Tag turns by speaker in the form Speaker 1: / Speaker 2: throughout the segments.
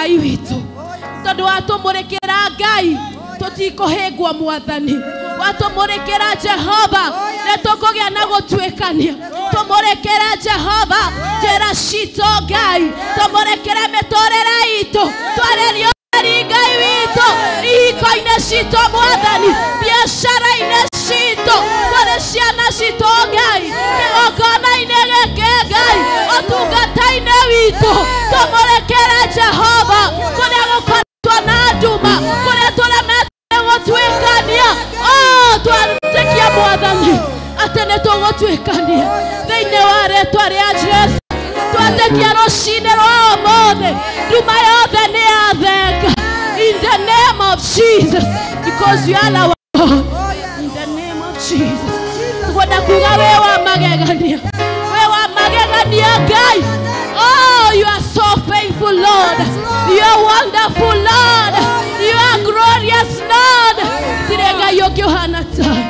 Speaker 1: Ngai witũ, tondũ watũmũrĩkĩra Ngai tũtikũhĩngwo Mwathani, watũmũrĩkĩra Jehova nĩ tũkũgĩa na gũtuĩkania, tũmũrĩkĩre Jehova njĩra citũ Ngai, tũmũrĩkĩre mĩtũrĩre itũ, twarĩrio Ngai witũ ihiko-inĩ citũ Mwathani, biacara-inĩ citũ, kũrĩ ciana citũ Ngai, kĩgongona-inĩ gĩkĩ Ngai, ũtungata-inĩ witũ, tũmũrĩkĩre Jehova kũrĩa gũkoretwo na nduma, kũrĩa tũremete gũtuĩkania, twetĩkia Mwathani atĩ nĩ tũgũtuĩkania thĩinĩ wa rĩtwa rĩa Jesu. Twetĩkia rũcinĩ rwa ũmũthĩ nduma yothe nĩ yathenga in the name of Jesus, because you are our God. In the name of Jesus, tukwenda kuga we wa magegania, we wa magegania Ngai. Oh, you are so faithful, Lord. You are wonderful, Lord. You are glorious, Lord. Tirĩ Ngai ũngĩ ũhana tawe.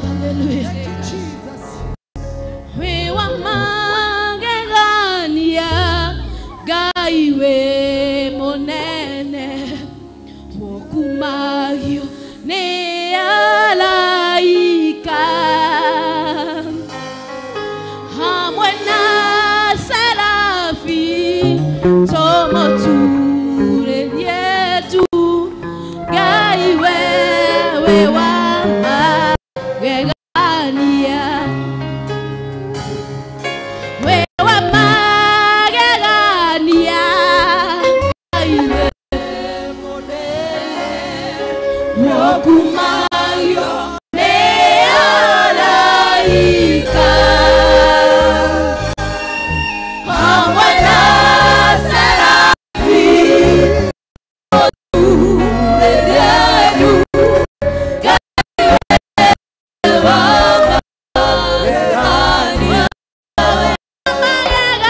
Speaker 1: Hallelujah. We wa magegania Ngai we mũnene, wokumagio nĩ araika hamwe na serafi, tũmũturĩrie tu Ngai wewe wa magegania, we wa magegania Ngai we mũnene, wokumagio nĩ araika hamwe na serafi, tũmũturĩrie tu Ngai we wa magegania, magegania.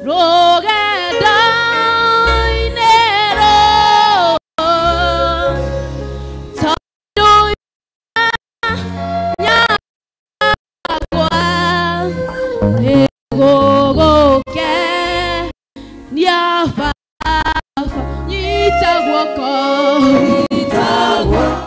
Speaker 1: Rũgendo-inĩ rũrũ, tondũ yakwa nĩgũgũkenia Baba. Nyita guoko, nyita guoko,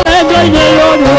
Speaker 1: rũgendo-inĩ rũrũ,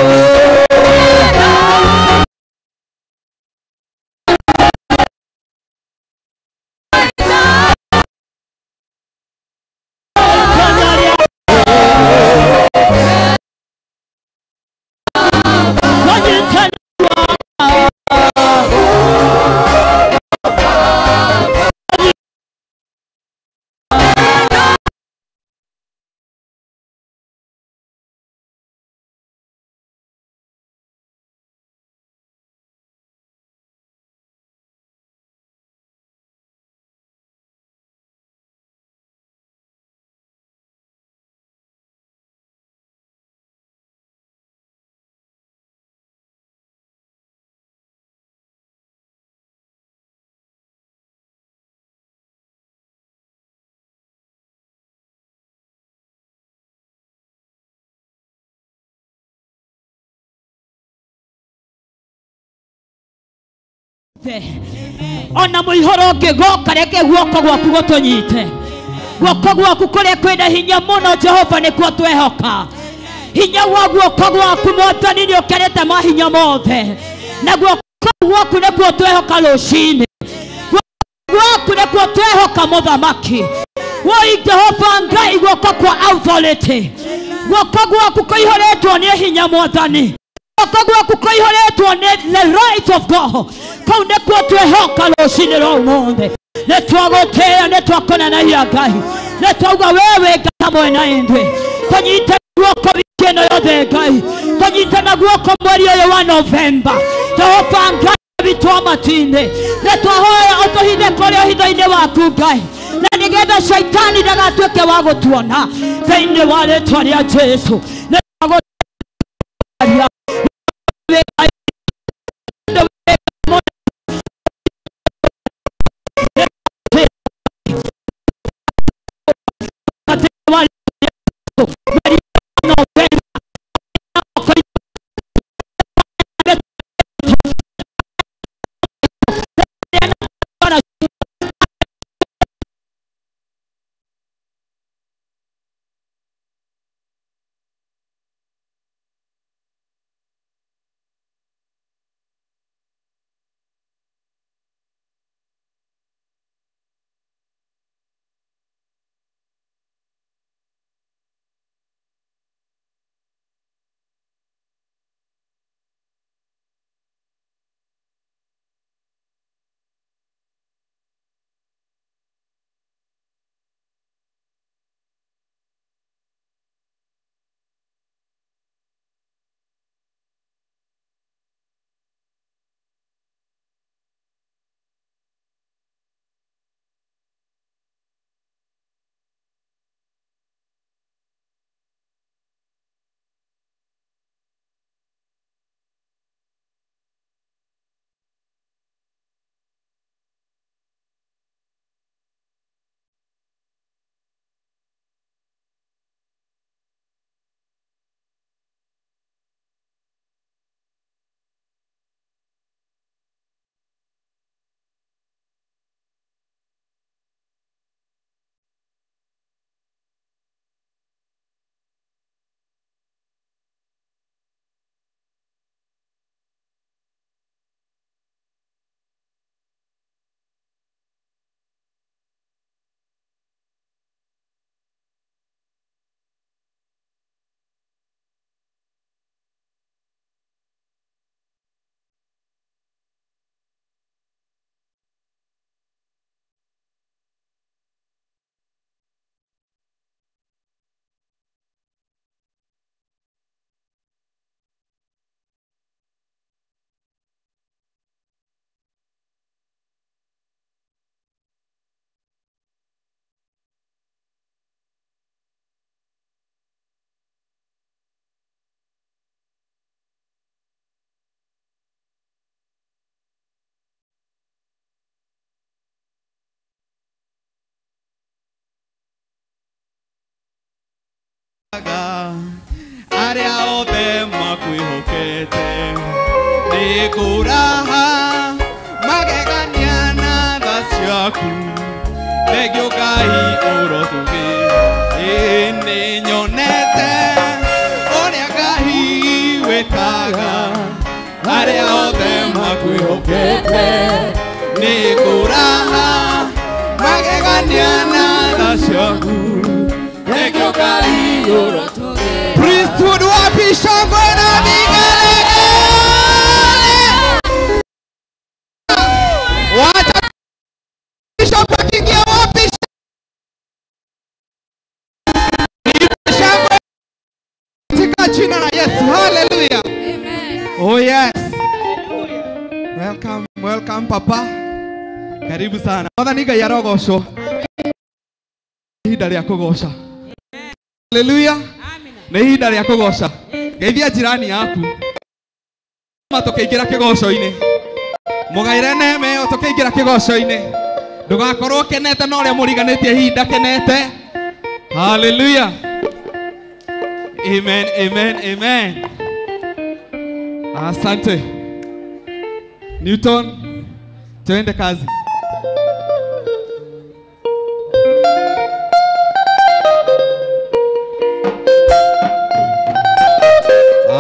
Speaker 2: Ona muihoro ngigoka reke guoko gwaku gutunyite, guoko gwaku kuria kwina hinya muno Jehova nikuo twehoka. Hinya wa guoko gwaku Mwathani ni ukerete mahinya mothe, na guoko gwaku nikuo twehoka rucini, guoko gwaku nikuo twehoka muthamaki. Woi Jehova Ngai, guoko kwa authority, guoko gwaku kuihoretwo ni hinya Mwathani, guoko gwaku kuihoretwo ni the right of God. Kau nikuo twehoka rucini rwa umuthi, nitwagutĩa, nitwakonanagia Ngai, nitwauga wewe Ngai hamwe na ithuĩ. Tũnyite guoko wiki ĩno yothe Ngai, tũnyite na guoko mweri ũyũ wa Novemba. Jehova Ngai witũ wa matu-inĩ, nĩtwahoya ũtũhithe kũrĩa ũhitho-inĩ waku Ngai, na nĩgetha shaitani ndagatuĩke wa gũtuona thĩinĩ wa rĩtwa rĩa Jesũ. Nĩtwagũtĩa
Speaker 3: othe makwĩhokete nĩ ngũraha magegania na tha ciaku thengio Ngai ũrotũgĩ nĩ nyonete ũrĩa Ngai wĩkaga arĩa othe makwĩhokete nĩ ngũraha magegania na tha ciaku thengio Ngai ũrotũgĩ.
Speaker 4: Priesthood wapi shangwe na vigelegele? Wacha bishop akiingia wapi shangwe katika jina la Yesu. Hallelujah.
Speaker 1: Amen.
Speaker 4: Oh yes. Welcome, welcome papa. Karibu sana. Mwathani Ngai arogocwo. Ihinda rĩa kũgoca. Hallelujah. Nĩ ihinda rĩa kũgoca. Geithia jirani yaku. Ma tũkĩingĩra kĩgoco-inĩ. Mũgaĩre neema ĩyo tũkĩingĩra kĩgoco-inĩ. Ndũgakorwo ũkenete na ũrĩa mũriganĩtie ihinda kenete. Hallelujah. Amen, amen, amen. Asante. Newton, tuende kazi.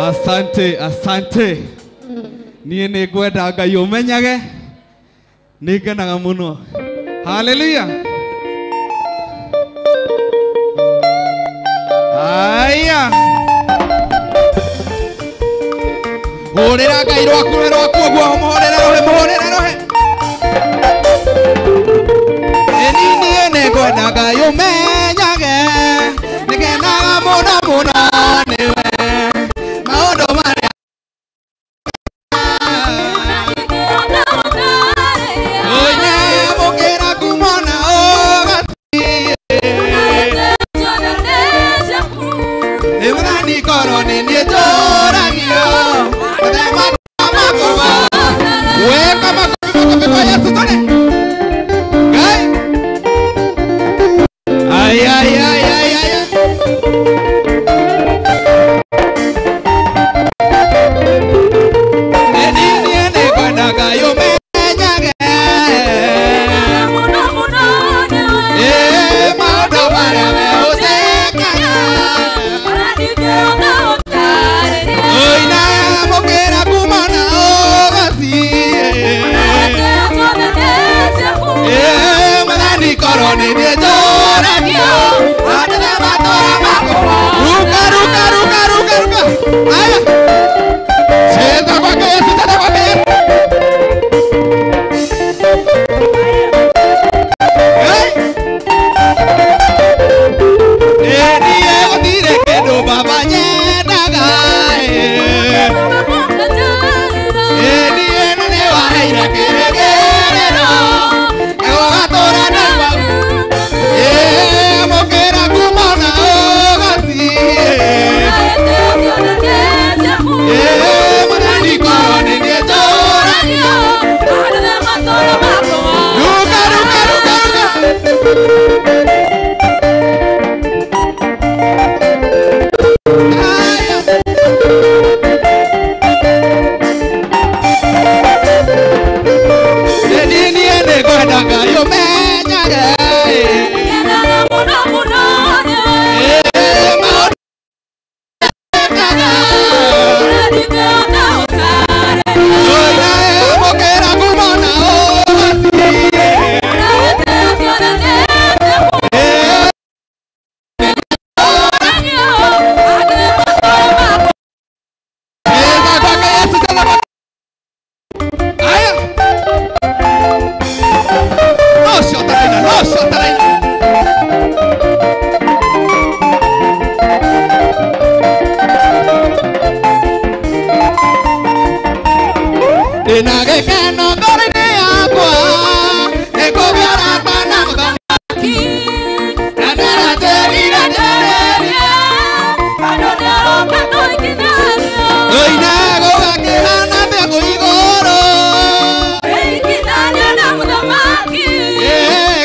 Speaker 4: Asante, asante. Niĩ nĩ ngwenda Ngai ũmenyage nĩ ngenaga mũno. Hallelujah. Aya. Hũrĩra Ngai rwaku rwaku ũguo mũhũrĩre rũhĩ mũhũrĩre rũhĩ. Ĩni niĩ nĩ ngwenda Ngai ũmenyage nĩ ngenaga mũno mũno nĩwe maũndũ marĩa ũnyamũkĩra ngumo na ũgaciĩ nĩ Mwathani korwo nĩ niĩ njũragio mũthemba makwa weka makofi makofi kwa Yesu tone Ngai ai ai ai ai ai Ĩni niĩ nĩ ngwenda Ngai ũmenyage ĩ maũndũ marĩa meũtekaga ũinamũkĩra ngumo na ũgaciĩ ĩ Mwathani korwo nĩ niĩ njũragio andũ matũra makwa ruka ruka ruka ruka ruka aya cheza kwake Yesu cheza kwake Yesu. Hey! Ĩ niĩ gũtirĩ kĩndũ baba nyendaga ĩ ĩ niĩ na nĩ waheire kĩrĩgĩrĩro gĩgũgatũra na mau ĩ mũkĩra ngumo na ũgaciĩ ĩ Mwathani korwo nĩ niĩ njũragio ruka ruka ruka ruka. Aya. Ĩ niĩ nĩ ngwenda Ngai ũmenyage ĩ maũndũ mekaga ũinamũkĩra ngumo na ũgaciĩ cheza kwake Yesu cheza kwake. Aya. No shotaraina, no shotaraina. Ndĩna gĩkeno ngoro-inĩ yakwa nĩ kũgĩa ũrata na mũthamaki na ndĩratĩrire ndĩrĩria ũine gũgakĩhana atĩa kũu igũrũ ĩ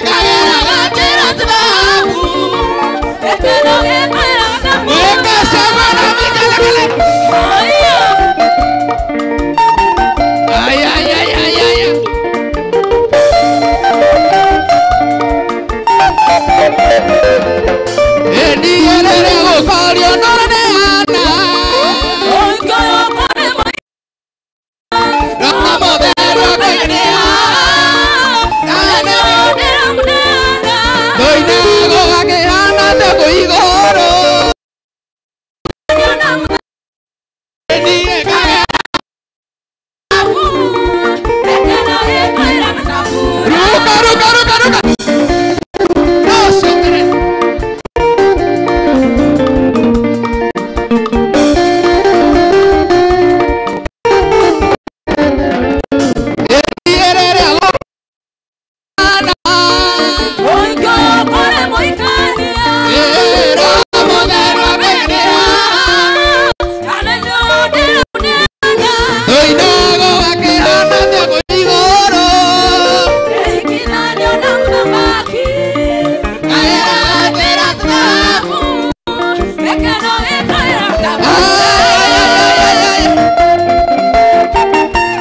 Speaker 4: kageraga njĩra ciaku. Weka shangwe na vigelegele.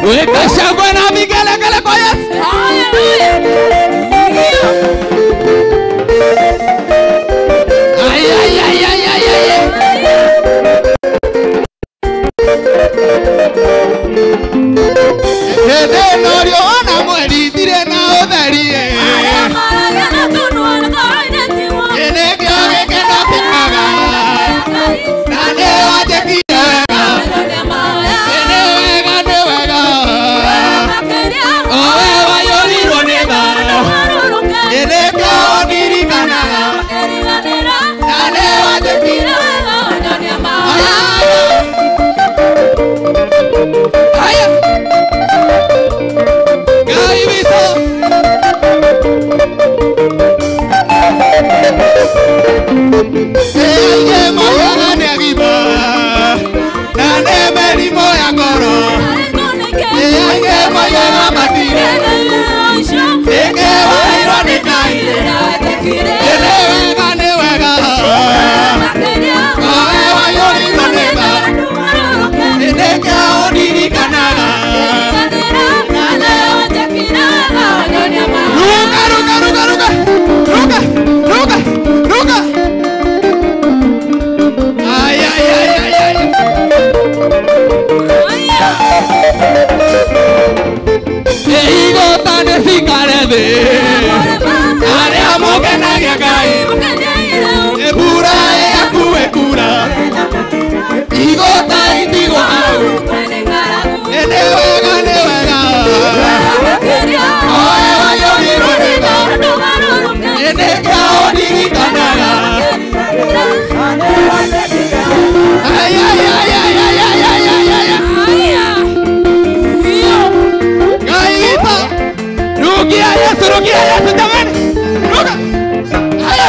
Speaker 4: Weka shangwe na vigelegele kwa Yesu. Ay, ay, ay, ay, ay, ay. Hĩndĩ ĩno riũa na mweri ithire na ũtheri Nĩkĩo gĩkeno kĩaga na nĩ wanjĩkire wega. Nĩ wega, nĩ wega. O we waiyũrirwo nĩ tha. Nĩkĩo ũndirikanaga na nĩ wanjĩkire. Aya. Ngai witũ. Aingĩ moigaga nĩ agima na nĩ mĩrimũ ya ngoro. Aingĩ moigaga matirĩ. Ĩngĩ wairwo nĩ Ngai. Nĩ wega, nĩ wega. O we waiyũrirwo nĩ tha. Nĩkĩo ũndirikanaga. Ruka, ruka, ruka, ruka. Ruka, ruka, ruka. Ay, ay, ay, ay, ay. Igota nĩ cikare thĩ. Arĩa mũkenagia Ngai. Mbura yaku ĩkura. Igota itigwo hau. Nĩ wega, nĩ wega. O we waiyũrirwo nĩ tha. Nĩkĩo ũndirikanaga. Ay, ay, ay, ay, ay, ay, ay, ay, ay. Ngai witũ. Rukia Yesu, rukia Yesu jamani. Ruka. Aya.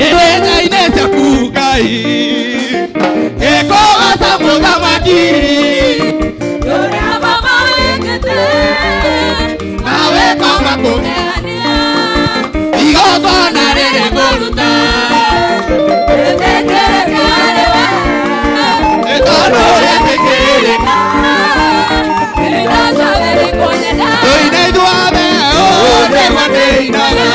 Speaker 4: Ĩrĩa-inĩ ciaku Ngai. Ngĩkũgooca mũthamaki. Nawe koma kũ. Igongona rĩrĩ ngũruta. Nĩ tondũ rĩetĩkĩrĩka. Tũine ithuothe, ũũ nĩguo ndĩinaga.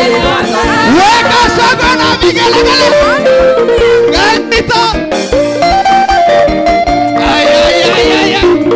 Speaker 4: Weka shangwe na vigelegele. Ngai witũ. Ay, ay, ay, ay, ay.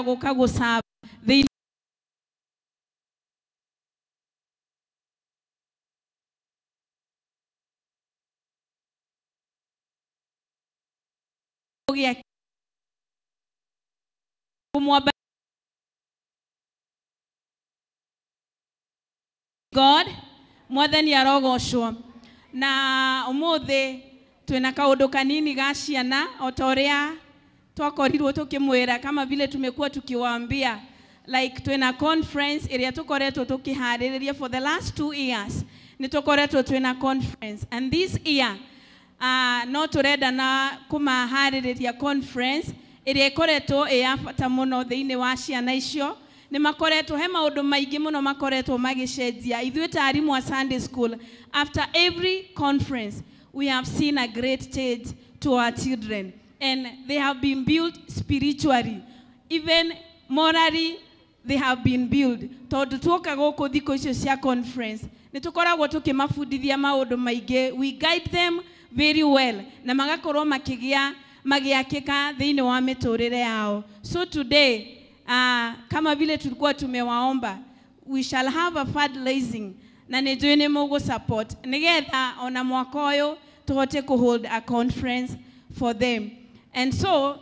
Speaker 5: gũka gũcaba thĩinĩ gĩa kũmwamba God mwathani arogocwo. Na umuthi twina kaundu kanini ga ciana o ta uria twakorirwo tukimwira, kama vile tumekuwa tukiwaambia, like twina conference iria tukoretwo tukihaririria for the last 2 years. Ni tukoretwo twina conference, and this year no turenda na kumahaririria conference iria ikoretwo ĩ ya bata muno thiini wa ciana icio. Ni makoretwo he maundu maingi muno makoretwo magicenjia. Ithuĩ ta arimũ a Sunday school, after every conference we have seen a great change to our children, and they have been built spiritually, even morally they have been built. Tondu tuoka guku thikũ icio cia conference ni tukoragwo tukimabundithia maundu maingi, we guide them very well na magakorwo makigia magiakika thiini wa miturire yao. So today kama vile tulikuwa tumewaomba, we shall have a fundraising na nĩ nĩ mũgũ support nigetha ona mwaka ũyũ tuhote ku hold a conference for them. And so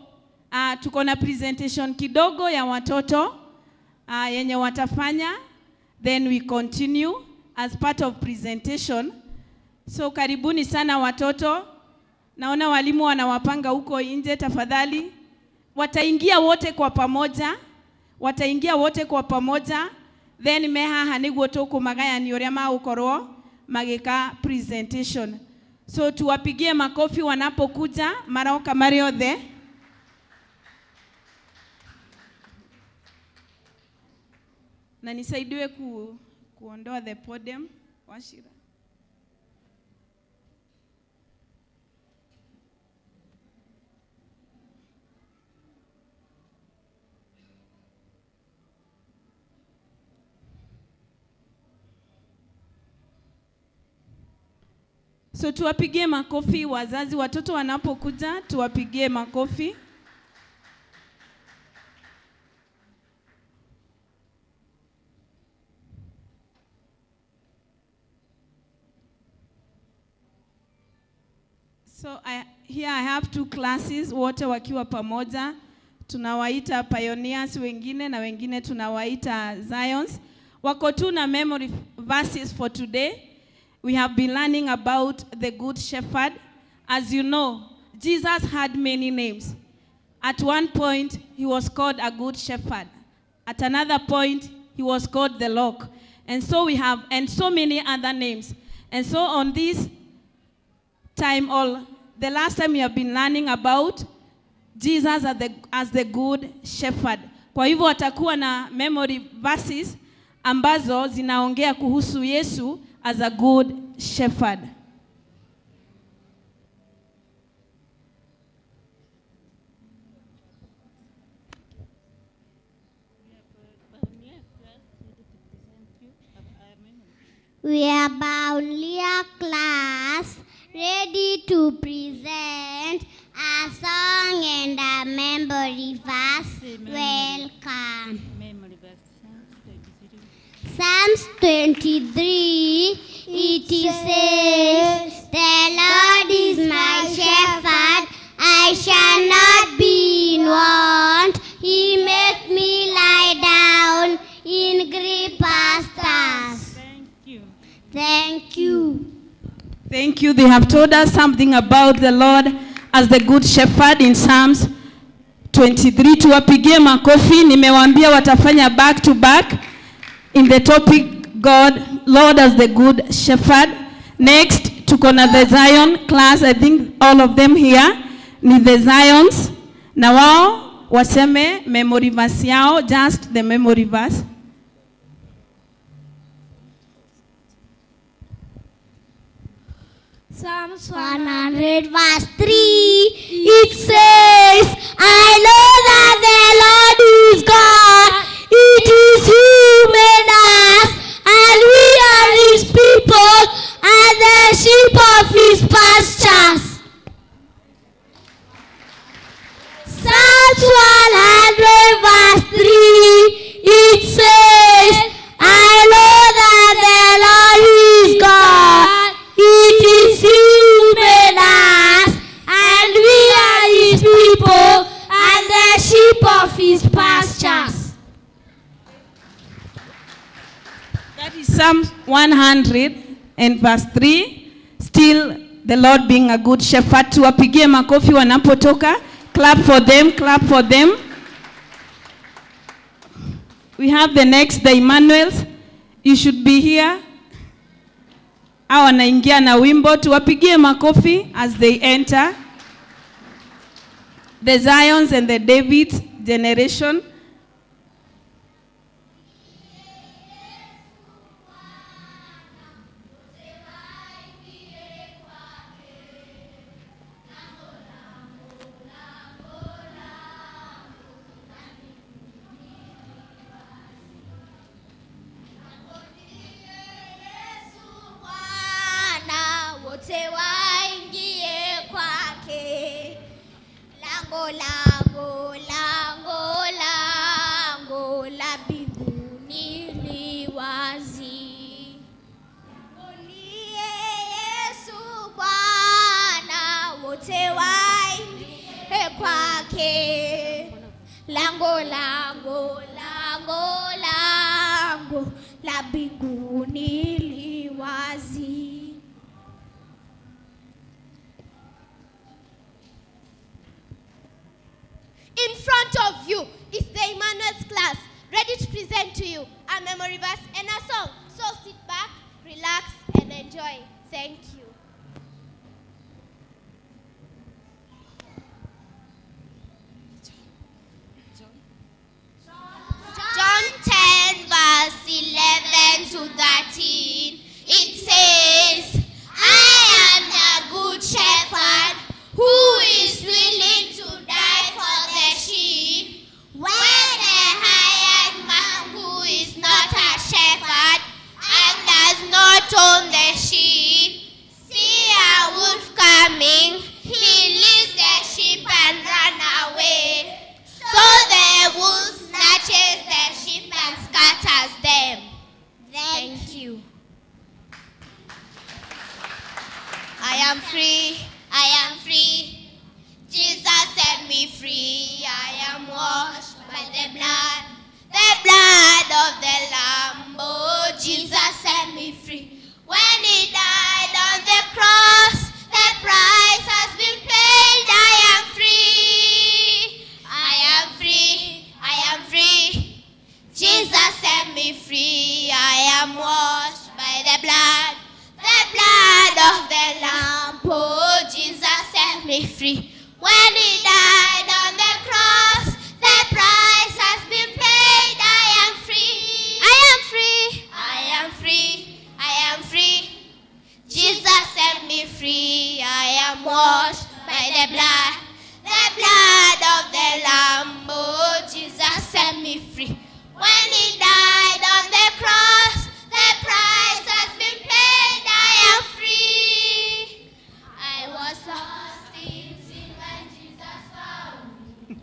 Speaker 5: tuko na presentation kidogo ya watoto yenye watafanya, then we continue as part of presentation. So karibuni sana watoto. Naona walimu wanawapanga huko nje, tafadhali wataingia wote kwa pamoja, wataingia wote kwa pamoja, then me haha niguo tukumagayani uria magukorwo magika presentation. So tuwapigie makofi wanapokuja maroka mari othe. Na nisaidiwe kuondoa the podium Washira. So tuwapigie makofi wazazi, watoto wanapokuja tuwapigie makofi. So here I have two classes, wote wakiwa pamoja. Tunawaita pioneers wengine na wengine tunawaita Zions. Wako tu na memory verses for today. We have been learning about the Good Shepherd. As you know, Jesus had many names. At one point, he was called a good shepherd. At another point, he was called the Lord. And so we have, and so many other names. And so on this time, all the last time we have been learning about Jesus as the Good Shepherd. Kwa hivyo watakuwa na memory verses ambazo zinaongea kuhusu Yesu as a good shepherd.
Speaker 6: We are Pioneer class ready to present a song and a memory verse. Welcome. Psalms 23, it says, "The Lord is my shepherd, I shall not be in want. He makes me lie down in green pastures."
Speaker 5: Thank you.
Speaker 6: Thank you.
Speaker 5: Thank you. They have told us something about the Lord as the Good Shepherd in Psalms 23. Tuwapigie makofi. Nimewaambia watafanya back to back in the topic God, Lord as the Good Shepherd. Next, tuko na the Zion class. I think all of them here ni the Zions. Na wao waseme memory verse yao, just the memory verse.
Speaker 6: Psalms 100 verse 3, it says, "I know that the Lord is God. It is He who made us, and we are His people, and the sheep of His pastures." Psalms 100 verse
Speaker 5: 100 and verse 3. Still the Lord being a good shepherd. Tuwapigie makofi wanapotoka. Clap for them, clap for them. We have the next, the Emmanuels. You should be here. Hawa wanaingia na wimbo. Tuwapigie makofi as they enter. The Zions and the David generation.
Speaker 6: Lango, lango, lango la mbinguni li wazi. Ndiye Yesu Bwana, wote waingie kwake. Lango, lango, lango, lango la mbinguni li wazi.
Speaker 7: In front of you is the Emmanuel's class, ready to present to you a memory verse and a song. So sit back, relax, and enjoy. Thank you.
Speaker 6: John 10, verse 11 to 13, it says, I am the good shepherd who is willing to die for the sheep. When the hired man who is not a shepherd and does not own the sheep see a wolf coming, he leaves the sheep and run away. So the wolf snatches the sheep and scatters them. Thank you. I am free. I am free. Jesus set me free. I am washed by the blood of the Lamb. Oh, Jesus set me free. When he died on the cross, the price has been paid. I am free. I am free. I am free. Jesus set me free. I am washed by the blood of the Lamb. Oh, Jesus set me free. When he died on the cross, the price has been paid. I am free. I am free. I am free. I am free. Jesus set me free. I am washed by the blood of the Lamb. Oh, Jesus set me free. When he died on the cross, the price has been paid. I am free. I was lost in sin when Jesus found me.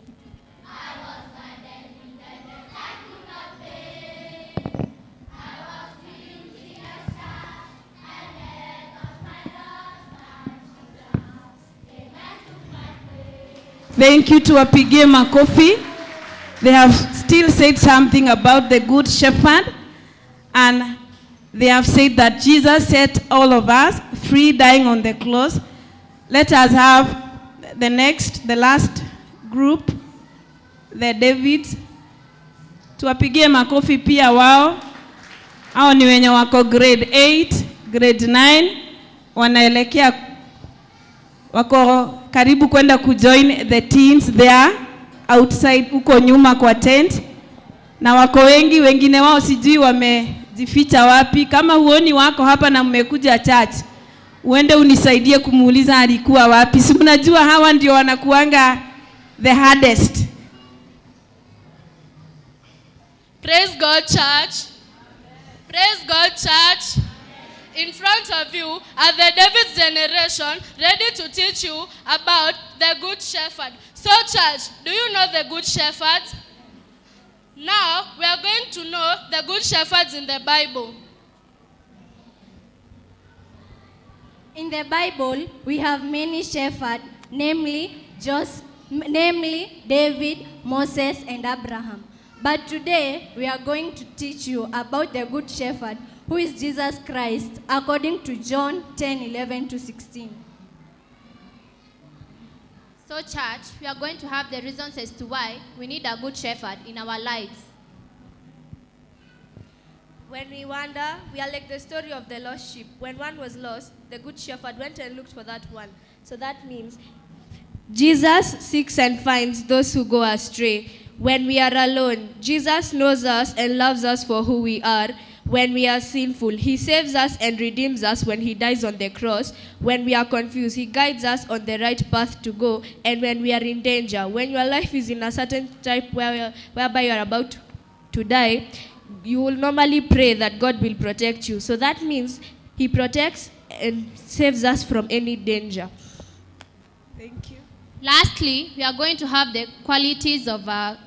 Speaker 6: I was blinded in the debt I could not pay. I was guilty as charged and then of my lost but Jesus came and took my place.
Speaker 5: Thank you. Tuwapigie makofi. They have still said something about the good shepherd, and they have said that Jesus set all of us free, dying on the cross. Let us have the next, the last group, the Davids. Tuwapigie makofi pia wao. Hao ni wenye wako grade 8, grade 9, wanaelekea, wako karibu kwenda kujoin the teens there outside huko nyuma kwa tent. Na wako wengi, wengine wao sijui wamejificha wapi. Kama huoni wako hapa na mmekuja church, uende unisaidie kumuuliza alikuwa wapi. Si mnajua hawa ndio wanakuanga the hardest.
Speaker 1: Praise God, church. Praise God, church. In front of you are the David's generation, ready to teach you about the Good Shepherd. So church, do you know the Good Shepherd? Now, we are going to know the Good Shepherds in the Bible.
Speaker 8: In the Bible, we have many shepherds, namely David, Moses, and Abraham. But today, we are going to teach you about the Good Shepherd, who is Jesus Christ, according to John 10:11 to 16.
Speaker 7: So church, we are going to have the reasons as to why we need a good shepherd in our lives.
Speaker 9: When we wander, we are like the story of the lost sheep. When one was lost, the good shepherd went and looked for that one. So that means
Speaker 8: Jesus seeks and finds those who go astray. When we are alone, Jesus knows us and loves us for who we are. When we are sinful, he saves us and redeems us when he dies on the cross. When we are confused, he guides us on the right path to go. And when we are in danger, when your life is in a certain type whereby you are about to die, you will normally pray that God will protect you. So that means he protects and saves us from any danger.
Speaker 5: Thank you.
Speaker 7: Lastly, we are going to have the qualities of a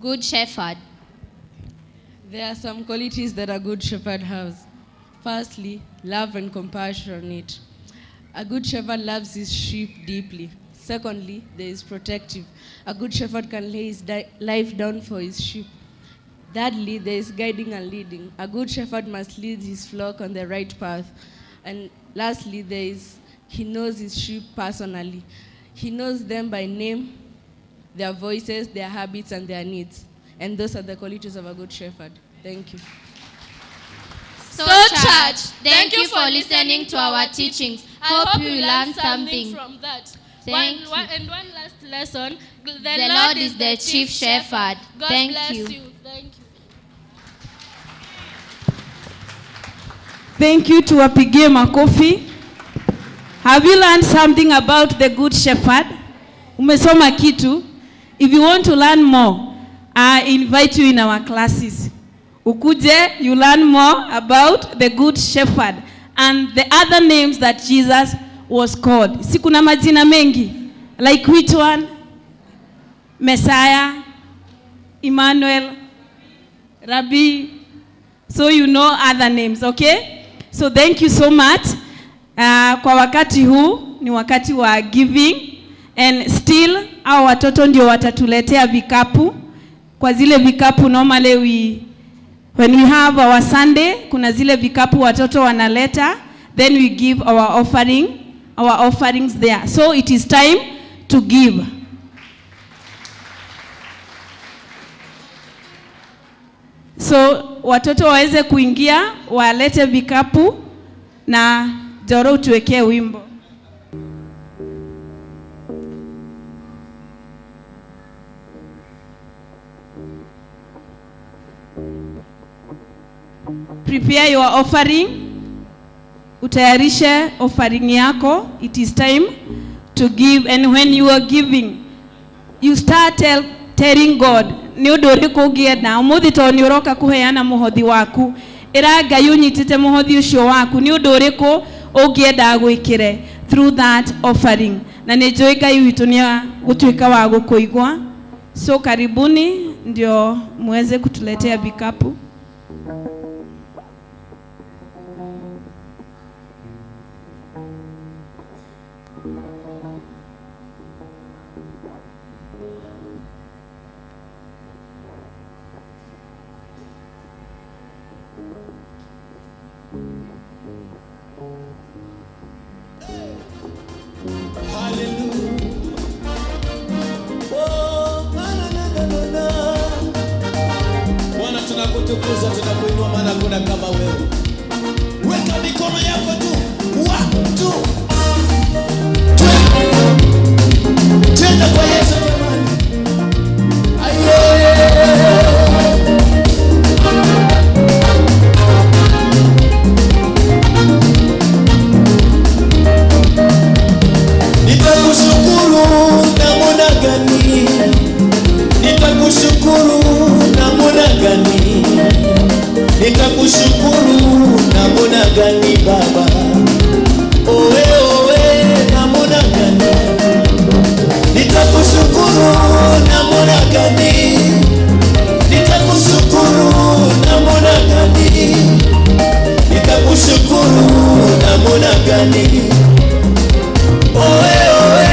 Speaker 7: good shepherd.
Speaker 10: There are some qualities that a good shepherd has. Firstly, love and compassionate. A good shepherd loves his sheep deeply. Secondly, there is protective. A good shepherd can lay his life down for his sheep. Thirdly, there is guiding and leading. A good shepherd must lead his flock on the right path. And lastly, there is he knows his sheep personally. He knows them by name, their voices, their habits, and their needs. And those are the qualities of a good shepherd. Thank you.
Speaker 7: So, church, thank you for listening to our teachings. Hope you learned something
Speaker 1: from that.
Speaker 7: Thank you.
Speaker 1: And one last lesson.
Speaker 7: The Lord is the chief shepherd.
Speaker 1: God
Speaker 7: Thank
Speaker 1: bless
Speaker 7: you.
Speaker 1: Thank you.
Speaker 5: Thank you. Tuwapigie makofi. Have you learned something about the good shepherd? Umesoma kitu. If you want to learn more, I invite you in our classes. Ukuje, you learn more about the good shepherd and the other names that Jesus was called. Si kuna majina mengi. Like which one? Messiah, Emmanuel, Rabbi. So you know other names, okay? So thank you so much. Kwa wakati huu ni wakati wa giving, and still our watoto ndio watatuletea vikapu. Kwa zile vikapu normally when we have our Sunday, kuna zile vikapu watoto wanaleta, then we give our offering, our offerings there. So it is time to give. So watoto waweze kuingia, walete vikapu na Joro tuwekee wimbo. Prepare your offering. Utayarishe offering yako. It is time to give. And when you are giving, you start telling God, ni undu uriku ungienda umuthi to ni uroka kuheana muhothi waku, ira Ngai unyitite muhothi ucio waku, ni undu uriku ungienda gwikire through that offering. Na ni njui Ngai witu ni gutuika wa gukuigwa. So karibuni ndio muweze kutuletea vikapu.
Speaker 11: Tunakutukuza, tunakuinua, maana hakuna kama wewe. Weka mikono yako juu. 1 2 3. Tenda kwa Yesu jamani. Aye. Nitakushukuru namna gani? Nitakushukuru namna gani? Nitakushukuru namna gani Baba? Oe oe namna gani? Nitakushukuru namna gani? Nitakushukuru namna gani? Nitakushukuru namna gani? Oe oe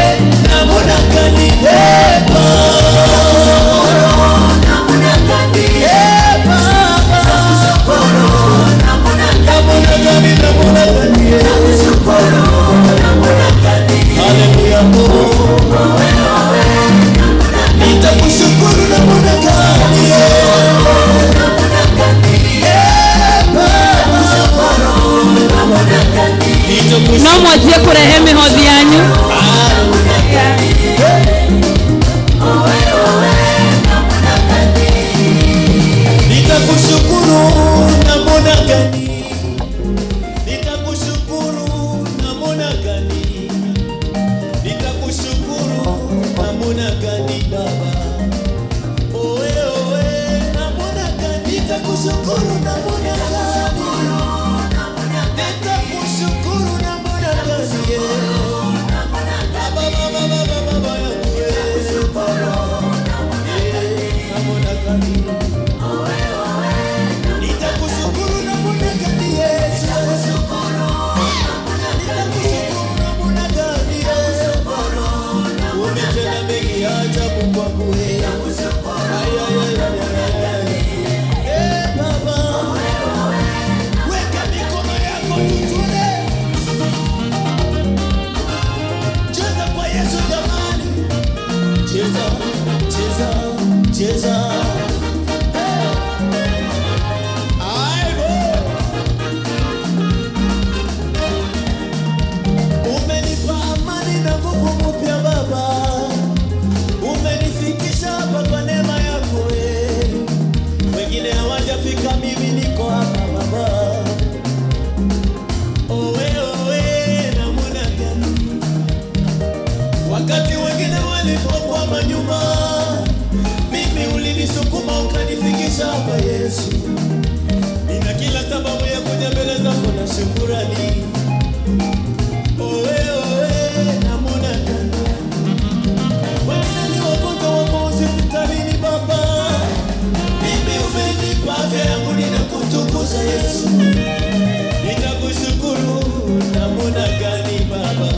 Speaker 11: namna gani? Hey, Baba. Namna gani? Hey, Baba.
Speaker 5: No mwanjie kũrehe mĩhothi yanyu.
Speaker 11: Nitakushukuru namna gani? Nitakushukuru namna gani? Nitakushukuru namna gani Baba? Oe oe namna gani? Nitakushukuru namna gani? Nitakushukuru namna gani? Baba baba baba baba yangu namna gani? Nitakushukuru namna gani Yesu? Nitakushukuru namna gani Yesu? Umetenda mengi ya ajabu kwangu. Ay ay ay ay. Eh Baba, weka mikono yako tutule. Cheza kwa Yesu jamani. Cheza, cheza, cheza. Umenipa amani na nguvu mpya Baba. Umenifikisha hapa kwa neema yako. Wengine hawajafika, mimi niko hapa Baba. Owe owe namna gani? Wakati wengine walipokwama nyuma, mimi ulinisukuma ukanifikisha hapa Yesu. Nina kila sababu ya kuja mbele zako na shukrani. Owe owe namna gani? Wengine ni wagonjwa wako hospitalini Baba, mimi umenipa afya yangu, ninakutukuza Yesu. Nitakushukuru namna gani Baba?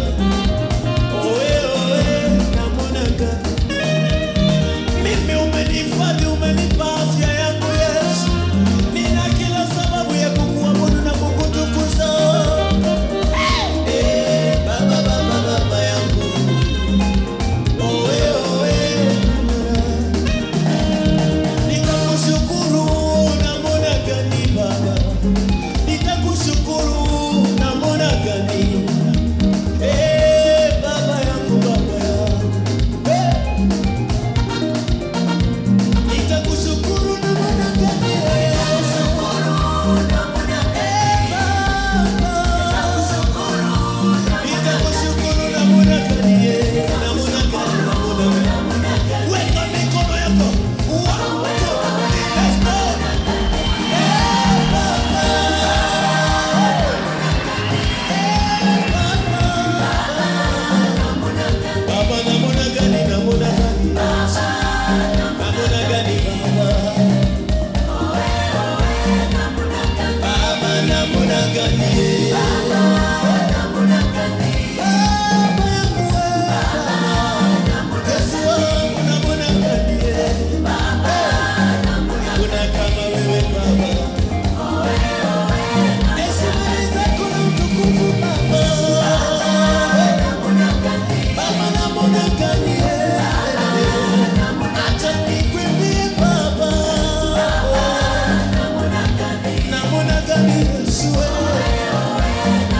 Speaker 11: Owe owe namna gani? Mimi umenihifadhi, umenipa afya yangu Yesu. Nina kila sababu ya kukuabudu na kukutukuza. Eh, Baba baba baba yangu. Owe owe. Nitakushukuru namna gani Baba? Nitakushukuru namna gani? Eh, Baba yangu, Baba yangu. Eh. Nitakushukuru namna gani? Eh, Baba. Nitakushukuru namna gani? Namna gani? Namna gani? Weka mikono yako. One, two, three, let's go. Eh, Baba. Baba namna gani, namna gani? Namna gani Baba? Baba namna gani? Baba yangu wewe, Yesu wangu namna gani? Hakuna kama wewe Baba. Heshima ni zako na utukufu Baba. Baba namna gani? Acha nikuimbie Baba. Namna gani Yesu?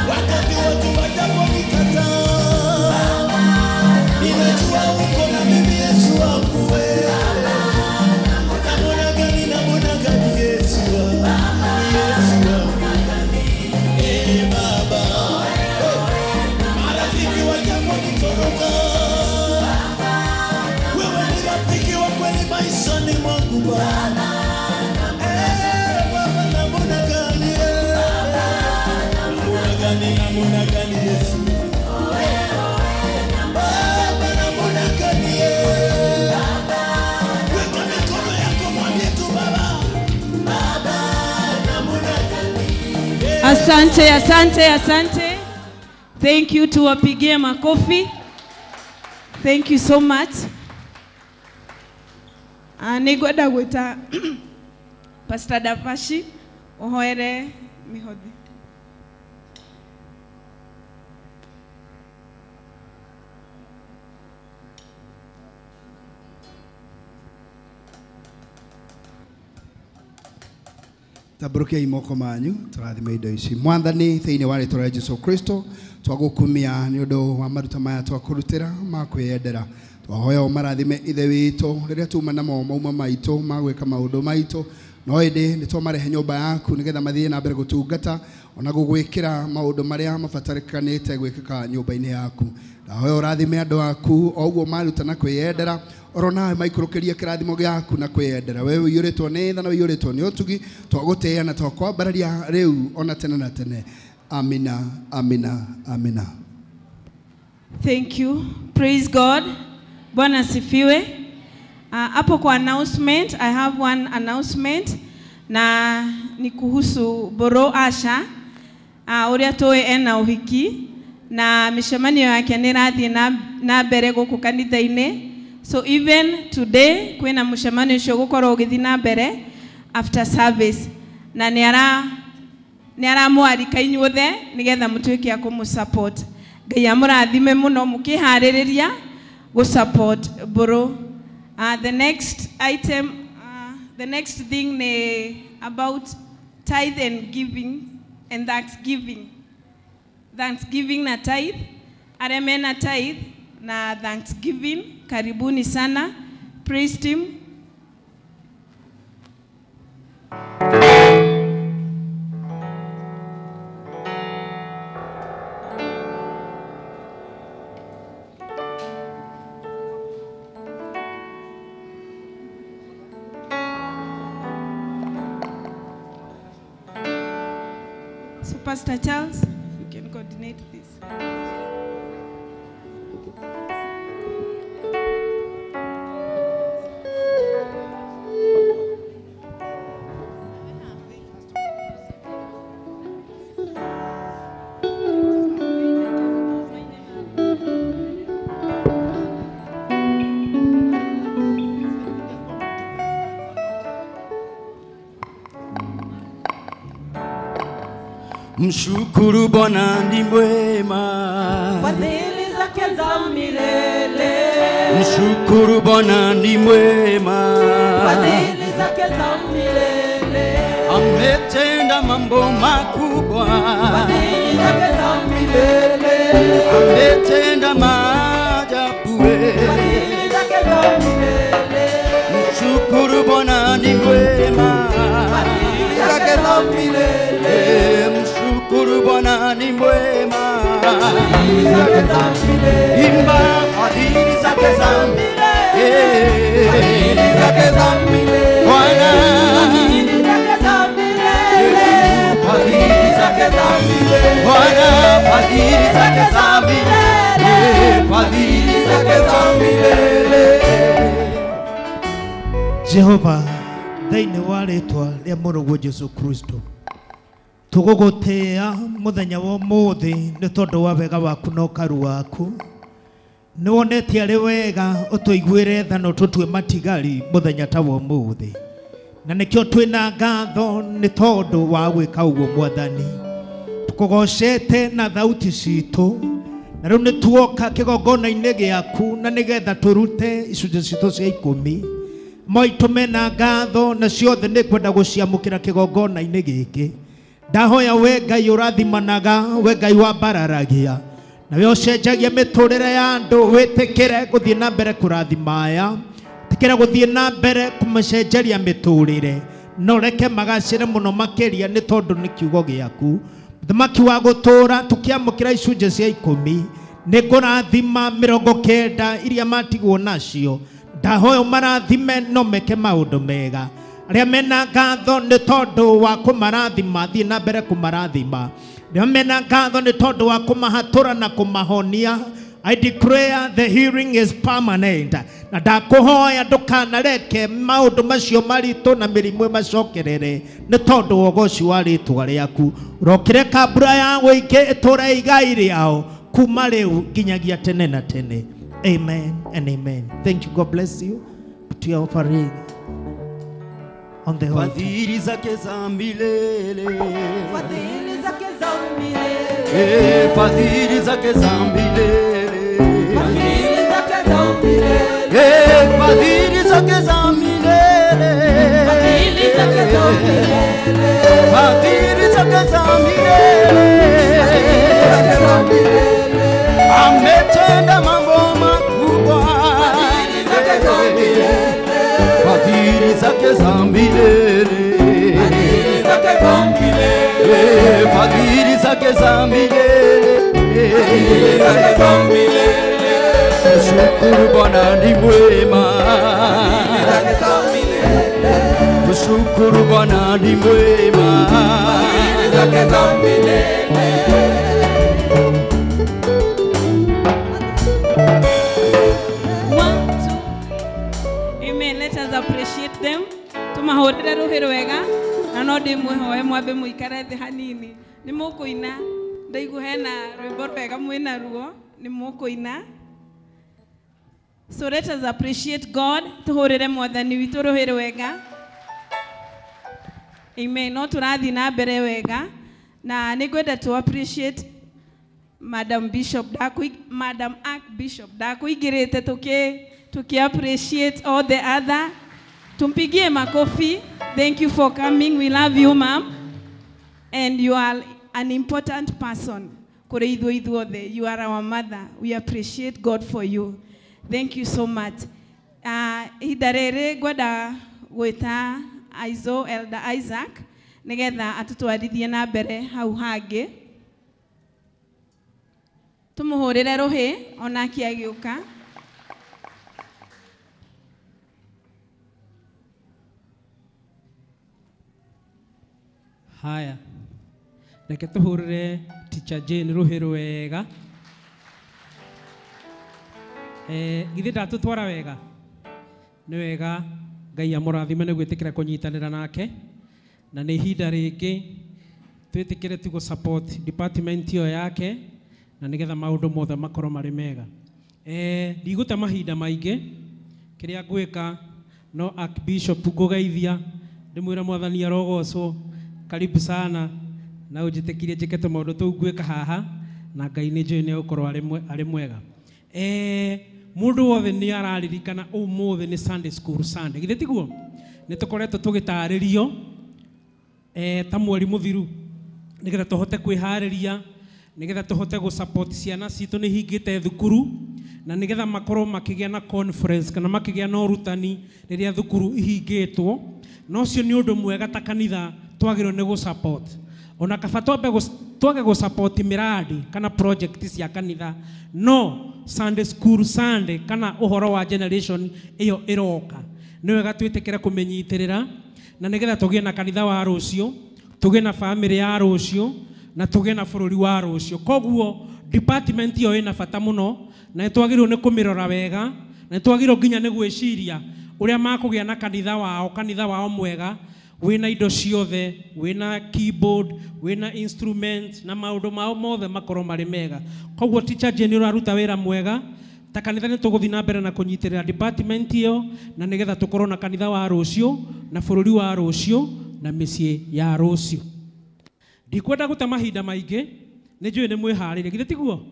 Speaker 11: Wakati watu wajaponikataa, ninajua uko na mimi Yesu wangu wewe. Namna gani, namna gani Yesu wangu, Yesu wangu. Eh Baba, marafiki wajaponitoroka, wewe ni rafiki wa kweli maishani mwangu Baba. Eh Baba, namna gani? Namna gani, namna gani Yesu? Baba, namna gani? Weka mikono yako mwambie tu Baba. Baba, namna gani?
Speaker 5: Asante, asante, asante. Thank you, tuwapigie makofi. Thank you so much. Nĩngwenda gwĩta Pastor Dapashi ũhoere mĩhothi.
Speaker 12: Tambũrũkiai moko manyu tũrathime indo ici. Mwathani thĩinĩ wa rĩtwa rĩa Jesu Kristo twagũkumia nĩ ũndũ wa maruta maya twakũrutĩra ma kwĩyendera. Twahoya ũmarathime ithe witũ rĩrĩa tuma namo mauma maitũ ma gwĩka maũndũ maitũ, no ĩndĩ nĩ twamarehe nyũmba yaku nĩgetha mathiĩ na mbere gũtungata ona gũgwĩkĩra maũndũ marĩa mabatarĩkanĩte gwĩkĩka nyũmba-inĩ yaku. Ndahoya ũrathime andũ aku o ũguo maruta na kwĩyendera, oro nawe maikũrũkĩrie kĩrathimo gĩaku na kwĩyendera. Wewe ũiyũrĩtwo nĩ tha na ũiyũrĩtwo nĩ ũtugi, twagũtĩĩa na twakwambararia rĩu ona tene na tene. Amina, amina, amina.
Speaker 5: Thank you. Praise God. Bwana asifiwe. Hapo kwa announcement, I have one announcement na ni kuhusu Boro Asha uria tũĩ ena ũhiki na mĩcemanio yake nĩ ĩrathiĩ na mbere gũkũ kanitha-inĩ. So even today kwĩna mũcemanio ũcio ũgũkorwo ũgĩthiĩ na mbere after service, na nĩ aramwarika inyuothe nĩgetha mũtuĩke a kũmũ-support. Ngai amũrathime mũno mũkĩharĩrĩria gũ-support Boro. The next item, the next thing ni about tithe and giving and thanksgiving. Thanksgiving na tithe, arĩa mena tithe na thanksgiving, karibuni sana. Praise team. So Pastor Charles, you can coordinate this.
Speaker 13: Mshukuru Bwana ni mwema,
Speaker 14: fadhili zake za milele.
Speaker 13: Mshukuru Bwana ni mwema,
Speaker 14: fadhili zake za milele.
Speaker 13: Ametenda mambo makubwa,
Speaker 14: fadhili zake za milele.
Speaker 13: Ametenda maajabu,
Speaker 14: fadhili zake za milele.
Speaker 13: Mshukuru Bwana ni mwema,
Speaker 14: fadhili zake za milele.
Speaker 13: Mshukuru Bwana ni mwema, imba fadhili zake za milele,
Speaker 14: fadhili zake za milele.
Speaker 13: Bwana
Speaker 14: fadhili zake za milele,
Speaker 13: fadhili
Speaker 14: zake za milele.
Speaker 13: Bwana fadhili zake za milele, fadhili zake za milele.
Speaker 11: Jehova thĩinĩ wa rĩtwa rĩa Mũrũguo Jesu Kristo, tũgũgũtĩĩa mũthenya wa ũmũthĩ nĩ tondũ wa wega waku na ũkaru waku. Nĩ wonete arĩ wega ũtũiguĩre tha na ũtũtue matigari mũthenya ta wa ũmũthĩ, na nĩkĩo twĩna ngatho nĩ tondũ wa gwĩka ũguo. Mwathani, tũkũgocete na thauti citũ, na rĩu nĩ tuoka kĩgongona-inĩ gĩaku na nĩgetha tũrute icunjĩ citũ cia ikũmi. Moitũ mena ngatho na ciothe nĩ kwenda gũciamũkĩra kĩgongona-inĩ gĩkĩ. Ndahoya we Ngai ũrathimanaga, we Ngai wambararagia, na we ũcenjagia mĩtũrĩre ya andũ, wĩtĩkĩre gũthiĩ na mbere kũrathima aya, tĩkĩra gũthiĩ na mbere kũmacenjeria mĩtũrĩre, na ũreke magacĩre mũno makĩria nĩ tondũ nĩ kiugo gĩaku. Mũthamaki wa gũtũũra, tũkĩamũkĩra icunjĩ cia ikũmi, nĩ ngũrathima 90 iria matigwo nacio. Ndahoya ũmarathime no meke maũndũ mega. Arĩa mena ngatho nĩ tondũ wa kũmarathima, thiĩ na mbere kũmarathima. Arĩa mena ngatho nĩ tondũ wa kũmahatũra na kũmahonia, I declare the healing is permanent. Na ndakũhoya ndũkanareke maũndũ macio maritũ na mĩrimũ ĩmacokerere nĩ tondũ wa ũgoci wa rĩtwa rĩaku. Ũrokĩreka mbura ya wũingĩ ĩtũre igai rĩao kuma rĩu nginyagia tene na tene. Amen and amen. Thank you. God bless you. Put your offering on the altar.
Speaker 13: Fadhili zake za milele,
Speaker 14: fadhili zake za milele,
Speaker 13: fadhili zake za milele,
Speaker 14: fadhili zake za milele,
Speaker 13: fadhili zake za milele,
Speaker 14: fadhili zake za milele.
Speaker 13: za milele, fadhili zake za milele, fadhili zake za milele, fadhili zake za milele. Tushukuru Bwana ni mwema, fadhili zake za milele. Tushukuru Bwana ni mwema, fadhili zake za milele.
Speaker 5: Appreciate them. Tumahurire ruhi rwega na no ndimwihoe mwambe muikare thi hanini. Ni mukuina ndaigua hena rwimbo rwega mwina ruo ni mukuina. So let us appreciate God. Tuhurire mwathani witu ruhi rwega. Amen. No turathi na mbere wega na ningwenda to appreciate Madam Bishop Madam Archbishop ndakuingirite tuki appreciate all the other. Tumpigie makofi. Thank you for coming. We love you, ma'am. And you are an important person. You are our mother. We appreciate God for you. Thank you so much. Ihinda rĩrĩ ngwenda gwĩta Aizo Elder Isaac nĩgetha atũtwarithie na mbere hau hangĩ. Tũmũhũrĩre rũhĩ onake agĩũka.
Speaker 15: Haya, reke tuhurire Teacher Jane ruhi rwega. Githĩ ndatũtwara wega? Nĩ wega, Ngai amũrathime nĩ gwĩtĩkĩra kũnyitanĩra nake, na nĩ ihinda rĩngĩ twĩtĩkĩre tu gũ support department ĩyo yake, na nĩgetha maũndũ mothe makorwo marĩ mega. Ndigũte mahinda maingĩ, kĩrĩa ngwĩka no Archbishop ngũgeithia ndĩmwĩre Mwathani arogocwo. Karibu sana na unjitikirie njike tũmaũndũ tũu ngwĩka haha na Ngai nĩ njũĩ nĩ egũkorwo arĩ mwega. Mũndũ wothe nĩ araririkana ũmũthĩ nĩ Sunday School Sunday. Githĩ tiguo? Nĩ tũkoretwo tũgĩtarĩrio ta mweri mũthiru nĩgetha tũhote kwĩharĩria, nĩgetha tũhote gũ-support ciana citũ nĩ hingĩte thukuru, na nĩgetha makorwo makĩgĩa na conference kana makĩgĩa na ũrutani rĩrĩa thukuru ihingĩtwo. Na ũcio nĩ ũndũ mwega ta kanitha twagĩrĩirwo nĩ gũ-support. Ona kaba twage gũ-support miradi kana project cia kanitha, no Sunday School Sunday kana ũhoro wa generation ĩyo ĩroka nĩ wega twĩtĩkĩre kũmĩnyitĩrĩra, na nĩgetha tũgĩe na kanitha wa rũciũ, tũgĩe na family ya rũciũ, na tũgĩe na bũrũri wa rũciũ. Koguo department ĩyo ĩna bata mũno, na nĩtwagĩrĩirwo nĩ kũmĩrora wega, na nĩtwagĩrĩirwo nginya nĩ gwĩciria ũrĩa makũgĩa na kanitha wao mwega, wĩna indo ciothe, wĩna keyboard, wĩna instrument, na maũndũ mao mothe makorwo marĩ mega. Koguo Teacher Jane ũraruta wĩra mwega. Ta kanitha nĩ tũgũthiĩ na mbere na kũnyitĩrĩra department ĩyo, na nĩgetha tũkorwo na kanitha wa rũciũ, na bũrũri wa rũciũ, na mĩciĩ ya rũciũ. Ndikwenda gũte mahinda maingĩ, nĩ njũĩ nĩ mwĩharĩirie, githĩ tiguo?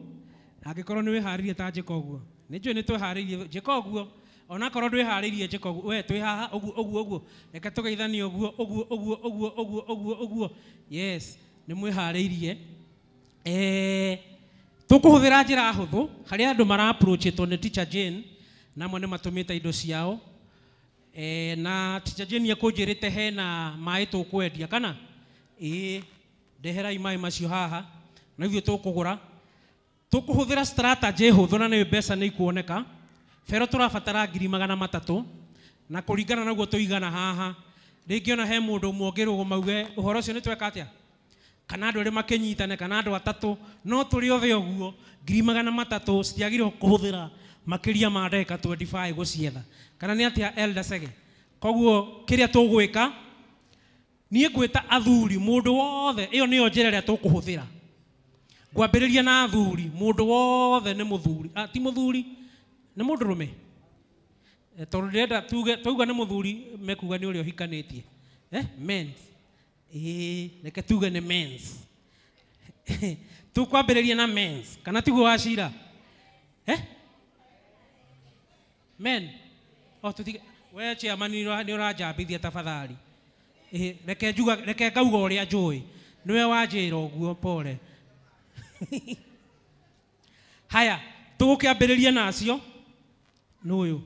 Speaker 15: Angĩkorwo nĩ wĩharĩirie ta njĩka ũguo, nĩ njũĩ nĩ twĩharĩirie, njĩka ũguo. Onakorwo ndwĩharĩirie njĩka ũguo, we twĩ haha ũguo ũguo ũguo, reke tũgeithanie ũguo ũguo ũguo ũguo ũguo ũguo ũguo. Yes, nĩ mwĩharĩirie. Tũkũhũthĩra njĩra hũthũ harĩa andũ mara-approachĩtwo nĩ Teacher Jane, na amwe nĩ matũmĩte indo ciao. Na Teacher Jane ekũnjĩrĩte hena maĩ tũkwendia kana? Ĩĩ, ndeherai maĩ macio haha na ithuĩ tũkũgũra. Tũkũhũthĩra strategy hũthũ na nĩ mbeca nĩ ikuoneka. Bero tũrabatara 300,000 na kũringana naguo tũigana haha. Rĩngĩ ona he mũndũ ũmwe ũngĩrũgama auge ũhoro ũcio nĩ tweka atĩa, kana andũ erĩ makĩnyitane, kana andũ atatũ, no tũrĩ othe ũguo 300,000 citiagĩrĩirwo kũhũthĩra makĩria ma ndagĩka 25 gũcietha. Kana nĩ atĩa Elder Sege? Koguo kĩrĩa tũgwĩka, niĩ ngwĩta athuri mũndũ wothe, ĩyo nĩyo njĩra ĩrĩa tũkũhũthĩra. Ngwambĩrĩria na athuri, mũndũ wothe nĩ mũthuri, ti mũthuri, nĩ mũndũrũme. Tondũ ndĩrenda tuge, twauga nĩ mũthuri mekuga nĩ ũrĩa ũhikanĩtie. Mens. Reke tuge nĩ mens. Tũkwambĩrĩria na mens, kana tiguo wacira? Men. Oh, tutige we chairman nĩ ũranjambithia tafadhali. Reke njuga, reke ngauga ũrĩa njũĩ. Nĩwe wanjĩra ũguo, pole. Haya, tũgũkĩambĩrĩria nacio. Nũ ũyũ?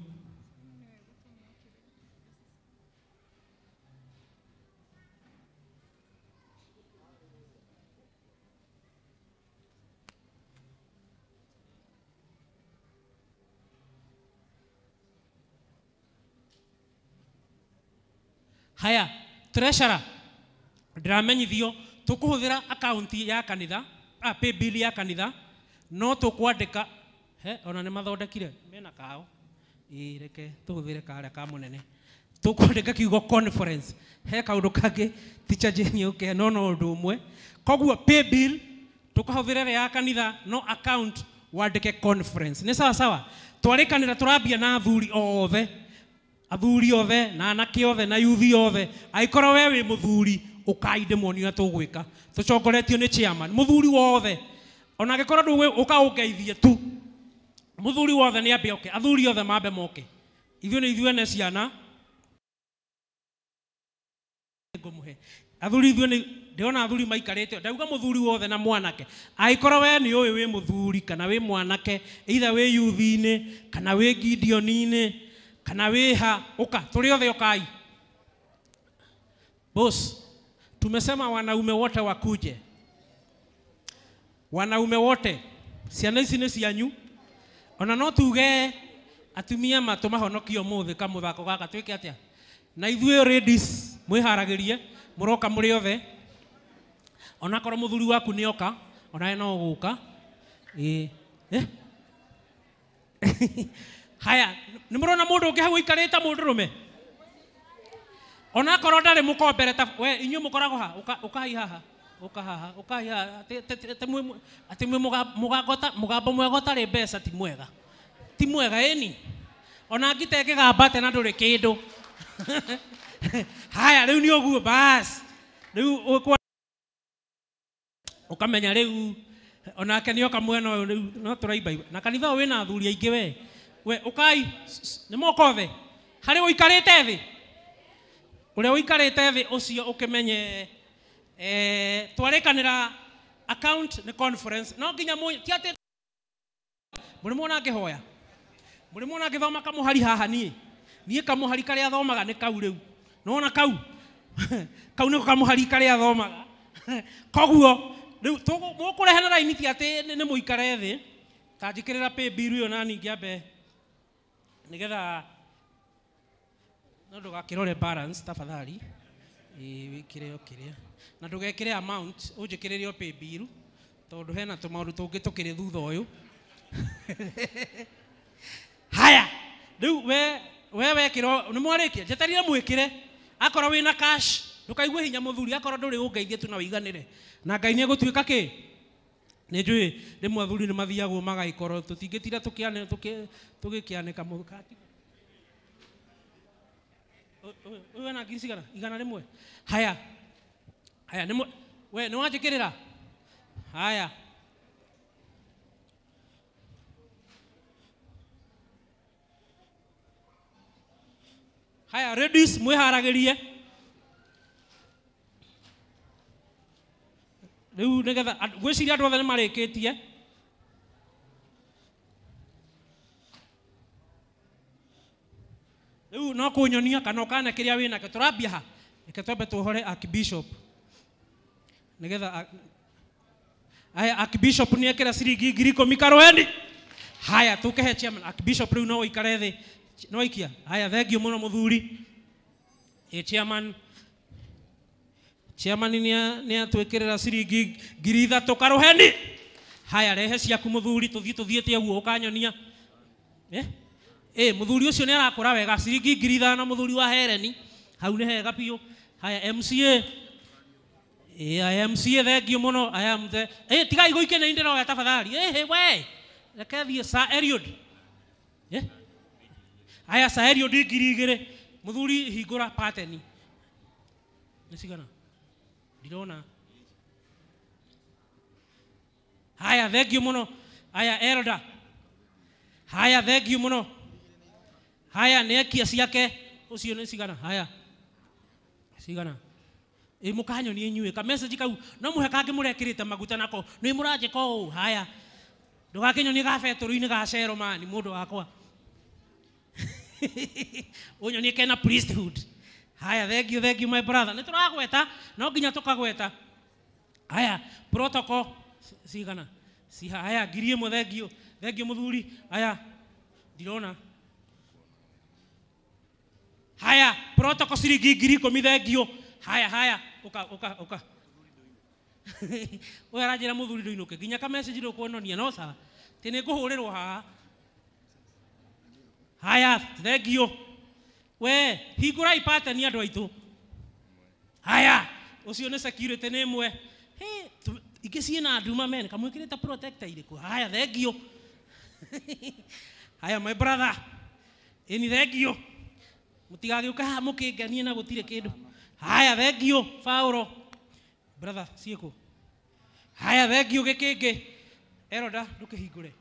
Speaker 15: Haya, treasurer ndĩramenyithio tũkũhũthĩra akaunti ya kanitha, pay bill ya kanitha, no tũkwandĩka he ona nĩ mathondekire mena kao. Ĩĩ reke tũhũthĩre karĩa ka mũnene. Tũkwandĩka kiugo conference. He kaũndũ kangĩ teacher Jane ũke no no ũndũ ũmwe. Koguo pay bill tũkahũthĩra ĩrĩa ya kanitha no account wandĩke conference. Nĩ sawa sawa. Twarĩkanĩra tũrambia na athuri othe. Athuri othe na anake othe na yuthi othe. Angĩkorwo we wĩ mũthuri ũkai ndĩmuonie ũrĩa tũgwĩka. Tũcongoretio nĩ chairman. Mũthuri wothe ona angĩkorwo ndũgũ ũka ũngeithie tu. Mũthuri wothe nĩ ambe oke. Athuri othe mambe moke. Ithuĩ nĩ ithuĩ ene ciana. Ngũmũhe. Athuri ithuĩ nĩ ndĩrona athuri maikarĩte. Ndauga mũthuri wothe na mwanake. Angĩkorwo we nĩ ũĩ wĩ mũthuri kana wĩ mwanake, either wĩ yuthi-inĩ kana wĩ Gideon-inĩ kana wĩ ha, ũka tũrĩ othe ũkai. Boss, tumesema wanaume wote wakuje. Wanaume wote. Ciana ici nĩ cianyu. Ona no tuge atumia matũmahonokie ũmũthĩ kamũthako gaka twĩke atĩa? Na ithuĩ ladies mwĩharagĩrie mũroka mũrĩ othe. Onakorwo mũthuri waku nĩ oka, onawe no ũgũka. Ĩĩ. Haya, nĩ mũrona mũndũ ũngĩ hau ũikarĩte mũndũrũme? Onakorwo ndarĩ mũkombere ta we inyuĩ mũkoragwo ha? Ũkai haha. Ũka haha, ũkai haha. Atĩ mwĩ mũgambo mwega ũtarĩ mbeca ti mwega. Ti mwega ĩni. Ona ngita ĩngĩgamba atĩa na ndũrĩ kĩndũ. Haya, rĩu nĩ ũguo bas. Rĩu ũkamenya rĩu onake nĩ oka mwena ũyũ rĩu no tũraimba. Na kanitha ũyũ wĩna athuri aingĩ we. We ũkai nĩ moka othe. Harĩ ũikarĩte thĩ. Ũrĩa ũikarĩte thĩ ũcio ũkĩmenye twarĩkanĩra account nĩ conference. No nginya ti atĩ mũrĩ muona ngĩhoya. Mũrĩ muona ngĩthoma kamũhari haha niĩ. Niĩ kamũhari karĩa thomaga nĩ kau rĩu. Nĩwona kau? Kau nĩko kamũhari karĩa thomaga. Koguo rĩu mũkũrehe na raini ti atĩ nĩ mũikare thĩ. Ta njĩkĩrĩra pay bill ĩyo na niĩ ngĩambe nĩgetha no ndũgakĩrore balance tafadhali. Ĩĩ wĩkĩre o kĩrĩa. Na ndũgekĩre amount, ũnjĩkĩrĩre o pay bill tondũ hena tũmaũndũ tũngĩ tũkĩrĩ thutha ũyũ. Haya, rĩu we wekĩra nĩ mwarĩkia, njeterire mwĩkĩre. Akorwo wĩna cash, ndũkaigue hinya mũthuri, akorwo ndũrĩ ũngeithie tu na ũiganĩre. Na Ngai nĩ egũtuĩka kĩ? Nĩ njũĩ rĩmwe athuri nĩ mathiagwo magagĩkorwo tũtingĩtira tũgĩkĩanĩka mũkati. Ũyũ ena ngiri cigana? 100. Haya. Haya, we nĩ wanjĩkĩrĩra? Haya. Haya, ladies mwĩharagĩrie. Rĩu nĩgetha ngwĩciria andũ othe nĩ marĩkĩtie. Rĩu no kũnyonia kana ũkane kĩrĩa wĩnakĩo. Tũrambia ha? Reke twambe tũhore Archbishop. Nĩgetha aya Archbishop nĩ ekĩra ciringi 10,000 karweni. Haya, tũkĩhe chairman. Archbishop rĩu no ũikare thĩ. No ikia. Haya, thengiũ mũno mũthuri. Ĩ chairman. Chairman nĩ atwĩkĩrĩra ciringi 3,000 karũheni. Haya, rehe ciaku mũthuri, tũthiĩ tũthiĩte ũguo ũkanyonia. Mũthuri ũcio nĩ arakũra wega, ciringi 5,000 mũthuri wa Hereni. Hau nĩ hega biũ. Haya, MCA. MCA thengiũ mũno. Aya mthe. Tigai gũikia nĩ ndĩroya tafadhali. We. Reke thiĩ Sir Eliud. Aya Sir Eliud 2,000. Mũthuri hingũra pattern. Nĩ cigana? Ndirona. Haya, thengiũ mũno. Aya elder. Haya, thengiũ mũno. Haya, nĩ ekia ciake. Ũcio nĩ cigana? Haya. Cigana? Ĩ mũkanyonie inyuĩ ka message kau no mũhe kangĩ mũrekĩrĩte maguta nako nĩ mũranjĩka ũũ. Haya. Ndũgakĩnyonie ga betũrũ-inĩ ga cero mani mũndũ wakwa. Ũnyonie kena priesthood. Haya, thank you my brother. Nĩ tũragweta, no nginya tũkagweta. Haya, protocol cigana? Ciha. Haya, 1,000 thank you. Thank you mũthuri. Haya, ndirona. Haya, Protocol ciringi 10,000 thengio. Haya haya uka uka uka. Ũyũ aranjĩra mũthuri ndũinũke nginya ka message ndũkuononia no sawa. Ti nĩ ngũhũrĩrwo haha. Haya thengio. We hingũrai pattern andũ aitũ. Haya ũcio nĩ security nĩ ĩmwe. Hey, ingĩ ciĩna nduma men kamwĩkĩrĩte protector irĩkũ. Haya thengio. Haya my brother. Ĩni thengio. Mũtigagĩũka haha mũkĩnganie na gũtirĩ kĩndũ. Haya thengio Paulo. Brother ciĩkũ. Haya thengio gĩkĩngĩ. Eroda ndũkĩhingũre.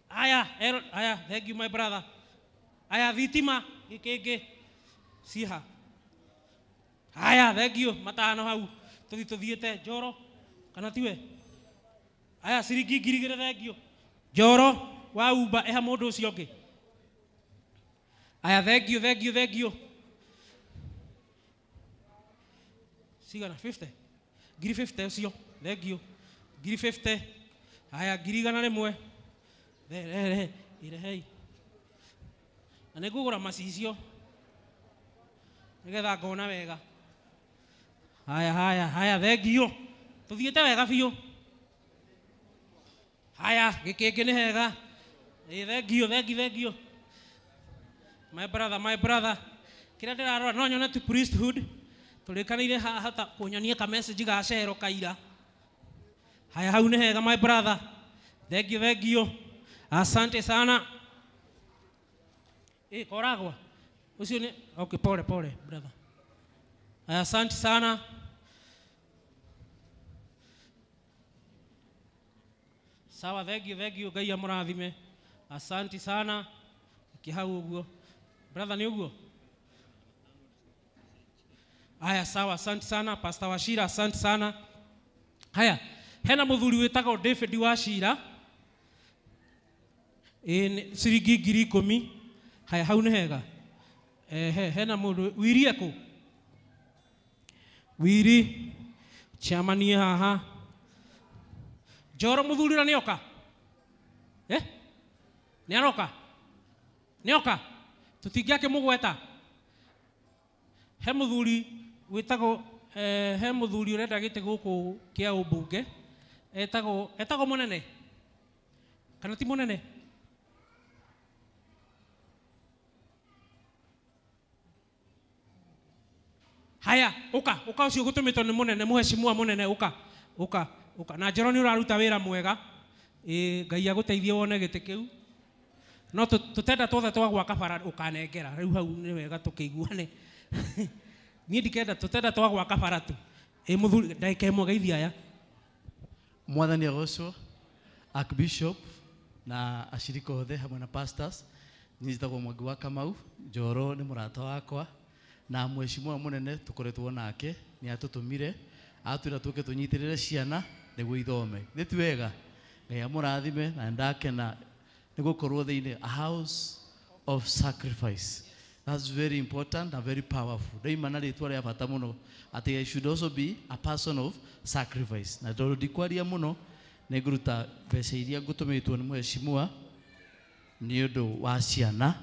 Speaker 15: Haya Ero, haya thank you my brother. Haya thitima gĩkĩngĩ. Ciha. Haya thank you matano hau tũthi tũthiĩte Njoro kana tiwe. Haya ciringi 2,000 thank you. Njoro wa Uber eha mũndũ ũcio ũngĩ. Haya thank you thank you thank you. Cigana 50. 50 ũcio thank you. 50. Haya 100,000. Re irehei. Na nĩ ngũgũra macicio nĩgetha ngona wega. Haya haya haya thengio. Tũthiĩte wega biũ. Haya gĩkĩngĩ nĩ hega. Ĩ thengio thengi thengio. My brother my brother. Kĩrĩa ndĩrarora no nyone tu priesthood. Tũrĩkanĩire haha ta kũnyonia ka message ga cero kaira. Haya hau nĩ hega my brother. Thank you thank you. Asante sana. Koragwa. Ũcio nĩ okay pole pole brother. Asante sana. Sawa thank you thank you Ngai amũrathime. Asante sana. Kihau ũguo. Brother nĩ ũguo. Haya sawa asante sana Pastor Wachira asante sana. Haya hena mũthuri wĩtagwo David Wachira. Ciringi 10,000. Haya hau nĩ hega. Hena mũndũ Wiri ekũ. Wiri chairman haha. Njoro mũthuri ũrĩa nĩoka? Nĩ aroka? Nĩoka? Tũtingĩakĩmũgweta. He mũthuri wĩtagwo he mũthuri ũrenda gĩtĩ gũkũ kĩa ũmbunge etagwo etagwo mũnene kana ti mũnene? Haya uka uka ũcio gũtũmĩtwo nĩ mũnene mũheshimiwa mũnene uka uka uka na Njoro nĩ ũraruta wĩra mwega. Ngai agũteithie wone gĩtĩ kĩu. No tũtenda tuothe twa gwaka bara ũkanengera rĩu hau nĩ wega tũkĩiguane. Niĩ ndikenda tũtenda twa gwaka bara tu. Mũthuri ndagĩka ĩmwe geithia aya.
Speaker 16: Mwathani agocwo Archbishop na ashirika othe hamwe na pastors. Niĩ njĩtagwo Mwangi wa Kamau. Njoro nĩ mũrata wakwa na mheshimiwa mũnene tũkoretwo nake nĩ atũtũmire atwĩra tũke tũnyitĩrĩre ciana nĩguo ithome. Nĩ ti wega? Ngai amũrathime na ndakena nĩ gũkorwo thĩinĩ a house of sacrifice. That's very important and very powerful. Ndaima na rĩtwa rĩa bata mũno atĩ I should also be a person of sacrifice. Na tondũ ndikwaria mũno nĩ ngũruta mbeca iria ngũtũmĩtwo nĩ mheshimiwa nĩ ũndũ wa ciana.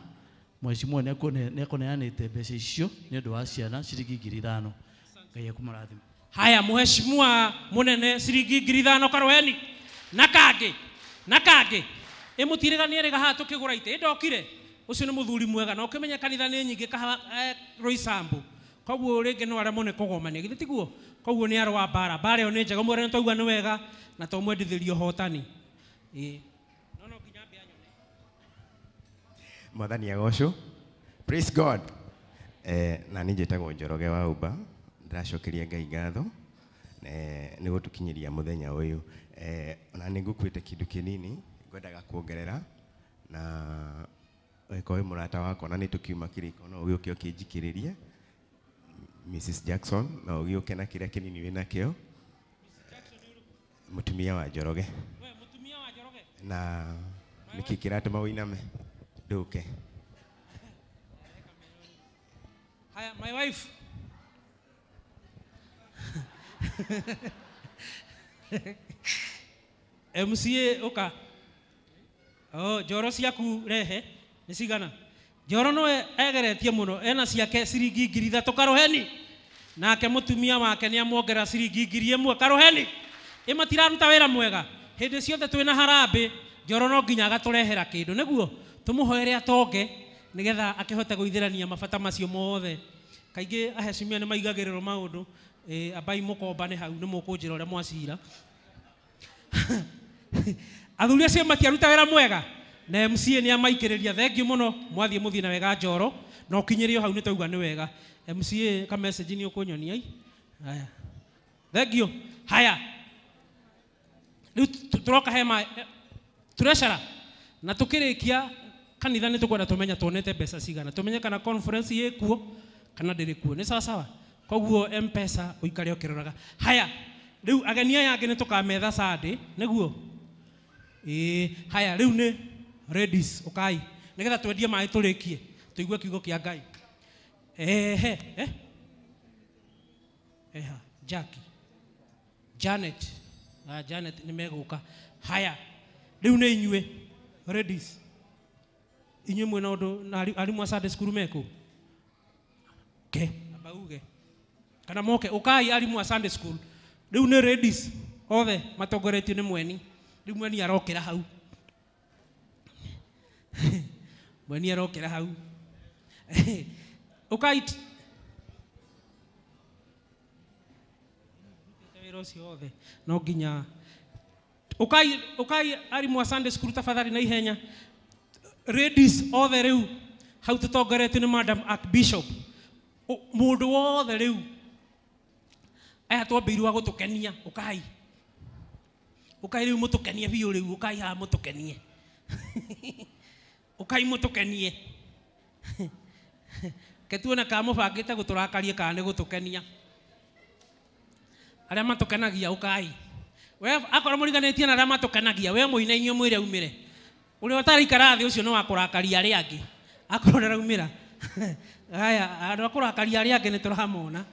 Speaker 16: Mheshimiwa nĩ akũneanĩte mbeca icio nĩ ũndũ wa ciana ciringi 5,000. Ngai akũmũrathime.
Speaker 15: Haya mheshimiwa mũnene ciringi 5,000 Karweni. Na kangĩ na kangĩ ĩmũtirĩga nĩ erĩga haha tũkĩgũra itĩ ndokire. Ũcio nĩ mũthuri mwega na ũkĩmenya kanitha nĩ nyingĩ kaha Roysambu. Koguo rĩngĩ no aremwo nĩ kũgomania githĩ tiguo? Koguo nĩ arũa mbara. Mbara ĩyo nĩ njega mwere nĩ twaigua nĩ wega na twamwendithĩria ũhotani. No no nginya ambie anyone.
Speaker 17: Mwathani agocwo. Praise God. Na niĩ njĩtagwo Njoroge wa Uba. Ndĩracokeria Ngai ngatho nĩ gũtũkinyĩria mũthenya ũyũ. Ona nĩ ngũkuĩte kĩndũ kĩnini ngwendaga kuongerera na eko wĩ mũrata wakwa na nĩ tũkiuma kĩrĩko no ũgĩũke ũkĩnjikĩrĩrie Mrs Jackson no ũgĩũke na kĩrĩa kĩnini wĩnakĩo mũtumia wa Njoroge. Na nĩkĩ kĩratũma ũiname ndũke?
Speaker 15: Haya my wife. MCA ũka. Oh, njoro ciaku rehe nĩ cigana? Njoro nowe egeretie muno ena ciake ciringi 3,000 karuheni nake mutumia wake ni amuongerera ciringi 1,000 karuheni imatiraruta wira mwega hindi ciothe twina harambe Njoro no nginya agaturehera kindu niguo tumuhoere atonge nigetha akihote guithirania mabata macio mothe kaingi aheshimia ni maigagiriro maundu abai mukombane hau ni mukunjira uria mwacira athuri acio matiaruta wira mwega na MCA ni amaikiriria thengiu muno mwathie muthie na wega Njoro na ukinyirio hau ni twauga ni wega MCA ka message ni ukunyonia i haya thengiu haya riu turoka hema turecara na tukirikia kanitha ni tukwenda tumenya tuonete mbeca cigana tumenye kana conference ikuo kana ndiri kuo ni sawa sawa koguo M-Pesa uikare ukiroraga haya riu ageni aya angi ni tukametha Sunday niguo haya riu ni ladies ukai nigetha twendie mai turikie tuigue kiugo kia Ngai ehe eha Jackie Janet Janet ni meguka haya riu ni inyue ladies inyue mwina undu na arimu a Sunday school meku ke abauge kana moke ukai arimu a Sunday school riu ni ladies othe matongoretio ni mweni riu mweni arokera hau mweni arokera hau ukai wira ucio othe no nginya ukai ukai arimu a Sunday school tafadhali na ihenya ladies othe riu hau tutongoretio ni Madam Archbishop mundu wothe riu aya twambĩirwo gũtũkenia ukai ukai riu mũtũkenie biũ riu ukai haha mũtũkenie ukai mũtũkenie ke tuone kana mũbangĩte gũtũrakaria kana nĩ gũtũkenia arĩa matũkenagia ukai we akorwo mũriganĩtie na arĩa matũkenagia we mũine inyuĩ mwĩre umĩre ũrĩa ũtaraikara thĩ ũcio nĩ wa kũrakaria arĩa angĩ akorwo ndaraumĩra haya andũ a kũrakaria arĩa angĩ nĩ tũramona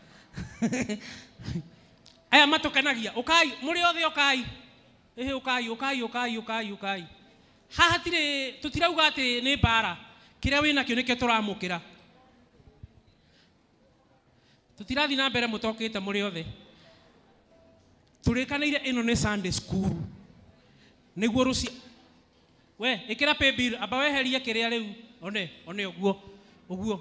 Speaker 15: aya matũkenagia ukai mũrĩ othe ukai ĩhĩ ukai ukai ukai ukai ukai haha hatirĩ tũtirauga atĩ nĩ mbara kĩrĩa wĩnakĩo nĩkĩo tũramũkĩra tũtirathiĩ na mbere mũtokĩte mũrĩ othe tũrĩkanĩire ĩno nĩ Sunday school nĩguo rũci we ĩkĩra pay bill amba weherie kĩrĩa rĩu one one ũguo ũguo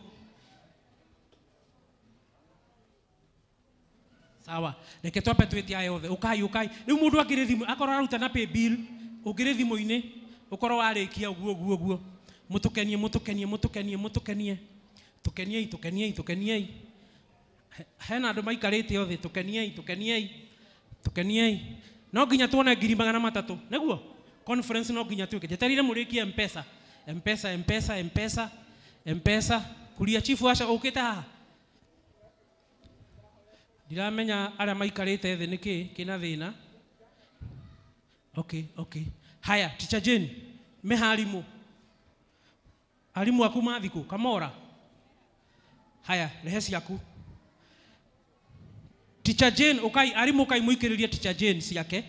Speaker 15: sawa reke twambe twĩtie aya othe ukai ukai rĩu mũndũ angĩrĩ thimũ akorwo araruta na pay bill ũngĩrĩ thimũ-inĩ ũkorwo warĩkia ũguo ũguo ũguo mũtũkenie mũtũkenie mũtũkenie mũtũkenie tũkeniei tũkeniei tũkeniei hena andũ maikarĩte othe tũkeniei tũkeniei tũkeniei no nginya tuone 300,000 nĩguo conference no nginya twĩke njeterire mũrĩkie M-Pesa M-Pesa M-Pesa M-Pesa M-Pesa kuria chifu aca ũkĩte haha ndiramenya arĩa maikarĩte thĩ nĩkĩ kĩna thĩna okay okay haya Teacher Jane meha arimũ arimũ aku mathikũ kamora haya rehe ciaku Teacher Jane ukai arimũ ukai mũikĩrĩrie Teacher Jane ciake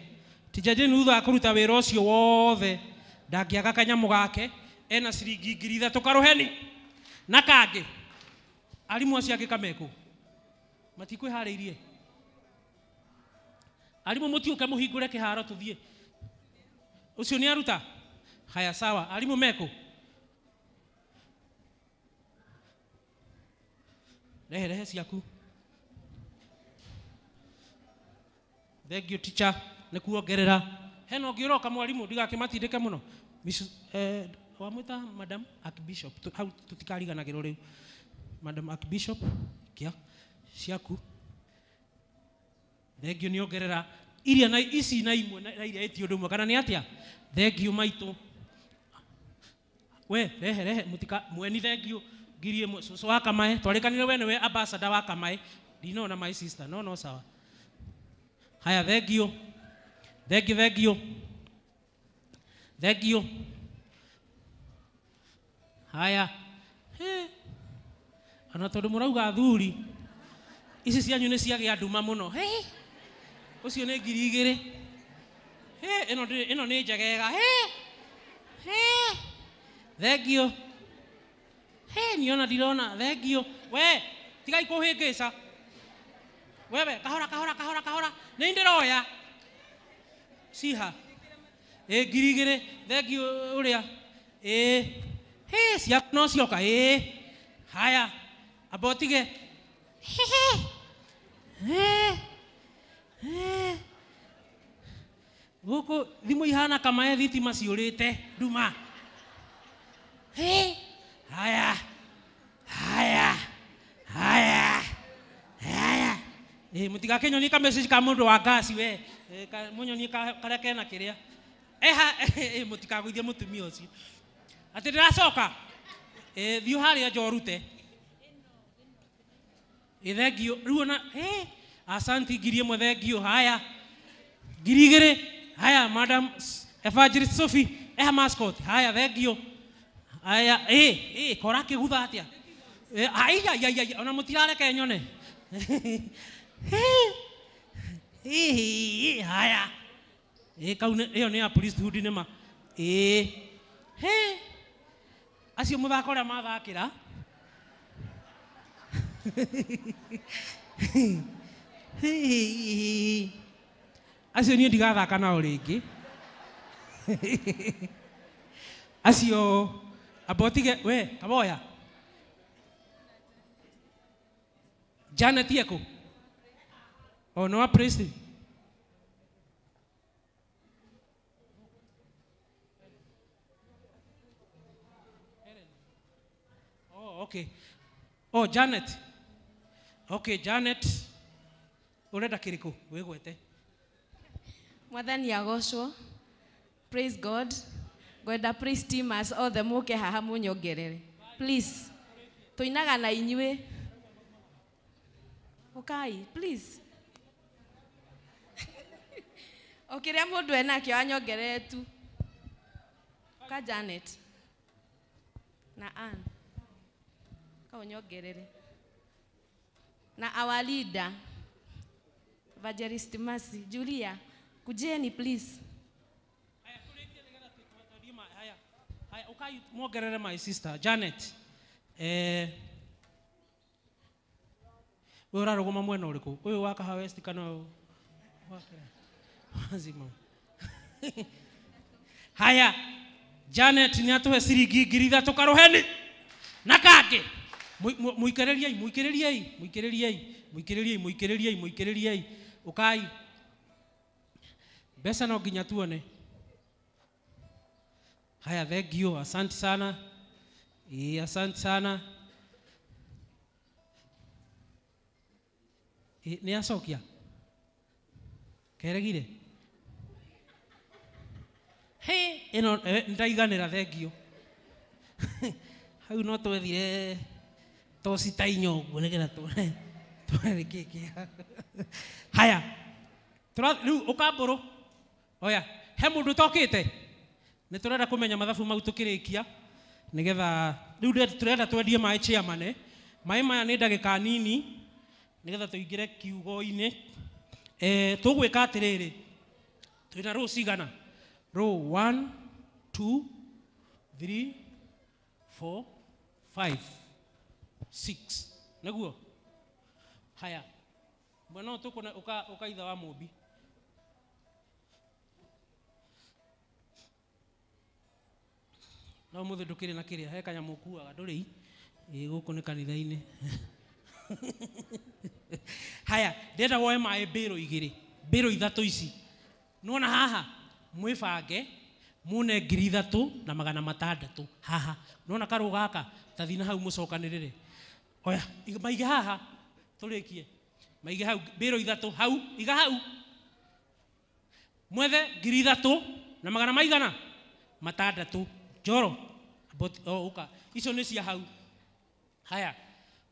Speaker 15: Teacher Jane thutha wa kũruta wĩra ũcio wothe ndangĩaga kanyamũ gake ena ciringi 3,000 karuheni na kangĩ arimũ acio angĩ kamekũ matikwĩharĩirie arimũ mũtiũke mũhingũre kĩharo tũthiĩ ũcio nĩ aruta haya sawa arimũ mekũ rehe rehe ciaku thank you teacher nĩ kuongerera hena ũngĩ ũroka mwarimũ ndigakĩmatindĩke mũno wamwĩta Madam Archbishop hau tũtikariganagĩrwo rĩu Madam Archbishop kia ciaku thengio nĩ ongerera iria na ici na imwe na iria ĩti ũndũ ũmwe kana nĩ atĩa thengio maitũ we rehe rehe mũtika mweni thengio 1,000 cũcũ wa Kamae twarĩkanire we nĩwe ambassador wa Kamae ndinona my sister no no sawa haya thengio thengio thengio thengio haya ona tondũ mũrauga athuri ici cianyu nĩ ciagĩa nduma mũno ũcio nĩ 2,000 ĩno nĩ njegega thengio He niona ndirona thengio we tigai kũhĩngĩca wewe kahora kahora kahora kahora nĩ ndĩroya ciha ĩ 2000 thengio ũrĩa ĩ he ciaku no cioka ĩ haya amba ũtige gũkũ thimũ ihana kamae thitima ciũrĩte nduma haya haya haya haya mũtigakĩnyonie ka message ka mũndũ wa ngasi we mũnyonie karĩa kena kĩrĩa eha mũtikagũithie mũtumia ũcio atĩ ndĩracoka thiĩ harĩa nja ũrute thengio rĩu ona asanti 1000 thengio haya 2000 haya madam Evangelist Sophie eha mascot haya thengio haya kora kĩgutha atĩa aiya ya ona mũtirareke nyone haya kau ĩyo nĩ ya priesthood nĩ ma he acio mũthako ũrĩa mathakĩra acio niĩ ndigathaka nao rĩngĩ acio amba ũtige we kaboya Janet yeko o no priest oh okay oh Janet okay Janet urenda kiriku wigwete
Speaker 18: Mwathani agocwo. Praise God. Ngwenda praise teamers othe muke haha munyongerere please. Tuinaga na inyuĩ. Ukai please. O kĩrĩa mũndũ enakĩo anyongerere tu. Ka Janet na Ann ka unyongerere na our leader Evangelist Mercy Julia kujeni please.
Speaker 15: Haya ukai muongerere my sister Janet we ũrarũgama mwena ũrĩkũ ũyũ wa Kahawa West kana wa wazima haya Janet nĩ atũhe ciringi 3000 karuheni na kangĩ mũikĩrĩriei mũikĩrĩriei mũikĩrĩriei mũikĩrĩriei mũikĩrĩriei mũikĩrĩriei ũkai mbeca no nginya tuone haya thengio asante sana asante sana nĩ acokia keregire he ĩno ndaiganĩra thengio hau no twethire toci ta inya ũguo nĩgetha tuone nĩkĩ kĩa haya rĩu ũkambũrũ oya he mũndũ ũtokĩte nĩ tũrenda kũmenya mathabu mau tũkĩrĩkia nĩgetha rĩu tũrenda twendie maĩ chairman maĩ maya nĩ ndagĩka nini nĩgetha tũingĩre kiugo-inĩ tũgwĩka atĩrĩrĩ twĩna rũũ cigana rũũ 1 2 3 4 5 6 nĩguo haya mwena ũyũ tũkũne ũka itha wa mũmbi no mũthĩ ndũkĩrĩ na kĩrĩa he kanyamũ ũkuaga ndũrĩ gũkũ nĩ kanitha-inĩ haya ndĩrenda woe maĩ mbĩrũ igĩrĩ mbĩrũ ithatũ ici nĩwona haha mwĩbange mune 3600 haha nĩwona karũ gaka tathi na hau mũcokanĩrĩre oya maige haha tũrĩkie maige hau mbĩrũ ithatũ hau iga hau mwethe 3600 njoro ũka icio nĩ cia hau haya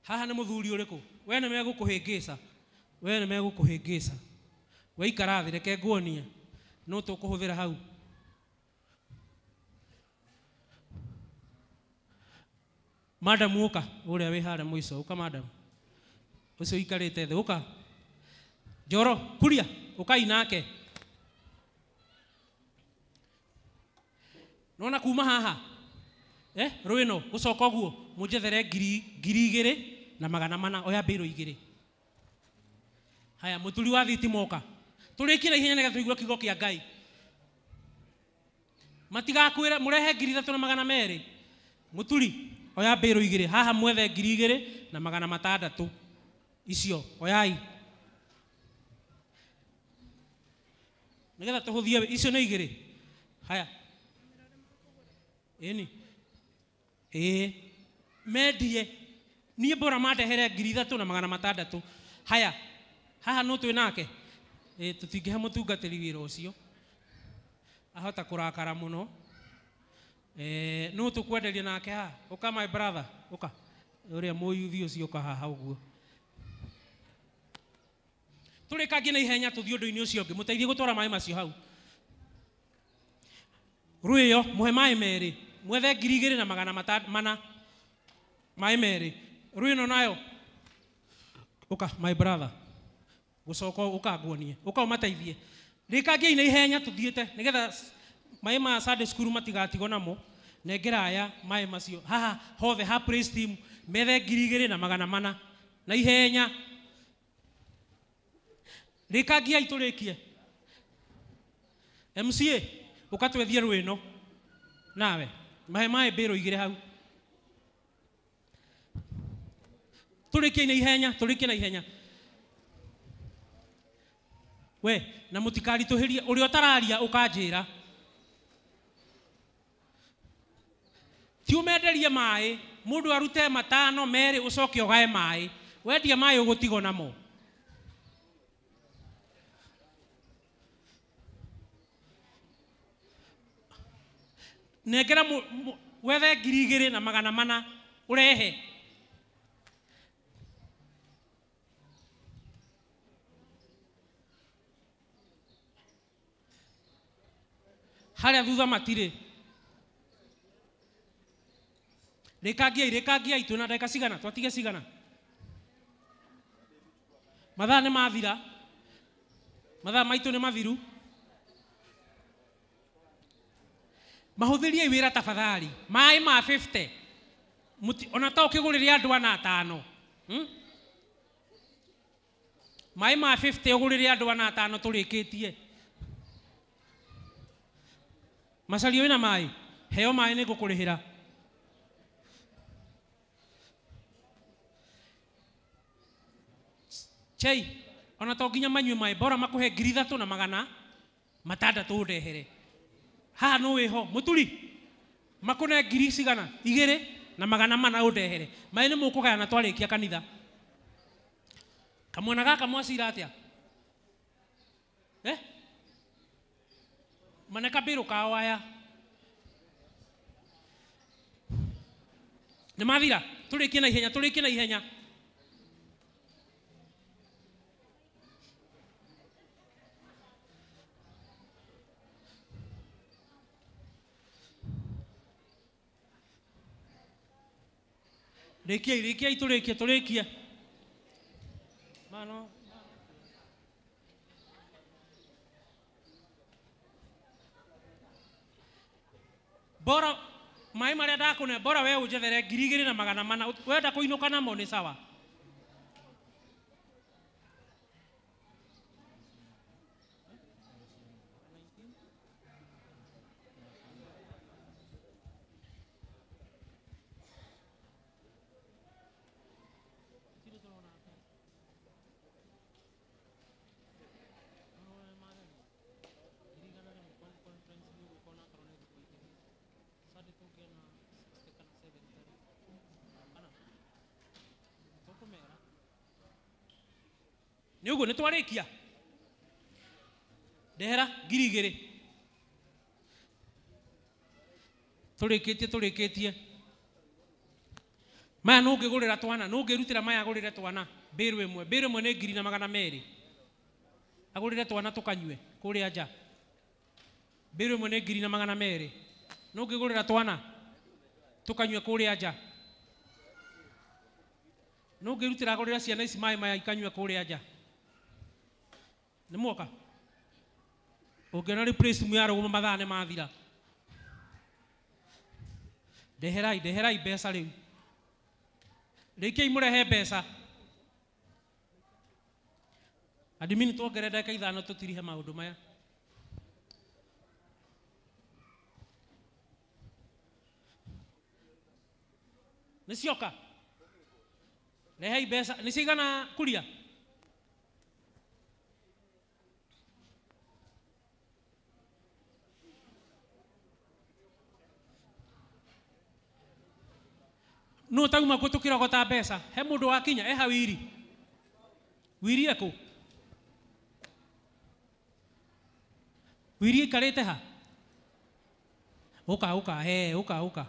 Speaker 15: haha nĩ mũthuri ũrĩkũ we nĩ megũkũhĩngĩca we nĩ megũkũhĩngĩca we ikara thĩ reke nguonie no tũkũhũthĩra hau madam ũka ũrĩa wĩ harĩa mũico ũka madam ũcio ũikarĩte thĩ ũka njoro kuria ũkai nake nona kuma haha rwĩno gũcoka ũguo Mũnjethere 2400 oya mbĩrũ 2. Haya mũturi wa thitima ũka. Tũrĩkie na ihenya nĩgetha tũigue kiugo kĩa Ngai. Matigakwĩre mũrehe 3200. Mũturi oya mbĩrũ 2 haha mwethe 2600 icio oyai. Nĩgetha tũhũthie icio nĩ 2. Haya. Ĩni. Ĩĩ. Mendie niĩ bora mandehere 3600. Haya. Haha no twĩ nake. Ĩĩ tũtingĩhe mũtungatĩri wĩra ũcio. Ahota kũrakara mũno. No tũkwenderia nake haha. Ũka my brother, ũka. Ũrĩa mũyuthi ũcio ũka haha ũguo. Tũrĩkangie na ihenya tũthiĩ ũndũ-inĩ ũcio ũngĩ. Mũteithie gũtwara maĩ macio hau. Rwĩyo mũhe maĩ 2. Mwethe 2400 maĩ 2. Rwĩno nayo. Ũka my brother. Gũcoka ũka nguonie. Ũka ũmateithie. Rĩkangiai na ihenya tũthiĩte nĩgetha maĩ ma Sunday school matigatigwo namo. Nengera aya maĩ macio. Haha hothe ha praise team methe 2400 na ihenya. Rĩkangiai tũrĩkie. MCA ũkatwethie rwĩno. Nawe mahe maĩ mbĩrũ 2 hau. Tũrĩkie na ihenya, tũrĩkie na ihenya. We na mũtikaritũhĩrie ũrĩa ũtararia ũkanjĩra. Ti ũmenderie maĩ, mũndũ arute 5 2 ũcoke ũgae maĩ. Wendia maĩ ũgũtigwo namo. Nengera wethe 2400 ũrehe. Harĩa thutha matirĩ. Rĩkangiai, rĩkangiai twĩna ndagĩka cigana? Twatige cigana? Mathaa nĩ mathira. Mathaa maitũ nĩ mathiru. Mahũthĩriei wĩra tafadhali. Maĩ ma 50. Ona ta ũkĩgũrĩre andũ 4 5. Maĩ ma 50 ũgũrĩre andũ 4 5 tũrĩkĩtie. Macario wĩna maĩ? Heo maĩ nĩ ngũkũrĩhĩra. Chei, ona to nginya manyue maĩ, bora makũhe 3600 ũndehere. Haha no wĩho, mũturi makũne 2 cigana? 2400 ũndehere. Maĩ nĩ mũkũgayana twarĩkia kanitha. Kamwana gaka mwacira atĩa? Mane kabĩrũ kao aya. Nĩ mathira? Tũrĩkie na ihenya, tũrĩkie na ihenya. Rĩkiai, rĩkiai tũrĩkie, tũrĩkie. Mano. Bora maĩ marĩa ndakũne, bora we ũnjethere 2400. Wenda kũinũka namo nĩ sawa. Nĩ ũguo nĩ twarĩkia. Ndehera 2000. Tũrĩkĩtie, tũrĩkĩtie. Maya nũ ũngĩgũrĩra twana, nũ ũngĩrutĩra maya agũrĩre twana mbĩrũ ĩmwe. Mbĩrũ ĩmwe nĩ 1200. Agũrĩre twana tũkanyue kũrĩa nja. Mbĩrũ ĩmwe nĩ 1200. Nũ ũngĩgũrĩra twana tũkanyue kũrĩa nja. Nũ ũngĩrutĩra agũrĩre ciana ici maĩ maya ikanyue kũrĩa nja. Nĩ mwoka? Ũngĩona rĩu praise team yarũgama mathaa nĩ mathira. Ndeherai, ndeherai mbeca rĩu. Rĩkiai mũrehe mbeca. Admin tuongerere ndagĩka 5 tũtirihe maũndũ maya. Nĩ cioka? Rehei mbeca. Nĩ cigana kuria? No tauma kũ tũkĩrogota mbeca. He mũndũ wakinya eha wiri. Wiri ekũ? Wiri aikarĩte ha? Ũka ũka he ũka ũka.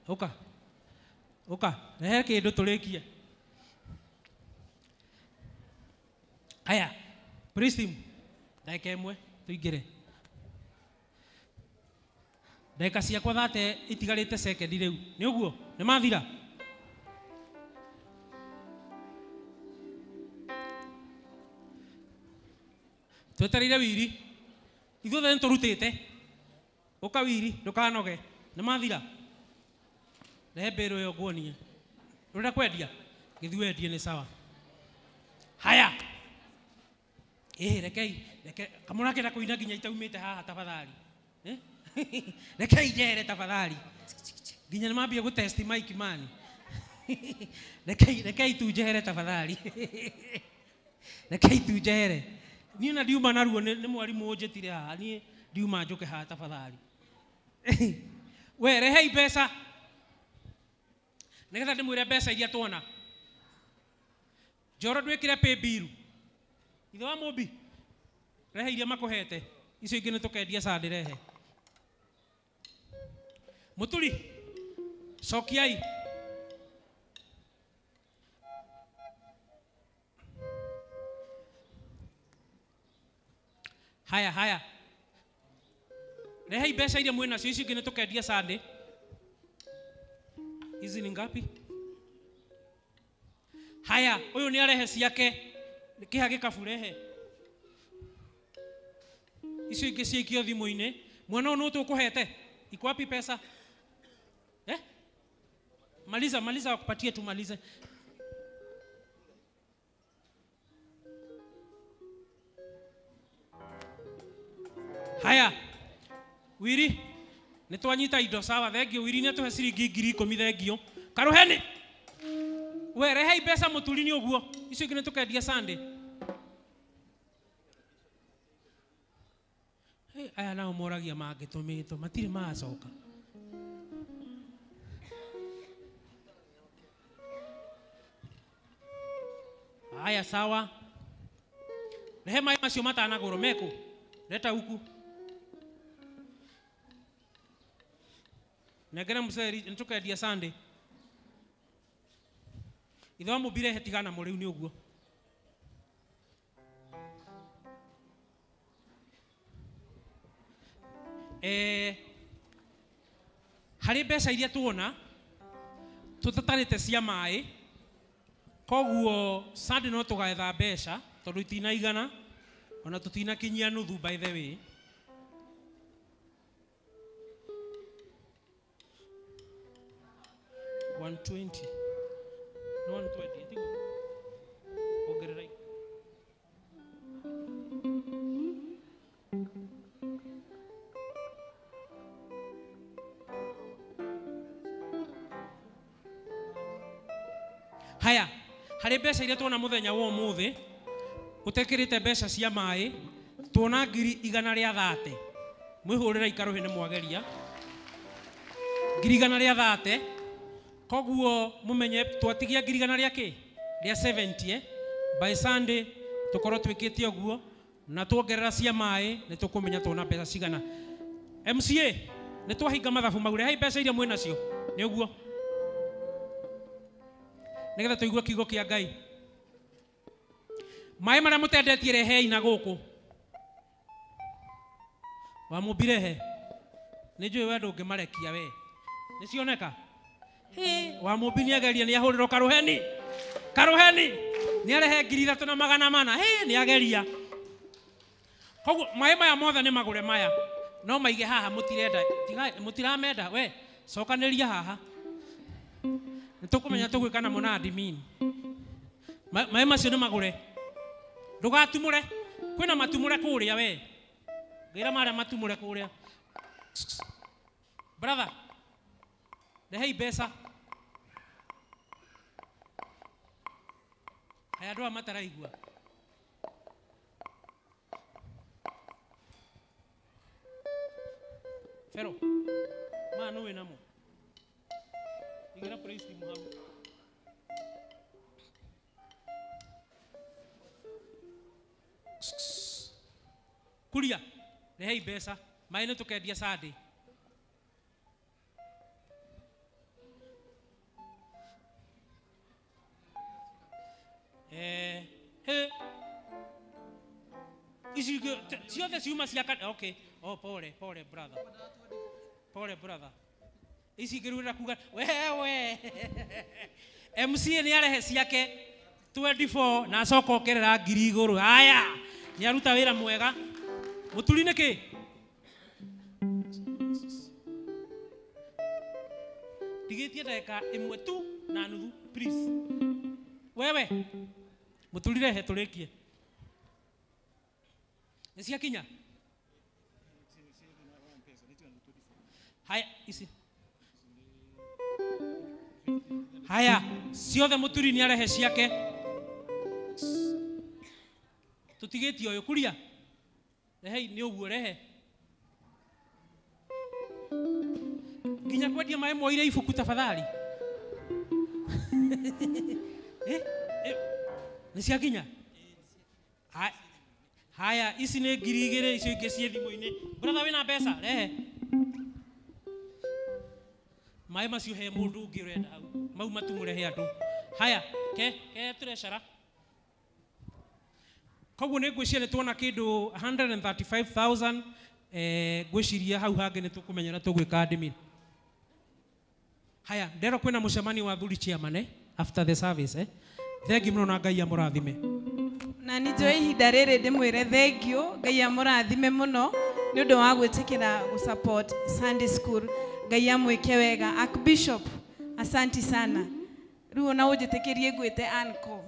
Speaker 15: Ũka. Ũka rehe kĩndũ tũrĩkie. Aya, praise team. Ndagĩka 1 tũingĩre. Ndagĩka ciakwa 30 itigarĩte sekendi rĩu. Nĩ ũguo? Nĩ mathira? Twetereire wiri. Ithuothe nĩ tũrutĩte. Ũka wiri, ndũkanoge. Nĩ mathira? Rehe mbĩrũ ĩyo nguonie. Ũrenda kwendia? Gĩthiĩ wendie nĩ sawa. Haya. Rekei, reke kamũrakĩenda kũina nginya itaumĩte haha tafadhali. Rekei njere tafadhali. Nginya nĩ mambia gũtest mic man. Rekei tu njehere tafadhali. Rekei tu njehere. Niĩ na ndiuma naruo nĩ mwarimũ ũnjĩtire haha. Niĩ ndiuma njũke haha tafadhali. We rehei mbeca. Nĩgetha ndĩmwĩre mbeca iria tuona. Njoro ndwĩkĩre pay bill. Ithe wa Mũmbi, rehe iria makũhete. Icio ingĩ nĩ tũkendia Sunday rehe. Mũturi, cokiai. Haya haya. Rehei mbeca iria mwĩ nacio, icio ingĩ nĩ tũkendia Sunday. Hizi ni ngapi? Haya, ũyũ nĩ arehe ciake. Kĩha gĩkabu rehe. Icio ingĩ ciikio thimũ-inĩ. Mwana ũyũ nũ tũkũhete? Iko wapi pesa? Eh? Maliza, maliza wakupatie tumalize. Haya. Wiri, nĩ twanyita indo sawa, thengio. Wiri nĩ atũhe ciringi 10,000 thengio. Karuheni. We rehei mbeca mũturi nĩ ũguo. Icio ingĩ nĩ tũkendia Sunday. Hey, aya nao moragia mangĩtũmĩtwo matirĩ macoka. Haya sawa. Rehe maĩ macio matanagũrwo mekũ? Leta huku. Nengera mũceri nĩ tũkendia Sunday. Ithe wa Mũmbi rehe tigana mo rĩu nĩ ũguo. Harĩ mbeca iria tuona tũtatarĩte cia maĩ, koguo Sunday no tũgaetha mbeca tondũ itinaigana ona tũtinakinyia nuthu by the way. $120. No 120, tiguo? Ongerera. Haya, harĩ mbeca iria tuona mũthenya wa ũmũthĩ, ũtekĩrĩte mbeca cia maĩ, tuona 130,000. Mwĩhũrĩre ikarũhĩ nĩ mwageria. 130,000. Koguo mũmenye twatigia 100 rĩa kĩ? Rĩa 70, By Sunday tũkorwo twĩkĩte ũguo na tuongerera cia maĩ nĩ tũkũmenya tuona mbeca cigana. MCA nĩ twahinga mathabu mau, rehei mbeca iria mwĩ nacio nĩ ũguo, nĩgetha tũigue kiugo kĩa Ngai. Maĩ marĩa mũtendetie rehei na gũkũ. Wa Mũmbi rehe. Nĩ njũĩ we ndũngĩmarekia we. Nĩ cioneka? Wa Mũmbi nĩ ageria, nĩ ahũrĩrwo karuheni. Karuheni nĩ arehe 3,400. Nĩ ageria. Koguo maĩ maya mothe nĩ magũre maya. No maige haha mũtirenda. Tiga mũtiramenda we. Cokanĩria haha. Nĩ tũkũmenya tũgwĩka namo na admin. Maĩ macio nĩ magũre. Ndũgatumũre. Kwĩna matumũre kũrĩa we. Ngĩra marĩa matumũre kũrĩa. Brother, rehei mbeca. Aya andũ aya mataraigua. Fero, ma nũ wĩ namo? Igĩra praise team hau. Kuria, rehei mbeca. Maĩ nĩ tũkendia Sunday. He. Ici ciothe ciuma cia okay. Oh, pole, pole brother. Pole brother. Ici ngĩrurĩra kuga wewe. MCA nĩ arehe ciake 24 na acoka ongerera 1,000 igũrũ. Haya, nĩ aruta wĩra mwega. Mũturi nĩ kĩ? Ndigĩtie ndagĩka 1 tu na nuthu, please. Wewe, mũturi rehe tũrĩkie. Nĩ ciakinya? Haya, ici. Haya, ciothe mũturi nĩ arehe ciake. Tũtigĩtie ũyũ kuria. Rehei nĩ ũguo rehe. Nginya kwendia maĩ moire ibuku tafadhali. Nĩ ciakinya? Haya, ici nĩ 2,000 icio ingĩ ciĩ thimũ-inĩ. Brother wĩna mbeca, rehe. Maĩ macio he mũndũ ũngĩ ũrenda hau. Mau matumũre he andũ. Haya, ke treasurer. Koguo nĩ ngwĩciria nĩ tuona kĩndũ 135,000 ngwĩciria hau hangĩ nĩ tũkũmenya ũrĩa tũgwĩka admin. Haya, ndero kwĩna mũcemanio wa thuri chairman after the service Thengi mũno na Ngai amũrathime.
Speaker 5: Na nĩ njũĩ ihinda rĩrĩ ndĩmwĩre thengio, Ngai amũrathime mũno nĩ ũndũ wa gwĩtĩkĩra gũ support Sunday school. Ngai amwĩke wega. Archbishop, asanti sana. Rĩu ona ũnjĩtĩkĩrie ngwĩte uncle.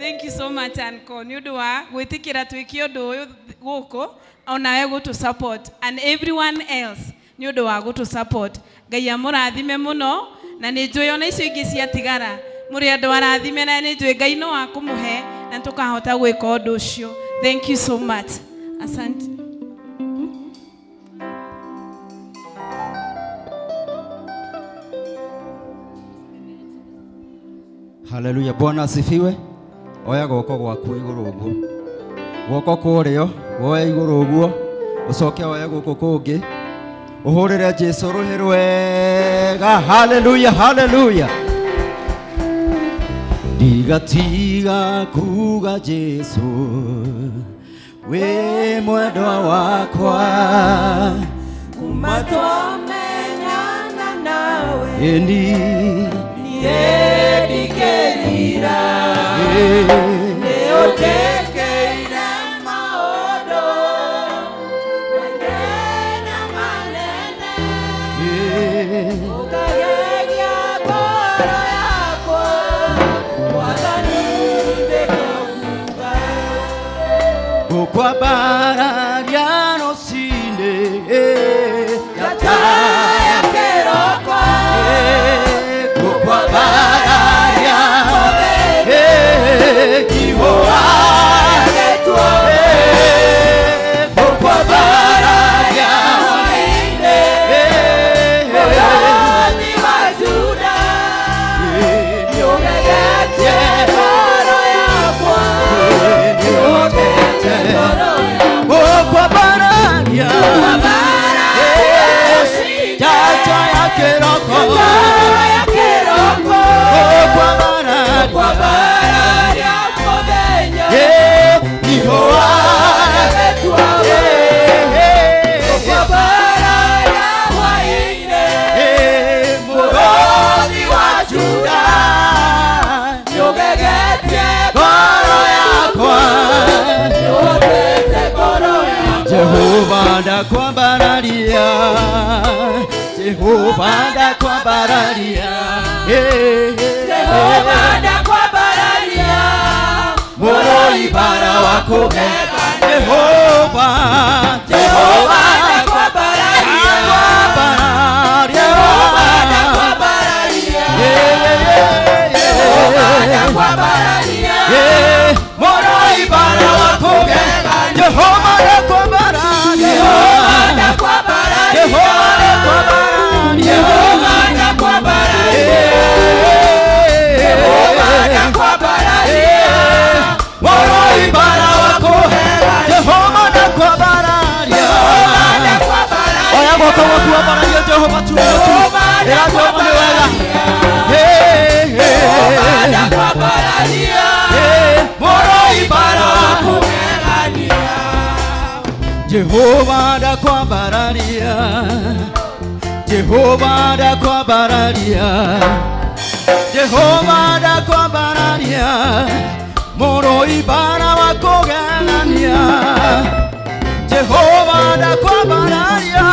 Speaker 5: Thank you so much uncle nĩ ũndũ wa gwĩtĩkĩra twĩke ũndũ ũyũ gũkũ onawe gũtũ support and everyone else nĩ ũndũ wa gũtũ support. Ngai amũrathime mũno na nĩ njũĩ ona icio ingĩ ciatigara mũrĩ andũ arathime na nĩ njũĩ Ngai no akũmũhe na tũkahota gwĩka ũndũ ũcio. Thank you so much. Asante.
Speaker 13: Haleluya. Bwana asifiwe. Oya guoko gwaku iguru uguo. Guoko kũrĩo woe iguru uguo ucoke woe guoko kũngĩ uhũrĩre Jesu rũhĩ rwega. Haleluya, haleluya. Ndigatiga kuga Jesu wĩ mwendwa wakwa
Speaker 14: kuma twamenyana nawe
Speaker 13: ĩni
Speaker 14: niĩ nĩũnjĩkĩire maũndũ maingĩ na manene ũkagegia ngoro yakwa Mwathani ndĩkũuga
Speaker 13: ngũkwambararia rũcinĩ
Speaker 14: njata ya kĩroko
Speaker 13: ngũkwambararia Jehova ndakwambararia Jehova ndakwambararia
Speaker 14: Jehova ndakwambararia Mũrũi bara wa kũgegania
Speaker 13: Jehova
Speaker 14: Jehova ndakwambararia Jehova ndakwambararia Jehova ndakwambararia
Speaker 13: Mũrũi bara wa kũgegania Jehova ndakwambararia
Speaker 14: Jehova ndakwambararia
Speaker 13: Jehova ndakwambararia
Speaker 14: Jehova ndakwambararia Jehova ndakwambararia
Speaker 13: Mũrũi bara wa kũgegania Jehova ndakwambararia Oya guoko gwaku wambararie Jehova tu Ĩra Jehova nĩ wega
Speaker 14: Jehova ndakwambararia
Speaker 13: Mũrũi bara wa
Speaker 14: kũgegania
Speaker 13: Jehova ndakwambararia Jehova ndakwambararia Jehova ndakwambararia Mũrũi bara wa kũgegania Jehova ndakwambararia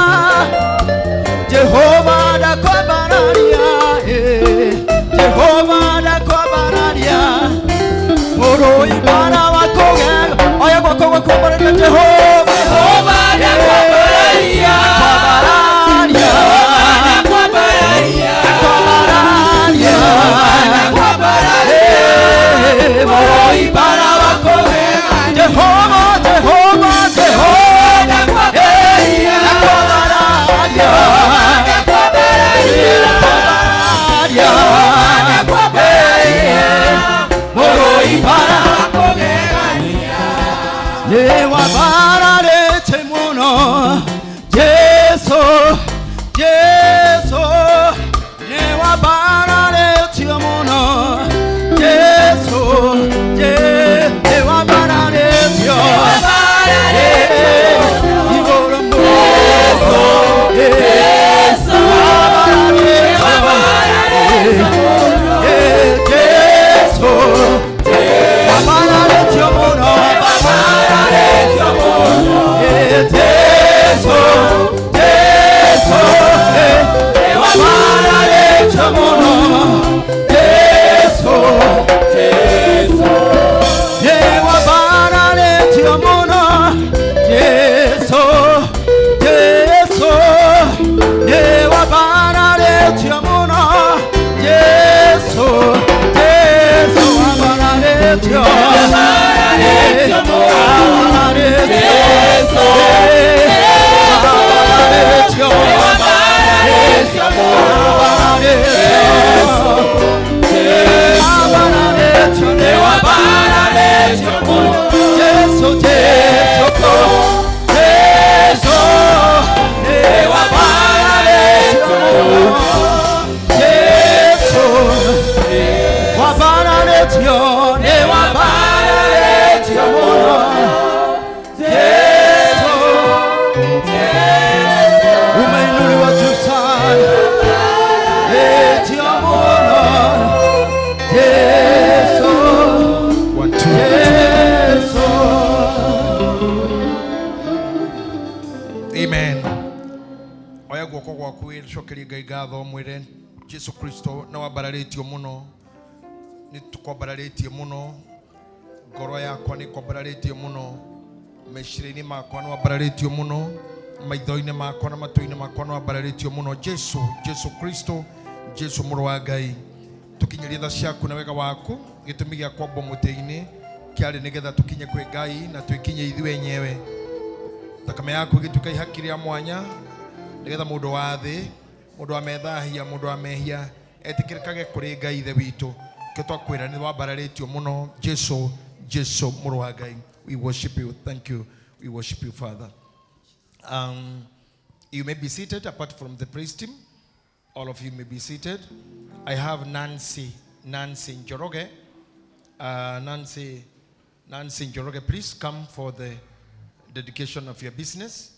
Speaker 13: Jehova ndakwambararia Jehova ndakwambararia Mũrũi bara wa kũgegania Oya guoko gwaku wambararie Jehova
Speaker 14: Jehova ndakwambararia Jehova ndakwambararia Jehova ndakwambararia
Speaker 13: Mũrũi bara wa kũgegania Jehova Jehova Jehova
Speaker 14: ndakwambararia
Speaker 13: ndakwambararia
Speaker 14: Jehova ndakwambararia
Speaker 13: Mũrũi bara
Speaker 14: wa kũgegania
Speaker 13: Nĩwambararĩte mũno Jesu Jesu nĩwambararĩtio mũno Jesu nĩwambararĩtio igũrũ mũno
Speaker 14: Jesu nĩwambararĩtio mũno
Speaker 13: Jesu wambararĩtio mũno
Speaker 14: nĩwambararĩtio mũno
Speaker 13: Jesu Jesu nĩwambararĩtio mũno Jesu
Speaker 14: Jesu
Speaker 13: nĩwambararĩtio mũno Jesu Jesu nĩwambararĩtio mũno Jesu Jesu wambararĩtio
Speaker 14: nĩwambararĩtio mũno Jesu
Speaker 13: wambararĩtio
Speaker 14: nĩwambararĩtio mũno Jesu
Speaker 13: wambararĩtio
Speaker 14: nĩwambararĩtio mũno
Speaker 13: Jesu Jesu Jesu nĩwambararĩtio mũno Jesu wambararĩtio nĩwambararĩtio mũno Jesu umeinuliwa juu sana Etio mũno Jesu Jesu
Speaker 19: Amen. Oya guoko gwaku wĩcokerie Ngai ngatho mwĩre Jesu Kristo nĩ wambararĩtio mũno nĩ tũkwambararĩtie mũno ngoro yakwa nĩ kwambararĩtio mũno meciria-inĩ makwa nĩ wambararĩtio mũno maitho-inĩ makwa na matũ-inĩ makwa nĩ wambararĩtio mũno Jesu Jesu Kristo Jesu mũrũ wa Ngai tũkinyĩrie tha ciaku na wega waku gĩtũmi gĩa kwambwo mũtĩ-inĩ kĩarĩ nĩgetha tũkinye kwĩ Ngai na twĩkinye ithuĩ enyewe thakame yaku ĩgĩtuĩka ihaki rĩa mwanya nĩgetha mũndũ wa thĩ mũndũ wa methahia mũndũ wa mehia etĩkĩrĩkage kũrĩ Ngai ithe witũ kĩo twakwĩra nĩ wambararĩtio mũno Jesu Jesu mũrũ wa Ngai. We worship you. Thank you. We worship you, Father. You may be seated apart from the praise team. All of you may be seated. I have Nancy Njoroge. Nancy Njoroge, please come for the dedication of your business.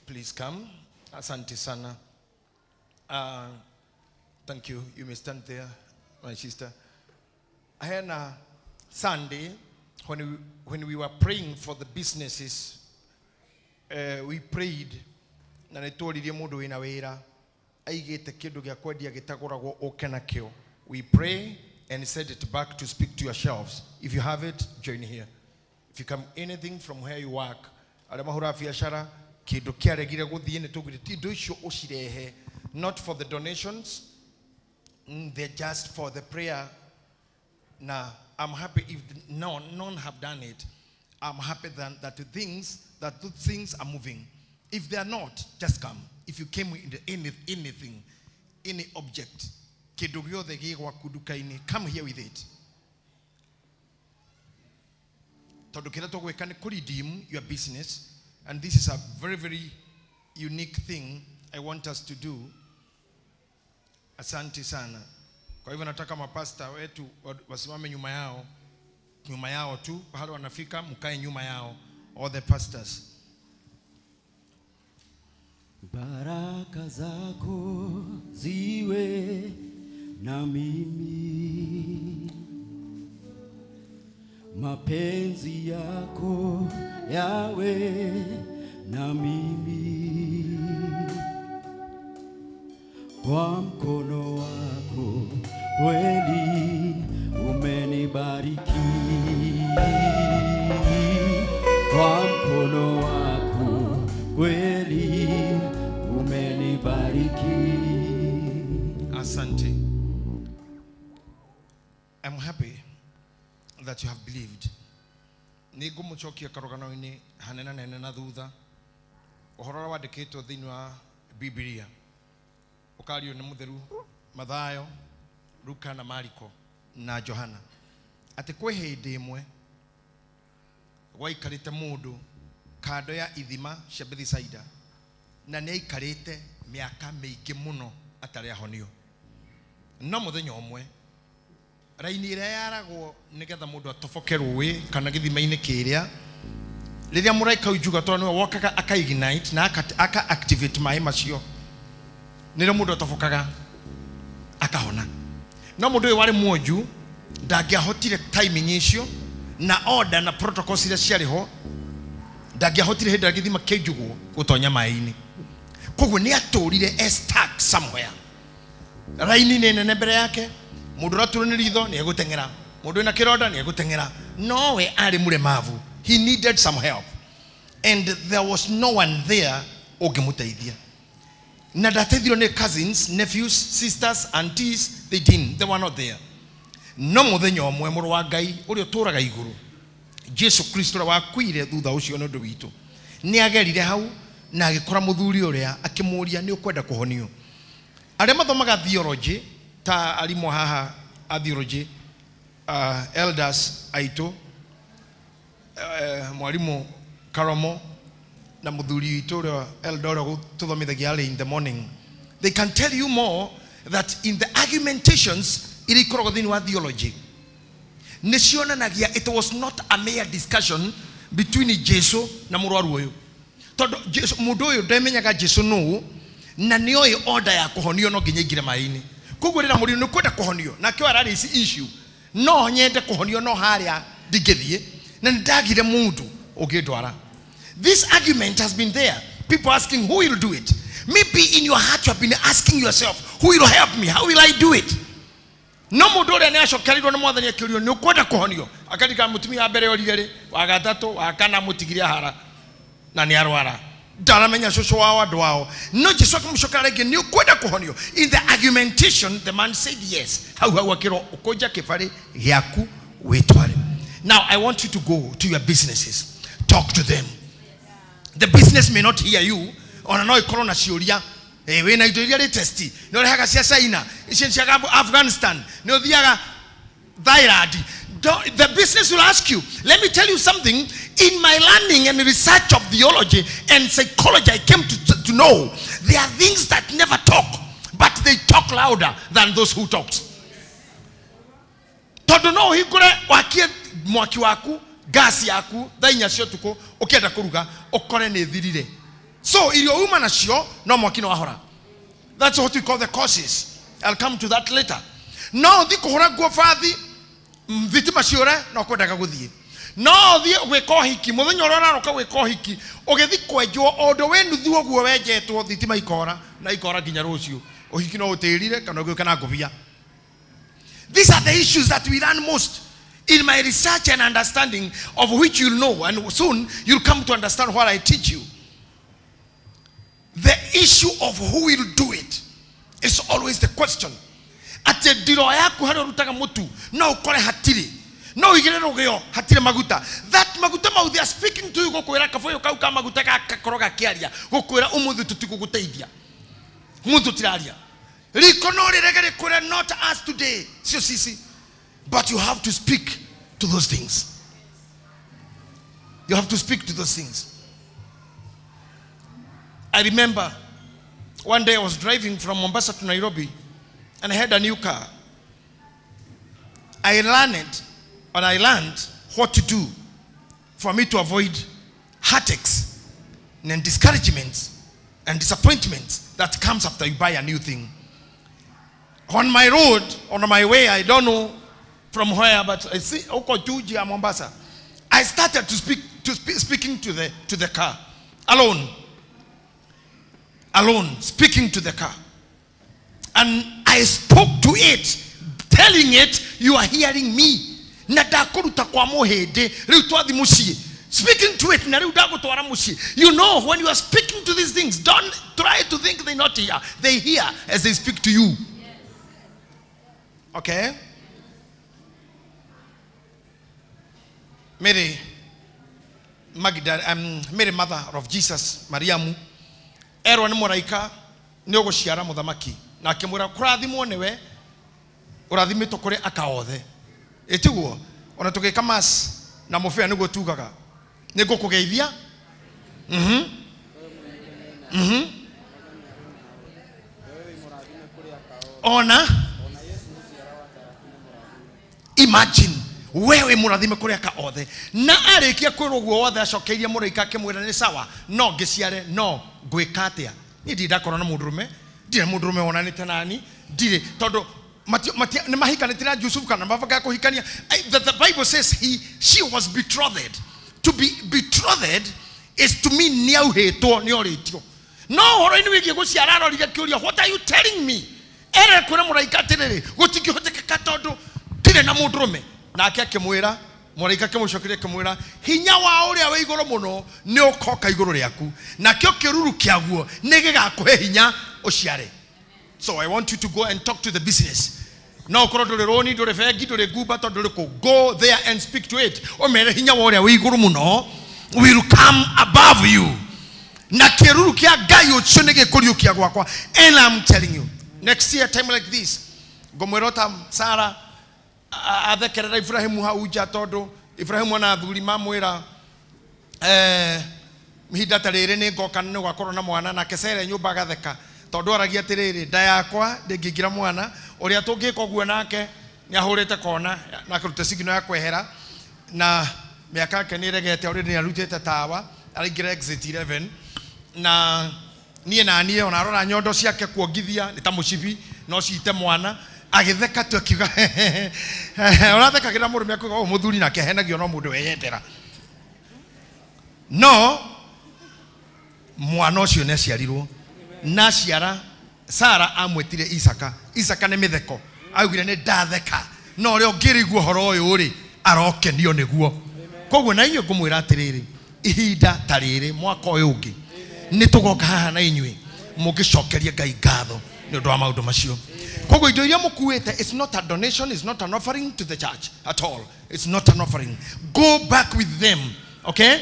Speaker 19: Please come. Asante sana. Thank you. You may stand there, my sister. I had a Sunday when we were praying for the businesses, we prayed na nä tworirie må ndå wä na wä ra aigĩte kĩndũ gĩa kwendia gĩtagũragwo ũke nakĩo. We pray and send it back to speak to your shelves. If you have it, join here. If you come anything from where you work, arĩa mahũraga biacara, kĩndũ kĩaregire gũthiĩ nĩ tũgire indo icio ũcirehe, not for the donations, they're just for the prayer. Now, I'm happy if none have done it. I'm happy that those things are moving. If they are not, just come. If you came with anything, any object, kĩndũ gĩothe gĩ gwaku nduka-inĩ, come here with it. Tondũ kĩrĩa tũgwĩka nĩ kũ redeem your business, and this is a very, very unique thing I want us to do. Asante sana. Kwa hivyo nataka mapasta wetu wasimame nyuma yao tu, pahali wanafika mkae nyuma yao, all the pastors.
Speaker 13: Baraka zako ziwe na mimi, mapenzi yako yawe na mimi, kwa mkono wako kweli umenibariki, kwa mkono wako kweli umenibariki.
Speaker 19: Asante. I'm happy that you have believed. Nĩngũmũcokia karũgano-inĩ hanene nene na thutha, ũhoro ũrĩa wandĩkĩtwo thĩinĩ wa Bibilia ũkario nĩ mũtheru Mathayo, Luka na Mariko na Johana, atĩ kwĩ hĩndĩ ĩmwe gwaikarĩte mũndũ kando ya ithima cia Bethisaida, na nĩ aikarĩte mĩaka mĩingĩ mũno atarĩ ahonio. No mũthenya ũmwe raini ĩrĩa yaragwo nĩgetha mũndũ atoboke rũĩ kana gĩthima-inĩ kĩrĩa, rĩrĩa mũraika ũnjuga tondũ nĩwe wokaga aka ignite na aka activate maĩ macio, nĩrĩo mũndũ atobokaga akahona. No mũndũ ũyũ warĩ mwonju ndangĩahotire timing icio na order na protocols iria ciarĩ ho, ndangĩahotire hĩndĩ ĩrĩa gĩthima kĩnjugwo gũtonya maĩ-inĩ. Koguo nĩ atũrire e stuck somewhere. Raini nĩ nene mbere yake, mũndũ ũraturwo nĩ ritho nĩ egũteng'era, mũndũ wĩna kĩronda nĩ egũteng'era, nowe arĩ mũremavu. He needed some help and there was no one there ũngĩmũteithia. Na ndateithirio nĩ cousins, nephews, sisters, aunties, they didn't, they were not there. No mũthenya ũmwe mũrũ wa Ngai ũrĩa ũtũũraga igũrũ, Jesu Kristo ũrĩa wakuire thutha ũcio nĩ ũndũ witũ, nĩ agerire hau na agĩkora mũthuri ũrĩa akĩmũũria nĩ ũkwenda kũhonio. Arĩa mathomaga theology ta arimũ haha a theology, elders aitũ, mwalimu Karomo na mũthuri witũ ũrĩa elder ũrĩa tũthomithagia early in the morning, they can tell you more that in the argumentations iria ikoragwo thĩinĩ wa theology nĩ cionanagia it was not a mere discussion between Jesu na mũrwaru ũyũ, tondũ mũndũ ũyũ ndemenyaga Jesu nũũ na nĩoĩ order ya kũhonio no nginya aingĩre maĩ-inĩ. Koguo rĩrĩa mũriũ nĩ kwenda kũhonio nake ararĩ ici issue, no nyende kũhonio no harĩa ndingĩthiĩ na nĩndagire mũndũ ũngĩndwara. This argument has been there, people asking who will do it. Maybe in your heart you have been asking yourself, who will help me, how will I do it? No mũndũ ũrĩa nĩ acokereirwo nĩ mwathani akĩũrio nĩ ũkwenda kũhonio, akaririkana mũtumia wa mbere orire rĩ, wa gatatũ, wa kana mũtigire ahara na nĩ arwara, ndaramenya cũcũ wao andũ ao. No Jesu akĩmũcokera rĩngĩ nĩ ũkwenda kũhonio. In the argumentation the man said yes. Hau hau akĩrwo ũkũnja kĩbarĩ gĩaku wĩtware. Now I want you to go to your businesses, talk to them. The business may not hear you, ona no ikorwo na ciũria, wĩna indo iria latest, nĩ ũrehaga cia China, icio cia Afghanistan, nĩ ũthiaga Thailand. The business will ask you. Let me tell you something. In my learning and research of theology and psychology, I came to know there are things that never talk, but they talk louder than those who talk. Tondũ no ũhingũre wakie mwaki waku, gas yaku, thaa inya cia ũtukũ, ũkĩenda kũruga, ũkore nĩ ĩthirire. So irio uma nacio, no mwaki no wahora. That's what we call the causes. I'll come to that later. No ũthiĩ kũhũra nguo bathi, thitima ciũre, no kwendaga gũthiĩ. No ũthiĩ gwĩka ũhiki, mũthenya ũrĩa ũraroka gwĩka ũhiki, ũgĩthiĩ kwenjwo, o ũndũ wĩ nuthu ũguo wenjetwo, thitima ikora, na ikora nginya rũciũ. Ũhiki no ũtĩrire kana ũgĩũke na ngũbia. These are the issues that we learn most in my research and understanding, of which you'll know, and soon you'll come to understand what I teach you. The issue of who will do it is always the question. Atĩ ndiro yaku harĩa ũrutaga mũtu no ũkore hatirĩ, no ũigĩre rũgĩo hatirĩ maguta. That maguta mau they are speaking to you, gũkwĩra kabũyũ kau ka maguta gagakorwo gakĩaria, gũkwĩra ũmũthĩ tũtigũgũteithia, ũmũthĩ tũtiraria. Riko no rĩrege rĩkwĩre not us today, sio sisi. But you have to speak to those things. You have to speak to those things. I remember one day I was driving from Mombasa to Nairobi and I had a new car. I learned what to do for me to avoid heartaches and discouragements and disappointments that comes after you buy a new thing. On my road, on my way, I don't know from where, but I see Oko Juji Mombasa. I started to speaking to the car alone. Alone, speaking to the car. And I spoke to it, telling it, you are hearing me. Speaking to it, you know, when you are speaking to these things, don't try to think they're not here. They hear as they speak to you. Okay? Mary, Mary, mother of Jesus, Mariamu, erwo nĩ mũraika nĩ ũgũciara mũthamaki na akĩmwĩra kũrathimwo nĩwe ũrathimĩtwo kũrĩ aka othe. Ĩtiguo ona tũgĩka mass na mũbĩa nĩguo tugaga nĩ ngũkũgeithia. Ona imagine wewe mũrathime kũrĩ aka othe. Na arĩkia kwĩrwo guo wothe acokeirie mũraika akĩmwĩra nĩ sawa, no ngĩciare no ngwĩka atĩa? Niĩ ndirĩ ndakorwo na mũndũrũme, ndirĩ mũndũrũme wonanĩte nani, ndirĩ, tondũ nĩ mahikanĩtie na Yusuf kana mabanga kũhikania. The Bible says she was betrothed. To be betrothed is to mean nĩ auhĩtwo, nĩ orĩtio. No ũhoro-inĩ wĩgiĩ gũciara arorire kĩũria, what are you telling me? Ere kwĩra mũraika atĩrĩrĩ, gũtingĩhotekeka tondũ ndirĩ na mũndũrũme. Nake akĩmwĩra, mũraika akĩmũcokeria akĩmwĩra, hinya wa ũrĩa wĩ igũrũ mũno nĩ ũkoka igũrũ rĩaku, nakĩo kĩruru kĩaguo nĩ gĩgakũhe hinya ũciare. So I want you to go and talk to the business. No ũkorwo ndũrĩ rũni, ndũrĩ bengi, ndũrĩ ngumba, tondũ ndũrĩ kũ. Go there and speak to it. Ũmere hinya wa ũrĩa wĩ igũrũ mũno will come above you. Na kĩruru kĩa Ngai ũcio nĩ gĩkũriũkia gwakwa. And I'm telling you, next year time like this, ngũmwĩra ta Sarah athekerera Ibrahimu hau nja tondũ Ibrahimu ona athuri mamwĩra ihinda ta rĩrĩ nĩ ngoka nĩ gwakorwo na mwana, nake Sara nyũmba agatheka tondũ aragia atĩrĩrĩ, nda yakwa ndĩngĩingĩra mwana, ũrĩa tũngĩka ũguo nake nĩ ahũrĩte kona na akĩruta signal ya kwehera, na mĩaka yake nĩ ĩregete already, nĩ arutĩte tawa araingĩra exit 11, na niĩ na niĩ ona arora nyondo ciake kuongithia nĩ ta mũcibi no ciite mwana. Agĩtheka tu akiuga ũrathekagĩra mũrũme akiuga ũyũ mũthuri nake ahenagio no mũndũ weyendera. No mwana ũcio nĩ aciarirwo, na aciara Sara amwĩtire Isaka. Isaka nĩ mĩtheko, augire nĩ ndatheka, no ũrĩa ũngĩrigwo ũhoro ũyũ rĩ arokenio nĩguo. Koguo na inyuĩ ngũmwĩra atĩrĩrĩ, ihinda ta rĩrĩ mwaka ũyũ ũngĩ nĩ tũgoka haha na inyuĩ mũngĩcokeria Ngai ngatho nĩ ũndũ wa maũndũ macio. Koguo indo iria mũkuĩte, it's not a donation, it's not an offering to the church at all. It's not an offering. Go back with them, okay?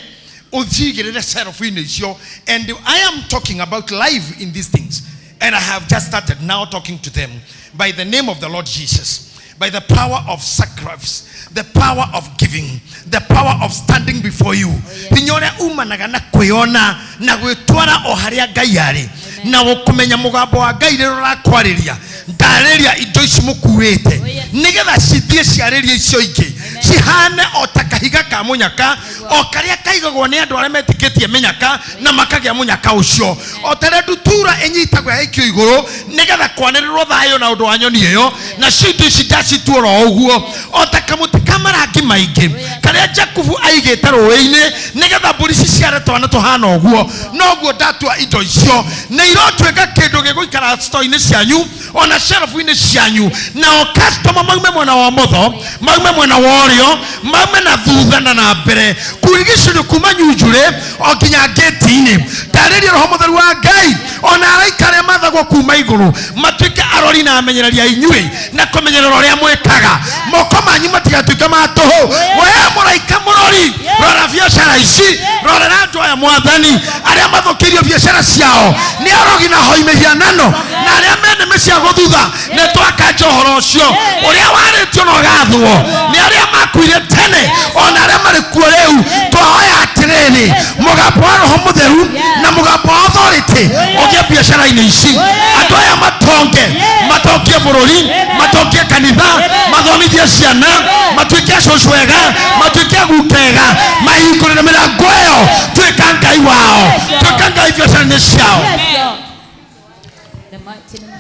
Speaker 19: Ũcigĩrĩre shelf-inĩ icio. And I am talking about life in these things. And I have just started now talking to them by the name of the Lord Jesus, by the power of sacrifice, the power of giving, the power of standing before you. Hinya ũrĩa umanaga na kwĩona na gwĩtwara o harĩa Ngai arĩ, na gũkũmenya mũgambo wa Ngai rĩrĩa ũrakwarĩria. Ndarĩria indo ici mũkuĩte nĩgetha cithiĩ ciarĩrie icio ingĩ, cihane o ta kahiga ka mũnyaka O karĩa kaigagwo nĩ andũ arĩa metĩkĩtie mĩnyaka na makagĩa mũnyaka ũcio. O ta rĩa ndutura ĩnyitagwo yaikio igũrũ nĩgetha kwanĩrĩrwo thayũ na ũndũ wa nyoni ĩyo, na cio indo ici ndacituora o ũguo. O ta kamũtĩ ka marangi maingĩ karĩa Jakubu aigĩte rũĩ-inĩ nĩgetha mbũri ciciare twana tũhana ũguo, noguo ndatua indo icio nĩ irotuĩka kĩndũ gĩgũikara store-inĩ cianyu ona shelf-inĩ cianyu, nao customer maume mwena wa ũmotho, maume mwena wa ũrĩo, maume na thutha na na mbere, kũrigicĩrio kuma nyunjurĩ o nginya ngĩti-inĩ. Ndarĩria Roho Mũtheru wa Ngai ona araika arĩa mathagwo kuma igũrũ matuĩke arori na amenyereri a inyuĩ na kũmenyerera ũrĩa mwĩkaga. Moko manyu matigatuĩke ma tũhũ. We mũraika mũrori, rora biacara ici, rorera andũ aya Mwathani arĩa mathũkĩirio biacara ciao nĩ arogi na hoi mĩhianano na arĩa mene mĩcia gũthutha. Nĩ twakanja ũhoro ũcio ũrĩa warĩtio na ũgathwo nĩ arĩa makuire tene ona arĩa marĩ kuo rĩu. Twahoya atĩrĩrĩ, mũgambo wa Roho Mũtheru na mũgambo wa authority ũgĩe biacara-inĩ ici, andũ aya matonge, matongie bũrũri, matongie kanitha, mathomithie ciana, matuĩke acũcũ ega, matuĩke aguka ega, mahingũrĩre mĩrango ĩyo. Tuĩka Ngai wao, tuĩka Ngai biacara-inĩ ciao.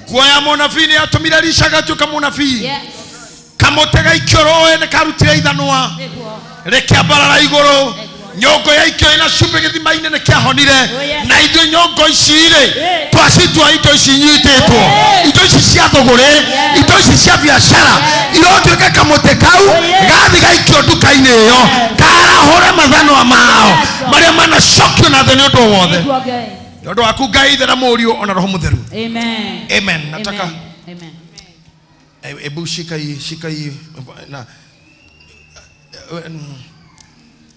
Speaker 19: Kuoya mũnabii nĩ atũmire Elisha agatuĩka mũnabii. Kamũtĩ gaikio rũĩ nĩ karutire ithanwa rĩkĩambarara igũrũ. Nyongo yaikio ĩna cumbĩ gĩthima-inĩ nĩ kĩahonire. Na ithuĩ nyongo ici rĩ, twacitua indo ici inyitĩtwo, indo ici cia thũgũrĩ, indo ici cia biacara irotuĩka kamũtĩ kau gathi gaikio nduka-inĩ ĩyo karahũre mathanwa mao marĩa manacokio na thĩ nĩ ũndũ wothe. Nĩ ũndũ waku Ngai Ithe na Mũriũ ona Roho Mũtheru.
Speaker 2: Amen.
Speaker 19: Amen. Nataka
Speaker 2: Amen.
Speaker 19: Ebu shika hii, shika hii na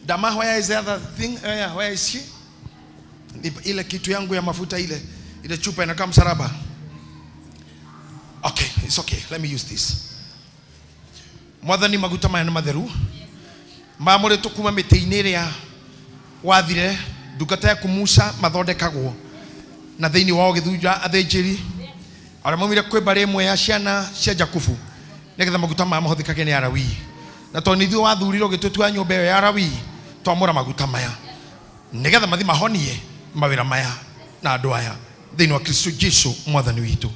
Speaker 19: Dama, where is the other thing? Where is she? Ile kitu yangu ya mafuta, ile ile chupa inakaa msalaba. Okay, it's okay. Let me use this. Mwathani maguta maya nĩ matheru mamũrĩtwo kuma mĩtĩ-inĩ ĩrĩa wathire ndungata yaku Musa mathondekagwo na thĩinĩ wao gĩthunja athĩnjĩri arĩa maumire kwĩ mbarĩ ĩmwe ya ciana cia Jakubu nĩgetha maguta maya mahũthĩkage nĩ Alawii. Na tondũ nĩ ithuĩ wathurirwo ũgĩtũtua nyũmba ĩyo ya Alawii, twamũra maguta maya nĩgetha mathi mahonie mawĩra maya na andũ aya thĩinĩ wa Kristo Jesu Mwathani witũ.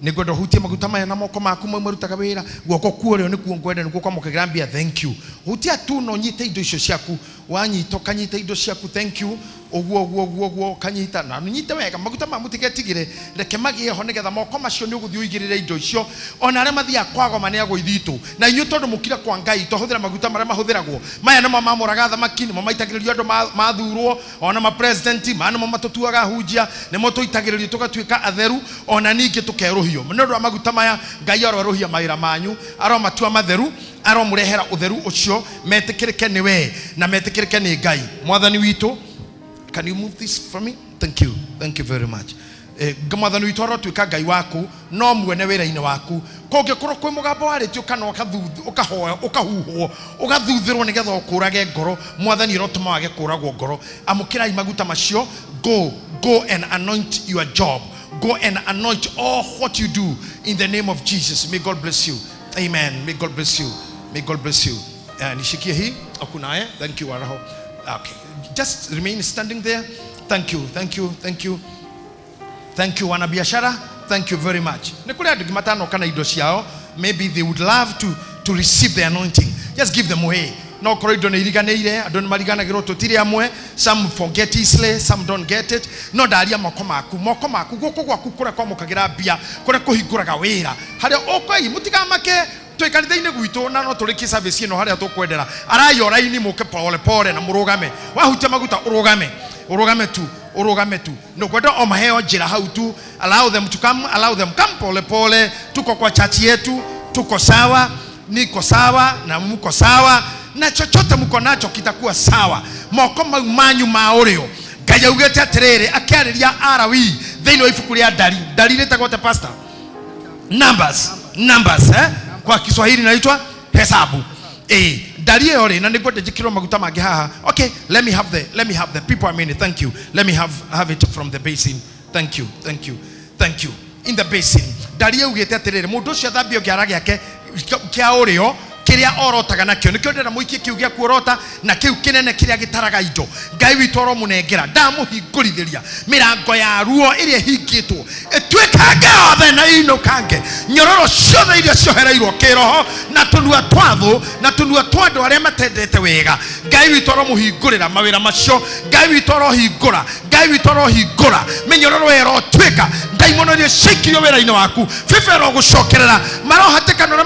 Speaker 19: Nĩngwenda ũhutie maguta maya na moko maku mau marutaga wĩra. Guoko kuo rĩo nĩkuo ngwenda, nĩkuo kwamũkagĩra mbia. Thank you. Hutia tu na ũnyite indo icio ciaku. Wanyita ũkanyita indo ciaku. Thank you. Ũguo ũguo ũguo ũguo ũkanyita na ũnyite wega. Maguta maya mũtigetigĩre, reke magĩe ho nĩgetha moko macio nĩ ũgũthiĩ ũigĩrĩre indo icio. Ona arĩa mathiaga kwagoma nĩ agũithitũ. Na inyuĩ tondũ mũkire kwa Ngai, twahũthĩra maguta marĩa mahũthĩragwo. Maya nĩmo mamũraga thamaki, nĩmo maitagĩrĩrio andũ mathurwo, ona ma president, maya nĩmo matũtuaga hunjia, nĩmo tũitagĩrĩrio tũgatuĩka atheru, ona ningĩ tũkerũhio. Nĩ ũndũ wa maguta maya, Ngai aroerũhia mawĩra manyu, aromatua matheru, aromũrehera ũtheru ũcio, metĩkĩrĩke nĩ we na metĩkĩrĩke nĩ Ngai. Mwathani witũ, can you move this for me? Thank you. Thank you very much. Mwathani witũ arotuĩka Ngai waku, no muone wĩra-inĩ waku. Kũngĩkorwo kwĩ mũgambo warĩtio kana ũkahoya, ũkahuhwo, ũgathuthĩrwo nĩgetha ũkũrage ngoro, Mwathani arotũma wage kũragwo ngoro. Amũkĩrai maguta macio. Go, go and anoint your job. Go and anoint all what you do in the name of Jesus. May God bless you. Amen. May God bless you. May God bless you. Nishikie hii okunaye. Thank you, Waraho. Okay. Just remain standing there. Thank you. Thank you. Thank you. Thank you, wanabiashara. Thank you very much. Nĩ kũrĩ andũ matanoka na indo ciao. Maybe they would love to receive the anointing. Just give them away. No korwo indo nĩ iriganĩire, andũ nĩ mariganagĩrwo tũtirĩ amwe. Some forget easily, some don't get it. No ndaria moko maku, moko maku, guoko gwaku kũrĩa kwamũkagĩra mbia, kũrĩa kũhingũraga wĩra. Harĩa ũkwai mũtigamake twĩ kanitha-inĩ gwitũ na no tũrĩkie service ĩno harĩa tũkwendera. Araiyo raini mũke pole pole na mũrũgame. Wahutia maguta ũrũgame. Ũrũgame tu, ũrũgame tu. Nĩ ngwenda o maheo njĩra hau tu. Allow them to come, allow them come pole pole. Tuko kwa church yetu, tuko sawa, niko sawa na mko sawa, na chochote mko nacho kitakuwa sawa. Moko mau manyu ma ũrĩo. Ngai augĩte atĩrĩrĩ, akĩarĩria Alawii thĩinĩ wa ibuku rĩa Ndari. Ndari rĩtagwo atĩa, pastor? Numbers. Numbers, eh? Kwa Kiswahili inaitwa hesabu. Ndari ĩyo rĩ, na nĩngwenda njĩkĩrwo maguta mangĩ haha. Okay, let me have the people a minute. Thank you. Let me have it from the basin. Thank you. Thank you. Thank you. In the basin. Ndari augĩte atĩrĩrĩ, mũndũ ũcio athambio kĩara gĩake kĩa ũrĩo Kiria orotaga nakio nikio ndĩrenda mũikie kĩu gĩa kuorota na kĩu kĩnene kĩrĩa gĩtaraga indo. Ngai witũ aromunengera, ndamũhingũrithĩria mĩrango ya ruo ĩrĩa ĩhingĩtwo ĩtuĩkange yothe na ĩinũkange, nyororo ciothe iria ciohereirwo kĩroho na tũnua twa thũ na tũnua twa andũ arĩa matendete wega. Ngai witũ aromũhingũrĩra mawĩra macio. Ngai witũ arohingũra, Ngai witũ arohingũra mĩnyororo ĩrotuĩka, ndaimono iria ciaikirio wĩra-inĩ waku bĩba ĩrogũcokerera, marohatĩkana ũrĩa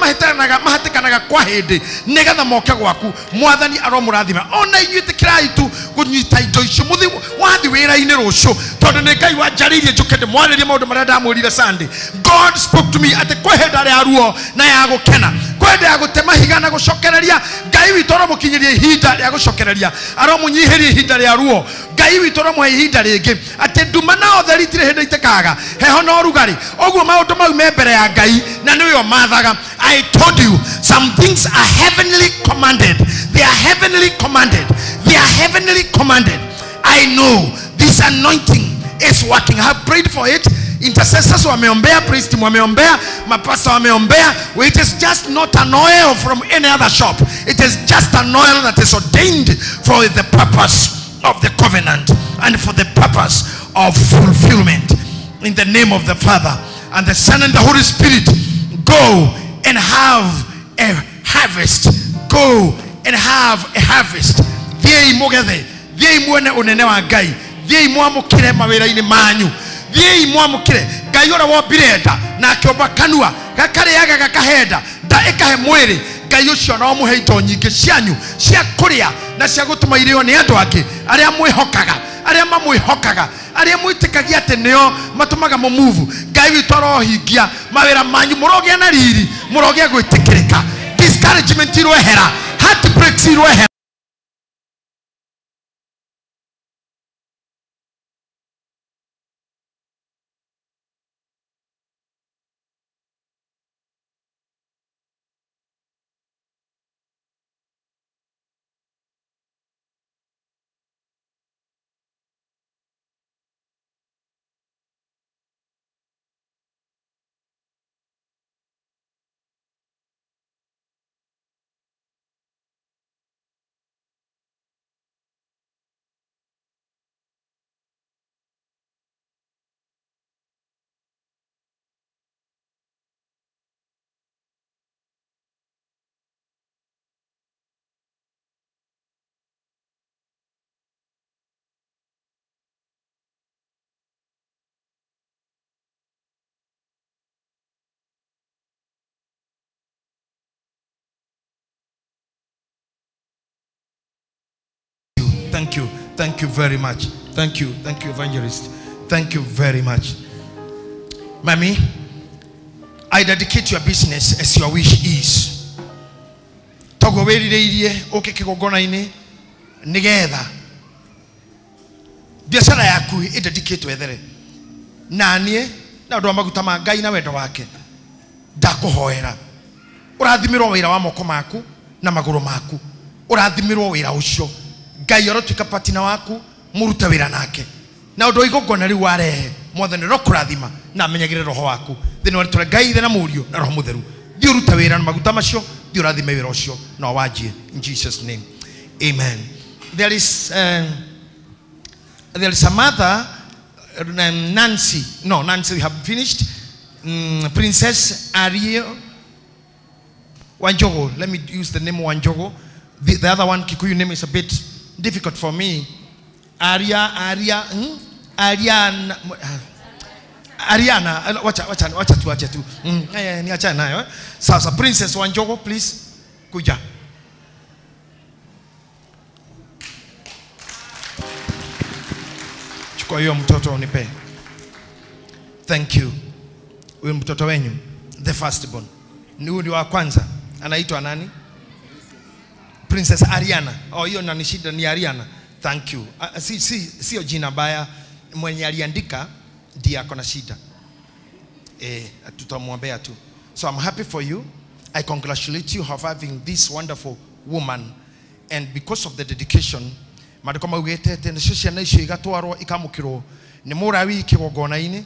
Speaker 19: mahatĩkanaga kwa hĩndĩ nĩgetha moke gwaku. Mwathani aromũrathima. Ona inyuĩ ĩtĩkĩrai tu kũnyita indo icio mũthi wathi wĩra-inĩ rũciũ, tondũ nĩ Ngai wanjarĩirie njũke ndĩmwarĩrie maũndũ marĩa ndamwĩrire Sunday. God spoke to me atĩ kwĩ hĩndĩ ya ruo na ya gũkena, kwĩ hĩndĩ ya gũtema higa na gũcokereria. Ngai witũ aromũkinyĩria ihinda rĩa gũcokereria, aromũnyihĩria ihinda rĩa ruo. Ngai witũ aromũhe ihinda rĩngĩ atĩ nduma na ũtheri itirĩ hĩndĩ itekaga, heho na ũrugarĩ. Ũguo maũndũ mau me mbere ya Ngai na nĩwe ũmathaga. I told you some things are heavenly commanded. They are heavenly commanded. They are heavenly commanded. I know this anointing is working. I have prayed for it. Intercessors wameombea, priest wameombea, mapasta wameombea. It is just not an oil from any other shop. It is just an oil that is ordained for the purpose of the covenant and for the purpose of fulfillment. In the name of the Father and the Son and the Holy Spirit, go and have a harvest. Go and have a harvest. Thiĩi mũgethe, thiĩi muone ũnene wa Ngai, thiĩi mwamũkĩre mawĩra-inĩ manyu, thiĩi mwamũkĩre Ngai ũrĩa wombire nda na akĩũmba kanua gakarĩaga gakahe nda, nda ĩkahe mwĩrĩ. Ngai ũcio no mũhe indo nyingĩ cianyu cia kũrĩa na cia gũtũma irĩo nĩ andũ angĩ arĩa mwĩhokaga, arĩa mamwĩhokaga, arĩa mwĩtĩkagia atĩ nĩo matũmaga mũmuvu. Ngai witũ arohingia mawĩra manyu, mũrogĩa na riri, mũrogĩa gwĩtĩkĩrĩka. Discouragement iroehera, heartbreaks iroehera. Thank you. Thank you very much. Thank you. Thank you, Evangelist. Thank you very much. Mami, I dedicate your business as your wish is. Togo wĩrirĩirie ũke kĩgongona-inĩ nĩgetha biacara yaku ĩdedicate wethere na niĩ na ũndũ wa maguta ma Ngai na wendo wake ndakũhoera ũrathimĩrwo wĩra wa moko maku na magũrũ maku, ũrathimĩrwo wĩra ũcio. Ngai arotuĩka partner waku, mũrute wĩra nake na ũndũ wa igongona rĩu warehe. Mwathani arokũrathima na amenyagĩre roho waku thĩinĩ wa rĩtwa rĩa Ngai Ithe na Mũriũ na Roho Mũtheru. Thiĩ ũrute wĩra na maguta macio, thiĩ ũrathime wĩra ũcio na wanjie in Jesus name. Amen. There is a mother, Nancy. No, Nancy, we have finished. Princess Ariel Wanjogo. Let me use the name Wanjogo. The other one, Kikuyu name, is a bit difficult for me. Ariana. Wacha tu. Niacha nayo. Sasa Princess Wanjogo, please. Kuja. Chukua hiyo mtoto unipe. Thank you. Huyu mtoto wenyu, the firstborn. Ni huyu wa kwanza. Anaitwa nani? Princess Ariana. Oh, hiyo nani shida ni Ariana. Thank you. Sio jina baya, mwenye aliandika ndiye ako na shida. Tutamwombea tu. So I'm happy for you. I congratulate you of having this wonderful woman, and because of the dedication, maandĩko maugĩte atĩ nacio ciana icio igatwarwo ikamũkĩrwo nĩ mũrawi kĩgongona-inĩ,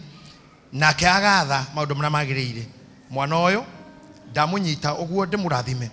Speaker 19: nake agatha maũndũ marĩa magĩrĩire. Mwana ũyũ ndamũnyita ũguo ndĩmũrathime.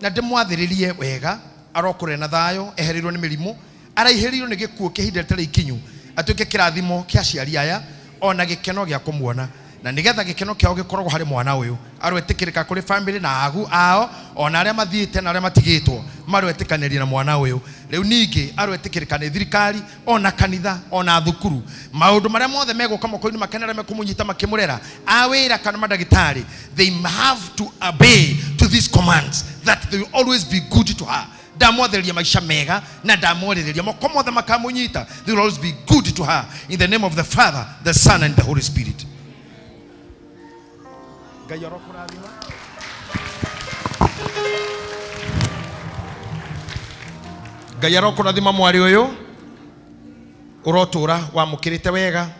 Speaker 19: Na ndĩmwathĩrĩrie wega arokũre na thayũ ehereirwo nĩ mĩrimũ araihĩrĩirwo nĩ gĩkuũ kĩa ihinda rĩtarĩ ikinyu atuĩke kĩrathimo kĩa aciari aya ona gĩkeno gĩa kũmuona na nĩgetha gĩkeno kĩao gĩkoragwo harĩ mwana ũyũ arwetĩkĩrĩka kũrĩ family na agu ao ona arĩa mathiĩte na arĩa matigĩtwo marwetĩkanĩria na mwana ũyũ rĩu ningĩ arwetĩkĩrĩka nĩ thirikari ona kanitha ona thukuru maũndũ marĩa mothe megũka moko-inĩ make na arĩa mekũmũnyita makĩmũrera a wĩra kana mandagĩtarĩ they have to obey to these commands that they will always be good to her. Ndamwathĩrĩria maisha mega na ndamwarĩrĩria moko mothe makamũnyita they will always be good to her in the name of the Father, the Son and the Holy Spirit. Ngai arokũrathima. Ngai arokũrathima mwarĩ ũyũ ũrotũra wamũkĩrĩte wega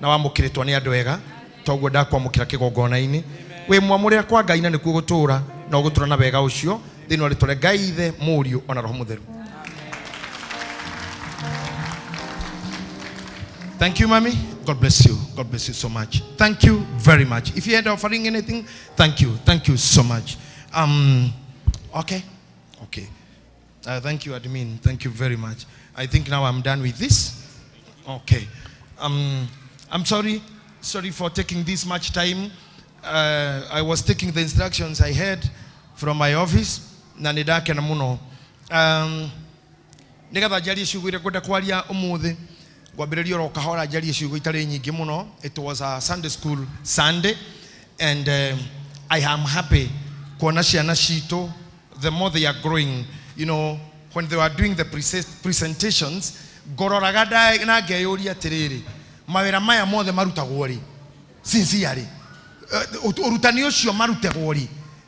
Speaker 19: na wamũkĩrĩtwo nĩ andũ ega toguo ndakwamũkĩra kĩgongona-inĩ wĩ mwamũrĩra kwa Ngai na nĩkuo gũtũra na ũgũtũra na wega ũcio thĩinĩ wa rĩtwa rĩa Ngai Ithe Mũriũ ona Roho Mũtheru. Thank you, mommy. God bless you. God bless you so much. Thank you very much. If you had offering anything, thank you. Thank you so much. Okay. Okay. Thank you, admin. Thank you very much. I think now I'm done with this. Okay. I'm sorry. Sorry for taking this much time. I was taking the instructions I had from my office. Na nĩ ndakena mũno. Nĩgetha njarie ciugo iria ngwenda kwaria ũmũthĩ ngwambĩrĩria oro kahora njarie ciugo itarĩ nyingĩ mũno. It was a Sunday school Sunday and I am happy kuona ciana citũ the more they are growing, you know, when they were doing the presentations ngororaga na ngeyũria atĩrĩrĩ mawĩra maya mothe marutagwo rĩ sincerely ũrutani ũcio marutagwo rĩ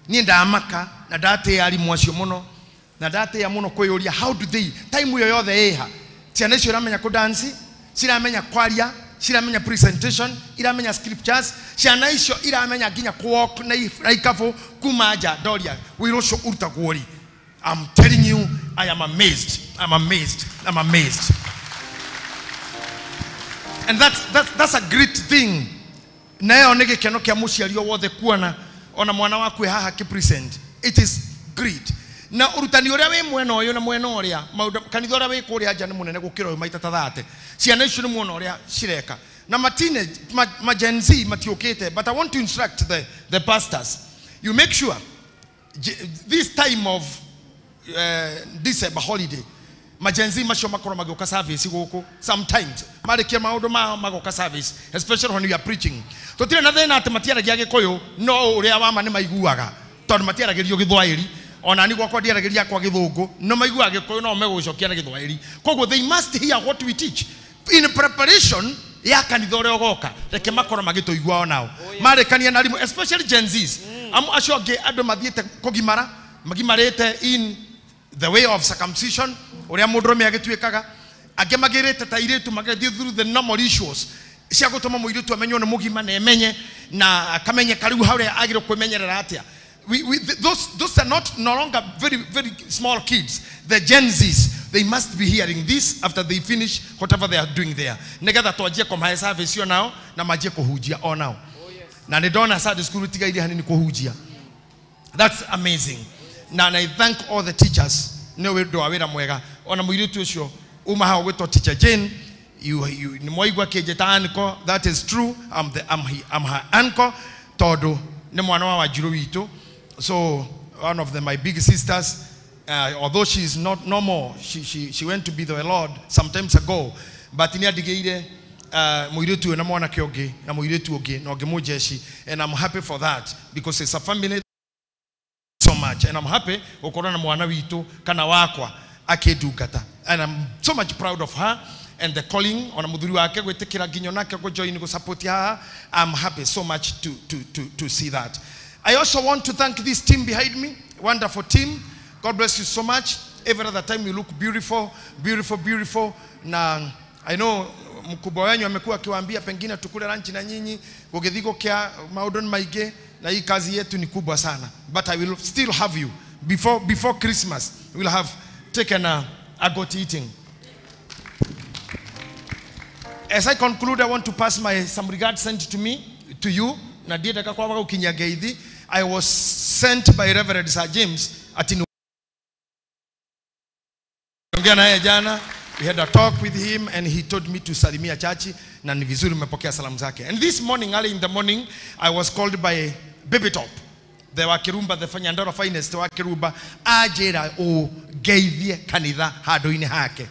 Speaker 19: niĩ ndamaka na ndatĩĩa arimũ acio mũno na ndatĩĩa mũno kwĩyũria how do they time ĩyo yothe ĩha ciana icio iramenya kũ dance ciramenya kwaria ciramenya presentation iramenya scriptures ciana icio iramenya nginya kũ walk na ikabũ kuma nja ndoria wĩra ũcio ũrutagwo rĩ. I'm telling you, I am amazed. I'm amazed. I'm amazed. And that's a great thing. Nayo nĩ gĩkeno kĩa mũciari o wothe kuona ona mwana waku e haha akĩ-present. It is great. Na ũrutani ũrĩa wĩ mwena ũyũ na mwena ũrĩa maũndũ kanitha ũrĩa wĩ kũrĩa nja nĩ mũnene gũkĩra ũyũ maita ta 30 ciana icio nĩ muona ũrĩa cireka na ma teenage ma Gen Z matiũkĩte, but I want to instruct the pastors, you make sure this time of December holiday ma Gen Z macio makorwo magĩũka service gũkũ sometimes marĩkia maũndũ mao magoka service, especially when you are preaching. Tũtirĩ na thĩna atĩ matiaragia Gĩkũyũ no ũrĩa wa ma nĩ maiguaga tondũ matiaragĩrio Gĩthwaĩri ona ni gwakwa ndiaragĩria kwa Gĩthũngũ no maiguaga Gĩkũyũ no megũcokia na Gĩthwaĩri. Koguo they must hear what we teach in preparation ya kanitha ũrĩa ũgoka reke makorwo magĩtũigua onao marĩkania na arimũ especially Gen Zs amu acio angĩ andũ mathiĩte kũgimara magimarĩte in the way of circumcision ũrĩa mũndũrũme agĩtuĩkaga angĩ magĩrĩte ta airĩtu magathiĩ through the normal issues cia gũtũma mũirĩtu amenywo nĩ mũgima na emenye na akamenyeka rĩu harĩa agĩrĩirwo kwĩmenyerera atĩa. Those are not no longer very, very small kids. The Gen Zs, they must be hearing this after they finish whatever they are doing there. Nĩgetha twanjie kũmahe service io nao na manjie kũhunjia o nao. Na nĩ ndona Sunday school tiga hanini kũhunjia. That's amazing. Na I thank all the teachers nĩ ũndũ wa wĩra mwega. Ona mũirĩtu ũcio uma hau gwĩtwo Teacher Jane, you nĩ mwaigua kĩnjĩta uncle, that is true. I'm her uncle tondũ nĩ mwana wa Wanjirũ witũ. So one of my big sisters, although she is not no more, she went to be the Lord some times ago, but nĩ andigĩire mũirĩtu ũyũ na mwanake ũngĩ na mũirĩtu ũngĩ na ũngĩ mũjeshi, and I'm happy for that because it's a family so much, and I'm happy gũkorwo na mwana witũ kana wakwa akĩndungata, and I'm so much proud of her and the calling ona mũthuri wake gwĩtĩkĩra nginya onake kũjoin gũsupport haha. I'm happy so much to see that. I also want to thank this team behind me, wonderful team. God bless you so much. Every other time you look beautiful, beautiful, beautiful. Na I know mkubwa wenyu amekuwa akiwaambia pengine tukule lunch na nyinyi, gũgĩthiĩ gũkĩa maũndũ nĩ maingĩ na hii kazi yetu ni kubwa sana. But I will still have you before Christmas. We'll have taken a goat eating. As I conclude, I want to pass my some regards sent to me to you. Na ndiendaga kwaga gũkinyia ngeithi. I was sent by Reverend Sir James at Tuliongea naye jana. We had a talk with him and he told me to salimia chachi na ni vizuri nimepokea salamu zake. And this morning, early in the morning, I was called by Baby Top, the Wakirumba, the Fanyandoro finest Wakirumba, ajera o geithie kanitha handu-inĩ hake.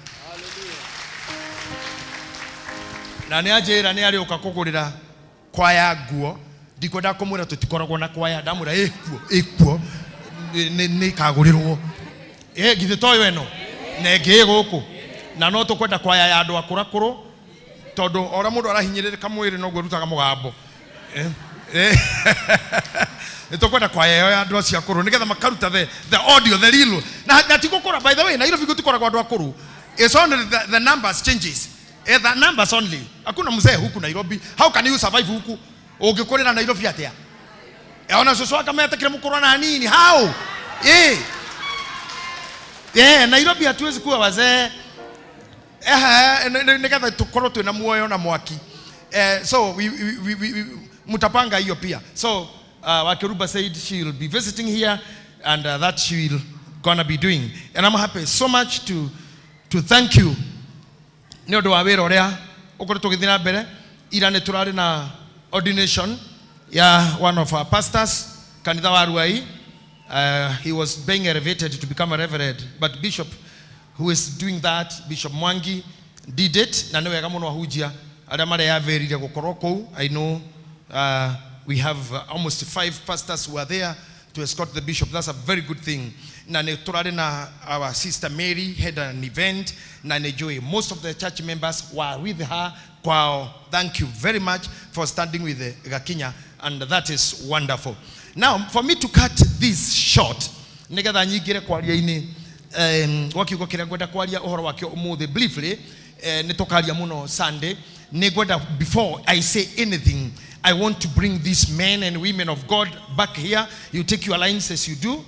Speaker 19: Na nĩ anjĩra nĩ arĩũka kũgũrĩra kwaya nguo. Ndikwenda kũmwĩra tũtikoragwo na kwaya, ndamwĩra ĩkuo nĩ kagũrĩrwo. Githĩ toyo ĩno na ĩngĩ ĩ gũkũ. Na no tũkwenda kwaya ya andũ akũrakũrũ tondũ ora mũndũ arahinyĩrĩrĩka mwĩrĩ noguo arutaga mũgambo. Nĩ tũkwenda kwaya ĩyo ya andũ acio akũrũ nĩgetha makaruta the audio, the real. Na ti gũkũra, by the way, Nairobi gũtikoragwo andũ akũrũ. It's only the numbers changes. The numbers only. Hakuna mzee huku Nairobi. How can you survive huku? Ũngĩkũrĩra Nairobi atĩa? Ona cũcũ akametekire mũkũrũ na nini? How? Nairobi hatuwezi kuwa wazee. Nĩgetha tũkorwo twĩna muoyo na mwaki. So we mutapanga hiyo pia. So Wakiruba said she will be visiting here and that she will gonna be doing. And I'm happy so much to thank you. Nĩ ũndũ wa wĩra ũrĩa ũkoretwo ũgĩthiĩ na mbere. Ira nĩ tũrarĩ na ordination ya one of our pastors, kanitha wa Ruai. He was being elevated to become a reverend, but bishop who is doing that, Bishop Mwangi, did it. Na nĩ wega mũno ahunjia arĩa mareyavĩrire gũkorwo kũu. I know we have almost 5 pastors who are there to escort the bishop. That's a very good thing. Na nĩ tũrarĩ na our sister Mary had an event na nĩ njũĩ most of the church members were with her kwao. Thank you very much for standing with the Gakinya, and that is wonderful. Now, for me to cut this short, nĩgetha nyingĩre kwaria-inĩ wa kiugo kĩrĩa ngwenda kwaria ũhoro wakĩo ũmũthĩ briefly, nĩ tũkaria mũno Sunday. Nĩ ngwenda, before I say anything, I want to bring these men and women of God back here. You take your lines as you do.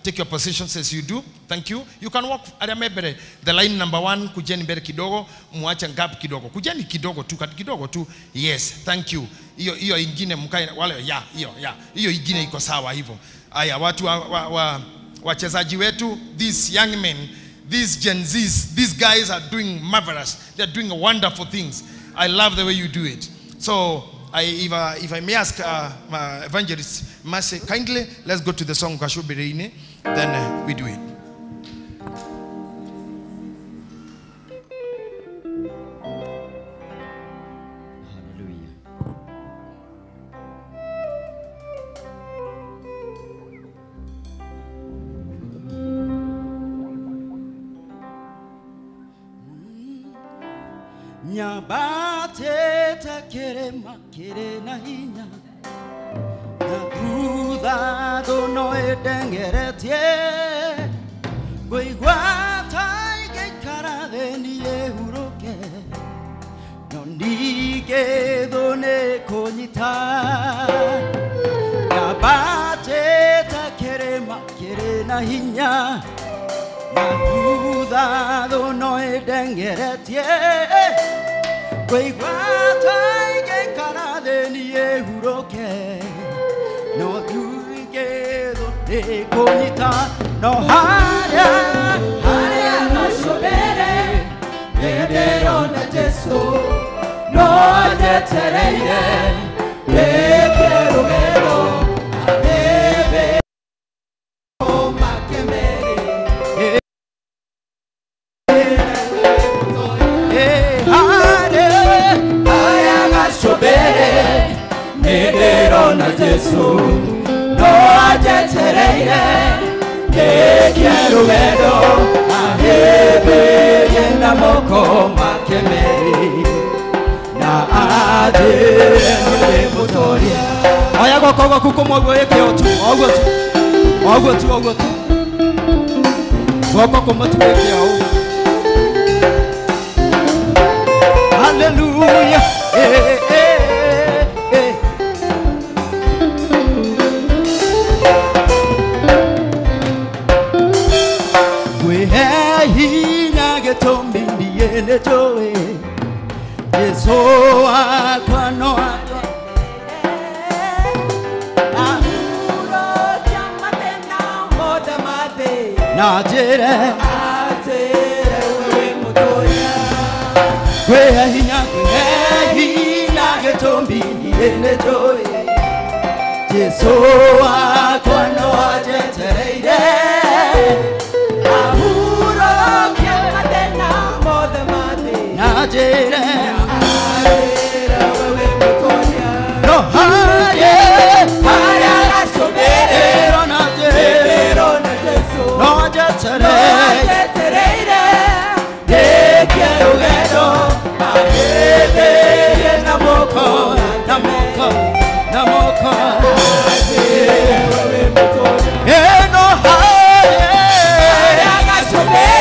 Speaker 19: Take your positions as you do. Thank you. You can walk. The line number 1, kujeni mbele kidogo, muache gap kidogo. Kujeni kidogo tu, kidogo tu. Yes, thank you. Hiyo ingine mkae wale ya, hiyo ya. Hiyo ingine iko sawa hivyo. Aya, watu wa wachezaji wetu, these young men, these Gen Zs, these guys are doing marvelous. They are doing wonderful things. I love the way you do it. So, if I may ask Evangelist Mercy, kindly, let's go to the song Kashubireine, then we do it.
Speaker 13: Hallelujah. Nyabatete kirema kire na hinya na thutha no ĩndengeretie ngũigua ta ingĩikara thĩ niĩ hurũke no ningĩ thũ nĩ kũnyita. Nyabatete kirema kire na hinya na thutha no ĩndengeretie ngũigua ta ingĩikara thĩ niĩ hurũke no ningĩ thũ nĩ kũnyita no harĩa harĩa gacũmbĩrĩ nĩndĩrona Jesũ no njetereire ndĩkie rũgendo ahĩmbĩrie make merĩ. Harĩa gacũmbĩrĩ nĩndĩrona Jesũ no anjetereire ndĩkie rũgendo ahĩmbĩrie na moko make merĩ na anjĩre nĩ mũtoria. Oya guoko gwaku kũmwe ũguo wĩke o tu, o ũguo tu, o ũguo tu, o ũguo tu. Guoko kũmwe tu wĩke o ũguo. Hallelujah. Eh, eh, eh. Ngwĩhe hinya gĩtũmi niĩ nĩ njũĩ Jesũ wakwa no na njĩre
Speaker 14: Nĩnjũĩ Jesũ wakwa no anjetereire ahurũkie mathĩna mothe ma thĩ na anjĩre we wĩ mũtoria no harĩa gacũmbĩrĩ na Jesũ no anjetereire ndĩkie rũgendo ahĩmbĩrie na moko na moko na moko no harĩa gacũmbĩrĩ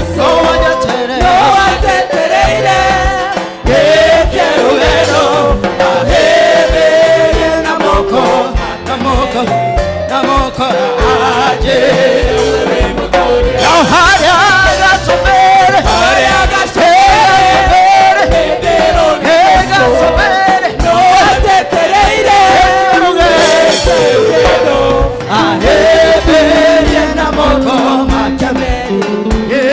Speaker 14: no anjetereire ndĩkie rũgendo ahĩmbĩrie na moko na moko na moko anjĩre no harĩa gacũmbĩrĩ no anjetereire ahĩmbĩrie na moko make merĩ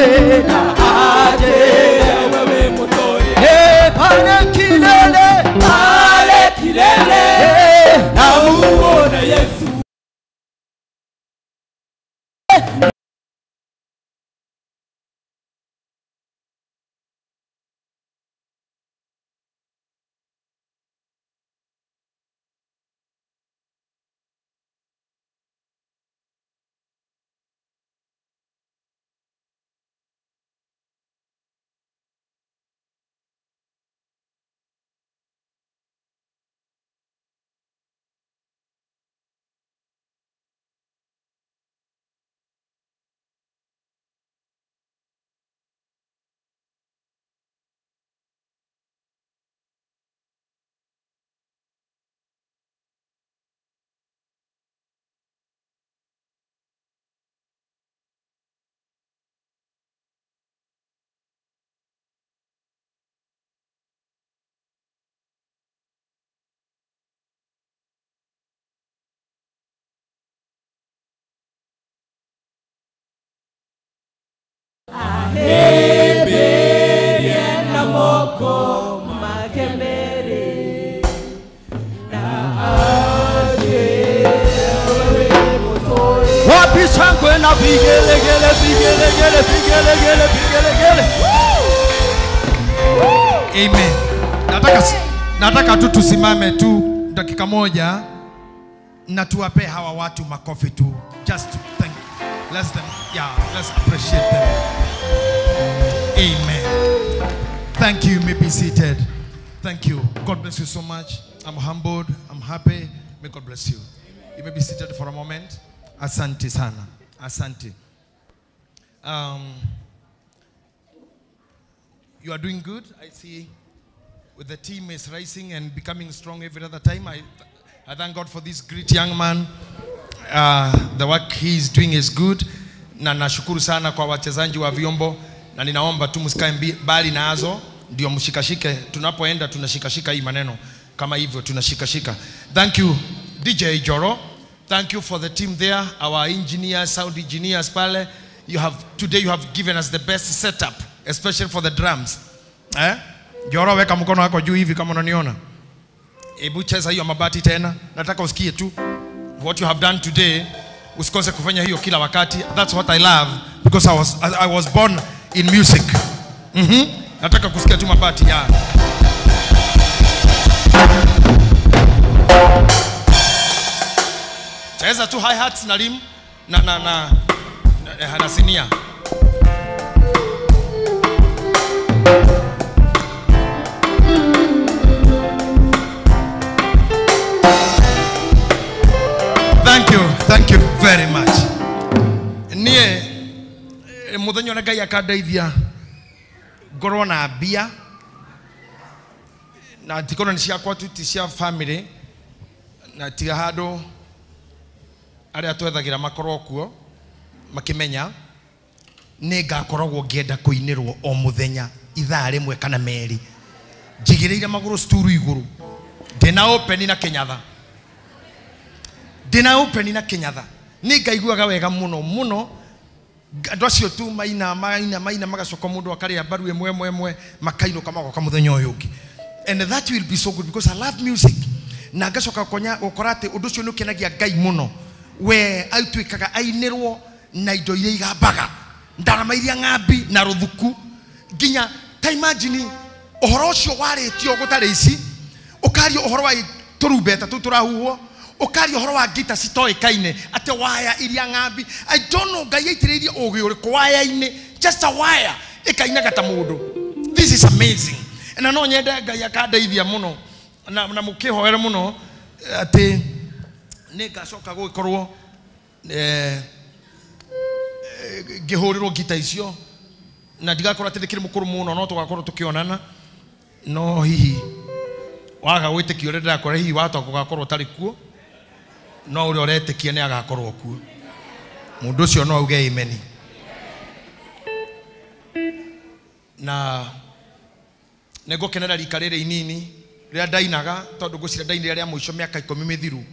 Speaker 14: na anjĩre we wĩ mũtoria pale kilele na muone Yesu. Ahĩmbĩrie na moko make merĩ na anjĩre we wĩ mũtoria.
Speaker 13: Wapi shangwe na vigelegele vigelegele vigelegele vigelegele.
Speaker 19: Amen. Nataka tu tusimame tu dakika moja na tuwape hawa watu makofi tu. Just to thank. Let's them, yeah, let's appreciate them. Amen. Thank you. You may be seated. Thank you. God bless you so much. I'm humbled. I'm happy. May God bless you. You may be seated for a moment. Asante sana. Asante. You are doing good. I see with the team is rising and becoming strong every other time. I thank God for this great young man. The work he is doing is good. Na nashukuru sana kwa wachezaji wa vyombo, na ninaomba tu msikae mbali nazo, ndio mshikashike. Tunapoenda tunashikashika hii maneno kama hivyo, tunashikashika. Thank you DJ Joro. Thank you for the team there, our engineers, sound engineers pale. You have today you have given us the best setup, especially for the drums. Eh? Joro, weka mkono wako juu hivi kama unaniona. Ebu cheza hiyo mabati tena. Nataka usikie tu what you have done today. Usikose kufanya hiyo kila wakati. That's what I love because I was born in music. Nataka kusikia tu mabati ya. Cheza tu hi-hats na rim na na na na, na sinia. Thank you, thank you very much. Nie muthenya na Ngai akandeithia ngorwo na mbia na tikorwo ni ciakwa tu ti cia family na tiga handu aria twethagira makorwo kuo makimenya ni ngakoragwo ngienda kuinirwo o muthenya ithaa rimwe kana meri njigiriire maguru sturu iguru ndina open na Kenyatha ndina open na Kenyatha ni ngaiguaga wega muno muno andu acio tu maina maina maina magacoka mundu akaria mbaru imwe imwe imwe makainuka magoka muthenya uyu ungi. And that will be so good because I love music. Na ngacoka gũkora atĩ ũndũ ũcio nĩ ũkenagia Ngai mũno. We aituĩkaga ainĩrwo na indo iria igambaga, ndarama iria ng'ambi na rũthuku. Nginya ta imagine ũhoro ũcio warĩtio gũtarĩ ici, ũkaria ũhoro wa tũrumbeta tũu tũrahuhwo, ũkaria ũhoro wa ngita citoĩkaine, atĩ waya iria ng'ambi. I don't know Ngai aitĩrĩirie ũgĩ ũrĩkũ waya-inĩ, just a wire ĩkainaga ta mũndũ. This is amazing. Na no nyende Ngai akandeithia mũno na mũkĩhoere mũno atĩ nĩ ngacoka gũgĩkorwo ngĩhũrĩrwo ngita icio, na ndigakorwo atĩ ndĩkĩrĩ mũkũrũ mũno, no tũgakorwo tũkĩonana, no hihi waga gwĩtĩkia ũrĩa ndĩrakora, hihi wahota gũgakorwo ũtarĩ kuo, no ũrĩa ũretĩkia nĩ agakorwo kuo. Mũndũ ũcio no auge amen. Na nĩ ngũkenera rika rĩrĩ inini rĩrĩa ndainaga, tondũ ngwĩciria ndainire rĩa mũico mĩaka 10 mĩthiru.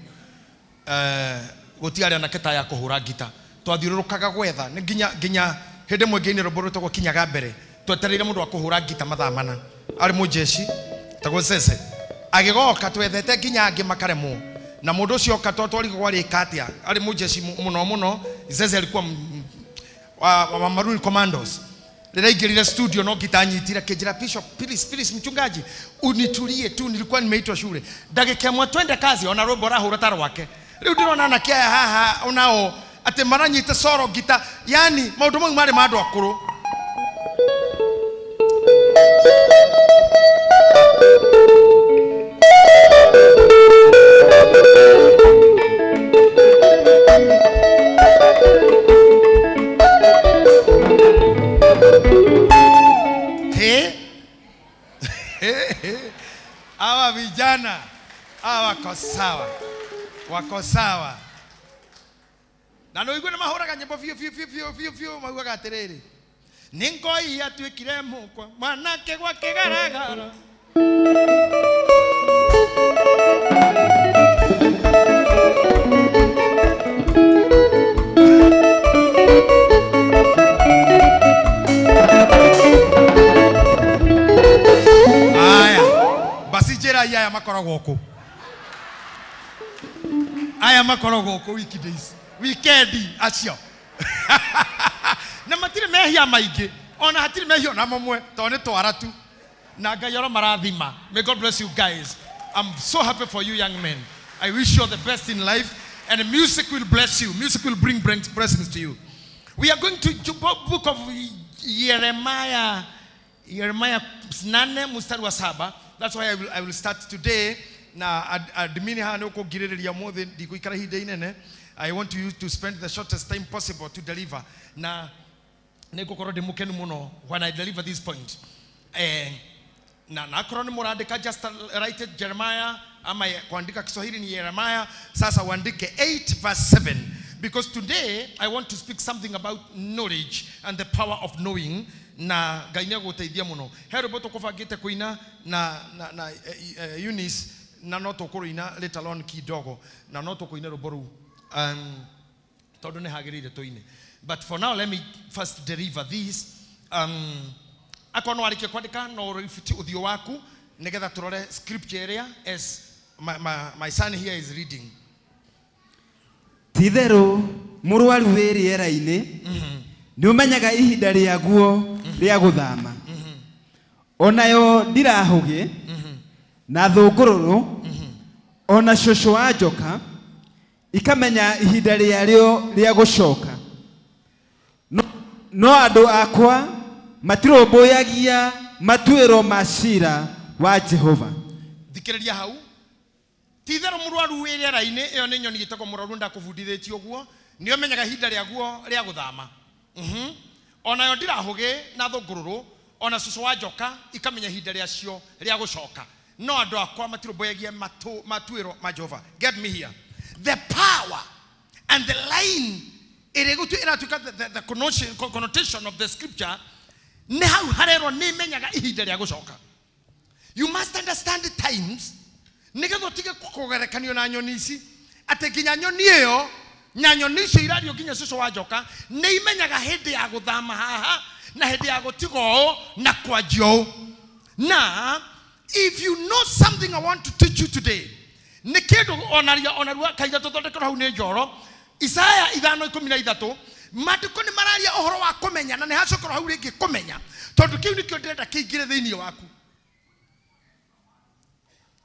Speaker 19: Gũtiarĩ anake ta ya kũhũra ngita, twathiũrũrũkaga gwetha nĩ nginya hĩndĩ ĩmwe ngĩinĩ rwĩmbo rwĩtagwo Kinyaga Mbere, twetereire mũndũ wa kũhũra ngita mathaa 4, arĩ mũjeshi tagwo Cece, agĩgoka twethete nginya angĩ makaremwo, na mũndũ ũcio oka twarigwo gwarĩka atĩa, arĩ mũjeshi mũno mũno. Cece alikuwa wa Maroon Commandos. Rĩrĩa aingĩrire studio no ngita anyitire, akĩnjĩra, Bishop, please, please, mchungaji, unitulie tu, nilikuwa nimeitwa shule. Ndagĩka ĩmwe twende kazi, ona rwĩmbo arahũra ta rwake. Rĩu ndĩrona anake aya haha onao atĩ maranyita soro ngita, yani maũndũ mau marĩ ma andũ akũrũ. Hawa vijana hawa wako sawa, wako sawa. Na no igue nĩ mahũraga nyĩmbo biũ biũ biũ biũ biũ biũ, maugaga atĩrĩrĩ, nĩ ngoi yatuĩkire mũkwa mwanake gwake garagara. Aya, basi njĩra aya makoragwo kũ? Aya makoragwo kũ weekdays, weekend acio. Na matirĩ mehia maingĩ, ona hatirĩ mehia ona mamwe, tondũ nĩ twara tu. Na Ngai oro marathima. May God bless you guys. I'm so happy for you young men. I wish you all the best in life, and music will bless you. Music will bring blessings to you. We are going to the book of Jeremiah, Jeremiah 8 mstari wa 7. That's why I will start today. Na admini haha nĩ ũkũngirĩrĩria ũmũthĩ, ndigũikara ihinda inene. I want you to spend the shortest time possible to deliver. Na nĩ ngũkorwo ndĩ mũkenu mũno when I deliver this point. Na akorwo nĩ mũrandĩka, just write it, Jeremiah, ama kuandika Kiswahili ni Jeremiah. Sasa uandike 8 verse 7. Because today I want to speak something about knowledge and the power of knowing. Na Ngai nĩ agũteithia mũno. He rwĩmbo tũkũbangĩte kũina na Eunice, na no tũkũrũina later on kidogo, na no tũkũina rwĩmbo rũu tondũ nĩ hagĩrĩire tũine. But for now let me first deliver this. Akorwo no warĩkia kwandĩka, no ũribiti ũthiũ waku nĩgetha tũrore scripture ĩrĩa as my son here is reading.
Speaker 14: Ti-itherũ mũrwaru wĩ rĩera-inĩ nĩ ũmenyaga ihinda rĩaguo rĩa gũthama, onayo ndirahũgĩ na thũngũrũrũ ona cũcũ wa njoka ikamenya ihinda rĩarĩo rĩa gũcoka. No andũ akwa matirũmbũyagia matuĩro ma ciira wa Jehova.
Speaker 19: Thikĩrĩria hau. Ti-itherũ mũrwaru wĩ rĩera-inĩ, ĩyo nĩ nyoni ĩtagwo mũrwaru, ndakũbundithĩtie ũguo, nĩ ũmenyaga ihinda rĩaguo rĩa gũthama. Onayo ndirahũgĩ na thũngũrũrũ ona cũcũ wa njoka ikamenya ihinda rĩacio rĩa gũcoka. No andũ akwa matirũmbũyagia matuĩro ma Jehova. Get me here. The power and the line ĩratuĩka the connotation of the scripture nĩ hau harerwo nĩ menyaga ihinda rĩa gũcoka. You must understand the times nĩgetha ũtige kũgerekanio na nyoni ici, atĩ nginya nyoni ĩyo na nyoni icio irario nginya cũcũ wa njoka nĩ imenyaga hĩndĩ ya gũthama haha na hĩndĩ ya gũtiga ũũ na kwanjia ũũ. Na If you know something I want to teach you today, nĩ kĩndũ onaria onarua kaitha tũthondekerwo hau nĩ njoro Isaya 5:13 maandĩko nĩ mararia ũhoro wa kũmenya na nĩ hacokerwo hau rĩngĩ kũmenya tondũ kĩu nĩkĩo ndĩrenda kĩingĩre thĩinĩ waku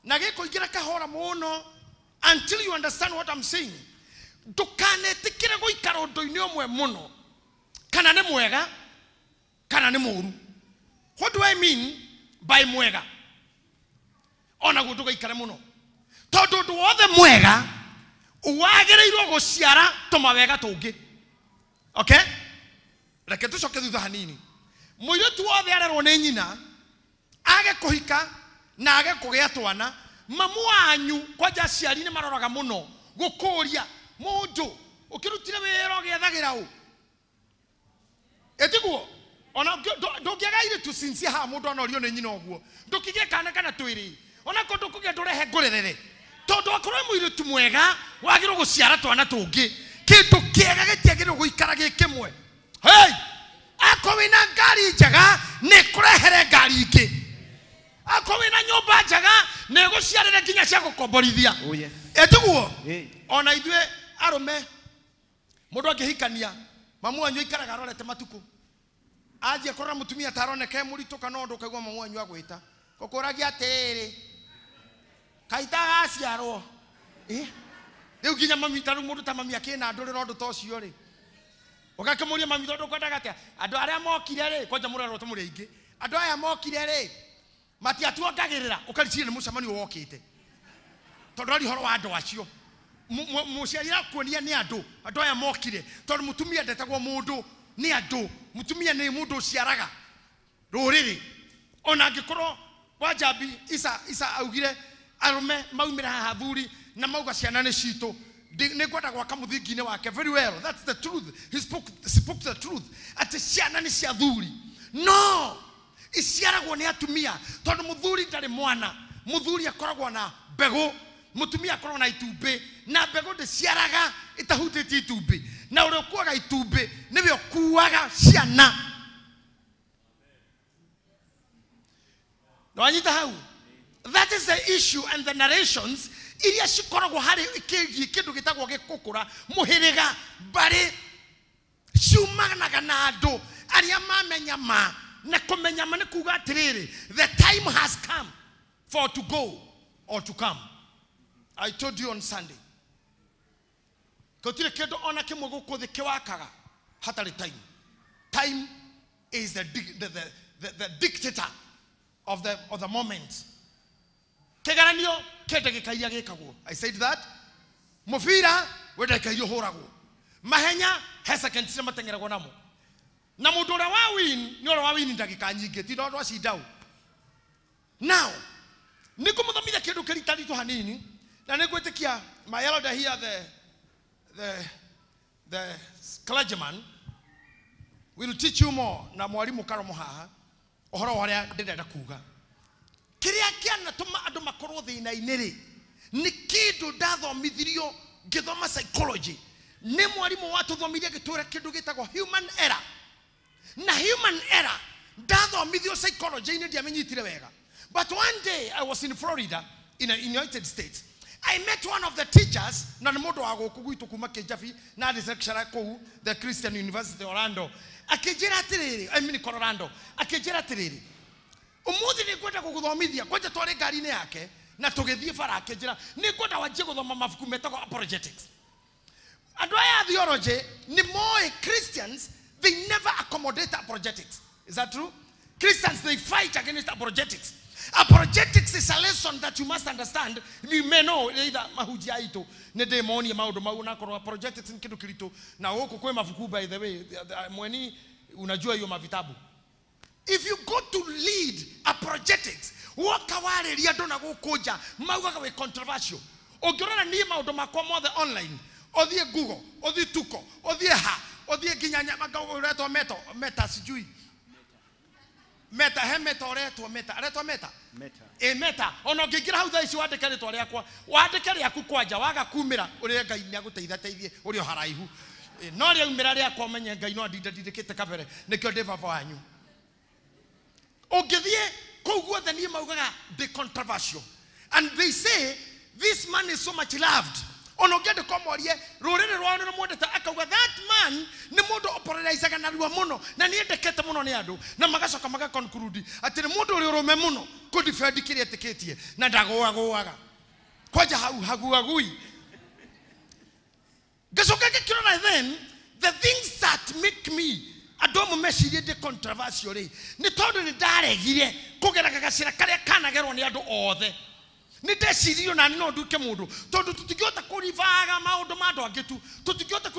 Speaker 19: na gĩkũingĩra kahora mũno until you understand what I'm saying. Ndũkanetĩkĩre gũikara ũndũ-inĩ ũmwe mũno kana nĩ mwega kana nĩ mũũru. What do I mean by mwega? Onaguo ndũgaikare mũno tondũ ũndũ wothe mwega wagĩrĩirwo gũciara tũmawega tũngĩ. Okay? Reke tũcoke thutha hanini. Mũirĩtu wothe arerwo nĩ nyina age kũhika na age kũgĩa twana, mamu wanyu kwanja aciari nĩ maroraga mũno gũkũria mũndũ ũkĩrutire wĩra ũgĩethagĩra ũ ĩtiguo ona ndũngĩaga airĩtu sincere haha mũndũ anorio nĩ nyina ũguo ndũkĩgĩe kana kana twĩrĩ ona ko ndũkũgĩa ndũrehe ngũrerere tondũ akorwo mũirĩtu mwega wagĩrĩirwo gũciara twana tũngĩ. Kĩndũ kĩega gĩtiagĩrĩirwo gũikara gĩ kĩmwe. Hey! Akorwo wĩna ngari njega nĩ kũrehere ngari ingĩ, akorwo wĩna nyũmba njega nĩ gũciarĩre nginya cia gũkomborithia. Ĩtiguo ona ithuĩ arũme mũndũ angĩhikania mamu wanyu aikaraga arorete matukũ athiĩ kũrora mũtumia ta aroneka e mũritũ kana ũndũ ũkaigua mamu wanyu agwĩta gũkũragia atĩrĩrĩ kaita gaciarwo rĩu nginya mami ta rĩu mũndũ ta mami akĩna ndũrĩra ũndũ ta ũcio rĩ ũgakĩmũria mami tondũ ũkwendaga atĩa andũ arĩa mokire rĩ kwanja mũrerwo tũmũrĩ aingĩ andũ aya mokire rĩ matiatuongagĩrĩra ũkariciria nĩ mũcemanio wokĩte tondũ aria ũhoro wa andũ acio mũciari akuonia nĩ andũ andũ aya mokire tondũ mũtumia ndetagwo mũndũ nĩ andũ mũtumia nĩ mũndũ ũciaraga rũrĩrĩ ona angĩkorwo Wanjambi Isa augire arũme maumĩra haha athuri na mauga ciana nĩ citũ nĩ ngwenda gwaka mũthingi-inĩ wake. Very well, that's the truth. He spoke the truth atĩ ciana nĩ cia athuri no iciaragwo nĩ atumia tondũ mũthuri ndarĩ mwana. Mũthuri akoragwo na mbegũ, mũtumia akoragwo na itumbĩ na mbegũ ndĩciaraga ĩtahutĩtie itumbĩ na ũrĩa ũkuaga itumbĩ nĩwe ũkuaga ciana. Nĩwanyita hau? That is the issue and the narrations iria cikoragwo harĩ kĩgiĩ kĩndũ gĩtagwo gĩkũkũra mũhĩrĩga mbarĩ ciumanaga na andũ arĩa mamenya ma na kũmenya ma nĩ kuga atĩrĩrĩ the time has come for to go or to come. I told you on Sunday gũtirĩ kĩndũ ona kĩmwe gũkũ thĩ kĩwakaga hatarĩ time. Time is the dictator of the moment. Kĩgeranio kĩ ndagĩka iria gĩkagwo. I said that. Mũbira wĩ ndagĩka iria ũhũragwo. Mahenya he seconds iria mateng'eragwo namo. Na mũndũ ũrĩa wa win nĩ ũrĩa wa win ndagĩka nyingĩ ti ũndũ acindau. Now nĩ ngũmũthomithia kĩndũ kĩritaritũ hanini na nĩ ngwĩtĩkia my elder here the clergyman will teach you more na mwarimũ Karomo haha ũhoro wa ũrĩa ndĩrenda kuga. Kĩrĩa kĩanatũma andũ makorwo thĩna-inĩ rĩ nĩ kĩndũ ndathomithirio ngĩthoma psychology nĩ mwarimũ watũthomithirie agĩtwĩra kĩndũ gĩtagwo human error. Na human error ndathomithio psychology-inĩ ndiamenyitire wega. But one day I was in Florida in the United States. I met one of the teachers na nĩ mũndũ wa gũkũ gwitũ kuma Kĩnjabi na arĩ lecturer kũu the Christian University Orlando. Akĩnjĩra atĩrĩrĩ, I mean Colorado. Akĩnjĩra atĩrĩrĩ ũmũthĩ nĩ ngwenda gũgũthomithia kwanja twarĩ ngari-inĩ yake na tũgĩthiĩ bara akĩnjĩra nĩ ngwenda wanjie gũthoma mabuku metagwo apologetics. Andũ aya a theology nĩ moĩ Christians they never accommodate apologetics. Is that true? Christians they fight against apologetics. Apologetics is a lesson that you must understand. You may know either mahunjia aitũ nĩ ndĩmonie maũndũ mau na korwo apologetics nĩ kĩndũ kĩritũ na gũkũ kwĩ mabuku by the way mweni unajua hiyo mavitabu. If you go to lead apologetics woka warĩria andũ na gũkũ nja maugaga wĩ controversial. Ũngĩrora niĩ maũndũ makwa mothe online ũthiĩ Google ũthiĩ Tuko ũthiĩ ha ũthiĩ nginya ũretwo meta sijui meta he meta ũretwo meta aretwo meta ĩ meta ona ũngĩingĩra hau thaa ici wandĩke rĩtwa rĩakwa wandĩke rĩaku kwanja waga kumĩra ũrĩa Ngai nĩ agũteithia teithie ũrĩ o haraihu no rĩaumĩra rĩakwa ũmenye Ngai no andindandindĩkĩte kabere nĩkĩo ndĩ baba wanyu. Ũngĩthiĩ Kũu guothe niĩ maugaga the controversial. And they say this man is so much loved. Ona ũngĩandĩka ũmorie rũrĩrĩ rwao nĩ rũmwendete, akauga that man nĩ mũndũ ũpolarizaga narua mũno na nĩ endekete mũno nĩ andũ, na magacoka magaconclude atĩ nĩ mũndũ ũrĩ ũrũme mũno kũdefend kĩrĩa etĩkĩtie na ndagũagũaga. Kwanja hau haguagui. Ngacoka ngĩkĩrora then the things that make me andũ amwe mecirie ndĩ controversial rĩ, nĩ tondũ nĩ ndaregire kũgeraga gacĩra karĩa kanagerwo nĩ andũ othe. Nĩ ndeciririo nani no nduĩke mũndũ, tondũ tũtingĩhota kũribaga maũndũ ma andũ angĩ tu, tũtingĩhota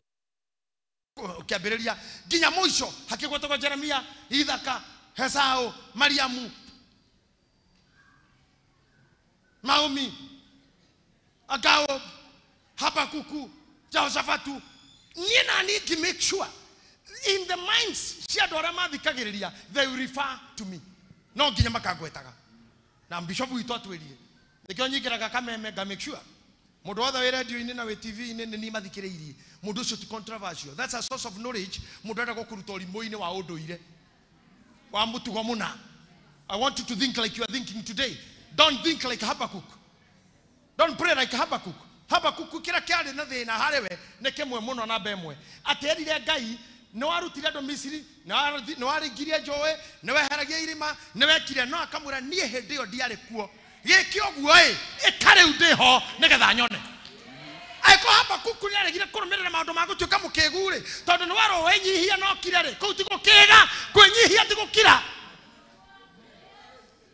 Speaker 19: kĩambĩrĩria nginya mũico hakĩgwetagwo Jeremia, Ithaka, Hesau, Mariamu, Naomi, Agao, Habakuku, Jehoshafatu. Niĩ nani ngĩ make sure in the minds cia andũ arĩa mathikagĩrĩria they will refer to me, no nginya makangwetaga. Na bishop witũ atwĩrire nĩkĩo nyingĩraga kameme nga make sure mũndũ wothe wĩ radio-inĩ na wĩ TV-inĩ nĩ niĩ mathikĩrĩirie. Mũndũ ũcio ti controversial. That's a source of knowledge. Mũndũ arenda gũkũruta ũrimũ-inĩ wa ũndũire wa mũtugo mũna. I want you to think like you are thinking today. Don't think like Habakkuk. Don't pray like Habakkuk. Habakkuk kĩrĩa kĩarĩ na thĩna harĩ we nĩ kĩmwe mũno namba ĩmwe, atĩ erire Ngai nĩ warutire andũ Misiri, nĩ waringirie njũĩ, nĩ weheragia irima, nĩ wekire, no akamwĩra niĩ hĩndĩ ĩyo ndiarĩ kuo. Gĩke ũguo ĩ, ĩka rĩu ndĩho nĩgetha nyone. Angĩkorwo Habakuku nĩaregire kũrũmĩrĩra maũndũ ma gũtuĩka mũkĩgu rĩ, tondũ nĩ werwo wĩnyihia na ũkire rĩ, kũu ti gũkĩga, kwĩnyihia ti gũkira.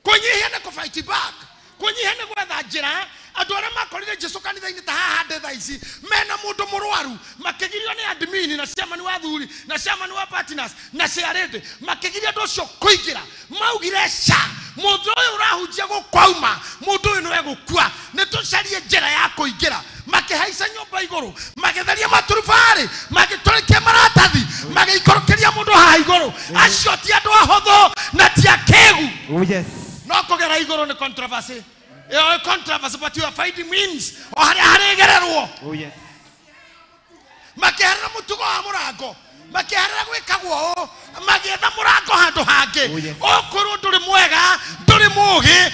Speaker 19: Kwĩnyihia nĩ kũ-fight back. Kwĩnyihia nĩ gwetha njĩra. Andũ arĩa makorire Jesũ kanitha-inĩ ta haha ndĩ thaa ici mena mũndũ mũrwaru, makĩgirio nĩ admin na chairman wa athuri na chairman wa partners na chairlady, makĩgiria andũ acio kũingĩra. Maugire ca, mũndũ ũyũ ũrahunjia gũkũ auma, mũndũ ũyũ nĩwe gũkua, nĩ tũcarie njĩra ya kũingĩra. Makĩhaica nyũmba igũrũ, magĩtheria maturubarĩ, magĩtũrĩkia maratathi, magĩikũrũkĩria mũndũ haha igũrũ. Acio ti andũ ahũthũ na ti akĩgu.
Speaker 14: Oh yes.
Speaker 19: No kũgera igũrũ nĩ controversy. Ĩyo controversy, but you are finding means o harĩa harĩgererwo.
Speaker 14: Oh yes.
Speaker 19: Makĩherera mũtugo wa mũrango, makĩherera gwĩkagwo ũũ, magĩetha mũrango handũ hangĩ. Ũkwĩrwo ndũrĩ mwega, ndũrĩ mũũgĩ.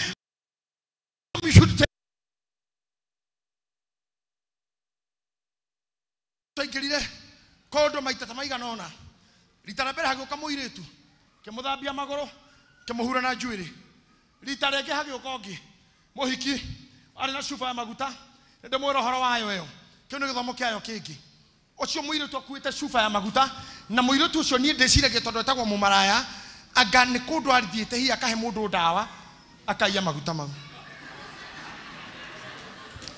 Speaker 19: You should take twaingĩrire kũndũ maita ta maigana ũna. Rita rĩa mbere hagĩũka mũirĩtu, kĩmũthambia magũrũ, kĩmũhura na njuĩrĩ. Rita rĩngĩ hagĩũka ũngĩ, mũhiki arĩ na cuba ya maguta, nĩndĩmwĩra ũhoro wayo ĩyo. Kĩu nĩ gĩthomo kĩayo kĩngĩ. Ũcio mũirĩtu akuĩte cuba ya maguta, na mũirĩtu ũcio niĩ ndĩciragia tondũ etagwo mũmaraya, anga nĩ kũndũ athiĩte hihi akahe mũndũ ndawa, akaiya maguta mau.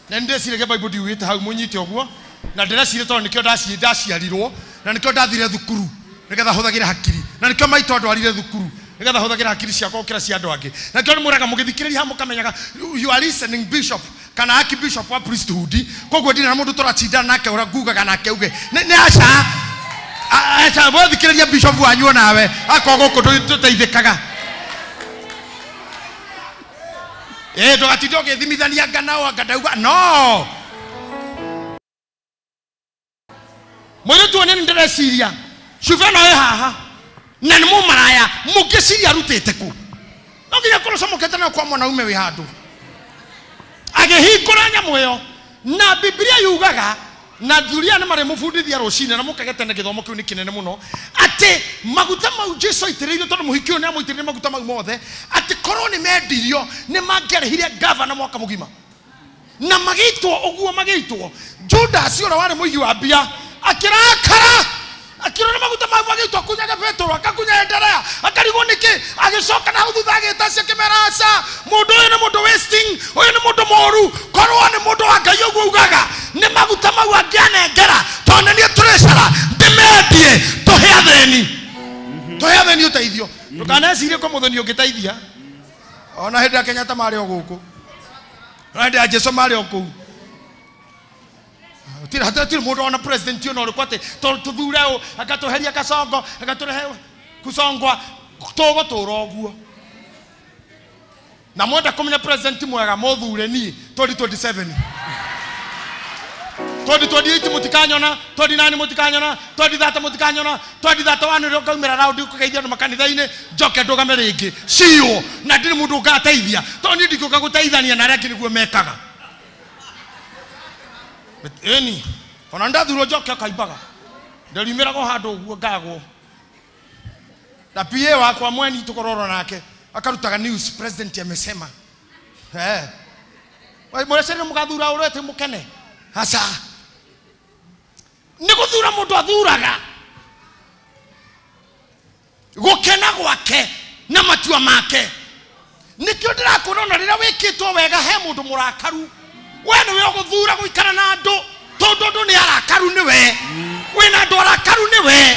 Speaker 19: Na nĩ ndĩciragia Bible ndiugĩte hau mũnyite ũguo, na ndĩreciria tondũ nĩkĩo ndaciarirwo, na nĩkĩo ndathire thukuru nĩgetha hũthagĩre hakiri, na nĩkĩo maitũ andwarire thukuru nĩgetha hũthagĩre hakiri ciakwa gũkĩra cia andũ angĩ. Na nĩkĩo nĩmwĩraga mũgĩthikĩrĩria haha mũkamenyaga you are listening bishop kana archbishop wa priesthood. Koguo ndirĩ na mũndũ tũracindana nake ũrĩa ngugaga nake uge nĩ aca aca, mwathikĩrĩria bishop wanyu onawe akorwo gũkũ tũteithĩkaga. Ndũgatinde ũgĩthimithania anga nao anga ndauga no. Mũirĩtu ũyũ nĩ ndĩreciria cuba ĩno ĩ haha na nĩ mũmaraya, mũngĩciria arutĩte kũ? No nginya korwo ũcomokete nayo kwa mwanaume wĩ handũ agĩhingũra nyamũ ĩyo. Na Biblia yugaga, na thuria nĩ marĩmũbundithia rũcinĩ na mũkage tene, gĩthomo kĩu nĩ kĩnene mũno, atĩ maguta mau Jesũ aitĩrĩirio, tondũ mũhiki ũyũ nĩ amũitĩrĩirie maguta mau mothe, atĩ korwo nĩ mendirio nĩ mangĩarĩhire gavana mwaka mũgima. Na magĩitwo ũguo magĩitwo, Judas ũrĩa warĩ mũigi wa mbia akĩrakara, akĩrora maguta mau magĩitwo, akunyaga Petero, akakunya Anderea, akarigwo nĩkĩ. Agĩcoka na hau thutha agĩta acio akĩmera aca, mũndũ ũyũ nĩ mũndũ wasting, ũyũ nĩ mũndũ mũũru, korwo nĩ mũndũ wa Ngai ũguo ugaga, nĩ maguta mau angĩanengera, tondũ nĩ niĩ tũrĩcara ndĩmendie tũhe athĩni, tũhe athĩni ũteithio. Ndũkanecirie kwa mũthĩni ũngĩteithia. Ona hĩndĩ ya Kenyatta marĩ o gũkũ, ona hĩndĩ ya Jesũ marĩ o kũu. Hatirĩ mũndũ ona president ona ũrĩkũ atĩ tũthure ũũ, agatũheria Kasongo, agatũrehe Kusongwa, tũgũtũra ũguo. Na mwenda kũmenya president mwega mũthure niĩ 2027. 2028 mutikanyona, 29 mutikanyona, 2030 mutikanyona, 2031 rĩo ngaumĩra raundi kũgeithia andũ makanitha-inĩ njoke ndũgame rĩngĩ ciũ na ndirĩ mũndũ ũngateithia tondũ niĩ ndingĩũka gũteithania na arĩa angĩ nĩguo mekaga. Ĩni ona ndathurwo njoke akaimbaga ndĩriumĩraga handũ ũguo ngagwo na PA wakwa mweni tukororo nake akarutaga news president amesema eh mũrecerere mũgathura ũrete mũkene aca nĩ gũthura mũndũ athuraga gũkena gwake na matua make. Nĩkĩo ndĩrakwĩra ona rĩrĩa wĩkĩtwo wega he mũndũ mũrakaru we nĩwe ũgũthura gũikara na andũ tondũ andũ nĩ arakaru nĩwe wĩna andũ arakaru nĩwe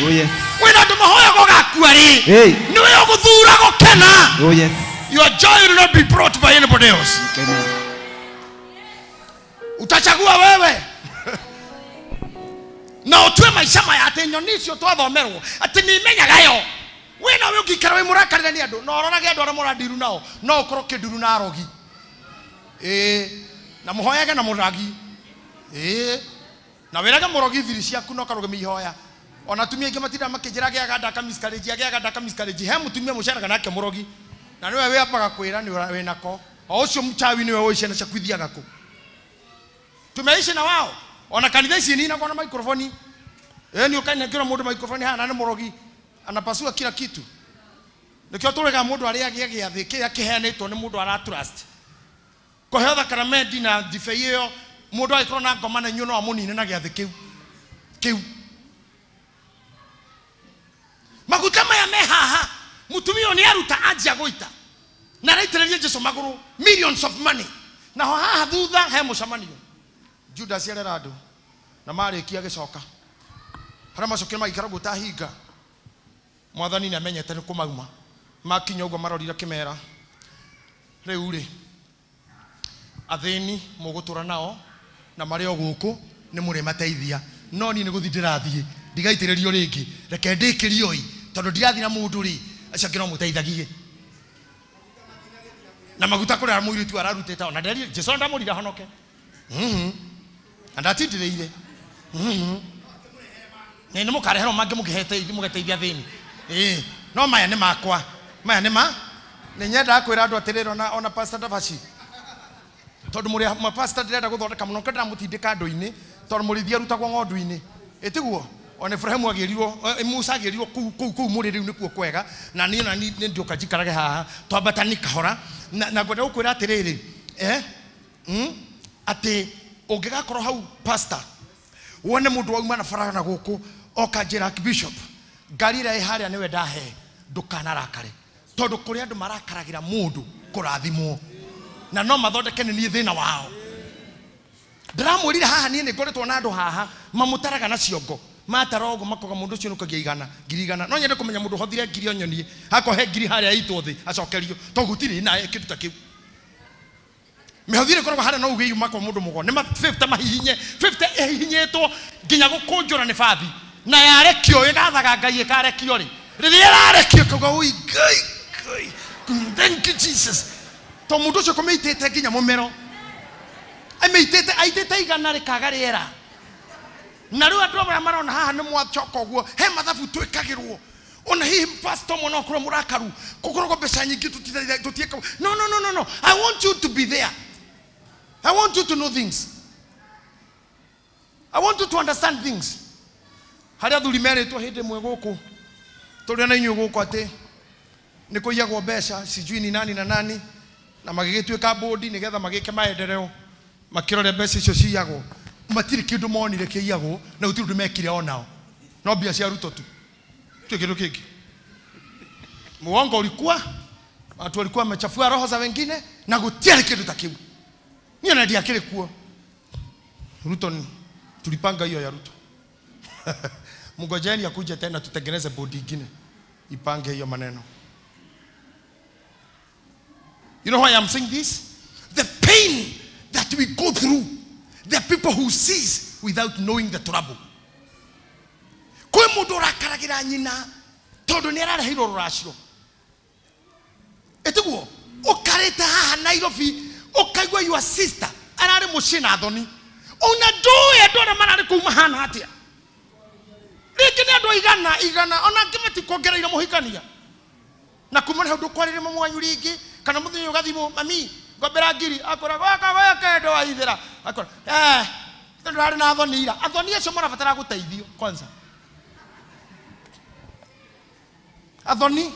Speaker 19: wĩna andũ mahoyaga ũgakua rĩ nĩwe ũgũthura gũkena. Your joy will not be brought by anybody else. Amen. Utachagua wewe na utue maisha maya atĩ nyoni icio twathomerwo atĩ nĩ imenyaga yo. We nawe ũngĩikara wĩ mũrakarĩre nĩ andũ na ũrorage andũ arĩa mũrandiru nao no ũkorwo kĩnduru na arogi ĩĩ na mũhoyage na mũragi ĩĩ na wĩrage mũrogi thiri ciaku na ũkarũgamia ihoya. Ona atumia aingĩ matindaga makĩnjĩra agĩaga nda akamiscarriage agĩaga nda akamiscarriage. He mũtumia mũceraga nake mũrogi na nĩwe wĩambaga kwĩra nĩ wĩnako o ũcio mchawi nĩwe ũĩ ciana ciaku ithiaga kũ. Tumeishi na wao ona kanitha ici ninagwo na microphone ni ukainengera mundu microphone hana ni murogi anapasua kila kitu. Nikio turega mundu aria agia giathi kiria kiheanitwo ni mundu ara trust kuheo thakaramendi na ndibei iyo mundu agikorwo na ngoma na inyuĩ no amunine na giathi kiu kiu. Maguta maya me haha mutumia ni aruta anjia guita na araitĩrĩria Jesu magũrũ millions of money naho haha thutha he mũcemanio Judas arera andũ na marĩkia gĩcoka harĩa macokire magĩikara ũguo ta hinga. Mwathani nĩ amenyete nĩ kũmauma makinya ũguo marorire kĩmera rĩu rĩ athĩni mũgũtũra nao na marĩ o gũkũ nĩ mũrĩmateithia no niĩ nĩ gũthiĩ ndĩrathiĩ ndigaitĩrĩrio rĩngĩ reke ndĩkĩrio ĩ tondũ ndirathiĩ na mũndũ rĩ acio angĩ no mũteithagie na maguta kũrĩa mũirĩtu ararutĩte ona nderire Jesu ndamũrire ahonoke na ndatindirĩire nĩ mũkareherwo mangĩ mũkĩhete mũgeteithia thĩni ĩĩ no maya nĩ makwa maya nĩ ma nĩ nyendaga kwĩra andũ atĩrĩrĩ ona Pastor Dabashi tondũ mũrĩ pastor ndĩrenda gũthondeka mũno ndĩramũtindĩka andũ-inĩ tondũ mũrĩithi arutagwo ng'ondu-inĩ ĩtiguo ona Ibrahimu agĩrirwo Musa agĩrirwo kũu kũu kũu mũrĩ rĩu nĩkuo kwega na niĩ na niĩ ndĩũka njikarage haha twambatani kahora na ngwenda gũkwĩra atĩrĩrĩ atĩ ũngĩgakorwo hau pastor wone mũndũ wauma na bara na gũkũ oka njĩra Archbishop ngari ĩrĩa ĩ harĩa nĩwe ndahe ndũkanarakare tondũ kũrĩ andũ marakaragĩra mũndũ kũrathimwo na no mathondeke nĩ niĩ thĩna wao. Ndĩramwĩrire haha niĩ nĩ ngoretwo na andũ haha mamũtaraga na ciongo matara ũguo makoga mũndũ ũcio nĩkũgĩa igana ngiri igana no nyende kũmenya mũndũ ũhothire ngiri onyonie hakohe ngiri harĩa ĩitwo thĩ acokerio tondũ gũtirĩ na kĩndũ ta kĩu. Mĩhothi ĩkoragwo harĩa no uge yuma kwa mũndũ mũgo nĩ 50 mahihinye 50 ĩhihinyĩtwo nginya gũkũnjũra nĩ bathi na yarekio ĩgathaga Ngai ĩkarekio rĩ rĩrĩa ĩrarekio kauga ui Ngai Ngai thank you Jesus to mũndũ ũcio kũmĩitĩte nginya mũmero amĩitĩte aitĩte igana rĩkaga rĩera na rĩu andũ arĩa marona haha nĩ mwacoka ũguo he mathabu twĩkagĩrwo ona hihi pastor mũno okorwo mũrakaru kũkoragwo mbeca nyingĩ tũtiĩka no no no no no I want you to be there. I want you to know things. I want you to understand things. Harĩa athuri merĩtwo hĩndĩ ĩmwe gũkũ tũrĩ na inyuĩ gũkũ atĩ nĩ kũiyagwo mbeca sijui ni nani na nani na magĩgĩtuĩka bodi nĩgetha magĩke maendeleo makĩrore mbeca icio ciyagwo matirĩ kĩndũ monire kĩiyagwo na gũtirĩ ũndũ mekire onao no mbia cia Ruto tu sio kĩndũ kĩngĩ. Muongo ulikuwa watu walikuwa wamechafua roho za wengine na gũtiarĩ kĩndũ ta kĩu. Niĩ na ndiakĩrĩ kuo. Ruto tulipanga hiyo ya Ruto. Mngojeni akuje tena tutengeneze bodi ingine ipange hiyo maneno. You know why I'm saying this? The pain that we go through, the people who sees without knowing the trouble. Kwĩ mũndũ ũrakaragĩra nyina tondũ nĩ arareheirwo rũracio. Ĩtiguo ũkarĩte haha Nairobi ũkaigua your sister ararĩ mũciĩ na thoni
Speaker 20: Ona ndũĩ andũ arĩa mararĩ kũu mahana atĩa. Rĩngĩ nĩ andũ igana igana ona angĩ matikuongereire mũhikania. Na kuma hau ndũkwarĩria mamu wanyu rĩngĩ kana mũthenya ũgathimwo mami ngombera ngiri akora gwaka gwaka ndo waithĩra akora tondũ harĩ na athoni ira. Athoni acio marabatara gũteithio kwanza. Athoni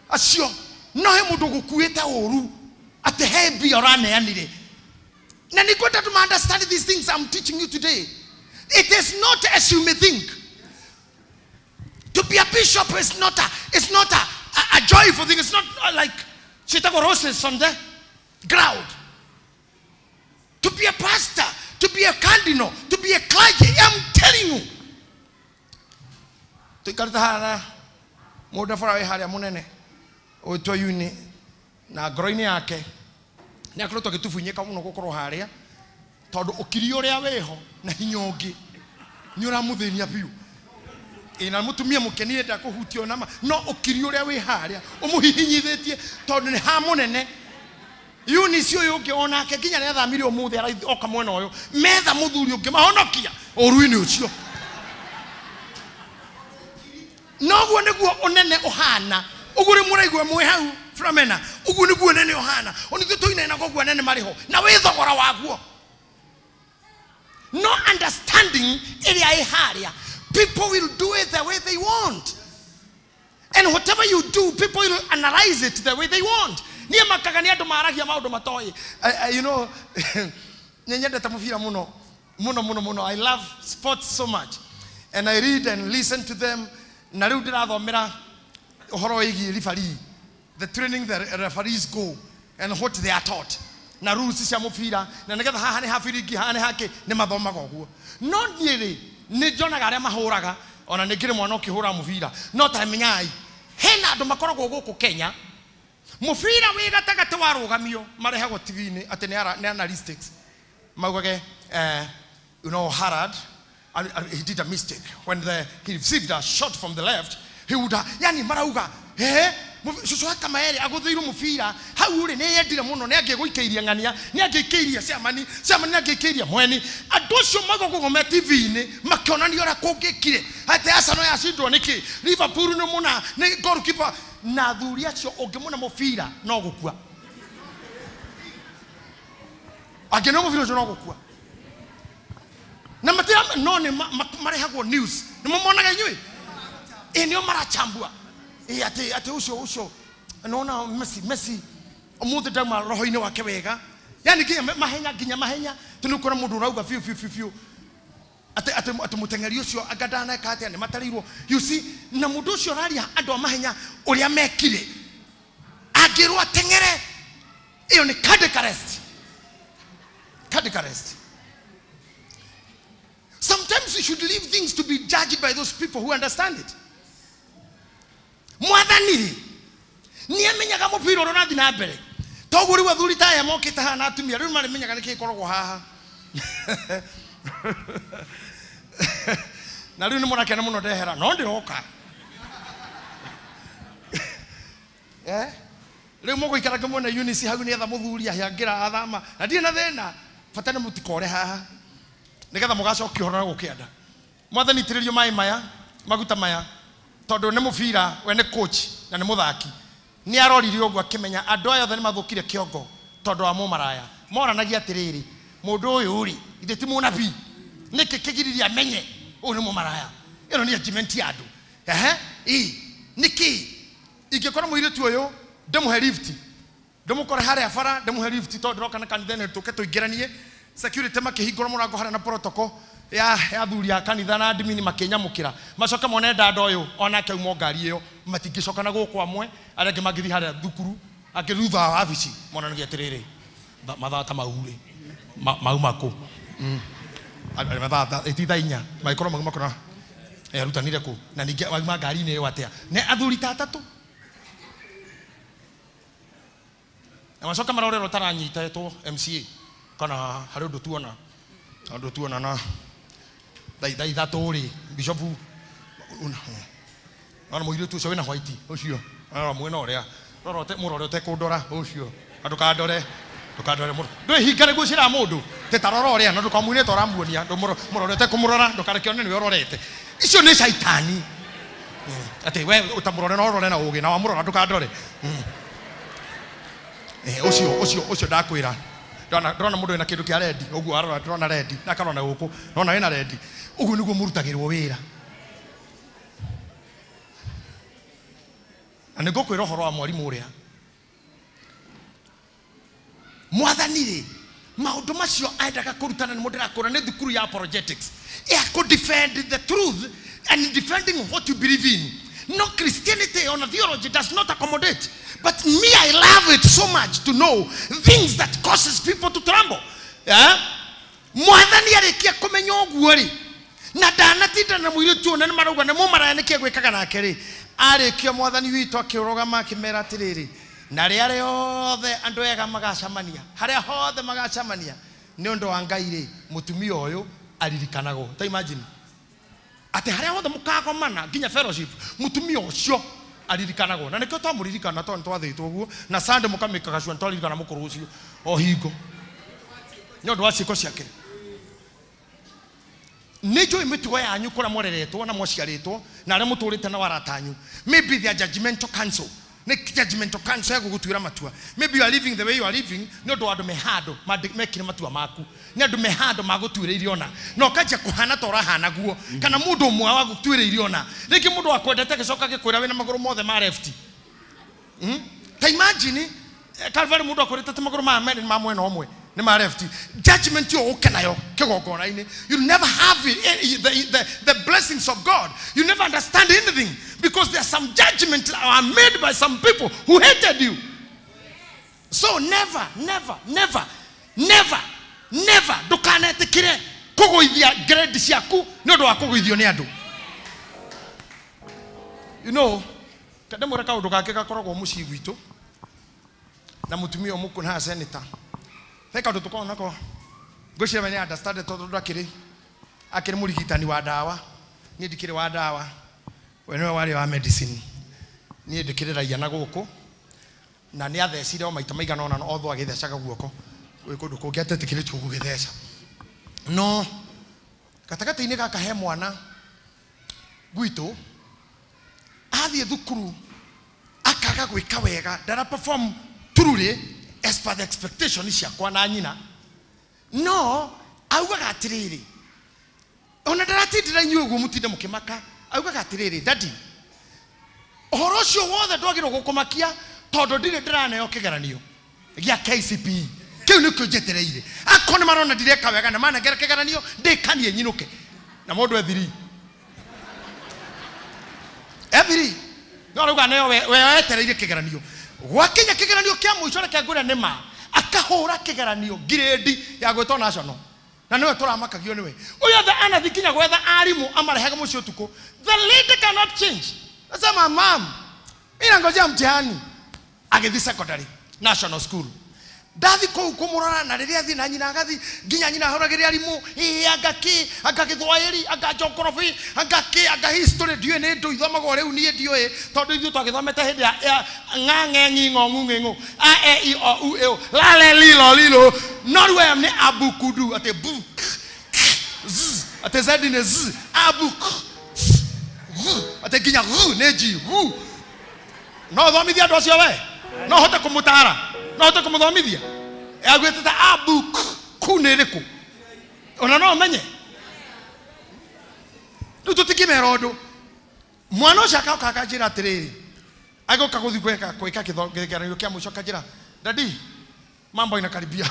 Speaker 20: acio no he mũndũ gũkuĩte ũru atĩ he mbia ũraneanire. Na nĩngwenda to understand these things I'm teaching you today. It is not as you may think. To be a bishop is not a joyful thing. It's not like Chicago roses on the ground. To be a pastor, to be a cardinal, to be a clergy, I'm telling you. Tuikarĩte haha mũndũ bara wĩ harĩa mũnene ũgwĩtwo Uni na ngoro-inĩ yake nĩ akoretwo agĩtubunyĩka mũno gũkorwo harĩa tondũ ũkiri ũrĩa wĩho na hinya ũngĩ nĩ ũramũthĩnia biũ. Ĩ na mũtumia mũkeni enda kũhutio nama no ũkiri ũrĩa wĩ harĩa ũmũhihinyithĩtie tondũ nĩ ha mũnene. Eunice ũyũ ũngĩ onake nginya nĩ athamire ũmũthĩ oka mwena ũyũ metha mũthuri ũngĩ mahonokia ũru-inĩ ũcio. Noguo nĩguo ũnene ũhana. Ũguo rĩ mũraigua mwĩ hau Flamena, ũguo nĩguo ũnene ũhana. Onithuĩ tũinaina koguo anene marĩ ho na wĩ thogora waguo. No understanding ĩrĩa ĩ harĩa. People will do it the way they want. And whatever you do, people will analyze it the way they want. Niĩ makaga nĩ andũ maragia maũndũ matoĩ. You know, nĩ nyendete mũbira mũno mũno mũno mũno. I love sports so much. And I read and listen to them. Na rĩu ndĩrathomera ũhoro wĩgiĩ referee, the training the referees go and what they are taught. Na rules cia mũbira na nĩgetha haha nĩ habiringi haha nĩ hake nĩ mathomaga ũguo. No niĩ rĩ nĩ njonaga arĩa mahũraga ona nĩ ngĩrĩ mwana ũkĩhũra mũbira no ta menyai hena andũ makoragwo gũkũ Kenya mũbira wĩ gatagatĩ wa rũgamio marehagwo TV-inĩ atĩ nĩ analytics maugage you know Harad he did a mistake when he received a shot from the left he would yani marauga cucu wa Kamaere agũthĩirwo mũbira hau rĩ nĩ yendire mũno nĩ angĩgũikĩirie ng'ania nĩ angĩikĩirie ciamani ciamani nĩ angĩikĩirie mweni. Andũ acio magũkũgwo me TV-inĩ makĩonania ũrĩa kũngĩkire atĩ Arsenal yacindwo nĩkĩ Liverpool nĩ mũna nĩ goalkeeper na athuri acio ũngĩmũna mũbira no gũkua angĩona mũbira ũcio no gũkua na matira no nĩ marehagwo news nĩ mũmonaga inyuĩ ĩ nĩo marachambua. Ati ucio ucio naona Messi umuthi ndauma roho-inĩ wake wega yani nginya mahenya tũnĩkora mũndũ ũrauga biũ biũ biũ biũ atĩ mũteng'eri ũcio anga ndaneka atĩa nĩ matarĩirwo. You see, na mũndũ ũcio ũraria andũ a mahenya ũrĩa mekire angĩrwo ateng'ere ĩyo nĩ cardiac arrest. Cardiac arrest. Sometimes we should leave things to be judged by those people who understand it. Mwathani nĩ amenyaga mũbira ũrĩa ũrathiĩ na mbere toguo rĩu athuri ta aya mokĩte haha na atumia rĩu marĩmenyaga nĩkĩ gĩkoragwo haha na rĩu nĩ mũrakena mũno ndehera no ndĩroka rĩu mũgũikara ngĩmuona Eunice hau nĩetha mũthuri ahĩangĩra athama na ndirĩ na thĩna bata nĩ mũtikore haha nĩgetha mũgacokia ũhoro na gũkĩenda. Mwathani itĩrĩrio maĩ maya maguta maya tondũ nĩ mũbira we nĩ coach na nĩ mũthaki nĩ arorire ũguo akĩmenya andũ aya othe nĩ mathũkire kĩongo tondũ wa mũmaraya moranagia atĩrĩrĩ mũndũ ũyũ rĩ ithe ti mũnabii nĩkĩ kĩgiririe amenye ũyũ nĩ mũmaraya ĩno nĩ judgment ya andũ ĩ nĩkĩ ingĩkora mũirĩtu ũyũ ndĩmũhe lift ndĩmũkore harĩa bara ndĩmũhe lift tondũ ndĩroka na kanitha-inĩ tũke tũingĩranie security makĩhingũra mũrango harĩa na protocol ya athuri a kanitha na admin makĩnyamũkĩra macoke mone dada ũyũ onake auma ngari ĩyo matingĩcoka na gũkũ amwe arĩa angĩ mangĩthiĩ harĩa thukuru angĩ thutha wa wabici monanagia atĩrĩrĩ mathaa ta mau rĩ mauma kũ mathaa ti thaa inya mangĩkorwo mauma kũ na arutanire kũ na ningĩ wauma ngari-inĩ ĩyo atĩa nĩ athuri ta atatũ na macoke marorerwo taranyitĩtwo MCA kana harĩ ũndũ tuona ũndũ tuona na thaa ithatũ rĩ bishopu ona mũirĩtu ũcio wĩna white ũcio arora mwena ũrĩa rora mũrore ũtekũndora ũcio andũkandore
Speaker 19: Ndũkandore mũno. Ndwĩhinga nĩguo ũcĩra mũndũ. Te ta rora ũrĩa na ndũkamuine ta ũramuonia. Ndũmũrorete kũmũrora ndũkareke one nĩwe ũrorete. Icio nĩ caitani. Atĩ we ũtamũrore na ũrore na ũgĩ na wamũrora ndũkandore. Ũcio ndakwĩra. Ndona mũndũ wĩna kĩndũ kĩa rendi ũguo arora ndĩrona rendi na akarora gũkũ ndona wĩna rendi. Ũguo nĩguo mũrutagĩrwo wĩra. Na nĩngũkwĩra ũhoro wa mwarimũ ũrĩa. Mwathani rĩ, maũndũ macio endaga kũrutana nĩmo ndĩrakũra nĩ thukuru ya apologetics. Ya kũ defend the truth and defending what you believe in. No, Christianity or theology does not accommodate. But me, I love it so much to know things that causes people to tremble. Yeah? Mwathani arĩkia kũmenya ũguo rĩ, na ndanatinda na mũirĩtu ũyũ na nĩmarauga nĩ mũmaraya nĩkĩ gwĩkaga nake rĩ, arĩkia mwathani witũ akĩrũgama akĩmera atĩrĩrĩ, na rĩrĩa rĩothe andũ ega magacemania, harĩa hothe magacemania, nĩ ũndũ wa Ngai rĩ, mũtumia ũyũ aririkanagwo. Ta imagine. Atĩ harĩa hothe mũkagomana nginya fellowship, mũtumia ũcio aririkanagwo. Na nĩkĩo twamũririkana tondũ nĩtwathĩtwo ũguo, na Sunday mũkamĩkaga cua nĩtwaririkana mũkũrũ ũcio o hingo nĩ ũndũ wa ciĩko ciake. Nĩ njũĩ mĩtugo yanyu kũrĩa mwareretwo na mwaciarĩtwo na arĩa mũtũrĩte na arata anyu. Maybe they are judgmental council. Nĩ judgmental council ya gũgũtuĩra matua. Maybe you are living the way you are living nĩ ũndũ wa andũ me handũ mekire matua maku. Nĩ andũ me handũ magũtuĩrĩire ona. Na ũkanjia kũhana ta ũrahana guo. Kana mũndũ ũmwe wagũtuĩrĩire ona. Rĩngĩ mũndũ wakwendete agĩcoka agĩkwĩra wĩna magũrũ mothe ma left. Ta imagine Calvary mũndũ akwĩrĩte atĩ magũrũ maya merĩ nĩ ma mwena ũmwe nĩ ma left. Judgment ĩyo ũke nayo kĩgongona-inĩ. You never have the blessings of God. You never understand anything because there are some judgments that are made by some people who hated you. So never, never, never, never, never ndũkanetĩkĩre kũgũithia grade ciaku nĩ ũndũ wa kũgũithio nĩ andũ. You know, ndĩmwĩre kaũndũ gake gakoragwo mũciĩ gwitũ na mũtumia ũyũ mũkũrũ haha senator. He kaũndũ tũkoragwo nako ngwĩciria we nĩ understand tondũ ndakĩrĩ akĩrĩ mũrigitani wa ndawa, niĩ ndikĩrĩ wa ndawa, we nĩwe warĩ wa medicine, niĩ ndĩkĩrĩ raia na gũkũ, na nĩ athecire o maita maigana ũna otho agĩthecaga guoko gwĩ kũndũ kũngĩ atetĩkĩrĩtio gũgĩtheca. No gatagatĩ-inĩ gaka he mwana gwitũ athiĩ thukuru akaga gwĩka wega, ndara perform truly as per the expectation ciakwa na nyina. No augaga atĩrĩrĩ, ona ndaratindĩra inyuĩ ũguo mũtinde mũkĩmaka, augaga atĩrĩrĩ, daddy, ũhoro ũcio wothe ndwagĩrĩirwo gũkũmakia tondũ ndirĩ ndĩraneo kĩgeranio gĩa KCPE. Kĩu nĩkĩo njetereire. Akorwo nĩ marona ndireka wega na manengera kĩgeranio ndĩkanie nyinũke. Na mũndũ ethiri. Ethiri. No arauga nĩyo we wetereire kĩgeranio. Gwakinya kĩgeranio kĩa mũico reke ngwĩre nĩ ma, akahũra kĩgeranio grade ya gwĩtwo national. Na nĩwe tũramakagio nĩwe. Ũyũ othe anathi kinya gwetha arimũ amarehage mũciĩ ũtukũ. The lady cannot change. Nasema mam, mimi nangojea mtihani. Agĩthiĩ secondary national school. Ndathi kũu kũmũrora na rĩrĩa athiĩ na nyina agathi nginya nyina ahũragĩre arimũ, ĩ anga kĩ, anga gĩthwaĩri, anga geography, anga kĩ, anga history, ndiũĩ nĩ ndũ ithomagwo rĩu niĩ ndiũĩ tondũ ithuĩ twagĩthomete hĩndĩ ya ng'a ng'e ng'i ng'o ng'u ng'ĩ ng'ũ a e i o u ĩ o la le li lo li lo, no rĩu aya nĩ abukudu atĩ bu k k z atĩ z nĩ z abu k g atĩ nginya g nĩ g gu. No ũthomithie andũ acio we, no ũhote kũmũtara, no ũhote kũmũthomithia. Agwĩtĩte abu ku nĩ ĩrĩkũ ona no ũmenye. Rĩu tũtingĩmera ũndũ. Mwana ũcio agoka akanjĩra atĩrĩrĩ, agoka gũthiĩ gwĩka kĩgeranio kĩa mũico akanjĩra, daddy, mambo inakaribia.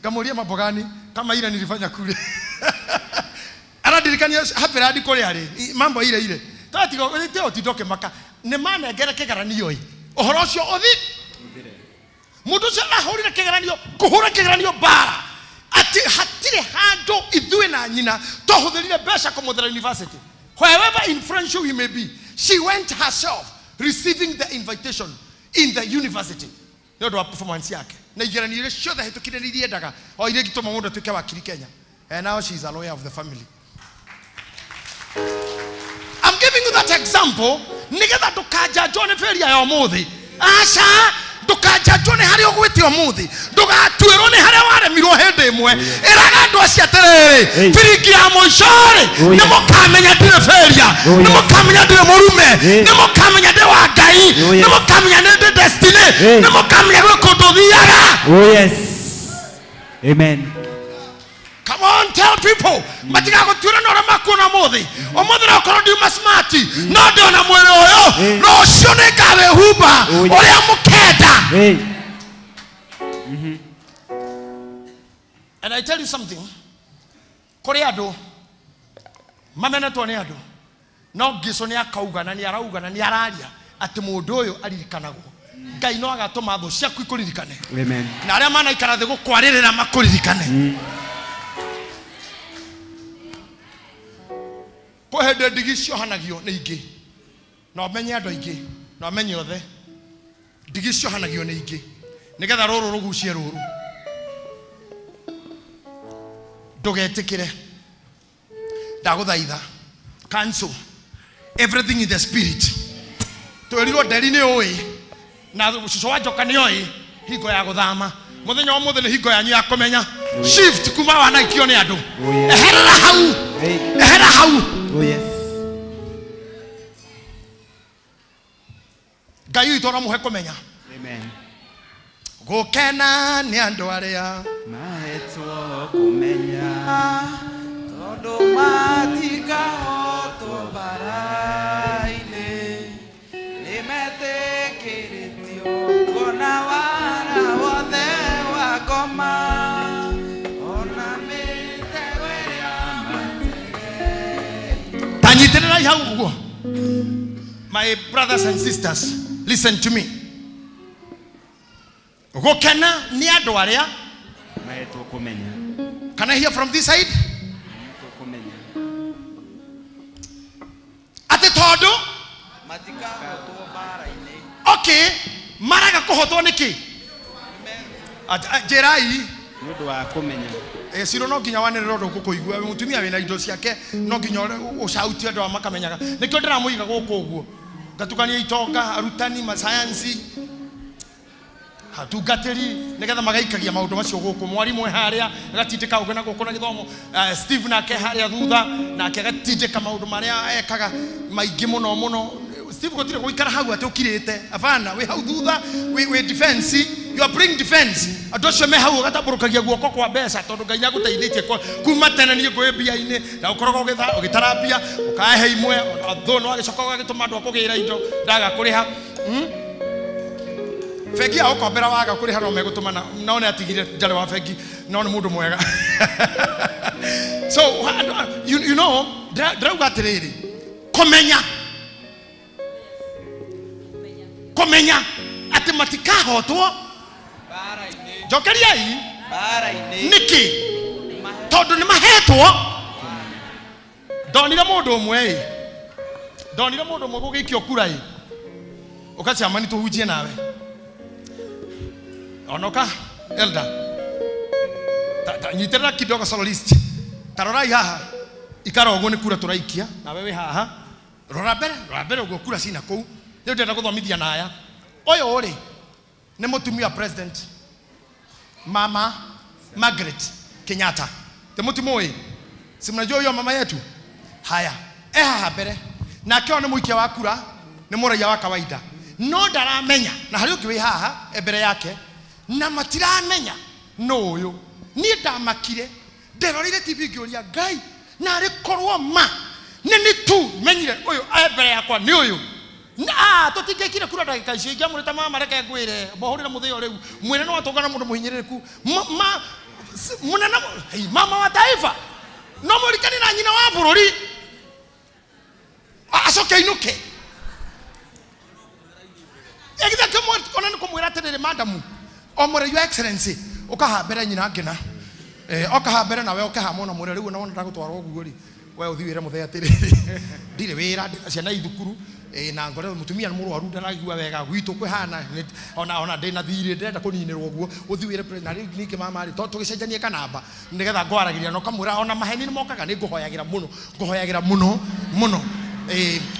Speaker 19: Ngamũria mambo gani? Kama ile nilifanya kule. Arandirikania happy kũrĩa rĩ, mambo ile ile. Twatiga ũtinda ũkĩmaka nĩ manengere kĩgeranio ĩ ũhoro ũcio ũthi mũndũ ũcio ahũrire kĩgeranio kũhũra kĩgeranio bara atĩ hatirĩ handũ ithuĩ na nyina twahũthĩrire mbeca kũmũthera university. Wherever influential he may be, she went herself receiving the invitation in the university nĩ ũndũ wa performance yake na igeranio iria ciothe hĩtũkire nĩ iria endaga o iria ingĩtũma mũndũ atuĩke wakiri Kenya. And now she is a lawyer of the family. I'm giving you that example nĩgetha ndũkanjanjwo nĩ failure ya ũmũthĩ. Aca,
Speaker 20: Ndũkanjanjwo nĩ harĩa ũgwĩte ũmũthĩ, ndũgatuĩrwo nĩ harĩa waremirwo hĩndĩ ĩmwe. Ĩraga andũ acio atĩrĩrĩ, biringi ya mũico-rĩ, nĩ mũkamenya ndirĩ failure, nĩ mũkamenya ndirĩ mũrume, nĩ mũkamenya ndĩ wa Ngai, nĩ mũkamenya nĩ ndĩ destiny, nĩ mũkamenya gwĩ kũndũ thiaga.
Speaker 14: Oh yes. Amen.
Speaker 20: Come on, tell people. Matigagũtuĩra na ũrĩa makuona ũmũthĩ. Ũmũthĩ no ũkorwo ndiuma smart, no ndĩona mwĩrĩ ũyũ, rũciũ nĩngawĩhumba ũrĩa mũkenda. And I tell you something, kũrĩ andũ mamenetwo nĩ andũ, no Ngiso nĩ akauga na nĩ arauga na nĩ araria atĩ mũndũ ũyũ aririkanagwo. Ngai no agatũma thũ ciaku ikũririkane.
Speaker 14: Amen.
Speaker 20: Na arĩa manaikara thĩ gũkwarĩrĩra makũririkane. Kwĩ hĩndĩ ndigi ciohanagio nĩ ingĩ, na ũmenye andũ aingĩ, na ũmenye othe. Ndigi ciohanagio nĩ ingĩ nĩgetha rũrũ rũgucie rũrũ. Ndũgetĩkĩre, ndagũthaitha, cancel everything in the spirit. Twerirwo nderi nĩ ũĩ na cũcũ wa njoka nĩ oĩ hingo ya gũthama. Mũthenya wa ũmũthĩ nĩ hingo yanyu ya kũmenya shift kuma wanaikio nĩ andũ. Eherera hau, ehera hau.
Speaker 14: Oh yes.
Speaker 20: Ngai witũ aramũhe kũmenya.
Speaker 14: Amen.
Speaker 20: Gũkena nĩ andũ arĩa
Speaker 14: mahetwo kũmenya,
Speaker 21: tondũ matikahotwo mbara-inĩ, nĩmetĩkĩrĩtio kuona wara wothe wa ngoma, ona mĩtego ĩrĩa
Speaker 20: tanyitĩrĩrai hau ũguo. My brothers and sisters, listen to me. Gũkena nĩ andũ arĩa
Speaker 14: mahetwo kũmenya.
Speaker 20: Can I hear from this side?
Speaker 14: Kũmenya.
Speaker 20: Atĩ tondũ
Speaker 21: matikahotwo mbara-inĩ.
Speaker 20: Okay, maraga kũhotwo nĩkĩ? Njĩrai.
Speaker 14: Nĩ ũndũ wa kũmenya.
Speaker 20: Ciro no nginya wanĩrĩre ũndũ ũgũkũigua. Mũtumia wĩna indo ciake no nginya ũcautie andũ aya makamenyaga. Nĩkĩo ndĩramũiga gũkũ ũguo, ngatukania itonga, arutani, masayansi, atungatĩri, nĩgetha magaikagia maũndũ macio gũkũ. Mwarimũ e harĩa agatindĩka ũngĩ na gũkũ na gĩthomo. Steve nake harĩa thutha nake agatindĩka maũndũ marĩa ekaga maingĩ mũno mũno. Steve gũtirĩ gũikara hau atĩ ũkirĩte, abana, wĩ hau thutha, wĩ defense. You are bring defense. Andũ acio me hau ũgatambũrũkagia guoko kwa mbeca tondũ Ngai nĩagũteithĩtie kuma tene niĩ ngũĩ mbia-inĩ na ũkoragwo ũgĩtara mbia ũkahe imwe, thũ no agĩcoka ũgagĩtũma andũ a kũgĩra indo ndaga kũrĩha. Bengi ya ũkombera waga kũrĩha no megũtũmana, no nĩ atigire njarĩ wa bengi, no nĩ mũndũ mwega. So you know, ndĩrauga atĩrĩrĩ, kũmenya kũmenya atĩ matikahotwo njokeriai nĩkĩ? Tondũ nĩ mahetwo. Ndonire mũndũ ũmwe ĩ, ndonire mũndũ ũmwe gũgĩikio kura ĩ, ũkacamani tũhunjie nawe onoka elder nyitĩrĩra kidogo soloist, tarorai haha ikara ũguo nĩ kura tũraikia nawe wĩ haha, rora mbere, rora mbere ũguo kura cina kũu. Rĩu ndĩrenda gũthomithia na aya. Ũyũ rĩ nĩ mũtumia president Mama Margaret Kenyatta. Te mũtimũĩ? Si mnajua huyo mama yetu? Haya, e haha mbere nake nĩ mũikia wa kura, nĩ mũraiya wa kawaida, no ndaramenya na harĩ ũngĩ wĩ haha e mbere yake na matiramenya no ũyũ. Niĩ ndamakire nderoreire TV ngĩũria Ngai, narĩ korwo ma nĩ nĩ tu menyire ũyũ e mbere yakwa nĩ ũyũ. Tũtingĩkire kura ndagĩka icio ingĩamũrĩte mama, reke ngwĩre mbahũrĩre mũthĩo rĩu mwĩre no atũngana mũndũ mũhinyĩrĩrĩku mũnene, mama wa taifa, no mũrikani na nyina wa bũrũri acoke ainũke. Ona nĩ kũmwĩra atĩrĩrĩ, madamu o mwĩre your excellency, ũkaha mbere nyina ngĩna, ũkaha mbere nawe ũkaha mũno mwĩre rĩu ona wona ndagũtwara ũguo rĩ, we ũthiĩ wĩre mũthee atĩrĩrĩ, ndirĩ wĩra, ciana i thukuru, na ngore mũtumia nĩ mũrwaru ndaraigua wega gwitũ kwĩhana, ona ndĩna thirĩ ndĩrenda kũninĩrwo ũguo, ũthiĩ wĩre na rĩu ningĩ mama rĩ, tũgĩcenjanie kanamba nĩgetha ngwaragĩria na ũkamwĩra ona maheni nĩ mokaga, nĩ ngũhoyagĩra mũno, ngũhoyagĩra mũno mũno.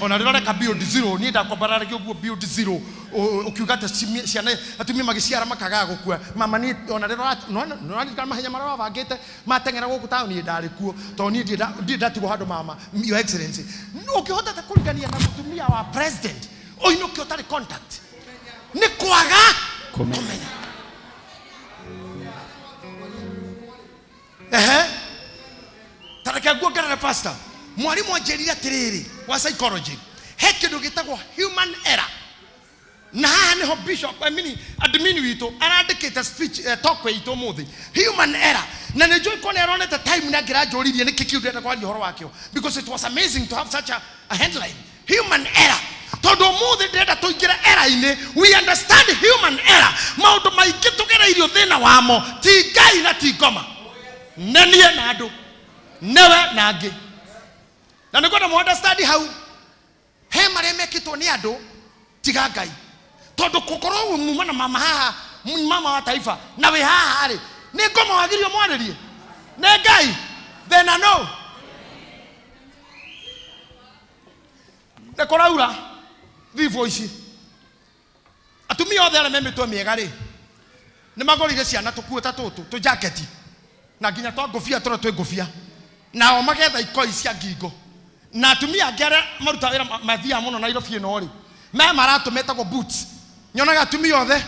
Speaker 20: Ona rĩrĩa ũreka build zero niĩ ndakwambararagia ũguo build zero ũkiuga atĩ ciana atumia magĩciara makagaga gũkua mama niĩ ona rĩrĩa nĩũraririkana mahenya marĩa wabangĩte mateng'era gũkũ taũni ndarĩ kuo tondũ niĩ ndirĩ ndatigwo handũ mama your excellency ũngĩhotete kũrigania na mũtumia wa president ũinũke ũtarĩ contact nĩ kwaga kũmenya. Ehe tareke nguongerere pastor mwarimu anjĩrire atĩrĩrĩ wa psychology he kĩndũ gĩtagwo human error na haha nĩho bishop I mean admin witũ arandĩkĩte speech talk itũ ũmũthĩ human error na nĩ njũĩ ko nĩ aronete time na ngĩranjũririe nĩkĩ kĩu ndĩrenda kwaria ũhoro wakĩo because it was amazing to have such a headline human error tondũ ũmũthĩ ndĩrenda tũingĩre error-inĩ we understand human error maũndũ maingĩ tũgereirio thĩna wamo ti Ngai na ti ngoma nĩ niĩ na andũ newe na angĩ na nĩngwenda mũ understand hau he marĩa mekĩtwo nĩ andũ tiga Ngai tondũ gũkorwo muma na mama haha mama wa taifa na wĩ haha rĩ nĩ ngoma wagĩrĩirwo mwarĩrie nĩ Ngai thĩna no nĩ kũraura thibo ici atumia othe arĩa me mĩtwe mĩega rĩ nĩ magũrire ciana tũkuo ta tũtũ tũjaketi na nginya twa ngũbia tũrĩa twĩ ngũbia nao magetha ikoi cia ngingo na atumia angĩ arĩa marutaga wĩra mathiaga mũno Nairobi ĩno rĩ me maratũ metagwo boots nyonaga atumia othe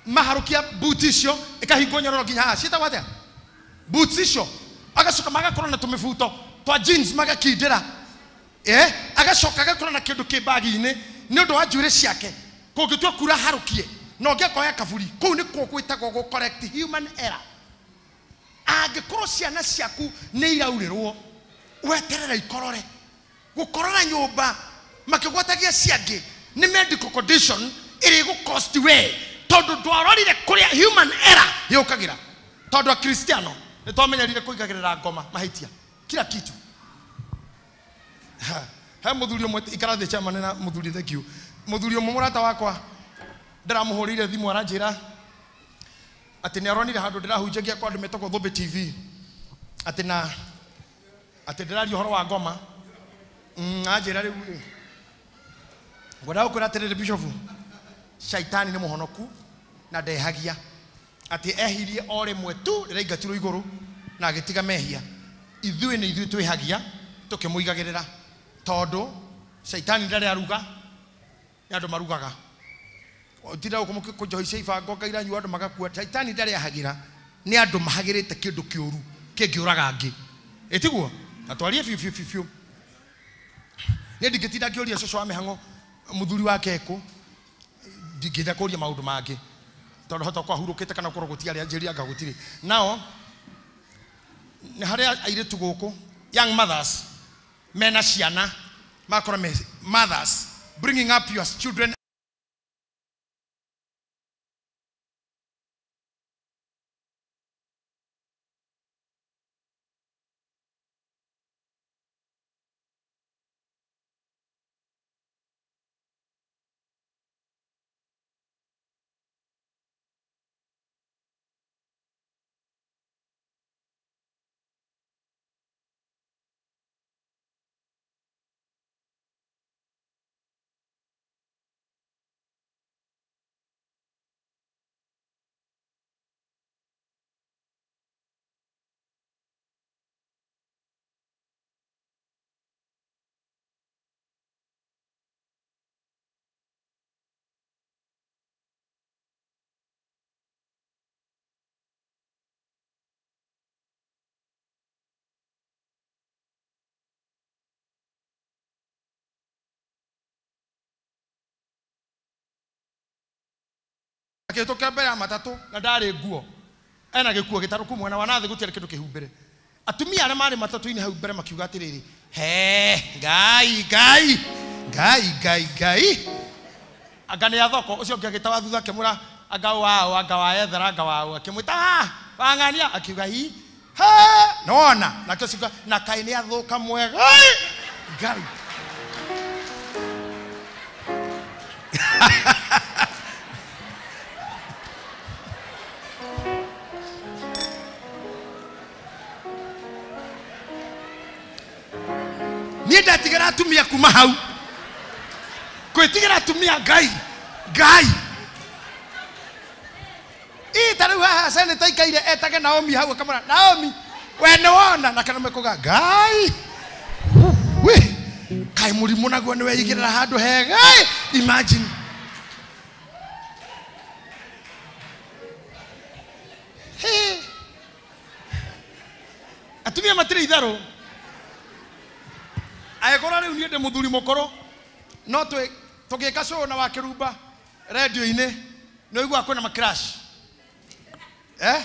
Speaker 20: maharũkia boot icio ĩkahingwo nyororo nginya haha ciĩtagwo atĩa boots icio agacoka magakorwo na tũmĩbuto twa jeans magakindĩra agacoka agakorwo na kĩndũ kĩ bagi-inĩ nĩ ũndũ wa njuĩrĩ ciake kũngĩtua kura harũkie na ũngĩ akoya kaburi kũu nĩkuo gwĩtagwo gũ correct human error. Angĩkorwo ciana ciaku nĩ iraurĩrwo weterere ikorore gũkorora nyũmba makĩgwatagia ciangĩ nĩ medical condition ĩrĩ gũ cost we tondũ ndwarorire kũrĩa human error yũkagĩra tondũ akristiano nĩ twamenyerire kũigagĩrĩra ngoma mahĩtia kila kitu. He mũthuri ũmwe ikara thĩ chairman na mũthuri thank you mũthuri ũmwe mũrata wakwa ndĩramũhũrĩire thimũ aranjĩra atĩ nĩ aronire handũ ndĩrahunjagia kwa andũ metagwo Thũmbĩ TV atĩ na atĩ ndĩraria ũhoro wa ngoma anjĩra rĩu rĩ ngwendaga gũkwĩra atĩrĩrĩ bishop shaitani nĩ mũhonoku na ndehagia atĩ ehirie o rĩmwe tu rĩrĩa aingatirwo igũrũ na agĩtiga mehia ithuĩ nĩ ithuĩ twĩhagia tũkĩmũigagĩrĩra tondũ shaitani ndarĩ aruga nĩ andũ marugaga tinda gũkũ kũnjohicia ibango ngairanyua andũ magakua shaitani ndarĩ ahagĩra nĩ andũ mahagĩrĩte kĩndũ kĩũru kĩngĩũraga angĩ ĩtiguo na twarie biũ biũ biũ niĩ ndingĩtinda ngĩũria cũcũ wa mĩhang'o mũthuri wake ekũ ndingĩenda kũria maũndũ mangĩ tondũ hota kwahurũkĩte kana gũkorwo gũtiarĩ anjĩria anga gũtirĩ nao nĩ harĩ airĩtu gũkũ young mothers mena ciana makorwo me mothers bringing up your children akĩhĩtũkĩra mbere ya matatũ na ndarĩ nguo ena gĩkuo gĩtarũku mwena wa nathĩ gũtiarĩ kĩndũ kĩhumbĩre atumia arĩa marĩ matatũ-inĩ hau mbere makiuga atĩrĩrĩ he Ngai Ngai Ngai Ngai Ngai anga nĩ athoko ũcio ũngĩ agĩta wa thutha akĩmwĩra anga wao anga wa ethera anga wao akĩmwĩta wang'ania akiuga hi he nona nakĩo ciuga na kaĩ nĩ athũka mwega Ngai Niĩ ndatigĩra atumia kuma hau. Gwĩtigĩra atumia Ngai. Ngai. Ĩ ta rĩu haha seneta ikaire etage Naomi hau akamwĩra Naomi we nĩ wona na kanome kuga Ngai. We kai mũrimũ naguo nĩ weigĩrĩra handũ hega. Imagine. Hey. Atumia matirĩ itherũ. Angĩkorwo rĩu niĩ ndĩ mũthuri mũkũrũ no tũgĩka show na wakĩrumba radio-inĩ nĩ ũiguaga kwĩna macrash. Eh?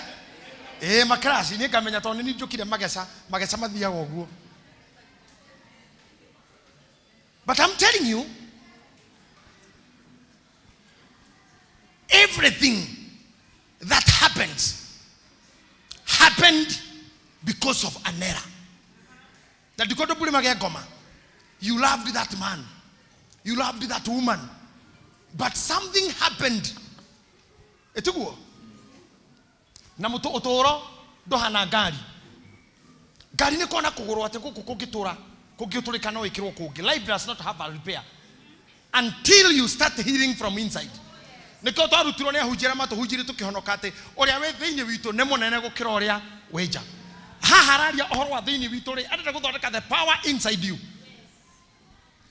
Speaker 20: Ĩĩ macrash niĩ ngamenya tondũ nĩ njũkire mageca, mageca mathiaga ũguo. But I'm telling you, everything that happens happened because of an error. That you loved that man, you loved that woman, but something happened. Etiguo na mutu utoro ndohana ngari. Ngari ni kona kugurwo ati guku kungitura kungiturika no ikirwo kungi. Life does not have a repair until you start healing from inside. Nikio twarutirwo ni ahunjia arĩa matũhunjirie tũkĩhonoka atĩ ũrĩa wĩ thĩinĩ witũ nĩ mũnene gũkĩra ũrĩa wĩ nja. Haha araria ũhoro wa thĩinĩ witũ rĩ, arenda gũthondeka the power inside you.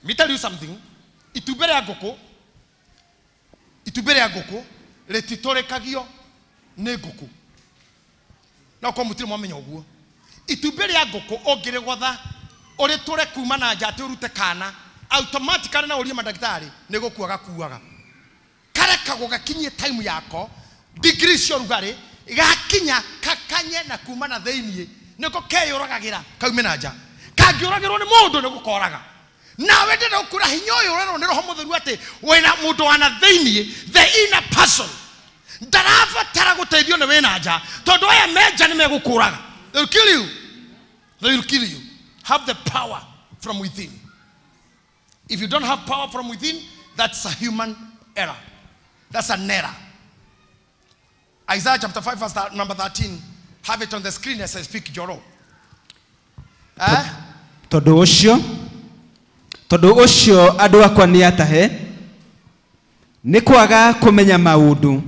Speaker 20: Let me tell you something. Itumbĩ rĩa ngũkũ, itumbĩ rĩa ngũkũ rĩtitũrĩkagio nĩ ngũkũ. No kwa mũtirĩ mwamenya ũguo. Itumbĩ rĩa ngũkũ ũngĩrĩgotha ũrĩtũre kuma na nja atĩ ũrute kana, automatically na ũrie mandagĩtarĩ nĩ gũkua gakuaga. Karekagwo gakinyie time yako, degree cia ũrugarĩ, gakinya kakanye na kuma na thĩiniĩ nĩko keyũragagĩra kaume na nja. Kangĩũragĩrwo nĩ mũndũ nĩ gũkoraga. Nawe ndĩrenda gũkwĩra hinya ũyũ ũrerwo nĩ Roho Mũtheru atĩ wĩna mũndũ wa na thĩiniĩ, the inner person, ndarabatara gũteithio nĩ wĩna nja tondũ aya me nja nĩ megũkũraga. They will kill you. They will kill you. Have the power from within. If you don't have power from within, that's a human error. That's an error. Isaiah chapter 5 verse number 13. Have it on the screen as I speak, Joro.
Speaker 14: Tondũ ũcio andũ akwa nĩ atahe nĩ kwaga kũmenya maũndũ,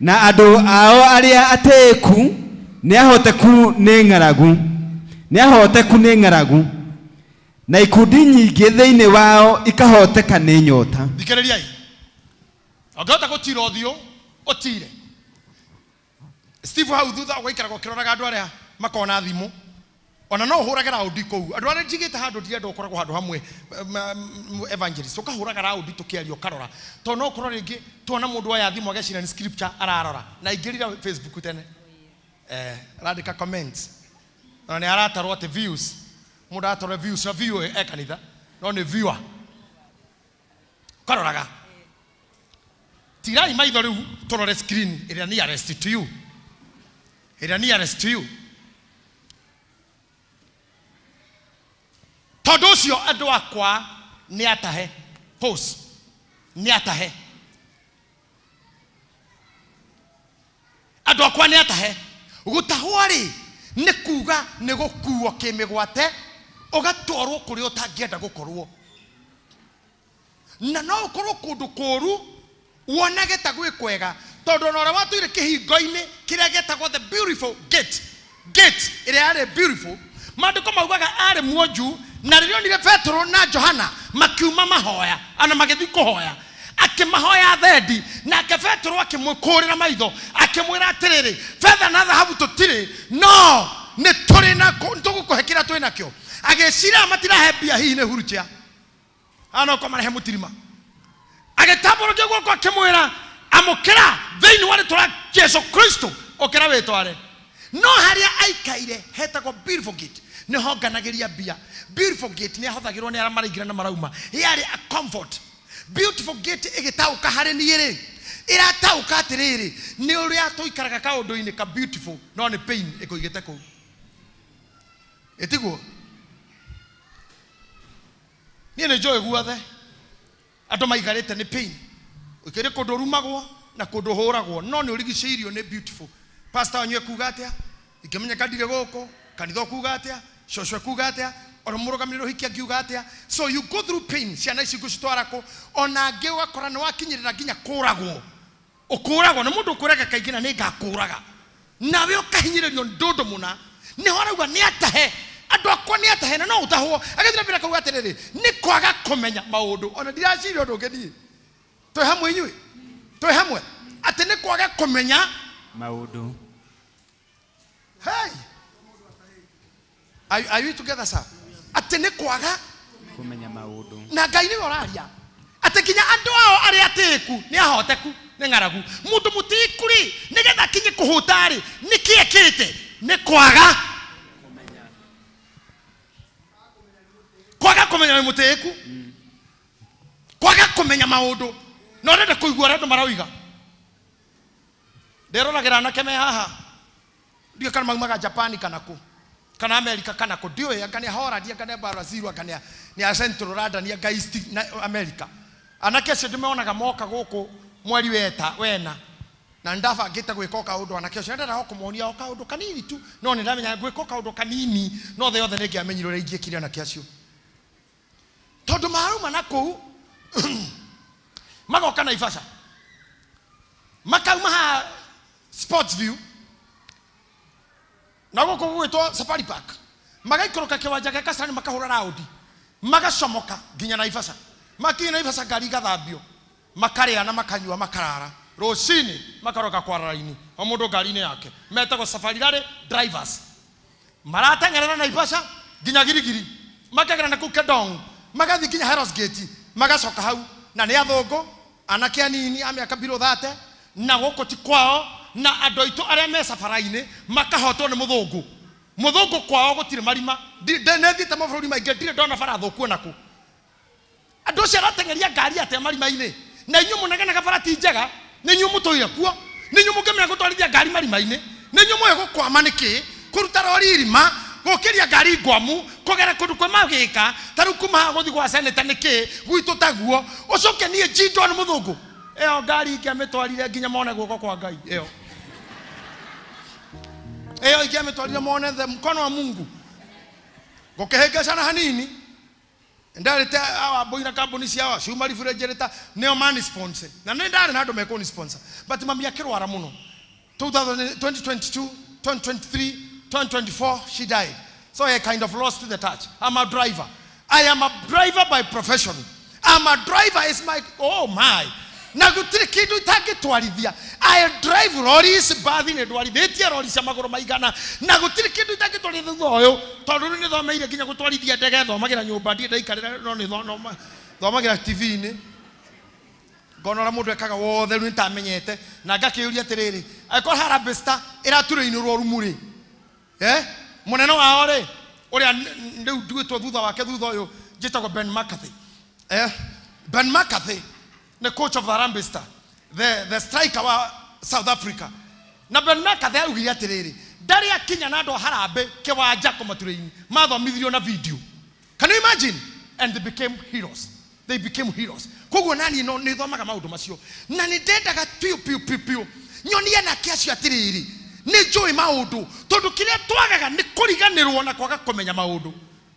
Speaker 14: na andũ ao arĩa atĩĩku nĩ ahoteku nĩ ng'aragu, nĩ ahoteku nĩ ng'aragu, na ikundi nyingĩ thĩinĩ wao ikahoteka nĩ nyota.
Speaker 20: Thikĩrĩriai. Ũngĩhota gũtira ũthiũ ũtire. Steve hau thutha ũgaikaraga ũkĩroraga andũ arĩa makona thimũ. Ona no ũhũrage raundi kũu. Andũ arĩa njigĩte handũ ndirenda ũkoragwo handũ hamwe evangelist. Ũkahũraga raundi tũkĩaria ũkarora. Tondũ no ũkorwo rĩngĩ tuona mũndũ oya thimũ ageciria nĩ scripture ararora. Na aingĩrire Facebook tene. Arandĩka comments. Ona nĩ aratarwo atĩ views. Mũndũ aratarwo views na view e kanitha. No nĩ viewer. Ũkaroraga. Tirai maitho rĩu tũrore screen ĩrĩa nearest to you. Ĩrĩa nearest to you. Tondũ ũcio andũ akwa nĩ atahe. Pause. Nĩ atahe. Andũ akwa nĩ atahe. Gũtahwo rĩ nĩ kuga nĩ gũkuo kĩmĩgwate ũgatwarwo kũrĩa ũtangĩenda gũkorwo. Na no ũkorwo kũndũ kũũru wonage ta gwĩ kwega tondũ ona ũrĩa watũire kĩhingo-inĩ kĩrĩa gĩtagwo the beautiful gate, gate ĩrĩa yarĩ beautiful, maandĩko maugaga arĩ muonju, na rĩrĩa onire Petero na Johana makiuma mahoya ana magĩthiĩ kũhoya, akĩmahoya thendi, nake Petero akĩmũkũrĩra maitho akĩmwĩra atĩrĩrĩ, betha na thahabu tũtirĩ, no nĩ tũrĩ na tũgũkũhe kĩrĩa twĩ nakĩo. Agĩciria matirahe mbia hihi nĩ huruchia ana ko marehe mũtirima. Agĩtambũrũkia guoko akĩmwĩra amũkĩra thĩinĩ wa rĩtwa rĩa Jesu Kristo ũkĩra wĩtware. No harĩa aikaire hetagwo beautiful gate nĩ honganagĩria mbia. Beautiful gate nĩ ahothagĩrwo nĩ arĩa maraingĩra na marauma. Yarĩ a comfort. Beautiful gate ĩgĩtaũka harĩ niĩ rĩ, ĩrataũka atĩrĩrĩ nĩ ũrĩa tũikaraga kaũndũ-inĩ ka beautiful no nĩ pain ĩkũigĩte kũu. Ĩtiguo? Niĩ nĩ njũĩ guothe andũ maikarĩte nĩ pain. Ũkĩrĩ kũndũ ũrumagwo na kũndũ ũhũragwo no nĩ ũrigicĩirio nĩ beautiful. Pastor wanyu ekuga atĩa? Ingĩmenyeka ndirĩ gũkũ, kanitha ũkuga atĩa? Cũcũ ekuga atĩa? Ona mũrũgamĩrĩri ũhiki angiuga atĩa. So you go through pain. Ciana ici ngũcitwara kũ? Ona angĩ ũgakora nĩ wakinyĩrĩra nginya kũragwo. Ũkũragwo nĩ mũndũ ũkũraga kaingĩ na nĩ ngakũraga. Nawe ũkahinyĩrĩrio nĩ ndũndũ mũna. Nĩho arauga nĩ atahe. Andũ akwa nĩ atahe na no ũtahwo. Agathiĩ na mbere akauga atĩrĩrĩ, nĩ kwaga kũmenya maũndũ. Ona ndiraciria ũndũ ũngĩ niĩ. Twĩ hamwe inyuĩ? Twĩ hamwe? Atĩ nĩ kwaga kũmenya
Speaker 14: maũndũ.
Speaker 20: Hey! Are you together, sir? Atĩ nĩ kwaga
Speaker 14: kũmenya maũndũ.
Speaker 20: Na Ngai nĩwe ũraria. Atĩ nginya andũ ao arĩa atĩĩku nĩ ahoteku nĩ ng'aragu. Mũndũ mũtĩĩku rĩ, nĩgetha akinye kũhũta rĩ, nĩkĩ ekĩte? Nĩ kwaga kwaga kũmenya wĩ mũtĩĩku. Kwaga kũmenya maũndũ. Na ũrenda kũigua ũrĩa andũ maroiga. Ndĩroragĩra anake me haha. Ndiũĩ kana maumaga Japan kana kũ. Kana America kana kũ. Ndiũĩ anga nĩ Holland, anga nĩ Brazil, anga nĩ a Central London, anga East na America. Anake acio ndĩmonaga moka gũkũ mweri wena. Na ndabangĩte gwĩka o kaũndũ anake acio. Ndendaga o kũmonia o kaũndũ kanini tu. No nĩ ndamenya gwĩka o kaũndũ kanini, no thĩ yothe nĩ ingĩamenyire ũrĩa ingĩekire anake acio. Tondũ marauma na kũu, magoka Naivasha. Makauma haha Sports View. Na gũkũ gũgwĩtwo Safari Park. Magaikũrũka kĩwanja gĩa Kasarani makahũra raundi. Magacomoka nginya Naivasha. Makinya Naivasha ngari igathambio. Makarĩa na makanyua makarara. Rũcinĩ makaroka kwara raini. O mũndũ ngari-inĩ yake. Metagwo Safari Rally drivers. Marateng'erera Naivasha nginya Girigiri. Makagera na kũu Kedong. Magathiĩ nginya Heros Gate. Magacoka hau. Na nĩ athũngũ, anake anini a mĩaka below 30, na gũkũ ti kwao, na andũ aitũ arĩa me cabara-inĩ makahotwo nĩ mũthũngũ. Mũthũngũ kwao gũtirĩ marima. Nĩthiĩte mabũrũri maingĩ ndirĩ ndona bara thũku ona kũ. Andũ acio arateng'eria ngari atĩa marima-inĩ? Na inyuĩ mũnegenaga bara ti njega, nĩ inyuĩ mũtũire kuo, nĩ inyuĩ mũngĩmenya gũtwarithia ngari marima-inĩ, nĩ inyuĩ mũĩ gũkwama nĩkĩ, kũruta rori irima, gũkĩria ngari ngwamu, kũgera kũndũ kwĩ magĩka, ta rĩu kuma haha gũthiĩ gwa seneta nĩkĩ, gwitũ taguo, ũcoke niĩ njindwo nĩ mũthũngũ. Ĩyo ngari ingĩamĩtwarire nginya mone guoko kwa Ngai. Ĩyo. Ĩyo ingĩamĩtwarire mone the mkono wa Mungu. Gũkĩhĩngĩcana hanini. Ndarĩte awa mbũi na kambuni cia awa, ciuma refrigerator, nĩo mani sponsor. Na nĩ ndarĩ na andũ mekũni sponsor. But mami akĩrwara mũno. 2022, 2023, 2024, she died. So I kind of lost the touch. I'm a driver. I am a driver by profession. I'm a driver is my, oh my. Na gũtirĩ kĩndũ itangĩtwarithia. I drive lorries, bathi nĩ ndwarithĩtie lorries cia magũrũ maigana. Na gũtirĩ kĩndũ itangĩtwarithia thutha ũyũ. Tondũ rĩu nĩthomeire nginya gũtwarithia ndege, thomagĩra nyũmba, ndirĩ ndaikarĩra, no nĩ thomagĩra TV-inĩ. Ngona ũrĩa mũndũ ekaga wothe rĩu nĩtamenyete. Na ngakĩũria atĩrĩrĩ, angĩkorwo Harambee Star ĩraturĩinĩrwo rumu rĩ, mũnene wao rĩ, ũrĩa rĩu nduĩtwo thutha wake thutha ũyũ, njĩtagwo Ben McCarthy. Ben McCarthy the coach of Harambee Star, the striker wa South Africa. Na Ben McCarthy augire atĩrĩrĩ, ndarĩ akinya na andũ a Harambee kĩwanja kũmaturĩini, mathomithirio na video. Can you imagine? And they became heroes. They became heroes. Koguo nani no nĩ thomaga maũndũ macio. Na nĩ ndendaga piũ piũ piũ piũ. Nyonie anake acio atĩrĩrĩ, nĩ njũĩ maũndũ, tondũ kĩrĩa twagaga nĩ kũriganĩrwo na kwaga kũmenya maũndũ.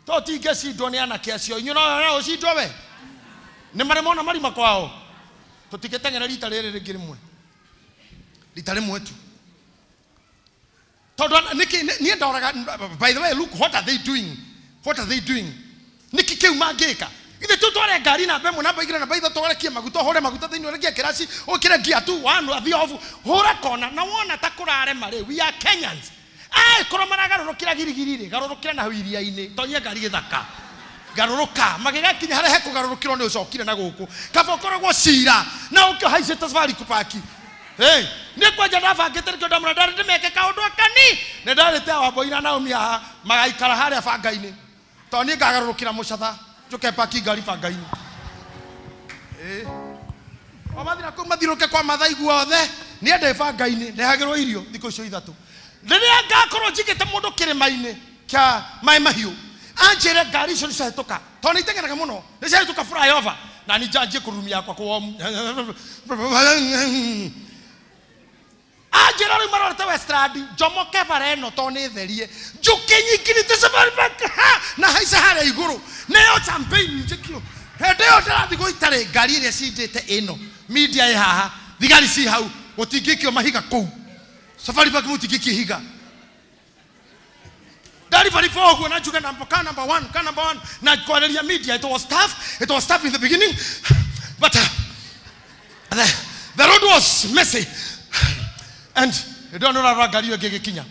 Speaker 20: To tingĩcindwo nĩ anake acio, inyuĩ no ũcindwo we. Nĩ marĩ mona marima kwao. Tũtingĩteng'era rita rĩrĩ rĩngĩ rĩmwe. Rita rĩmwe tu. Tondũ nĩkĩ niĩ ndoraga, by the way, look, what are they doing? What are they doing? Nĩkĩ kĩu mangĩka? Ithe tũtware ngari namba ĩmwe, namba igĩrĩ, namba ithatũ, ũrekie maguta, ũhũre maguta thĩinĩ, ũrekie kĩraci, ũkĩre gear 2, 1, athiĩ off, hũra kona, na wona ta kũrarema rĩ, we are Kenyans. Korwo maragarũrũkĩra girigiri rĩ, garũrũkĩra na hau iria-inĩ, tonyia ngari gĩthaka. Garũrũka, magĩgakinya harĩa hekũgarũrũkĩrwo nĩ ũcokire na gũkũ. Kaba ũkoragwo cira, na ũkĩ ũhaicĩte safari kũbaki. Hey, nĩ kwanja ndabangĩte nĩkĩo ndamũra ndarĩ ndĩmeke kaũndũ akani. Nĩ ndarĩte Wambũi na Naomi haha, magaikara harĩa banga-inĩ. Tondũ niĩ ngagarũrũkĩra mũcatha, njũke paki ngari banga-inĩ. O mathira kũu mathirũke kwa Mathai guothe, niĩ ndĩ banga-inĩ, ndehagĩrwo irio thikũ icio ithatũ. Rĩrĩa ngakorwo njigĩte mũndũ kĩrĩma-inĩ kĩa Maĩ Mahiũ, anjĩre ngari icio nĩciahĩtũka, tondũ nĩ iteng'eraga mũno, nĩciahĩtũka flyover, na niĩ njanjie kũrurumia yakwa kũwomu. Anjĩra rĩu marorete Westland njomoke bara ĩno tondũ nĩ therie njũke nyingĩrĩte Safari Park ha na haica harĩa igũrũ nĩyo champagne njĩkio hĩndĩ ĩyo ndĩrathiĩ gũitarĩ ngari ĩrĩa cindĩte ĩno media ĩ haha thigari ci hau gũtingĩkio mahiga kũu Safari Park mũtingĩkia ihiga Ndaribaribwo ũguo na njuge number car number one car number one na kwarĩria media. It was tough, it was tough in the beginning, but the road was messy and hĩndĩ ĩyo nĩ ũrarora ngari ĩyo ĩngĩ ĩgĩkinya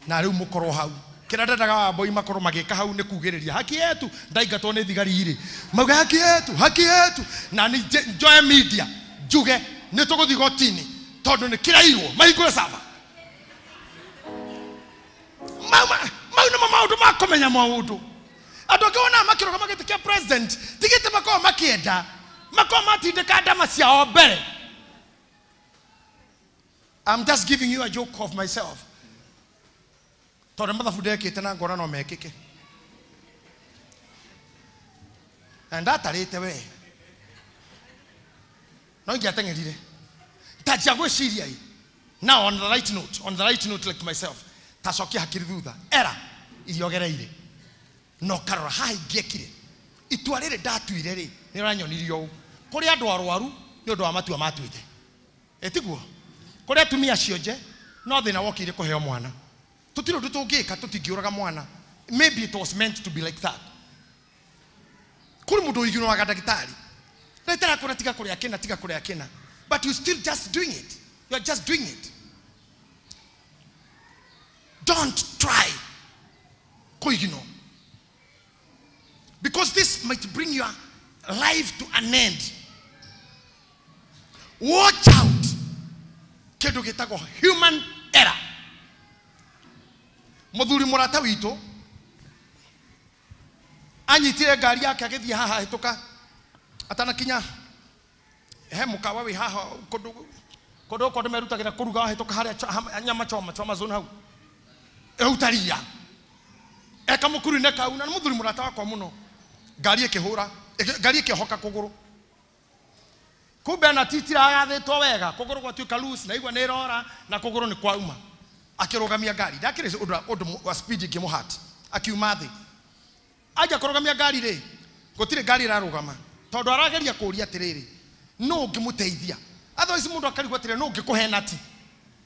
Speaker 20: na rĩu mũkorwo hau kĩrĩa ndendaga wamboi makorwo magĩka hau nĩ kugĩrĩria haki yetu ndaingatwo nĩ thigari irĩ mauge haki yetu haki yetu na nĩ njoe media njuge nĩ tũgũthiĩ goti-inĩ tondũ nĩ kĩrairwo mahingũre saba mau nĩmo maũndũ ma kũmenya maũndũ andũ angĩ wonaga makĩrũgama gĩtĩ kĩa president tigĩte makorwo makĩenda makorwo matindĩka ndama ciao mbere. I'm just giving you a joke of myself tondũ mathabu ndekĩte na ngona no mekĩke na ndatarĩte we no ingĩateng'erire ndanjia gwĩciria ĩ now on the right note, on the right note like myself tacokia hakiri thutha era iria ũgereire na ũkarora haha ingĩekire itua rĩrĩ ndatuire rĩ nĩ ũranyonirio ũũ kũrĩ andũ arwaru nĩ ũndũ wa matua matuĩte ĩtiguo kũrĩ atumia cionje no thĩna wokire kũheo mwana tũtirĩ ũndũ tũngĩka tũtingĩũraga mwana maybe it was meant to be like that kũrĩ mũndũ ũiguaga ndagĩtarĩ ndagĩtarĩ akwĩra tiga kũrĩa kĩna tiga kũrĩa kĩna but you still just doing it, you are just doing it. Don't try kuignore, because this might bring your life to an end. Watch out kĩndũ gĩtagwo human error. Mũthuri mũrata witũ anyitire ngari yake agĩthiĩ haha hĩtũka atanakinya he mũkawa wĩ haha kũndũ kũndũ andũ merutagĩra kũruga hĩtũka harĩa nyama choma choma zone hau eutaria eka mũkuru-inĩ kau na nĩ mũthuri mũrata wakwa mũno ngari ĩkĩhũra ngari ĩkĩhoka kũgũrũ kumbe na titiragathĩtwo wega kũgũrũ gwatuĩka loose na igua nĩ ĩrora na kũgũrũ nĩ kwauma akĩrũgamia ngari ndakĩrĩ ũndũ wa speed ĩngĩmũhati akiuma thĩ aja kũrũgamia ngari rĩ gũtirĩ ngari ĩrarũgama tondũ arageria kũũria atĩrĩrĩ nũ ũngĩmũteithia otherwise mũndũ akarigwo atĩrĩrĩ nũ ũngĩkũhe nati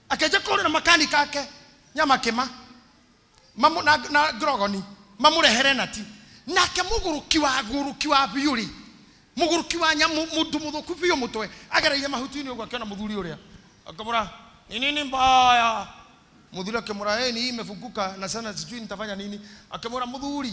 Speaker 20: akĩanjia kũhũrĩra makanika ake nyama kĩma mamu na grogoni mamũrehere nati nake mũgũrũki wa gũrũki wa biũ rĩ mũgũrũki wa nyamũ mũndũ mũthũku biũ mũtwe agereire mahuti-inĩ ũguo akĩona mũthuri ũrĩa akamũra ni nini mbaya mũthuri akĩmũra hey, ni imefunguka na sana sijui nitafanya nini akĩmũra mũthuri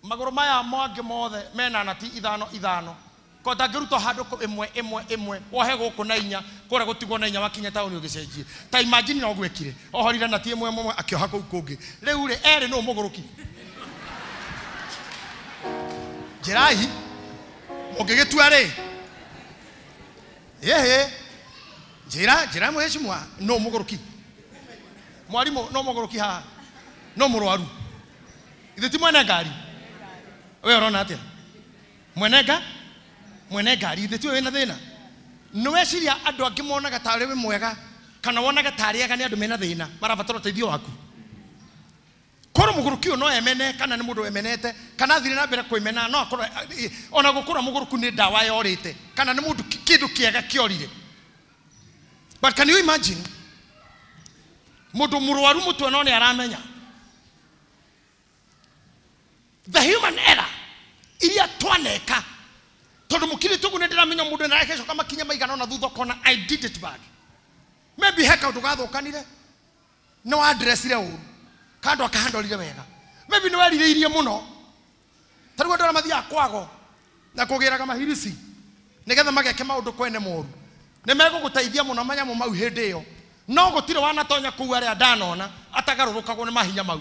Speaker 20: magũrũ maya mangĩ mothe mena nati ithano ithano ko ndangĩrutwo handũ ĩmwe ĩmwe ĩmwe wohe gũkũ na inya kũrĩa gũtigwo na inya wakinya taũni ũgĩcenjie ta imagine no gwĩkire ohorire nati ĩmwe ĩmwe akĩoha kũu kũngĩ rĩu rĩ erĩ nũ mũgũrũki njĩrai mũngĩgĩtua rĩ ĩhĩ njĩra njĩra mheshimiwa nũ mũgũrũki mwarimũ no mũgũrũki haha no mũrwaru ithe ti mwene ngari we ũrona atĩa mwene nga mwene ngari ithe tiwe wĩna thĩna nĩ weciria andũ angĩ monaga tarĩ wĩ mwega kana wonaga tarĩ ega nĩ andũ mena thĩna marabatara ũteithio waku korwo mũgũrũki ũyũ no emene kana nĩ mũndũ emenete kana athire na mbere kwĩmena no akorwo ona gũkũra mũgũrũku nĩ ndawa yorĩte kana nĩ mũndũ kĩndũ kĩega kĩorire but can you imagine mũndũ mũrwaru mũtwe no nĩ aramenya the human error iria twaneka tondũ mũkirĩtu ũguo nĩ ndĩramenya mũndũ nĩarekecoka makinya maigana ona thutha ũkona I did it bad maybe he kaũndũ gathũkanire nĩ wandressire ũru kando akahandorire wega maybe nĩ werirĩirie mũno ta rĩu andũ arĩa mathiaga kwago na kũgĩraga mahirici nĩgetha mageke maũndũ kwene moru nĩ megũgũteithia mũno manyamũ mau hĩndĩ ĩyo no gũtirĩ wanatonya kũu arĩa ndanona atagarũrũkagwo nĩ mahinya mau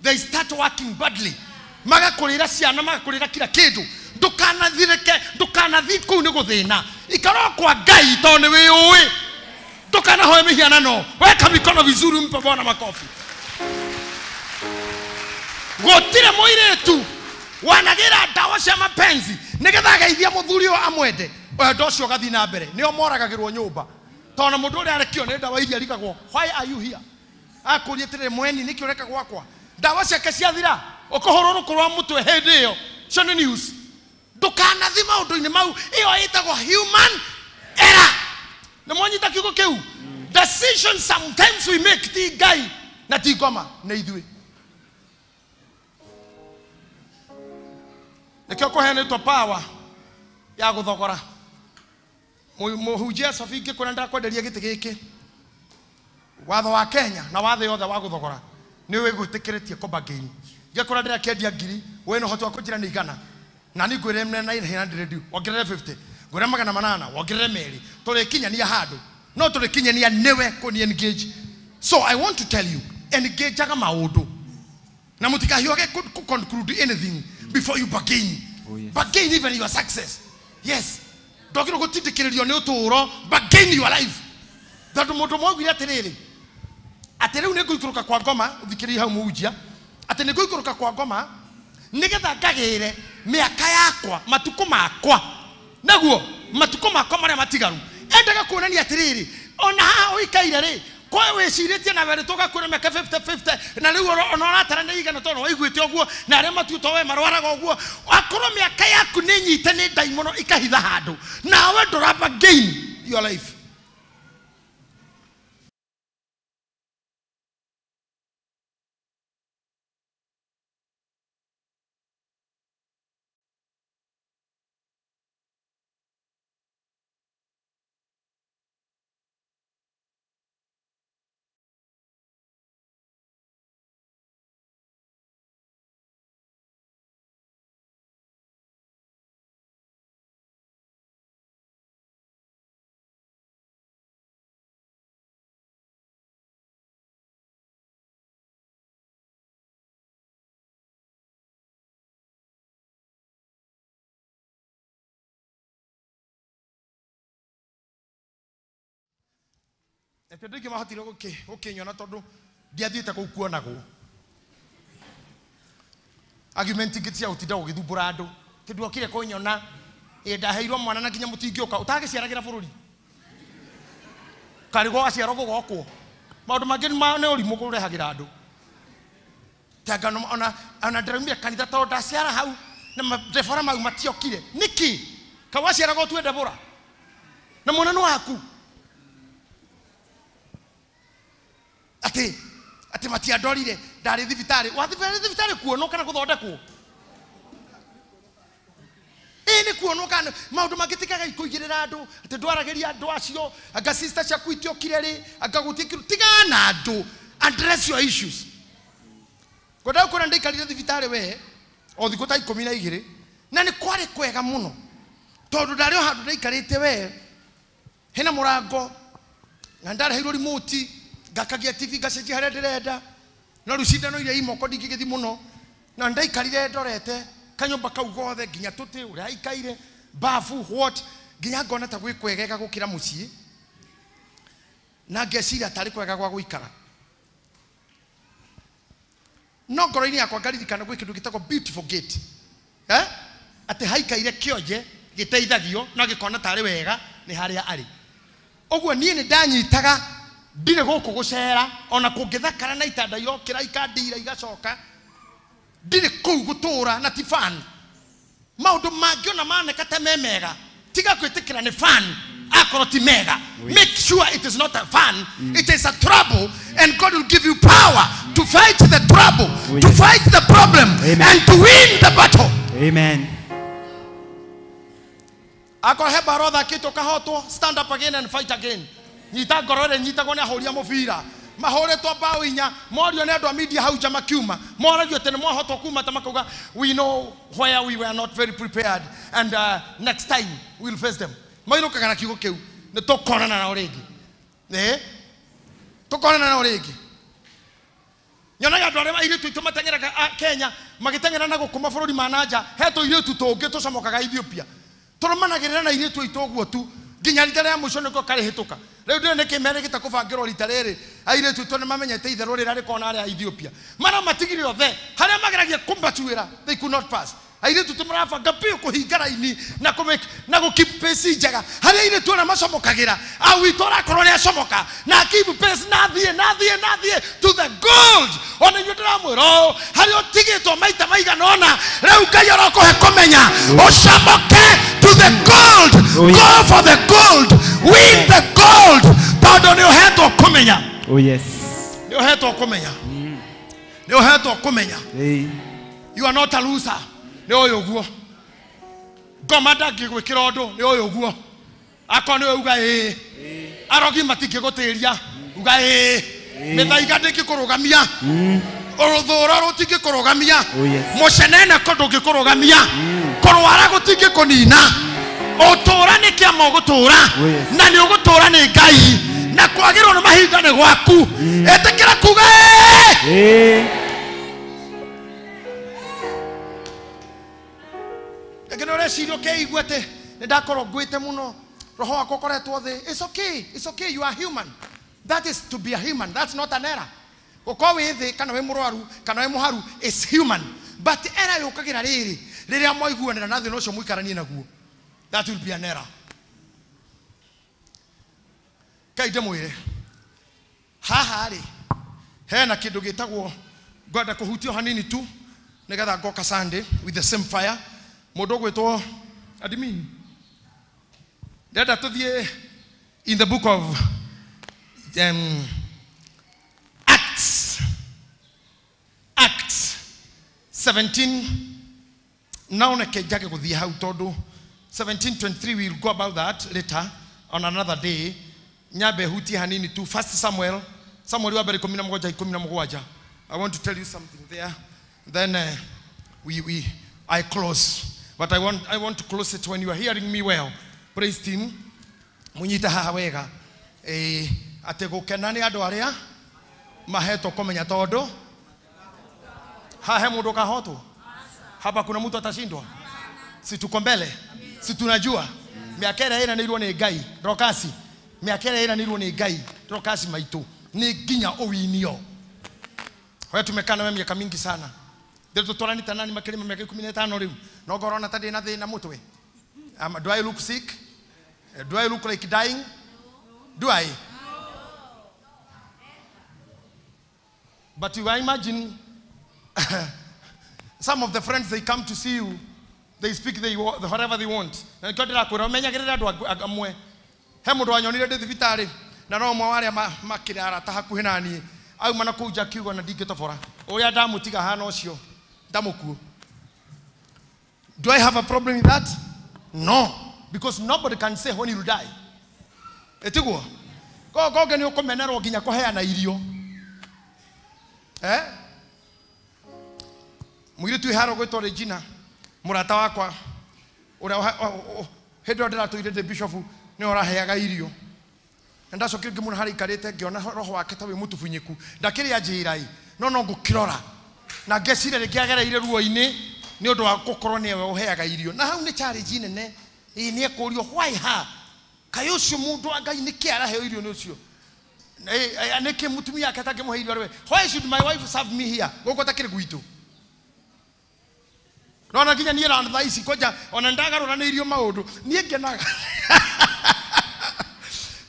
Speaker 20: they start working badly magakũrĩra ciana magakũrĩra kila kĩndũ ndũkanathirĩke ndũkanathiĩ kũu nĩ gũthĩna ikara kwa Ngai tondũ nĩ wĩũĩ ndũkanahoe mĩhianano weka mikono vizuri mpe Bwana makofi gũtirĩ mũirĩtu wanagĩra ndawa cia mapenzi nĩgetha ageithie mũthuri ũyũ amwende wendo ũcio ũgathiĩ na mbere nĩo moragagĩrwo nyũmba Tondũ mũndũ ũrĩa arekio nĩ ndawa iria arigagwo, why are you here? Akũria atĩrĩrĩ, mweni nĩkĩ ũreka gwakwa? Ndawa ciake ciathira, ũkũhũrwo rũkũ rwa mũtwe hĩndĩ ĩyo. Icio nĩ news. Ndũkanathi maũndũ-inĩ mau, ĩyo ĩtagwo human error. Nĩ mwanyita kiugo kĩu? Decisions sometimes we make ti Ngai na ti ngoma, nĩ ithuĩ. Nĩkĩo kũheanĩtwo power ya gũthogora. Mũhunjia Sophie ngĩkwĩra ndakwenderia gĩtĩ gĩkĩ. Watho wa Kenya na watho yothe wa gũthogora nĩ wĩgwĩtĩkĩrĩtie kũ bargain. Ngĩkwĩra ndĩrakĩendia 1000, we na ũhoti wa kũnjĩra nĩ 100. Na niĩ ngwĩre 900, wongerere 50, ngwĩre 800, wongerere 200. Tũrĩkinyania handũ. No tũrĩkinyania nĩwe kũni engage. So I want to tell you, engageaga maũndũ. Na mũtikahiũhage kũ conclude anything before you bargain.
Speaker 14: Oh, yes.
Speaker 20: Bargain even your success. Yes. Ndwagĩrĩirwo gũtindĩkĩrĩrio nĩ ũtũũro, bargain your life. Tondũ mũndũ mwaugire atĩrĩrĩ, atĩ rĩu nĩngũikũrũka kwa ngoma, ũthikĩrĩrie hau mũhunjia, atĩ nĩngũikũrũka kwa ngoma nĩgetha ngagĩre mĩaka yakwa, matukũ makwa, naguo matukũ makwa marĩa matigaru. Endaga kuonania atĩrĩrĩ, ona haha ũikaire rĩ, kwa wĩcirĩtie na werĩ tũgakwĩra mĩaka 50-50, na rĩu ona ũratara nĩ igana tondũ waiguĩte ũguo, na arĩa matuĩtwo we marwaraga ũguo, akorwo mĩaka yaku nĩ nyite nĩ ndaimono ikahitha handũ, nawe ndũramba gain your life. Nakĩo andũ aingĩ mahotire gũkĩnyona tondũ ndiathiĩte kũu kuonagwo. Argument ingĩ cia gũtinda ũgĩthumbũra andũ. Atĩ ndwokire kũnyona, ĩ ndaheirwo mwana na nginya mũtingĩũka, ũtagĩciaragĩra bũrũri. Karĩgwo gaciarwo gũgokwo. Maũndũ mangĩ nĩ ũrimũ kũrehagĩra andũ. Tanga ona ndĩraumire kanitha tondũ ndaciara hau na Debora mau matiokire. Nĩkĩ? Ka waciaragwo ũtue Debora? Na mwana nĩ waku. Atĩ matiandorire, ndarĩ thibitarĩ. Wathiĩ thibitarĩ kuonwo kana gũthondekwo? Ĩ nĩ kuonwo kana maũndũ mangĩ tigaga kũigĩrĩra andũ, atĩ ndwaragĩria andũ acio, anga sister ciaku itiokire rĩ, anga gũtiĩkirwo. Tigana na andũ, address your issues. Ngwenda gũkwĩra ndaikarire thibitarĩ we, o thikũ ta 12, na nĩ kwarĩ kwega mũno. Tondũ ndarĩ o handũ ndaikarĩte we, hena mũrango, na ndareheirwo remote, ngakagia TV ngacenjia harĩa ndĩrenda, no rĩu cindano iria i moko ndingĩgĩthiĩ mũno, na ndaikarire ndorete kanyũmba kau gothe nginya tũtĩ ũrĩa aikaire, bafu what, nginya ngona ta gwĩ kwegega gũkĩra mũciĩ, na ngeciria tarĩ kwega gwa gũikara. No ngoro-inĩ yakwa ngaririkana gwĩ kĩndũ gĩtagwo beautiful gate. Atĩ haikaire kĩonje gĩteithagio na gĩkona tarĩ wega nĩ harĩa arĩ. Ũguo niĩ nĩ ndanyitaga ndirĩ gũkũ gũcera, ona kũngĩthakara na itanda irokĩra ikandira igacoka, ndirĩ kũu gũtũra na ti fan. Maũndũ mangĩ ona maneka ta me mega, tiga gwĩtĩkĩra nĩ fan, akorwo ti mega. Make sure it is not a fun, it is a trouble, and God will give you power to fight the trouble, to fight the problem, and to win the battle.
Speaker 14: Amen.
Speaker 20: Akorwo he mbara ũthakĩtwo ũkahotwo, stand up again and fight again. Nyita ngoro ĩrĩa nyitagwo nĩ ahũri a mũbira. Mahũrĩtwo mbaũ 4, morio nĩ andũ a media hau nja makiuma. Moragio atĩ nĩ mwahotwo kuma ta makauga, we know where we were not very prepared, and next time we will face them. Mainũkaga na kiugo kĩu, nĩ tũkonana nao rĩngĩ. Tũkonana nao rĩngĩ. Nyonaga andũ arĩa airĩtu aitũ mateng'eraga Kenya, magĩteng'era na gũkũ mabũrũri ma na nja, he tũirĩtu tũngĩ tũcomokaga Ethiopia. Tũrũmanagĩrĩra na airĩtu aitũ ũguo tu, nginya rita rĩa mũico nĩkuo karĩhĩtũka. Rĩu ndĩrĩ nĩkĩ merĩgĩte kũbangĩrwo rita rĩrĩ, airĩtu aitũ nĩmamenyete itherũ rĩrĩa rĩkoragwo na arĩa a Ethiopia. Mara matigire othe, harĩa mageragia kũmbacuĩra, they could not pass. Airĩtu tũmarabanga biũ kũhinga raini na na gũ keep pace njega. Harĩa airĩtu arĩa macomokagĩra, au witũ arakorwo nĩ acomoka na keep pace na thiĩ na thiĩ na thiĩ to the gold. Ona inyuĩ ndĩramwĩra ũũ, harĩa ũtigĩtwo maita maigana ũna, rĩu Ngai arokũhe kũmenya ũcomoke to the gold. Go for the gold, win the gold, tondũ nĩ ũhetwo kũmenya.
Speaker 14: Oh yes.
Speaker 20: Nĩ ũhetwo kũmenya. Nĩ ũhetwo kũmenya. You are not a loser. Nĩ ũyũ ũguo. Ngoma ndangĩgwĩkĩra ũndũ, nĩ ũyũ ũguo. Akorwo nĩwe uga ĩĩ. Arogi matingĩgũtĩria, uga ĩĩ. Mĩthaiga ndĩngĩkũrũgamia. Rũthũũro rũtingĩkũrũgamia. Mũceneneko ndũngĩkũrũgamia. Kũrwara gũtingĩkũnina. Ũtũũra nĩ kĩama ũgũtũũra. Na nĩ ũgũtũũra nĩ Ngai. Na kwagĩrwo nĩ mahinda nĩ gwaku. Ĩtĩkĩra kuga ĩĩ. Rĩngĩ nĩ ũreciria ũkĩigua atĩ nĩ ndakorwo ngwĩte mũno, roho wakwa ũkoretwo thĩ. It's okay, it's okay, you are human. That is to be a human, that's not an error. Gũkorwo wĩ thĩ kana wĩ mũrwaru kana wĩ mũharu is human. But error yũkagĩra rĩrĩ rĩrĩa mwaiguanĩra na thĩna ũcio mũikaranie naguo. That will be an error. Ngai ndĩmwĩre haha rĩ hena kĩndũ gĩtagwo, ngwenda kũhutio hanini tu nĩgetha ngoka Sunday with the same fire. Mũndũ ũgwĩtwo admin, ndĩrenda tũthiĩ in the book of Acts, Acts 17. Naoneke njage gũthiĩ hau tondũ 17:23 we will go about that later on another day. Nyambe hutie hanini tu. First Samuel, Samuel wa mbere 17 17. I want to tell you something there, then I close. But I want to close it when you are hearing me well. Praise team. Munyite haha wega. Atĩ gũkena nĩ andũ arĩa mahetwo kũmenya tondũ haha he mũndũ ũkahotwo. Hapa kuna mtu atashindwa? Si tuko mbele? Si tunajua? Mĩaka ĩrĩa ĩranĩirwo nĩ Ngai, Dorcas. Mĩaka ĩrĩa ĩranĩirwo nĩ Ngai, Dorcas maitũ, nĩ nginya ũwinio. Wewe tumekaa nawe miaka mingi sana. Ndio tutwaranĩte nani makĩria ma mĩaka 15 rĩu. No ngorwo na ta ndĩ na thĩna mũtwe. Do I look sick? Do I look like dying? Do I? But you imagine some of the friends, they come to see you, they speak whatever they want. Na nĩkĩo ndĩrakwĩra ũmenyagĩrĩre andũ amwe. He mũndũ wanyonire ndĩ thibitarĩ na no ũmwe wa arĩa makĩrĩ arata hakuhĩ na niĩ auma na kũu nja akiuga na ndingĩtobora ũrĩa ndamũtiga hana ũcio ndamũkuo. Do I have a problem with that? No, because nobody can say when you die. Etiguo koge nĩ ũkũmenerwo nginya kũheana irio. Mũirĩtu wĩ harĩa ũgwĩtwo Regina, mũrata wakwa ũrĩa hĩndĩ ĩyo ndĩratũire ndĩ bishop nĩ ũraheaga irio. Na ndacokire ngĩmuona harĩa aikarĩte ngĩona roho wake ta wĩ mũtubunyĩku. Ndakĩrĩ anjĩra ĩ, no ngũkĩrora na ngeciria rĩngĩ agereire ruo-inĩ nĩ ũndũ wa gũkorwo nĩwe ũheaga irio. Na hau nĩ challenge nene. Ĩ nĩ ekũrio why her? Kaĩ ũcio mũndũ wa Ngai nĩkĩ araheo irio nĩ ũcio? Nĩkĩ mũtumia ake atangĩmũhe irio arĩ we? Why should my wife serve me here? Gũkũ atakĩrĩ gwitũ. Nona nginya niĩ na thaa ici kwanja ona ndagarũranĩirio maũndũ niĩ ngenaga.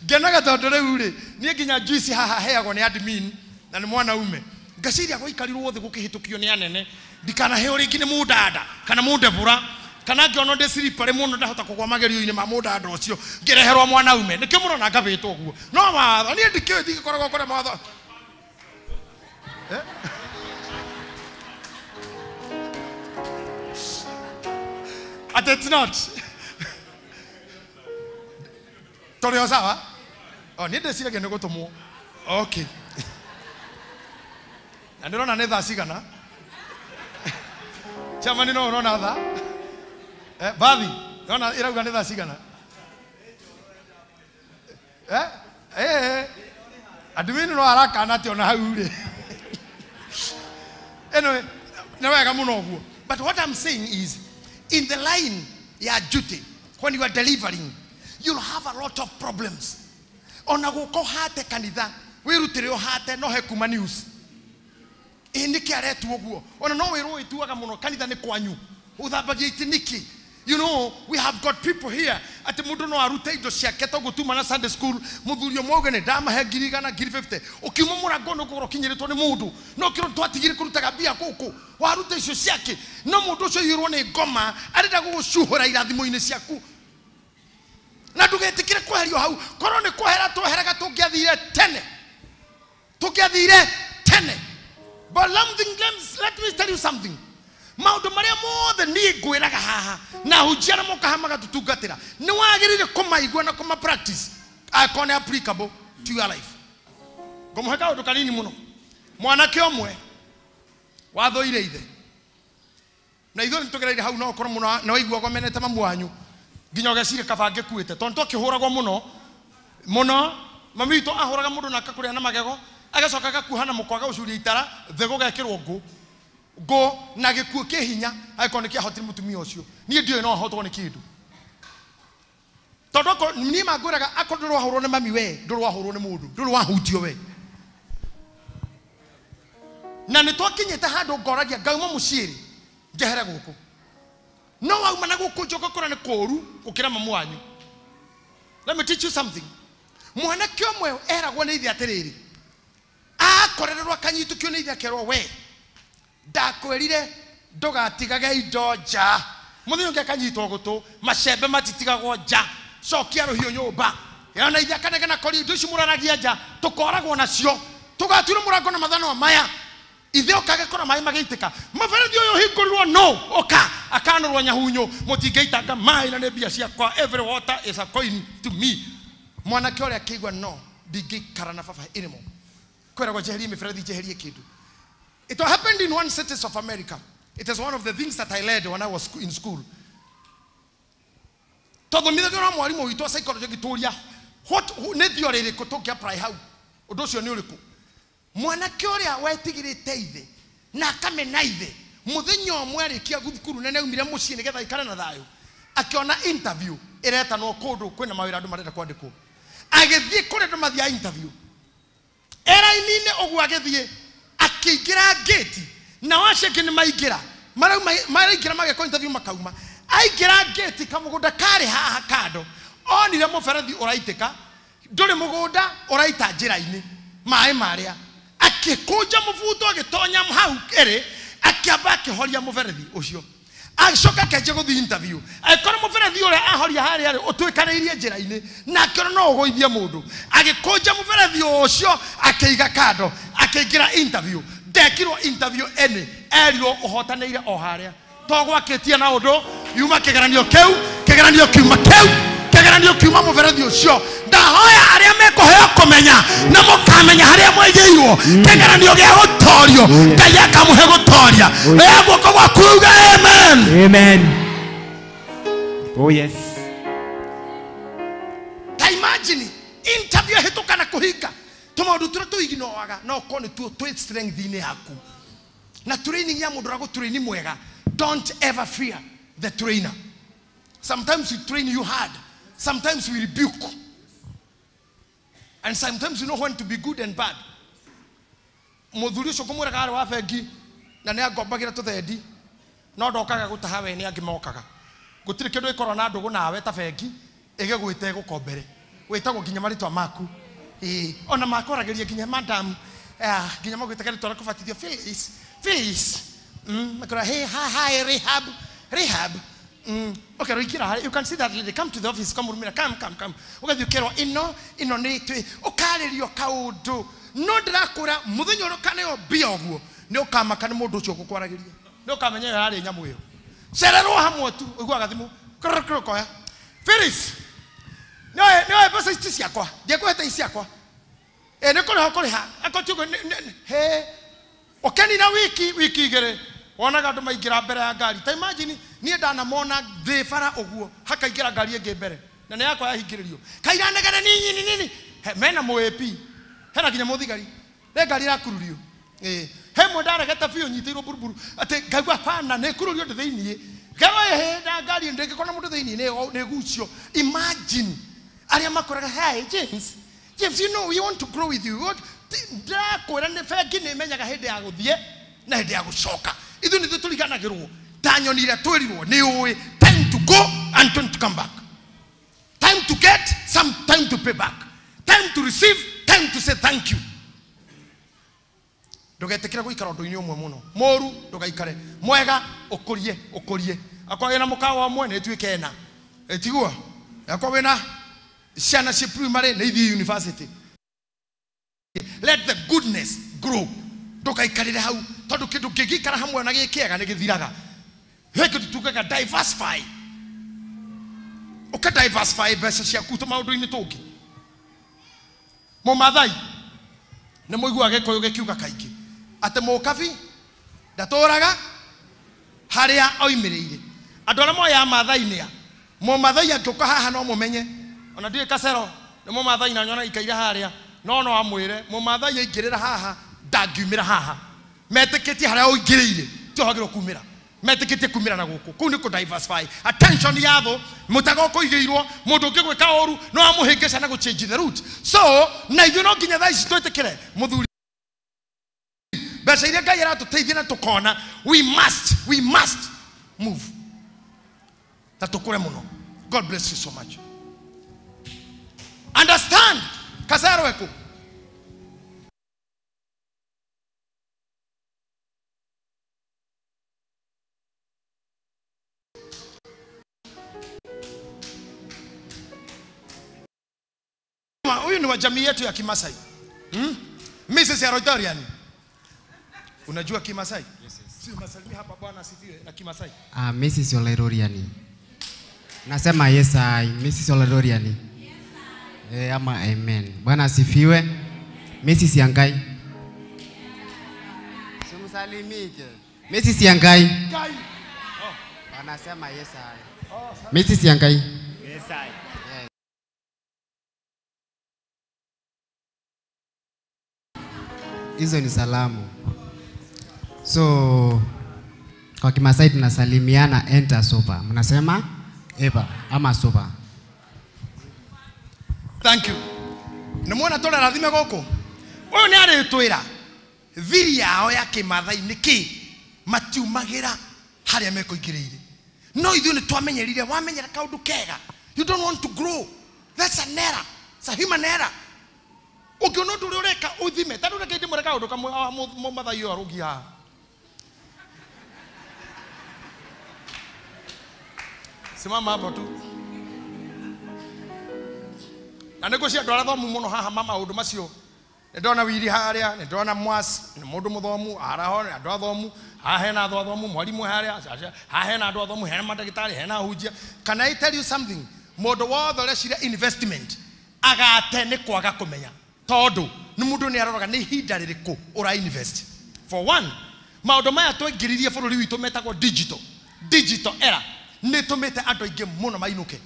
Speaker 20: Ngenaga tondũ rĩu rĩ niĩ nginya juice haha heagwo nĩ admin na nĩ mwanaume. Ngaciria gũikarirwo thĩ gũkĩhĩtũkio nĩ anene ndikanaheo rĩngĩ nĩ mũndanda kana mũndebũra kana ngĩona ndĩ slippery mũno ndahota kũgwa magerio-inĩ ma mũndanda ũcio ngĩreherwo mwanaume. Nĩkĩo mũrona ngabĩtwo ũguo. No watho niĩ ndikĩũĩ ndingĩkoragwo kũrĩa mawatho. At it's not. Tũrĩ o sawa? Oh, niĩ ndĩciragia nĩ gũtũmwo. Okay. Na ndĩrona nĩ thaa cigana? Chairman no ũrona thaa? Bathi, ndĩrona ĩrauga nĩ thaa cigana? Admin no arakana atĩ ona hau rĩ. Anyway, nĩ wega mũno ũguo. But what I'm saying is, in the line ya duty, when you are delivering, you'll have a lot of problems. Ona gũka ũhate kanitha, wĩrutĩre ũhate no he kuma news. Ĩ nĩkĩ aretwo ũguo? Ona no wĩrwo wĩtuaga mũno kanitha nĩ kwanyu. Uthambagia iti niki? You know, we have got people here ati mundu no arute indo ciake to gutuma na Sunday school muthuri umwe uge ni ndamahe 100,000 150,000 ukiuma murango no kugoro kinyiritwo ni mundu no kiro twatigire kurutaga mbia kuku waruta icio ciake no mundu ucio yurwo ni ngoma arenda gugucuhura irathimo-ini ciaku na ndugetikire kweherio hau korwo ni kwehera tweheraga tungiathire tene tungiathire tene. But let me tell you something. Maundu maria mothe ni ngwiraga haha na hunjia na moka magatutungatira ni wagirire kumaigua na kuma practice akone applicable to your life. Ngumuhe kaundu kanini muno. Mwanake omwe wathoire ithe na ithuĩ nĩtũgereire hau no ũkorwo mũno na waiguaga menete mamu wanyu nginya ũgeciria kaba ngĩkuĩte tondũ twakĩhũragwo mũno mũno. Mami witũ ahũraga mũndũ na akakũrĩa na magego agacoka agakuha na mũkwa agagũcuria itara thĩ gũgekĩrwo ngũ ngũ na gĩkuũ kĩ hinya angĩkorwo nĩ kĩahotire mũtumia ũcio. Niĩ ndiũĩ no ahotwo nĩ kĩndũ tondũ niĩ mangwĩraga akorwo ndũrĩ wahũrwo nĩ mami we ndũrĩ wahũrwo nĩ mũndũ ndũrĩ wahutio we. Na nĩ twakinyĩte handũ ngoragia ngauma mũciĩ rĩ njehere gũkũ no wauma na gũkũ njoka kũra nĩ kũũru gũkĩra mamu wanyu. Let me teach you something. Mwanake ũmwe eragwo nĩ ithe atĩrĩrĩ akorererwo akanyitũkio nĩ ithe akerwo we ndakwĩrire ndũgatigage indo nja mũthenya ũngĩ akanyitwo gũtũ macembe matitigagwo nja cokia rũhiũ nyũmba ona ithe akanegena kori indo ici mũraragia nja tũkoragwo nacio tũgatuĩrwo mũrango na mathanwa maya ithe ũkagĩkora maĩ magĩitĩka mũberethi ũyũ ũhingũrirwo no ũka akanũrwo nyahunyu mũtingĩitanga maĩ na nĩ mbia ciakwa every water is a coin to me. Mwanake ũrĩa akĩigua no ndingĩikara na baba anymore kwĩragwo njeherie mĩberethi njeherie kĩndũ. It happened in one city of America. It is one of the things that I learned when I was in school. Twathomithagio na mwarimũ witũ wa psychology agĩtũria what nĩ theory ĩrĩkũ tũngĩ apply hau ũndũ ũcio nĩ ũrĩkũ. Mwanake ũrĩa wetigĩrĩte ithe na akamena ithe mũthenya ũmwe arĩkia thukuru na nĩaumire mũciĩ nĩgetha aikare na thayũ akĩona interview ĩretanwo kũndũ kwĩna mawĩra andũ marenda kwandĩkwo agĩthiĩ kũrĩa andũ mathiaga interview eraini-inĩ ũguo agĩthiĩ akĩingĩra gate na acio angĩ nĩ maingĩra maraingĩra mageka interview makauma aingĩra gate kamũgũnda karĩ haha kando onire mũberethi ũraitĩka ndũrĩ mũgũnda ũraita njĩra-inĩ maĩ marĩa akĩkũnja mũbuto agĩtonya hau ĩrĩ akĩamba akĩhoria mũberethi ũcio agĩcoka akĩanjia gũthiĩ interview agĩkora mũberethi ũrĩa ahoria harĩa rĩ ũtuĩkanĩirie njĩra-inĩ na akĩona no ũgũithie mũndũ agĩkũnja mũberethi ũcio akĩiga kando akĩingĩra interview ndekirwo interview ĩnĩ erirwo ũhotanĩire o harĩa to gwakĩtie na ũndũ yuma kĩgeranio kĩu kĩgeranio kiuma kĩu kĩgeranio kiuma mũberethi ũcio ndahoya arĩa mekũheo kũmenya na mũkamenya harĩa mwaigĩirwo kĩgeranio gĩa gũtorio Ngai akamũhe gũtoria. Oya guoko gwaku uge amen.
Speaker 14: Amen. Oh yes.
Speaker 20: Ta imagine interview hĩtũka na kũhinga tũmaũndũ tũrĩa tũiginoaga no ũkorwo nĩ tuo twĩ strength-inĩ yaku na training ya mũndũ ũragũtraini mwega. Don't ever fear the trainer. Sometimes we train you hard. Sometimes we rebuke. And sometimes you know when to be good and bad. Mũthuri ũcio ngũmwĩraga arĩ wa bengi na nĩ angombagĩra tũthendi no ndokaga gũtaha we nĩ angĩ mokaga. Gũtirĩ kĩndũ gĩkoragwo na ndũgũ nawe ta bengi ĩgĩgwĩte ĩgũkombere. Wĩtagwo nginya marĩtwa maku. Ĩĩ, ona makwaragĩria nginya madam, nginya magwĩtaga rĩtwa rĩa kũbatithio Phyllis, Phyllis. Makora hey, hi, hi, Rehab, Rehab. Okay, Rikira, you can see that lady. Come to the office, come, Rumina, come, come, come. Ugathiĩ ũkerwo ĩno ĩno nĩ twĩ ũkarĩrio kaũndũ no ndĩrakũra mũthenya ũrĩa ũkaneo mbia ũguo nĩ ũkamaka nĩ mũndũ ũcio ũgũkwaragĩria nĩ ũkamenya ĩyo yarĩ nyamũ ĩyo cererwo hamwe tu ũiguaga thimũ kũrũkũrũ koya Phyllis nĩoe mbeca ici ciakwa ndiekũhete ici ciakwa ĩ nĩ kũrĩha ũkũrĩha akorwo ti ũguo he ũkenina wiki wiki igĩrĩ wonaga andũ maingĩra mbere ya ngari ta imagine niĩ ndanamona thĩ bara ũguo hakaingĩra ngari ĩngĩ mbere na nĩ yakwa yahingĩrĩrio kairanegene nini nini mena mũ AP hena nginya mũthigari nĩ ngari ĩrakururio ĩĩ he mwe ndaregete biũ nyitĩirwo buruburu atĩ ngaigua bana nĩ kururio ndĩ thĩiniĩ ngerwo ĩhĩ na ngari ndĩngĩkorwo mũndũ thĩiniĩ nĩ gucio. Imagine arĩa makoraga hey James James you know we want to grow with you ndĩrakwĩra nĩ bengi nĩ ĩmenyaga hĩndĩ ya gũthiĩ na hĩndĩ ya gũcoka ithuĩ nĩthuĩ tũriganagĩrwo. Ta nyoni iria twĩrirwo nĩ ũĩ time to go and time to come back. Time to get, some time to pay back. Time to receive, time to say thank you. Ndũgetĩkĩre gũikara ũndũ-inĩ ũmwe mũno. Mũru ndũgaikare. Mwega ũkũrie, ũkũrie. Akorwo wĩna mũkawa ũmwe nĩ ĩtuĩke ĩna. Ĩtiguo? Akorwo wĩna ciana ciĩ primary nĩ ithiĩ university. Let the goodness grow. Ndũgaikarĩre hau tondũ kĩndũ kĩngĩikara hamwe na gĩkĩega nĩ gĩthiraga. He kĩndũ tugaga diversify. Ũka diversify mbeca ciaku tũmaũndũ-inĩ tũngĩ. Mũmathai nĩ mũiguaga Gĩkũyũ gĩkiuga kaingĩ atĩ mũkabi ndatũraga harĩa oimĩrĩire. Andũ arĩa moyaga Maathai nĩa mũmathai angĩũka haha no mũmenye ona ndiũĩ Kacero nĩ mũmathai na nyona ikaire harĩa no no amwĩre mũmathai aingĩrĩra haha ndangiumĩra haha. Metĩkĩtie harĩa ũingĩrĩire tio hagĩrĩirwo kumĩra. Metĩkĩtie kumĩra na gũkũ. Kũu nĩ kũ diversify attention ya thũ mũtego ũkũigĩirwo mũndũ ũngĩgwĩka ũru no amũhĩngĩca na gũ change the route. So na ithuĩ no nginya thaa ici twĩtĩkĩre mũthuri mbeca iria Ngai aratũteithia na tũkona we must move na tũkũre mũno. God bless you so much. Understand Kasero eku huyu ni wa jamii yetu ya Kimasai. Mrs. Arotorian. Unajua Kimasai?
Speaker 3: Yes, yes.
Speaker 20: Si unasalimia hapa bwana asifiwe na Kimasai.
Speaker 3: Ah, Mrs. Oleroriani. Nasema yes I, Mrs. Oleroriani.
Speaker 5: Yes I.
Speaker 3: Eh, ama amen. Bwana asifiwe. Mrs. Yangai. Simsalimike. Mrs. Yangai.
Speaker 20: Ngai. Oh.
Speaker 3: Anasema yes I.
Speaker 20: Oh,
Speaker 3: Mrs. Yangai.
Speaker 22: Yes I.
Speaker 3: Hizo ni salamu. So kwa Kimasai tunasalimiana enter sopa. Mnasema eba ama sopa.
Speaker 20: Thank you. Nimuona tola rathime goko. Uyu ni aritwira thiri yao ya Kimathai niki matiumagira haria mekuingiriire. No ithuĩ nĩ twamenyerire wamenyera kaundu kega. You don't want to grow. That's an error. It's a human error. Ũngĩona ũndũ ũrĩa ũreka ũthime ta rĩu reke ndĩmwĩre kaũndũ kamwe mũmathai ũyũ arũngi haha. Simama hapo tu. Na nĩngũcia andũ arĩa athomu mũno haha ma maũndũ macio. Nĩ ndona Wiri harĩa, nĩ ndona Mwas, nĩ mũndũ mũthomu, haraho nĩ andũ athomu, haha hena andũ athomu, mwarimũ harĩa, haha hena andũ athomu, hena mandagĩtarĩ, hena ahunjia. Can I tell you something? Mũndũ wothe ũreciria investment agate nĩ kwaga kũmenya. Tondũ nĩ mũndũ nĩ aroraga nĩ ihinda rĩrĩkũ ũra invest. For one, maũndũ maya twaingĩririe bũrũri witũ metagwo digital. Digital era nĩ tũmĩte andũ aingĩ mũno mainũke.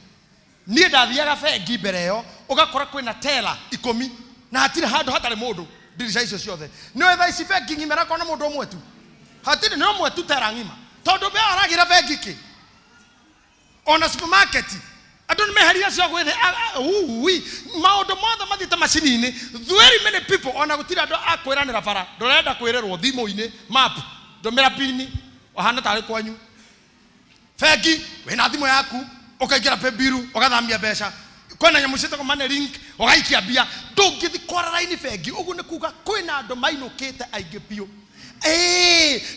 Speaker 20: Niĩ ndathiaga bengi mbere ĩyo ũgakora kwĩna tela 10 na hatirĩ handũ hatarĩ mũndũ ndirica icio ciothe. Nĩũĩ thaa ici bengi ng'ima ĩrakorwo na mũndũ ũmwe tu. Hatirĩ nĩ ũmwe tu tera ng'ima. Tondũ mbea aragĩra bengi kĩ? Ona supermarket andũ nĩ meherire cio gwĩthĩ ui maũndũ mothe mathiĩte macini-inĩ. Very many people ona gũtirĩ andũ a kwĩranĩra bara ndũrenda kwĩrĩrwo thimũ-inĩ map ndũmĩra pini ũhana tarĩ kwanyu. Bengi wĩna thimũ yaku ũkaingĩra paybill ũgathamia mbeca kwĩna nyamũ ciĩtagwo money link ũgaikia mbia ndũngĩthiĩ kwara raini bengi. Ũguo nĩ kuga kwĩna andũ mainũkĩte aingĩ biũ.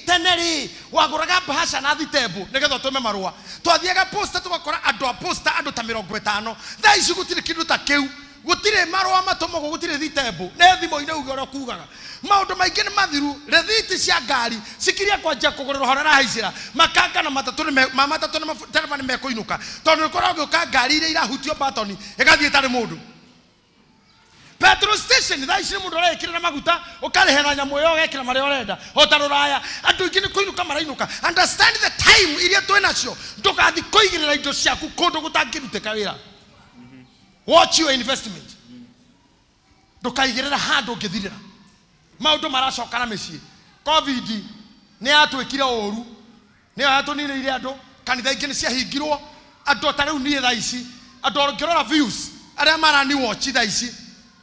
Speaker 20: Tene rĩ wagũraga bahasha na thitembu nĩgetha ũtũme marũa. Twathiaga posta tũgakora andũ a posta andũ ta 50. Thaa ici gũtirĩ kĩndũ ta kĩu. Gũtirĩ marũa matũmagwo, gũtirĩ thitembu. Nĩ thimũ-inĩ uge ũrĩa ũkugaga. Maũndũ maingĩ nĩ mathiru. Rĩthiti cia ngari cikirie kwanjia kũgũrĩrwo harĩa ũrahaicĩra. Makanga na matatũ nĩ ma matatũ na matereba nĩ mekũinũka. Tondũ nĩ ũkoragwo ũgĩũka ngari iria irahutio batoni ĩgathiĩ ĩtarĩ mũndũ. Petrol station thaa ici nĩ mũndũ ũreĩkĩrĩra maguta ũkarĩhĩra nyamũ ĩyo ũgekĩra marĩa ũrenda o ta rũraya. Andũ aingĩ nĩ kũinũka marainũka. Understand the time iria twĩ nacio. Ndũgathiĩ kũigĩrĩra indo ciaku kũndũ gũtangĩrutĩka wĩra. Watch your investment. Ndũkaigĩrĩra handũ ũngĩthirĩra. Maũndũ maracoka na mĩciĩ. Covid nĩ yatwĩkire ũru. Nĩyo yatũninĩire andũ. Kanitha ingĩ nĩ ciahingirwo. Andũ ta rĩu niĩ thaa ici andũ ũngĩrora views arĩa marani watch thaa ici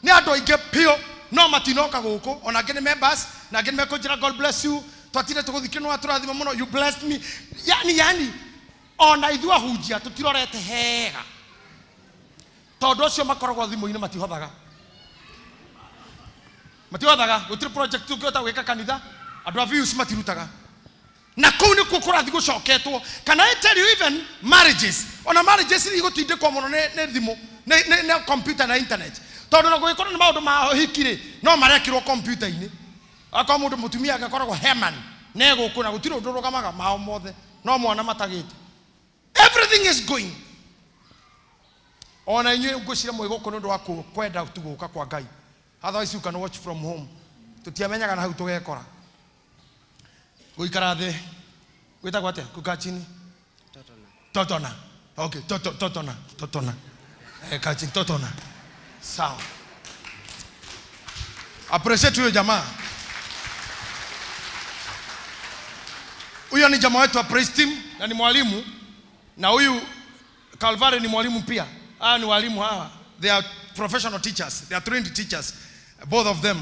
Speaker 20: nĩ andũ aingĩ biũ no matinoka gũkũ. Ona angĩ nĩ members na angĩ nĩ mekũnjĩra God bless you. Twatire tũgũthikĩrwo watũrathima mũno, you blessed me. Yani ona ithuĩ ahunjia tũtirorete hega. Tondũ acio makoragwo thimũ-inĩ matihothaga. Matihothaga, gũtirĩ project ũngĩhota gwĩka kanitha, andũ a views matirutaga. Na kũu nĩkuo kũrathiĩ gũcoketwo. Can I tell you even marriages? Ona marriages igũtindĩkwo mũno nĩ thimũ, nĩ computer na internet. Tondũ na gũgĩkorwo nĩ maũndũ ma ũhiki rĩ, no marekĩrwo computer-inĩ. Akorwo mũndũ mũtumia agakoragwo Herman, ne gũkũ na gũtirĩ ũndũ ũrũgamaga mao mothe, no mwana matagĩte. Everything is going. Ona inyuĩ ngwĩciria mwĩ gũkũ nĩ ũndũ wa kwenda tu gũka kwa Ngai. Otherwise you can watch from home. Tũtiamenyaga na hau tũgekora. Gũikara thĩ. Gwĩtagwo atĩa? Kukaa chini? Totona. Okay, totona, totona. Kaa chini, totona. Sawa. Appreciate huyo jamaa. Huyo ni jamaa wetu wa praise team na ni mwalimu, na huyu Calvary ni mwalimu pia. Hawa ni walimu hawa. They are professional teachers. They are trained teachers, both of them.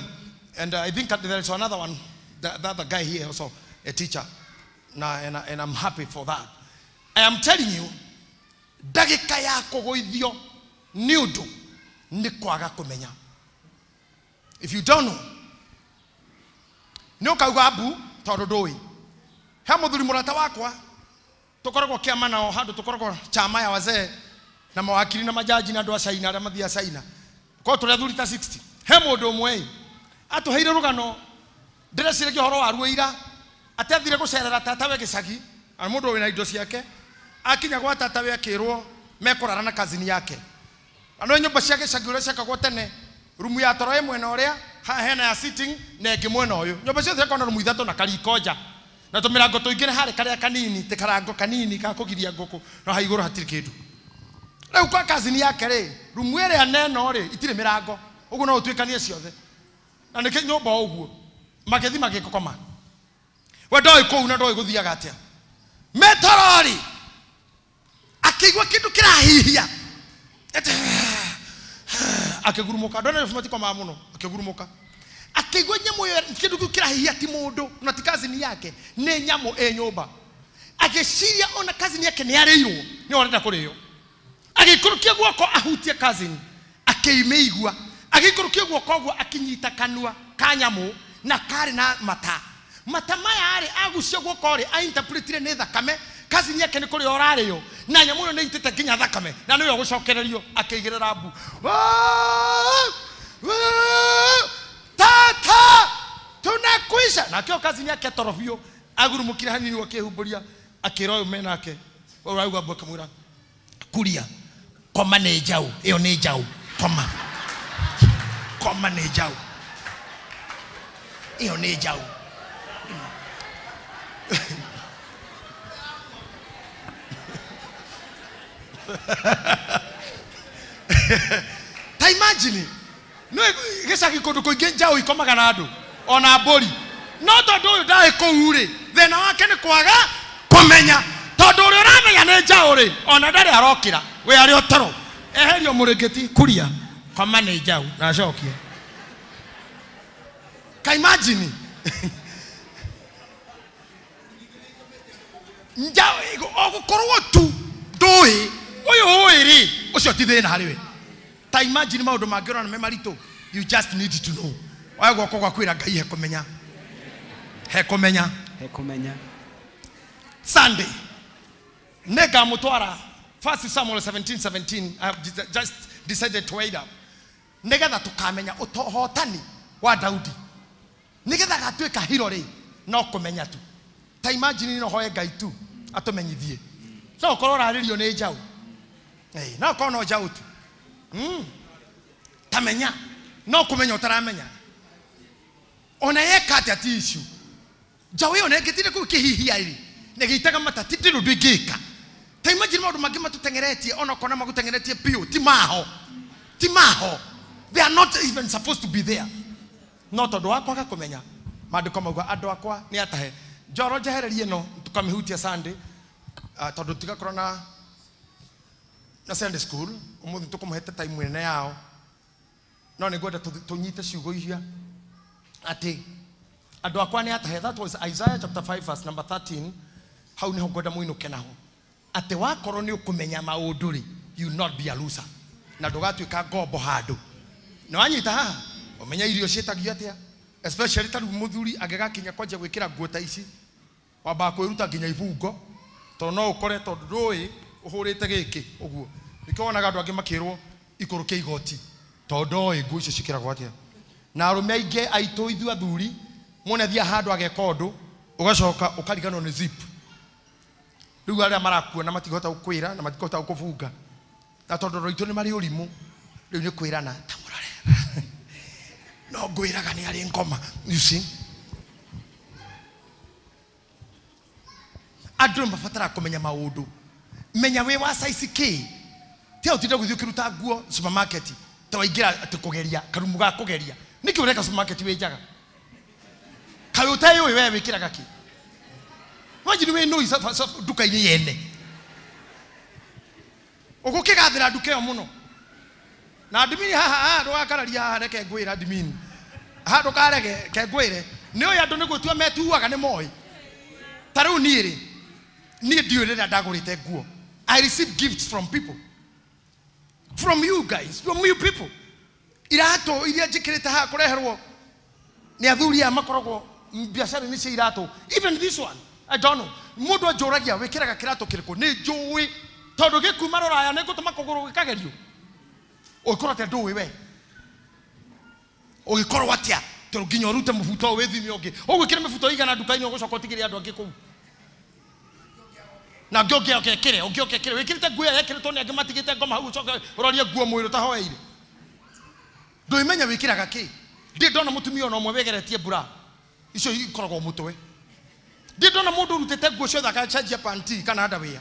Speaker 20: And I think that there is another one, the other guy here also a teacher. Na, and I'm happy for that. I am telling you, ndagĩka ya kũgũithio nĩ ũndũ nĩ kwaga kũmenya. If you don't know, nĩ ũkauga mbu tondũ ndũĩ. He mũthuri mũrata wakwa tũkoragwo kĩama nao handũ tũkoragwo chama ya wazee na mawakiri na majaji na andũ a China arĩa mathiaga China. Korwo tũrĩ athuri ta 60. He mũndũ ũmwe atũheire rũgano ndĩreciragia ũhoro waruo ira atĩ athire gũcerera tatawe gĩcagi, na mũndũ wĩna indo ciake akinya gwa tatawe akĩrwo mekũrara na kazini yake. Na no nyũmba cia gĩcagi ũrĩa ciakagwo tene, rumu ya toro ĩ mwena ũrĩa, haha hena ya sitting na ĩngĩ mwena ũyũ. Nyũmba ciothe ciakoragwo na rumu ithatũ na kariko nja. Na tũmĩrango tũingĩ nĩ harĩ karĩa kanini, tĩ karango kanini ka kũgiria ngũkũ, no ha igũrũ hatirĩ kĩndũ. Rĩu kwa kazini yake rĩ, rumu ĩrĩa neno rĩ, itirĩ mĩrango, ũguo no ũtuĩkanie ciothe. Na nĩkĩ nyũmba o ũguo, magĩthiĩ magĩkoma. We ndoĩ kũu na ndoĩ gũthiaga atĩa. Metoro rĩ, akĩigua kĩndũ kĩrahihia. Akĩgurumũka. Andũ aya matikomaga mũno, akĩgurumũka. Akĩigua nyamũ ĩyo, kĩndũ kĩu kĩrahihia ti mũndũ, na ti kazini yake, nĩ nyamũ ĩ nyũmba. Agĩciria ona kazini yake nĩ arĩirwo, nĩ arenda kũrĩo. Agĩikũrũkia guoko ahutie kazini, akĩmĩigua. Agĩikũrũkia guoko ũguo akĩnyita kanua ka nyamũ na karĩ na mata. Mata maya rĩ, agucia guoko rĩ, ainterpretire nĩ thakame, kazini yake nĩ kũrĩo ũrarĩo, na nyamũ ĩyo nĩ ĩitĩte nginya thakame, na nĩyo gũcokererio, akĩigĩrĩra mbu. Tata, tunakuisha. Na akĩo kazini yake toro biũ, agurumũkire hanini akĩhumbũria, akĩra ũyũ menake, ũrauga mbu akamwĩra, kuria, koma nĩ njaũ, ĩyo nĩ njaũ, koma. Koma nĩ njaũ. Ĩyo nĩ njaũ. Ta imagine, no gĩcagi kũndũ kũingĩ njaũ ikomaga na andũ ona mbũri, no tondũ ũyũ ndarĩ kũu rĩ, thĩna wake nĩ kwaga kũmenya. Tondũ ũrĩa ũramenya nĩ njaũ rĩ, ona ndarĩ arokĩra, we arĩ o toro, eherio mũrĩngĩti, kuria, koma nĩ njaũ, na acokie. Ka imagine njaũ ogũkorwo tu ndũĩ, ũyũ ũĩ rĩ, ũcio ti thĩna harĩ we. Ta imagine maũndũ mangĩ ũrona me maritũ, you just need to know. Oya guoko gwaku ĩra Ngai he kũmenya. He kũmenya.
Speaker 14: He kũmenya.
Speaker 20: Sunday nĩngamũtwara 1 Samuel 17:17. I have just decided to wait up. Nĩgetha tũkamenya ũhotani wa Daudi. Nĩgetha gatuĩka hero rĩ, no kũmenya tu. Ta imagine no hoe Ngai tu atũmenyithie. No ũkorwo ũrarĩrio nĩ njaũ. No ũkorwo no njaũ tu. Tamenya, no kũmenya ũtaramenya. Ona yeka atĩa ti issue. Njaũ ĩyo nĩngĩtire kũu kĩhihia rĩ, nĩgĩitaga mata, ti ndĩrĩ ũndũ ingĩka. Ta imagine maũndũ mangĩ matũteng'eretie, ona ũkona magũteng'eretie biũ, ti maho. Ti maho. They are not even supposed to be there. No tondũ wa kwaga kũmenya, maandĩko mauga andũ akwa nĩ atahe. Njoro njehererie ĩno tũkamĩhutia Sunday, tondũ tigakorwo na Sunday school, ũmũthĩ tũkũmũhete time nene yao. No nĩngwenda tũnyite ciugo iria atĩ Andũ akwa nĩ atahe. That was Isaiah chapter 5 verse number 13. Hau nĩho ngwenda mũinũke naho. Atĩ wakorwo nĩ ũkũmenya maũndũ rĩ, you will not be a loser. Na ndũgatuĩka ngombo handũ. Nĩ wanyita haha? Ũmenye irio ciĩtagio atĩa? Especially ta rĩu mũthuri angĩgakinya kwanjia gwĩkĩra nguo ta ici, wambaga kwĩruta nginya ibungo, tondũ no ũkore tondũ ndũĩ ũhũrĩte gĩkĩ ũguo. Nĩkĩo wonaga andũ angĩ makĩrwo ikũrũke igoti, tondũ ndoĩ nguo icio ciĩkĩragwo atĩa. Na arũme aingĩ aitũ ithuĩ athuri, muone athiaga handũ ageka ũndũ, ũgacoka ũkariganwo nĩ zip. Rĩu arĩa marakuona matingĩhota gũkwĩra na matingĩhota gũkũbunga. Na tondũ andũ aitũ nĩ marĩ ũrimũ, rĩu nĩ kwĩrana ta mũrore. No ngwĩraga nĩ arĩ ngoma. You see? Andũ nĩ mabataraga kũmenya maũndũ. Menya wĩ wa size kĩ. Tiga ũtinde gũthiĩ ũkĩruta nguo supermarket, ta waingĩra atĩ kũgeria, karumu ga kũgeria. Nĩkĩ ũreka supermarket wĩ njaga? Kaĩ ũteyũĩ we wĩkĩraga kĩ? Imagine wĩ nũi nduka-inĩ yene. Ũgũkĩgathĩra nduka ĩyo mũno. Na admin haha haha ndũgakararia haha reke ngwĩre admin. Haha ndũkarege ke ngwĩre. Nĩ ũĩ andũ nĩ gwĩtua metuaga nĩ moĩ. Ta rĩu niĩ rĩ, niĩ ndiũĩ rĩrĩa ndagũrĩte nguo. I receive gifts from people. From you guys, from you people. Iratũ iria njĩkĩrĩte haha kũreherwo nĩ athuri aya makoragwo biacara-inĩ cia iratũ. Even this one, I don't know. Mũndũ anjũragia wĩkĩraga kĩratũ kĩrĩkũ? Nĩ njũĩ tondũ gĩkuuma rũraya nĩ ngũtũma kũgũrũ gĩkagerio. Ũngĩkorwo atĩa ndũĩ we? Ũngĩkorwo atĩa? Tondũ nginya ũrute mũbuto ũyũ wĩthime ũngĩ. Ũgwĩkĩra mĩbuto ĩigana nduka-inĩ ũgũcoka ũtigĩre andũ angĩ kũu. Na ũngĩ ũngĩ ũkekĩre, ũngĩ ũkekĩre. Wĩkĩrĩte nguo ĩyo yekĩrĩtwo nĩ angĩ matigĩte ngoma hau ũcoke ũrorie nguo mwĩrĩ ũtahoeire. Ndũĩmenya wĩkĩraga kĩ? Ndirĩ ndona mũtumia ona ũmwe wĩgeretie mbura. Icio ikoragwo mũtwe. Ndirĩ ndona mũndũ ũrutĩte nguo ciothe agacenjia panti kana underwear.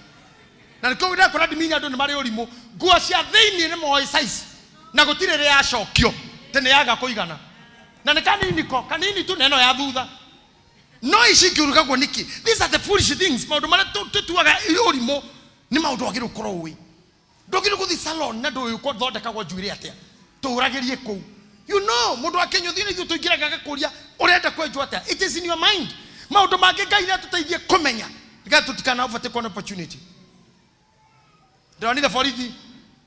Speaker 20: Na nĩkĩo ndakora ndimini andũ nĩ marĩ ũrimũ. Nguo cia thĩiniĩ nĩ moĩ size. Na gũtirĩ rĩ yacokio. Tĩ nĩ yaga kũigana. Na nĩ kanini ko, kanini tu na ĩno ya thutha. No ici ingĩrugagwo nĩkĩ? These are the foolish things. Maũndũ marĩa tũtuaga ũrimũ nĩ maũndũ wagĩrĩirwo gũkorwo ũĩ. Ndũngĩrĩ gũthiĩ salon na ndũĩ gũthondekagwo njuĩrĩ atĩa. Tũũragĩrie kũu. You know, mũndũ wa Kenya ũthiĩ na ithuĩ tũingĩraga agakũria ũrenda kwenjwo atĩa. It is in your mind. Maũndũ mangĩ Ngai nĩ atũteithie kũmenya. Nĩgetha tũtikana overtake an opportunity. Ndĩronire borithi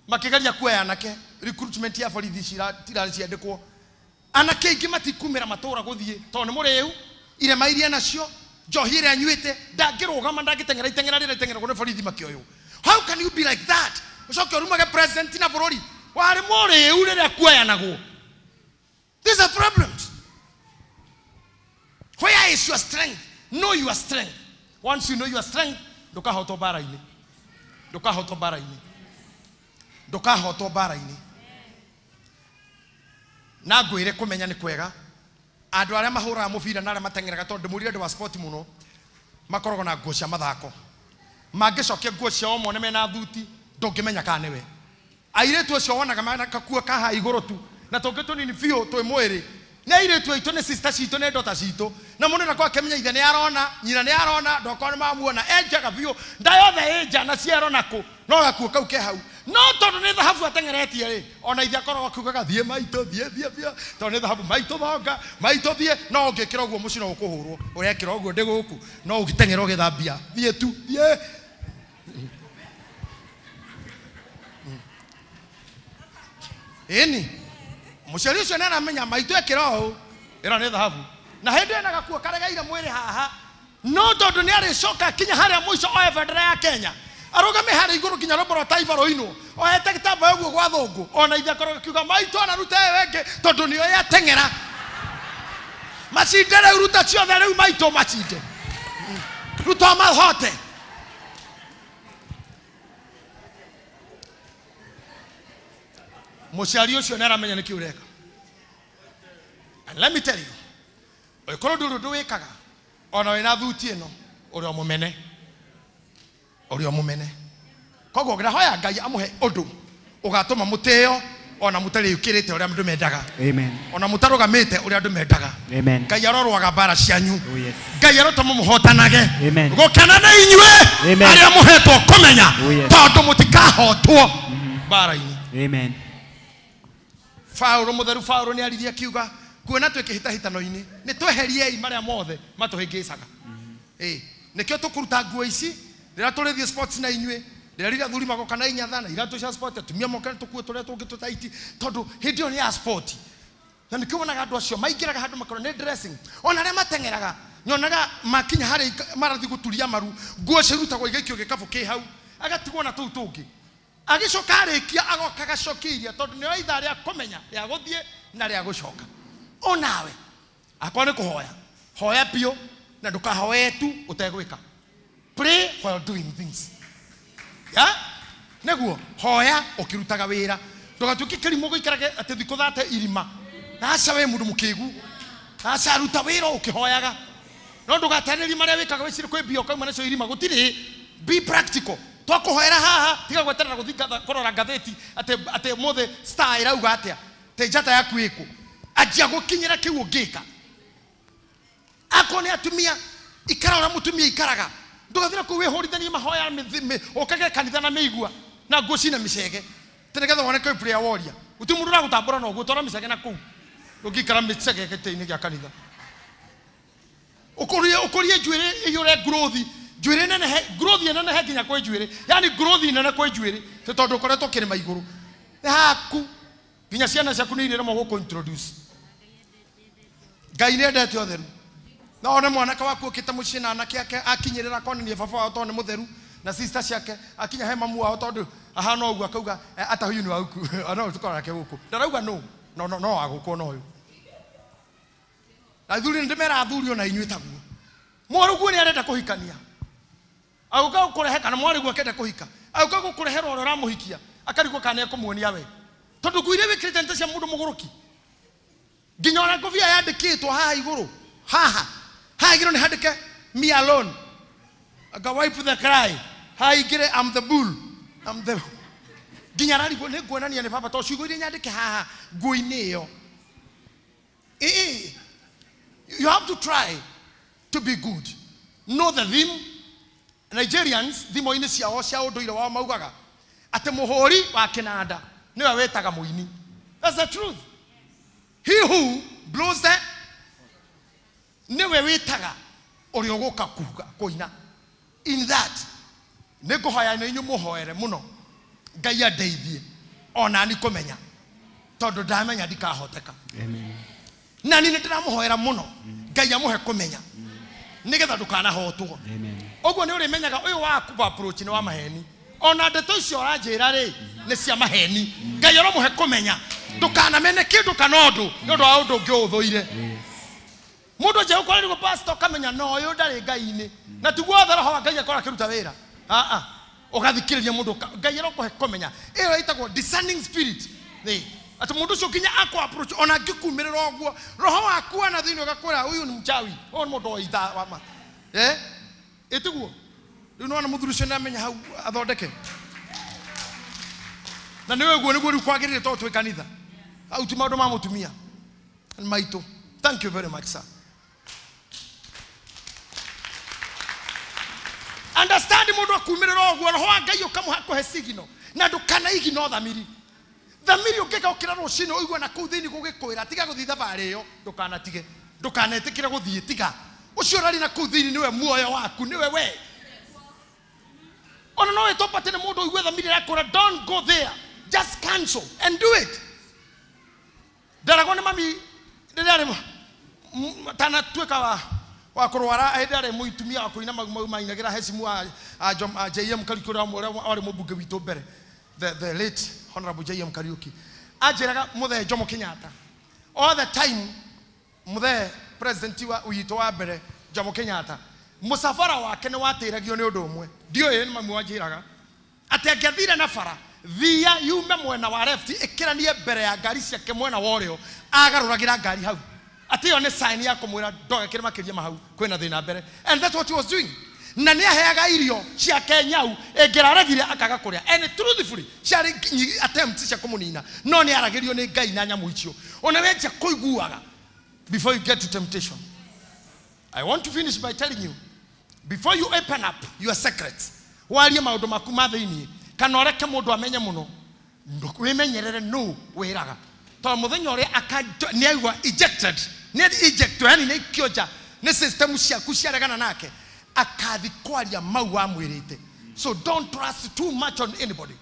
Speaker 20: makĩgeria kuoya anake, recruitment ya borithi tirarĩ ciandĩkwo. Anake aingĩ matikumĩra matũũra gũthiĩ tondũ nĩ mũrĩu, irema iria nacio, njohi ĩrĩa anyuĩte, ndangĩrũgama, ndangĩteng'era iteng'era rĩrĩa rĩteng'eragwo nĩ borithi makĩoywo. How can you be like that? Ũcoke ũrumage president na bũrũri. Warĩ mũrĩu rĩrĩa kuoyanagwo. These are problems. Where is your strength? Know your strength. Once you know your strength, ndũkahotwo mbara-inĩ. Ndũkahotwo mbara-inĩ. Ndũkahotwo mbara-inĩ. Na ngwĩre kũmenya nĩ kwega. Andũ arĩa mahũraga mũbira na arĩa mateng'eraga tondũ ndĩmũrire andũ wa sport mũno, makoragwo na nguo cia mathako. Mangĩcokia nguo ciao mone mena thuti, ndũngĩmenya kana nĩwe. Airĩtu acio wonaga mena kakuo kaha igũrũ tu, na tũngĩ tũnini biũ twĩ mwĩrĩ. Nĩ airĩtu aitũ, nĩ sister citũ, nĩ daughter citũ. Na mũndũ ndakorwo akĩmenya ithe nĩ arona, nyina nĩ arona, ndokorwo nĩ mamuona, e njaga biũ, nda yothe ĩ nja na ciero nakũ, no gakuo kau ke hau. No tondũ nĩ thahabu ateng'eretie rĩ, ona ithe akoragwo akiugaga thiĩ maitũ, thiĩ, thiĩ, thiĩ, tondũ nĩ thahabu, maitũ thonga, maitũ thiĩ. No ũngĩkĩra ũguo mũciĩ no ũkũhũrwo, ũrekĩra ũguo ndĩ gũkũ, no ũgĩteng'era ũgĩthambia, thiĩ tu, thiĩ. Ĩni, mũciari ũcio nĩ aramenya maitũ ekĩra ũũ, ĩno nĩ thahabu. Na hĩndĩ ĩna gakuo karegeire mwĩrĩ haha, no tondũ nĩ arĩcoka kinya harĩa mũico oe bendera ya Kenya, arũgame harĩa igũrũ nginya rwĩmbo rwa taifa rũinwo, oete gĩtambaya ũguo gwa thũngũ, ona ithe akorwo akiuga maitũ anaruta ĩyo ĩngĩ, tondũ nĩoĩ ateng'era. Macinde rĩu, ruta ciothe rĩu maitũ macinde. Ruta mahote. Mũciari ũcio nĩ aramenya nĩkĩ ũreka. And let me tell you, ũngĩkorwo ndũrĩ ũndũ wĩkaga, ona wĩna thuti ĩno, ũrĩ o mũmene. Ũrĩ o mũmene. Koguo ngĩrahoya Ngai amũhe ũndũ ũgatũma mũtĩo ona mũtarĩũkĩrĩte ũrĩa andũ mendaga.
Speaker 14: Amen.
Speaker 20: Ona mũtarũgamĩte ũrĩa andũ mendaga.
Speaker 14: Amen.
Speaker 20: Ngai arorwaga mbara cianyu.
Speaker 14: Oh, yes.
Speaker 20: Ngai arotũma mũhotanage.
Speaker 14: Amen.
Speaker 20: Gũkena nĩ inyuĩ
Speaker 14: Amen.
Speaker 20: arĩa mũhetwo kũmenya,
Speaker 14: Oh, yes.
Speaker 20: tondũ mũtikahotwo mbara-inĩ.
Speaker 14: Amen.
Speaker 20: Paulo mũtheru Paulo nĩ aririe akiuga Nguona twĩ kĩhĩtahĩtano-inĩ nĩ tweheriei marĩa mothe matũhĩngĩcaga. Ĩĩ nĩkĩo tũkũruta nguo ici rĩrĩa tũrĩthiĩ sports na inyuĩ rĩrĩa athuri magoka na inyatha na iratũ cia sport atumia moka tũkuo tũrĩa tũngĩ tũtaiti tondũ hĩndĩ ĩyo nĩ ya sport. Na nĩkĩo wonaga andũ acio maingĩraga handũ makorwo nĩ dressing ona arĩa mateng'eraga nyonaga makinya harĩa marathiĩ gũturia maru nguo cirutagwo igaikio gĩkabũ kĩ hau agatigwo na tũu tũngĩ agĩcoka arĩkia agoka agacokia iria tondũ nĩo ithaa rĩa kũmenya rĩa gũthiĩ na rĩa gũcoka. Onawe akorwo nĩ kũhoya hoya biũ na ndũkahoe tu ũtegwĩka. Pray while doing things. Yeah? Nĩguo hoya ũkĩrutaga wĩra ndũgatuĩke kĩrimũ gũikarage atĩ thikũ thate irima aca we mũndũ mũkĩgu aca ruta wĩra ũkĩhoyaga no ndũgateanĩrie marĩa wĩkaga wĩcire kwĩ mbia ũkauma nacio irima gũtirĩ. Be practical. Twakũhoera haha tiga gweterera gũthiĩ kũrora ngathĩti atĩ ũmũthĩ Star ĩrauga atĩa atĩ njata yaku ĩkũ. Anjia gũkinyĩra kĩu ũngĩka. Akorwo nĩ atumia ikara ũrĩa mũtumia ikaraga ndũgathire kũu wĩhũrithanie mahoya ũkage kanitha na mĩigua na nguo cina mĩcege atĩ nĩgetha woneke wĩ prayer warrior. Gũtirĩ mũndũ ũragũtambũra na ũguo twara mĩcege na kũu ndũngĩikara mĩcege gĩtĩ-inĩ gĩa kanitha. Ũkũrie njuĩrĩ ĩiyũre growth njuĩrĩ nenehe growth ĩnenehe nginya kwĩ njuĩrĩ yani growth nene kwĩ njuĩrĩ tĩ tondũ ũkoretwo ũkĩrĩma igũrũ nĩ haku nginya ciana ciaku nĩ irĩremwo gũkũ introduce. Ngai nĩ endete ũtheru. No one mwanake waku ũkĩte mũciĩ na anake ake akinyĩrĩra akonania baba wao tondũ nĩ mũtheru na sister ciake akinya he mamu wao tondũ ahana ũguo akauga ata huyu ni wa huku no tũkorwo nake gũkũ ndarauga no no no wa gũkũ no ũyũ. Athuri nĩ ndĩmera athuri ona inyuĩ taguo mwarũguo nĩ arenda kũhikania agũka gũkũrehe kana mwarĩguo akenda kũhika agũka gũkũrehera ũrĩa ũramũhikia akarigwo kana nĩ ekũmuonia we tondũ nguo iria wĩkĩrĩte nĩ ta cia mũndũ mũgũrũki nginya ona ngũbia yandĩkĩtwo haha igũrũ haha haha igũrũ nĩ handĩke me alone aka wipe the cry haha ingĩre I'm the bull I'm the nginya ararigwo nĩ nguonania nĩ baba tondũ ciugo iria nyandĩke haha nguo-inĩ ĩyo. You have to try to be good. Know the theme. Nigerians thimo-inĩ ciao cia ũndũire wao maugaga atĩ mũhũri wa kĩnanda nĩwe wĩtaga mũini. That's the truth. He who blows the nĩwe wĩtaga ũrĩa ũgũka kuga kũina. In that nĩ ngũhoya na inyuĩ mũhoere mũno Ngai andeithie ona ni kũmenya tondũ ndamenya ndikahoteka.
Speaker 14: Amen.
Speaker 20: Na niĩ nĩ ndĩramũhoera mũno Ngai amũhe kũmenya nĩgetha ndũkanahotwo. Ũguo nĩ ũrĩmenyaga ũyũ waku approach nĩ wa maheni ona ndeto icio ũranjĩra rĩ nĩ cia maheni. Ngai aromũhe kũmenya ndũkanamene kĩndũ kana ũndũ nĩ ũndũ wa ũndũ ũngĩ ũthũire. Mũndũ nje ũkorerwo pastor ũkamenya no ũyũ ndarĩ Ngai-inĩ na tiguo othe roho wa Ngai akorwo akĩruta wĩra ũgathikĩrĩria mũndũ Ngai arokũhe kũmenya. Ĩyo ĩtagwo discerning spirit. Atĩ mũndũ ũcio nginya akũ approach ona angĩkumĩrĩra ũguo roho waku ana thĩinĩ ũgakwĩra ũyũ nĩ mchawi ũyũ nĩ mũndũ wa itha wa ma ĩtiguo rĩu nĩwona mũthuri ũcio nĩamenya hau athondeke na nĩwe ũguo nĩguo rĩu kwagĩrĩire tondũ twĩ kanitha hau ti maũndũ ma mũtumia nĩ maitũ. Thank you very much sir. Understand mũndũ akumĩrĩra ũguo roho wa Ngai ũkamũhe kũhe signal na ndũkanaigino thamiri. Thamiri ũngĩka ũkĩra rũcinĩ ũigue na kũu thĩinĩ gũgĩkwĩra tiga gũthiĩ thabarĩ ĩyo ndũkanatige ndũkanetĩkĩre gũthiĩ tiga ũcio ũrarĩ na kũu thĩinĩ nĩwe muoyo waku nĩwe we. Ona no wĩtwo atĩ nĩ mũndũ ũigue thamiri ĩrakwĩra don't go there just cancel and do it. Nderagwo nĩ mami rĩrĩa arĩ tanatuĩka wa kũrwara hĩndĩ arĩ mũitumia wa kũina mau mainagĩra hecimu wa JM Kariuki ũrĩa warĩ mũmbunge witũ mbere the late Honorable JM Kariuki anjĩraga mũthee Jomo Kenyatta all the time mũthee president wa witũ wa mbere Jomo Kenyatta mũcabara wake nĩ watĩragio nĩ ũndũ ũmwe ndiũĩ nĩ mamu wanjĩraga atĩ angĩathire na bara thia yume mwena wa left ĩkĩranie mbere ya ngari ciake mwena wa ũrĩo agarũragĩra ngari hau atĩ ĩyo nĩ sign ya kũmwĩra ndogekĩre makĩria ma hau kwĩna thĩna mbere and that's what he was doing. Na nĩ aheaga irio ciake nyau ĩngĩraregire akaga kũrĩa and truthfully ciarĩ attempt cia kũmũnina no nĩ aragĩrio nĩ Ngai na nyamũ icio ona wenja kũiguaga before you get to temptation. I want to finish by telling you before you open up your secrets warie maũndũ maku ma thĩinĩ kana ũreke mũndũ amenye mũno wĩmenyerere nũ wĩraga. Tondũ mũthenya ũrĩa nĩ aigua ejected, nĩ eject, yani nĩ aikio nja nĩ system ciaku ciaregana nake, akathi kwaria mau wamwĩrĩte. So don't trust too much on anybody.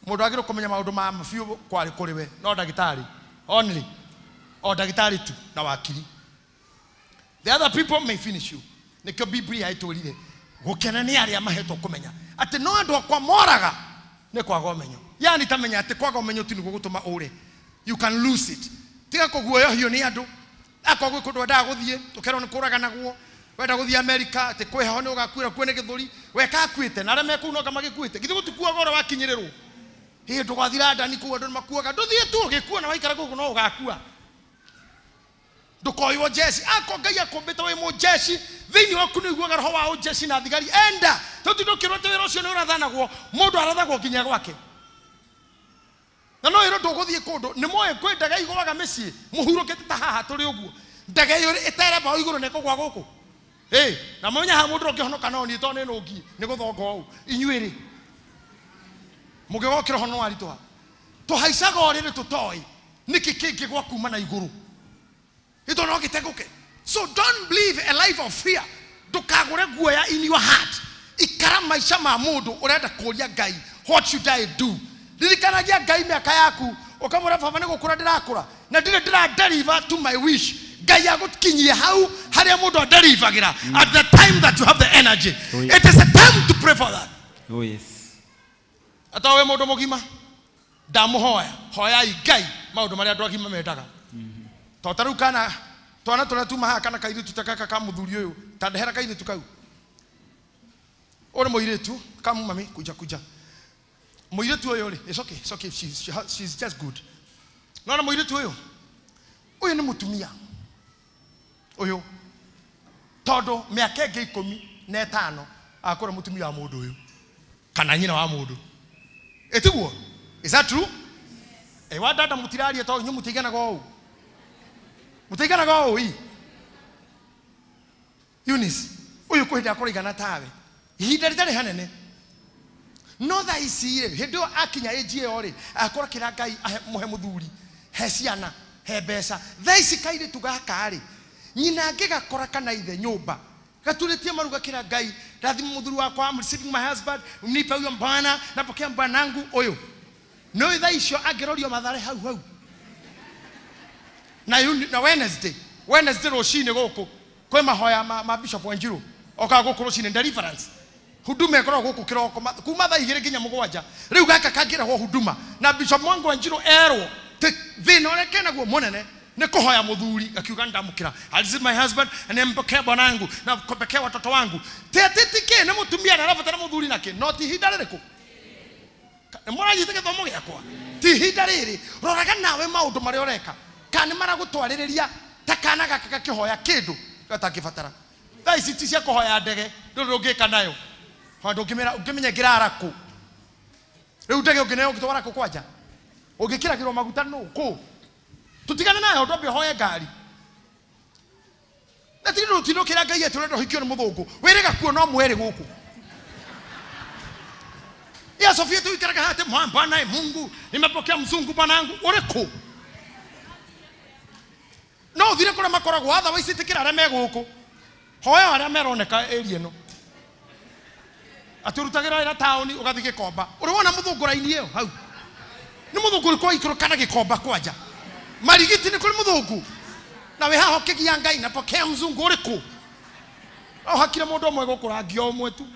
Speaker 20: Mũndũ agĩrĩirwo kũmenya maũndũ ma mabiũ kwarĩ kũrĩ we no ndagĩtarĩ only, o ndagĩtarĩ tu na wakiri. The other people may finish you. Nĩkĩo Biblia ĩtwĩrire gũkena nĩ arĩa mahetwo kũmenya atĩ no andũ akwa moraga nĩ kwaga ũmenyo. Yani tamenya atĩ kwaga ũmenyo ti nĩguo gũtũma ũre. You can lose it. Tiga kũguoyohio nĩ andũ. Akorwo gwĩ kũndũ wendaga gũthiĩ ũkerwo nĩ kũraganagwo, wenda gũthiĩ America atĩ kwĩ heho nĩ ũgakuĩra kuo nĩ gĩthũri, weka akuĩte na arĩa me kũu no anga magĩkuĩte. Githĩ gũtikuaga ũrĩa wakinyĩrĩrwo? Hĩ ndũgathira ndani kũu andũ nĩ makuaga. Ndũthiĩ tu ũgĩkua na waikara gũkũ no ũgakua. Ndũkoywo jeshi. Akorwo Ngai akũmbĩte wĩ mũjeshi, thĩinĩ waku nĩ ũiguaga roho wa ũjeshi na thigari. Enda. Tondũ ndũkĩrwo atĩ wĩra ũcio nĩ ũrathanagwo, mũndũ arathagwo nginya gwake. Na no ĩrwo ndũgũthiĩ kũndũ, nĩ moĩ kwĩ ndege igũaga mĩciĩ, mũhurũkĩte ta haha tũrĩ ũguo. Ndege ĩyo ĩtere mbaũ igũrũ na ĩkũgũa gũkũ. Ĩ, na mũmenye haha mũndũ ũngĩhonoka no niĩ tondũ nĩ nũngi, nĩ gũthonga ũũ. Inyuĩ rĩ, mũngĩgokĩra ho no aritũha. Tũhaicaga ũrĩrĩ tũtoĩ nĩkĩ kĩngĩgwa kuma na igũrũ. Ito no gĩtegũke. So don't live a life of fear. Ndũkagũre guoya in your heart. Ikara maica ma mũndũ ũrenda kũria Ngai, what should I do? Ririkanagia Ngai mĩaka yaku, ũkamwĩra baba nĩ gũkũra ndĩrakũra na ndirĩ ndĩra deliver to my wish. Ngai agũkinyie hau harĩa mũndũ adelivagĩra at the time that you have the energy.
Speaker 14: Oh, yes.
Speaker 20: It is a time to pray for that.
Speaker 14: Oh, yes.
Speaker 20: Ata we mũndũ mũgima ndamũhoya, hoyai Ngai maũndũ marĩa andũ agima mendaga. Tondũ ta rĩu kana twana tũrĩa tuma haha kana kairĩtu ta gaka ka mũthuri ũyũ, ta ndehera kairĩtu kau. Ũyũ nĩ mũirĩtu, kamu mami, kuja kuja. Mũirĩtu ũyũ rĩ, it's okay, it's okay, she's just good. Nona mũirĩtu ũyũ, ũyũ nĩ mũtumia ũyũ, tondũ mĩaka ĩngĩ 15 akũra mũtumia wa mũndũ ũyũ kana nyina wa mũndũ. Ĩtiguo? Is that true? Ĩ wa dada mũtiraria tondũ inyuĩ mũtiiganaga ũũ. Mũtiiganaga ũũ ĩ. Eunice, ũyũ kwĩ hĩndĩ akorwo aigana tawe. Ihinda rĩtarĩ hanene. No thaa ici rĩ, hĩndĩ ĩyo akinya age ĩyo rĩ, akorwo akĩra Ngai mũhe mũthuri, he ciana, he mbeca. Thaa ici kairĩtu gaka rĩ, nyina angĩgakora kana ithe nyũmba, gaturĩtie maru gakĩra Ngai, rathima mũthuri wakwa, I'm receiving my husband, nipe huyo bwana, napokea bwanangu ũyũ. No thaa icio angĩrorio Mathare hau hau. Na na Wednesday, Wednesday rũcinĩ gũkũ kwĩ mahoya ma Bishop Wanjiru, okaga gũkũ rũcinĩ deliverance. Huduma ĩkoragwo gũkũ kĩroko kuma thaa 2 nginya 7. Rĩu gaka kangĩrehwo huduma na Bishop Mwangi Wanjiru erwo thĩna ũrĩa kenaguo mũnene nĩ kũhoya mũthuri, akiuga ndamũkĩra, I receive my husband and nimpokea bwanangu na kupokea watoto wangu. Ti atĩ ti kĩ nĩ mũtumia na arabatara mũthuri nake, no ti ihinda rĩrĩkũ? Nĩ mũranyita gĩthomo gĩakwa? Ti ihinda rĩrĩ. Roraga nawe maũndũ marĩa ũreka kana nĩ maragũtwarĩrĩria ta kana gaka gakĩhoya kĩndũ gatangĩbatara. Thaa ici ti cia kũhoya ndege, ndũrĩ ũngĩka nayo. Handũ ũngĩmĩra, ũngĩmenya ĩngĩrara kũ. Rĩu ndege ũngĩneo ũngĩtwara kũ kwanja? Ũngĩkĩragĩrwo maguta nũ kũ? Tũtigane nayo, ndwambe ũhoye ngari. Na ti rĩu tindũkĩra Ngai atĩ ũrenda ũhikio nĩ mũthũngũ. Wĩrĩga kuo no mwere gũkũ. Ya Sofia tu ikaraga hata Bwana Mungu, nimepokea mzungu bwanangu, ũrĩkũ? No ũthire kũrĩa makoragwo, otherwise ĩtĩkĩra arĩa me gũkũ. Hoya arĩa meroneka area ĩno. Atĩ ũrutagĩra wĩra taũni ũgathiĩ Gĩkomba. Ũrĩ wona mũthũngũ raini ĩyo hau? Nĩ mũthũngũ ũrĩkũ waikũrũka na Gĩkomba kwanja? Marigiti nĩ kũrĩ mũthũngũ. Na wĩ haha ũkĩgia Ngai napokea mzungu ũrĩkũ? No hakire mũndũ ũmwe gũkũ rangi o ũmwe tu.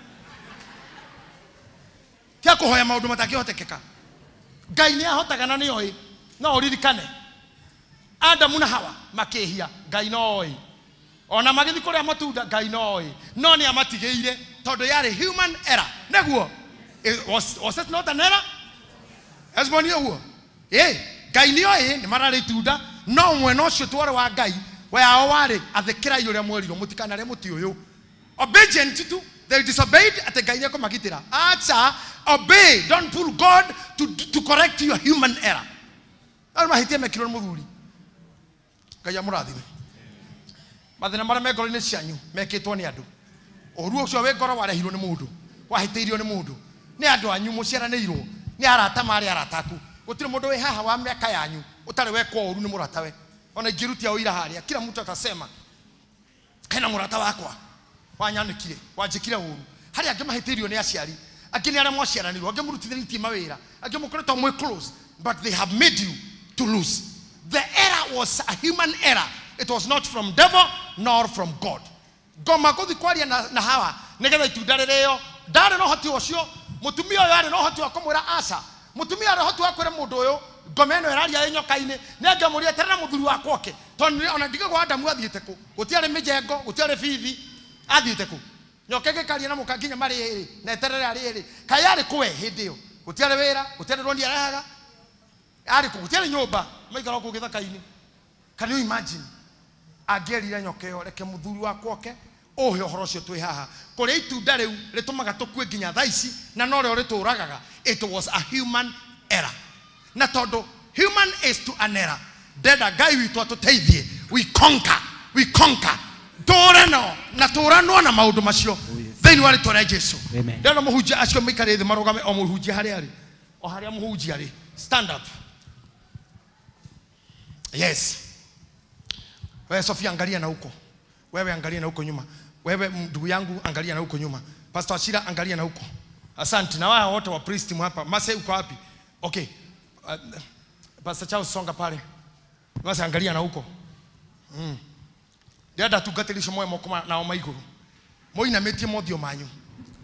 Speaker 20: Tia kũhoya maũndũ matangĩhotekeka. Ngai nĩ ahotaga na nĩoĩ. No ũririkane Adamu na Hawa makĩhia, Ngai no oĩ. Ona magĩthiĩ kũrĩa matunda, Ngai no oĩ. No nĩ amatigĩire tondũ yarĩ human error. Nĩguo? Was it not an error? Esmoni ũguo? Ĩ, Ngai nĩ oĩ nĩ mararĩ itunda, no mwena ũcio twarĩ wa Ngai, wao warĩ athĩkĩrai ũrĩa mwerirwo mũtikanarĩe mũtĩ ũyũ. Obedient tu, they disobeyed atĩ Ngai nĩ ekũmagitĩra. Acha, obey, don't pull God to correct your human error. Andũ mahĩtia mekirwo nĩ mũthuri. Ngai amũrathime. Mathĩna marĩa me ngoro-inĩ cianyu mekĩtwo nĩ andũ. Ũru ũcio wĩ ngoro warehirwo nĩ mũndũ, wahĩtĩirio nĩ mũndũ, nĩ andũ anyu mũciaranĩirwo, nĩ arata marĩ arata aku. Gutire mundu wi haha wa miaka yanyu utari wekwo uru ni muratawe. Ona ingirutia uira haria kila mtu atasema hena murata wakwa wanyanikire wanjikire uru. Hari angi mahitirio ni aciari, angi ni aria mwaciaranirwo, angi murutithanitie mawira, angi mukoretwo mwi close, but they have made you to lose. The error was a human error. It was not from devil nor from God. Ngoma guthi kwaria na Hawa nigetha itunda rireo ndari na uhoti ucio. Mutumia uyu ari na uhoti wa kumwira aca, mutumia ari uhoti wa kwira mundu uyu ngoma ino iraria nyoka-ini, ni angiamuria eterera muthuri wakwa oke, tondu ona ndigagwo Adamu athiite ku, gutiari mijengo, gutiari bithi, athiite ku nyoka igikaria na muka nginya mari iri na eterere ari iri kai ari kuwe hindi iyo gutiari wira, gutiari roni arehaga, ari ku gutiari nyumba maikara ku githaka-ini. Can you imagine? Angierire nyoka iyo reke muthuri wakwa oke uhe uhoro ucio twi haha kuria itunda riu ritumaga tukue nginya thaa ici na norio rituragaga. It was a human error. Na tondu human is to an error, ndenda Ngai witu atuteithie. We conquer, we conquer. Ture no na turanwo na maundu macio thiini wa ritwa ria Jesu. Ndenda muhunjia acio maikare thi marugame, o muhunjia haria ari, o haria muhunjia ari, stand up. Yes. Wewe Sofia angalia na huko. Wewe angalia na huko nyuma. Wewe ndugu yangu angalia na huko nyuma. Pastor Ashira angalia na huko. Asante. Na wao wote wa priest hapa. Mase uko wapi? Okay. Pastor Charles songa pale. Mase angalia na huko. Ndĩrenda tungatĩri moe moko nao maiguru. Moinamĩtie mothio manyu.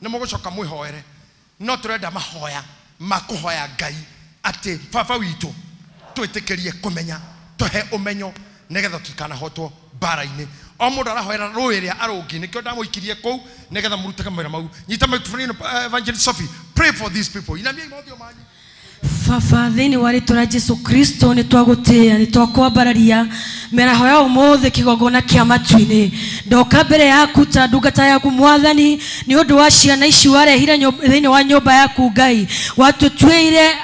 Speaker 20: Nĩ mũgũcoka mwĩhoere. No tũrenda mahoya makũhoya Ngai atĩ baba witũ twĩtĩkĩrie kũmenya, tũhe ũmenyo nĩgetha tũtikanahotwo mbara-inĩ. O mũndũ arahoera rũĩ rĩa arũngi, nĩkĩo ndamũikirie kũu nĩgetha mũrutage mawĩra mau. Nyita microphone ĩno, Evangelist Sophie, pray for these people. Inamia mothiũ manyu.
Speaker 4: Baba thĩinĩ wa rĩtwa rĩa Jesu Kristo nĩ twagũtĩĩa, nĩ twakwambararia mĩaraho ya ũmũthĩ kĩgongona kĩa matu-inĩ. Ndoka mbere yaku ta ndungata yaku Mwathani, nĩ ũndũ wa ciana ici warehire thĩinĩ wa nyũmba yaku Ngai, watũtuĩire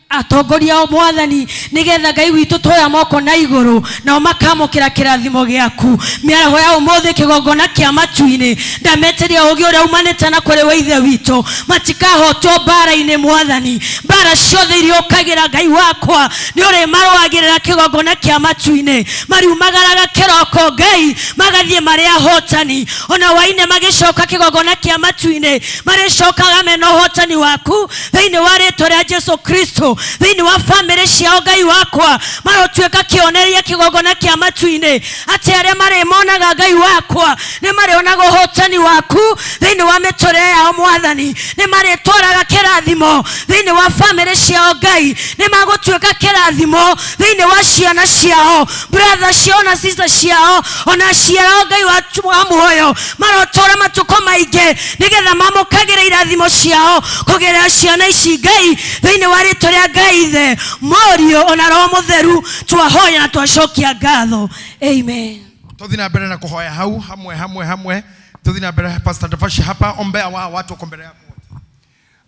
Speaker 4: atongoria ao Mwathani, nigetha Ngai witũ twoya moko na igũrũ nao makamũkĩra kĩrathimo gĩaku. Mĩaraho ya ũmũthĩ kĩgongona kĩa matu-inĩ, ndametĩria ũũgĩ ũrĩa umanĩte na kũrĩ we Ithe witũ, matikahotwo mbara-inĩ Mwathani. Mbara ciothe iria ũkagĩra Ngai wakwa nĩ ũrĩmarũagĩrĩra kĩgongona kĩa matu-inĩ. Mariumagaraga kĩroko Ngai magathiĩ marĩ ahotani, ona waine magĩcoka kĩgongona kĩa matu-inĩ marĩcokaga mena ũhotani waku thĩinĩ wa rĩtwa rĩa Jesu Kristo. Thĩinĩ wa famĩlĩ ciao Ngai wakwa marotuĩka kĩonereria kĩgongona kĩa matu-inĩ, atĩ arĩa marĩmonaga Ngai wakwa nĩ marĩonaga ũhotani waku thĩinĩ wa mĩtũrĩre yao Mwathani, nĩ marĩtwaraga kĩrathimo thĩinĩ wa famĩlĩ ciao Ngai, nĩ magũtuĩka kĩrathimo thĩinĩ wa ciana ciao, brother ciao na sister ciao, ona ciao Ngai wa muoyo marotũra matukũ maingĩ nĩgetha mamũkagĩre irathimo ciao kũgerera ciana ici Ngai thĩinĩ wa rĩtwa rĩa Ngai Ithe, Mũriũ ona Roho Mũtheru, twahoya na twacokia ngatho. Amen.
Speaker 19: Tuthi na mbere na kuhoya hau hamwe hamwe hamwe. Tuthi na mbere Pastor Dafashi hapa, ombea wa watu wako mbere yako.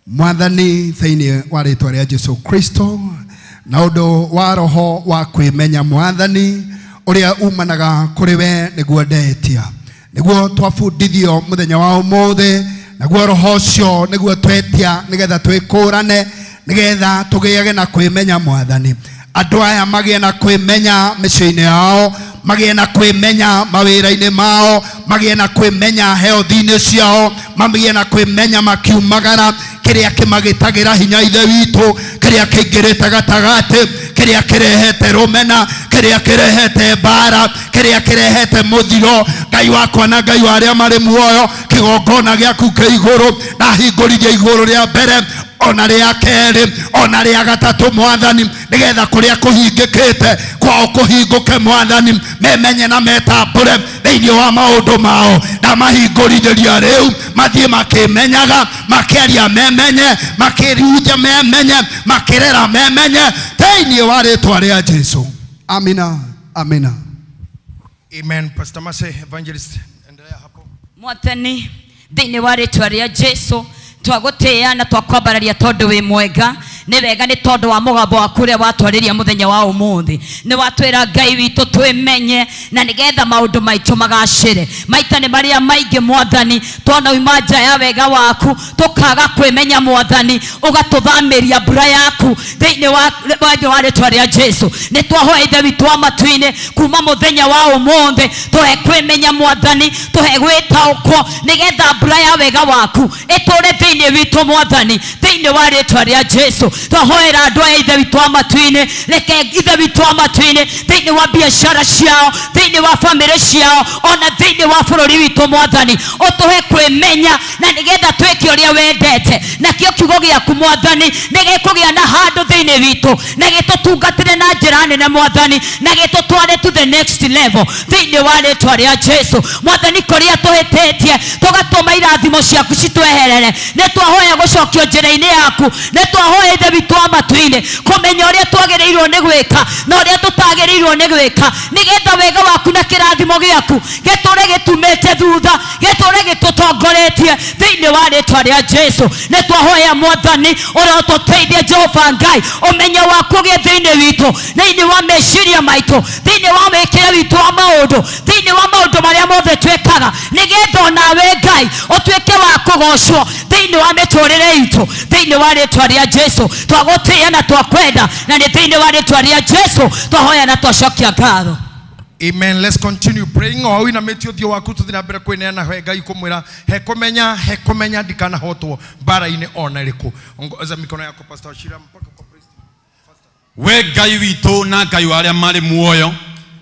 Speaker 12: Mwathani thĩinĩ wa rĩtwa rĩa Jesu Kristo na ũndũ wa roho wa kwĩmenya Mwathani ũrĩa umanaga kũrĩ we nĩguo ndetia, nĩguo twabundithio mũthenya wa ũmũthĩ, naguo roho ũcio nĩguo twetia nĩgetha twĩkũrane, nĩgetha tũgĩage na kwĩmenya Mwathani. Andũ aya magĩe na kwĩmenya mĩciĩ-inĩ yao, magĩe na kwĩmenya mawĩra-inĩ mao, magĩe na kwĩmenya health-inĩ ciao, magĩe na kwĩmenya makiumagara kĩrĩa kĩmagĩtagĩra hinya Ithe witũ, kĩrĩa kĩingĩrĩte gatagatĩ, kĩrĩa kĩrehete rũmena, kĩrĩa kĩrehete mbara, kĩrĩa kĩrehete mũthiro. Ngai wakwa na Ngai wa arĩa marĩ muoyo, kĩgongona gĩaku kĩ igũrũ, na hingũrithia igũrũ rĩa mbere ona rĩa kerĩ ona rĩa gatatũ Mwathani, nĩgetha kũrĩa kũhingĩkĩte kwao kũhingũke Mwathani, memenye na metambũre thĩinĩ wa maũndũ mao. Ndamahingũrithĩria rĩu mathiĩ makĩmenyaga, makĩaria memenye, makĩrunja memenye, makĩrera memenye thĩinĩ wa rĩtwa rĩa Jesu. Amina, amina.
Speaker 19: Amen. Pastor Mase, Evangelist, endelea hapo.
Speaker 2: Mwathani thĩinĩ wa rĩtwa rĩa Jesu twagũtĩĩa na twakwambararia tondũ wĩ mwega. Nĩ wega nĩ tondũ wa mũgambo waku ũrĩa watwarĩria mũthenya wa ũmũthĩ. Nĩ watwĩra Ngai witũ twĩmenye na nĩgetha maũndũ maitũ magacĩre. Maita nĩ marĩa maingĩ mwathani twanauma nja ya wega waku tũkaga kwĩmenya mwathani, ũgatũthamĩria mbura yaku thĩinĩ wa rĩtwa rĩa Jesu. Nĩ twahoya Ithe witũ wa matu-inĩ kuma mũthenya wa ũmũthĩ tũhe kwĩmenya mwathani, tũhe gwĩtaũkwo nĩgetha mbura ya wega waku ĩtũre thĩinĩ witũ mwathani, thĩinĩ wa rĩtwa rĩa Jesu. Twahoera andũ aya Ithe witũ wa matu-inĩ, reke Ithe witũ wa matu-inĩ thĩinĩ wa biacara ciao, thĩinĩ wa bamĩrĩ ciao, ona thĩinĩ wa bũrũri witũ mwathani, ũtũhe kwĩmenya na nĩgetha twĩke ũrĩa wendete. Nakĩo kiugo gĩaku mwathani nĩgĩkũgĩa na handũ thĩinĩ witũ na gĩtũtungatĩre na njĩra nene mwathani, na gĩtũtware to the next level thĩinĩ wa rĩtwa rĩa Jesu. Mwathani kũrĩa tũhĩtĩtie tũgatũma irathimo ciaku citweherere, nĩ twahoya gũcokio njĩra-inĩ yaku, nĩ twahoya Ithe witũ wa matu-inĩ kũmenya ũrĩa twagĩrĩirwo nĩ gwĩka na ũrĩa tũtagĩrĩirwo nĩ gwĩka, nĩgetha wega waku na kĩrathimo gĩaku gĩtũre gĩtumĩte thutha, gĩtũre gĩtũtongoretie thĩinĩ wa rĩtwa rĩa Jesu. Nĩ twahoya mwathani ũrĩa ũtũteithie Jehova Ngai, ũmenyo waku ũgĩe thĩinĩ witũ, thĩinĩ wa meciria maitũ, thĩinĩ wa mĩkĩre witũ wa maũndũ, thĩinĩ wa maũndũ marĩa mothe twĩkaga, nĩgetha onawe Ngai ũtuĩke wa kũgocwo thĩinĩ wa mĩtũrĩre itũ, thĩinĩ wa rĩtwa rĩa Jesu. Twagũtĩĩa na twakwenda, na nĩ thĩinĩ wa rĩtwa rĩa Jesu twahoya na twacokia ngatho.
Speaker 19: Amen. Let's continue praying. O wĩinamĩtie ũthiũ waku tũthiĩ na mbere kwĩneana he Ngai kũmwĩra he kũmenya ndikanahotwo mbara-inĩ ona ĩrĩkũ. Ongoza mikono yako Pastor Wachira mpaka kwa priest.
Speaker 6: We Ngai witũ na Ngai wa arĩa marĩ muoyo,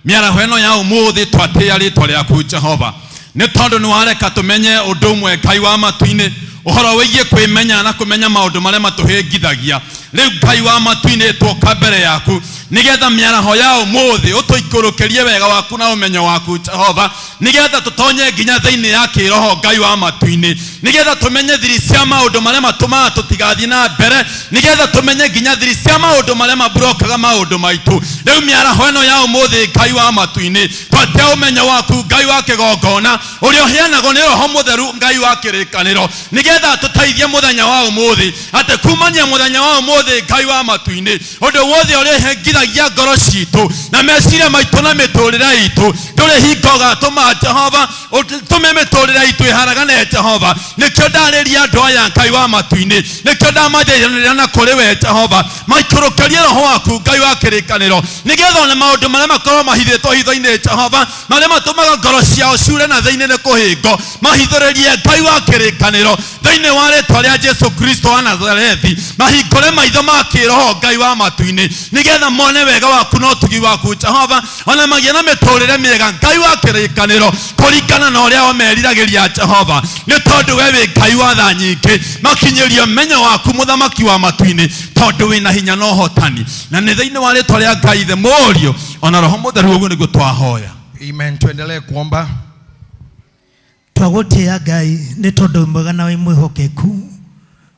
Speaker 6: mĩaraho ĩno ya ũmũthĩ twatĩĩa rĩtwa rĩaku Jehova, nĩ tondũ nĩ wareka tũmenye ũndũ ũmwe Ngai wa matu-inĩ, ũhoro wĩgiĩ kwĩmenya na kũmenya maũndũ marĩa matũhĩngithagia. Rĩu Ngai wa matu-inĩ twoka mbere yaku nĩgetha mĩaraho ya ũmũthĩ ũtũikũrũkĩrie wega waku na ũmenyo waku Jehova, nĩgetha tũtonye nginya thĩinĩ ya kĩroho Ngai wa matu-inĩ, nĩgetha tũmenye thiri cia maũndũ marĩa matũmaga tũtigathiĩ na mbere, nĩgetha tũmenye nginya thiri cia maũndũ marĩa maburokaga maũndũ maitũ. Rĩu mĩaraho ĩno ya ũmũthĩ Ngai wa matu-inĩ twatia ũmenyo waku Ngai wa kĩgongona ũrĩa ũheanagwo nĩ Roho Mũtheru Ngai wa kĩrĩkanĩro, nĩgetha tũteithie mũthenya wa ũmũthĩ atĩ kumania mũthenya wa ũmũthĩ Ngai wa matu-inĩ ũndũ wothe ũrĩa ũhĩngithagia ngoro citũ na meciria maitũ na mĩtũrĩre itũ ndũrĩ hingo ũgatũma Jehova ũtũme mĩtũrĩre itũ ĩharagane Jehova. Nĩkĩo ndarĩria andũ aya Ngai wa matu-inĩ, nĩkĩo ndamathĩrĩria na kũrĩ we Jehova, maikũrũkĩrie Roho waku Ngai wa kĩrĩkanĩro, nĩgetha ona maũndũ marĩa makorwo mahithĩtwo hitho-inĩ Jehova, marĩa matũmaga ngoro ciao ciure na thĩinĩ nĩ kũhĩngwo, mahithũrĩrie Ngai wa kĩrĩkanĩro thĩinĩ wa rĩtwa rĩa Jesu Kristo wa Nazarethi, mahingũre maitho ma kĩroho Ngai wa matu-inĩ, nĩgetha mone wega waku na ũtugi waku Jehova, ona magĩe na mĩtũrĩre mĩega Ngai wa kĩrĩkanĩro kũringana na ũrĩa ũmeriragĩria Jehova, nĩ tondũ we wĩ Ngai wa tha nyingĩ. Makinyĩrie ũmenyo waku mũthamaki wa matu-inĩ, tondũ wĩna hinya na ũhotani, na nĩ thĩinĩ wa rĩtwa rĩa Ngai Ithe Mũriũ ona Roho Mũtheru ũguo nĩguo twahoya.
Speaker 19: Amen. Tuendelee kuomba.
Speaker 11: Twagũtĩĩa Ngai nĩ tondũ mwega na wĩ mwĩhokeku,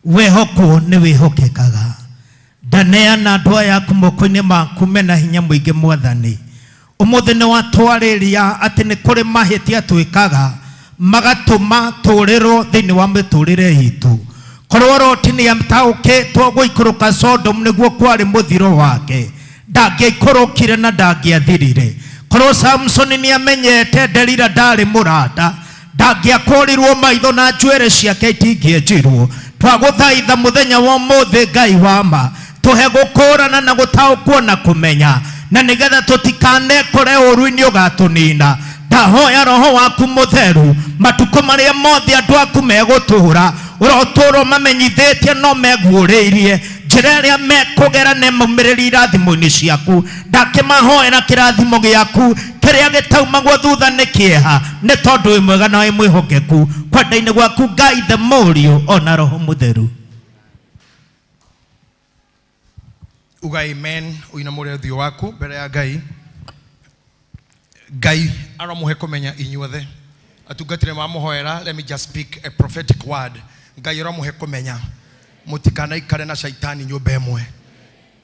Speaker 11: wehokwo nĩ wĩhokekaga. Ndaneana andũ aya aku moko-inĩ maku mena hinya mũingĩ mwathani. Ũmũthĩ nĩ watwarĩria atĩ nĩ kũrĩ mahĩtia twĩkaga magatũma tũrĩrwo thĩinĩ wa mĩtũrĩre itũ. Korwo Loti nĩ ataũkĩtwo gũikũrũka Sodom nĩguo kwarĩ mũthiro wake, ndangĩaikũrũkire na ndangĩathirire. Korwo Samsoni nĩ amenyete Delila ndarĩ mũrata, ndangĩakũrirwo maitho na njuĩrĩ ciake itingĩenjirwo. Twagũthaitha mũthenya wa ũmũthĩ Ngai wa ma, tũhe gũkũrana na gũtaũkwo na kũmenya, na nĩgetha tũtikanekore ũru-inĩ ũgatũnina. Ndahoya Roho waku Mũtheru matukũ marĩa mothe andũ aku megũtũũra, ũrotũũra mamenyithĩtie no meguũrĩirie njĩra ĩrĩa mekũgera nĩ maumĩrĩrie irathimo-inĩ ciaku. Ndakĩmahoera kĩrathimo gĩaku kĩrĩa gĩtaumagwo thutha nĩ kĩeha, nĩ tondũ wĩ mwega na wĩ mwĩhokeku kwenda-inĩ gwaku Ngai Ithe Mũriũ ona Roho Mũtheru.
Speaker 19: Uga amen ũinamũre ũthiũ waku mbere ya Ngai. Ngai aromuhe kũmenya inyuothe atungatĩre mamũhoera. Let me just speak a prophetic word. Ngai aromuhe kũmenya mũtikanaikare na shaitani nyũmba ĩmwe,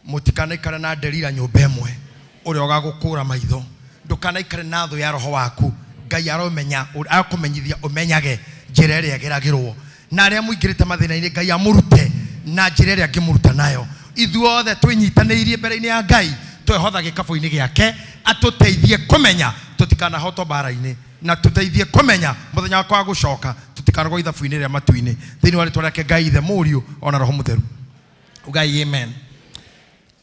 Speaker 19: mũtikanaikare na Delila nyũmba ĩmwe, ũrĩa ũgagũkũra maitho. Ndũkanaikare na thũ ya roho waku. Ngai aromenya, akũmenyithia ũmenyage njĩra ĩrĩa ĩgeragĩrwo, na arĩa mũingĩrĩte mathĩna-inĩ Ngai amũrute na njĩra ĩrĩa angĩmũruta nayo. Ithuothe twĩnyitanĩirie mbere-inĩ ya Ngai, twehotha gĩkabũ-inĩ gĩake, atũteithie kũmenya tũtikanahotwo mbara-inĩ, na tũteithie kũmenya mũthenya wakwa wa gũcoka tũtikanagwo ithabu-inĩ rĩa matu-inĩ. Thĩinĩ wa rĩtwa rĩake Ngai Ithe, Mũriũ ona Roho Mũtheru. Ugai amen.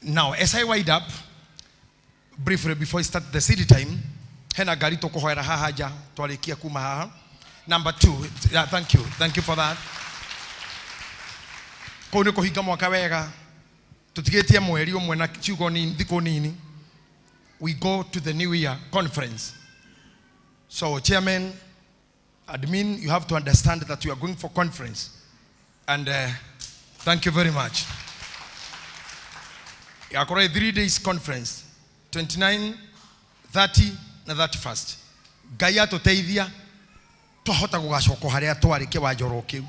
Speaker 19: Now, as I wind up briefly before I start the city time, hena ngari tũkũhoera haha nja twarĩkia kuma haha. Number 2, yeah, thank you. Thank you for that. Kũu nĩ kũhinga mwaka wega. Tũtigĩtie mweri ũmwe na ciugo nini, thikũ nini. We go to the New Year conference. So, chairman, admin, you have to understand that you are going for conference. And thank you very much. Yakora 3 days conference, 29, 30, na 31st. Ngai atũteithia twahota gũgacoka harĩa twarĩ kĩwanjoro kĩu.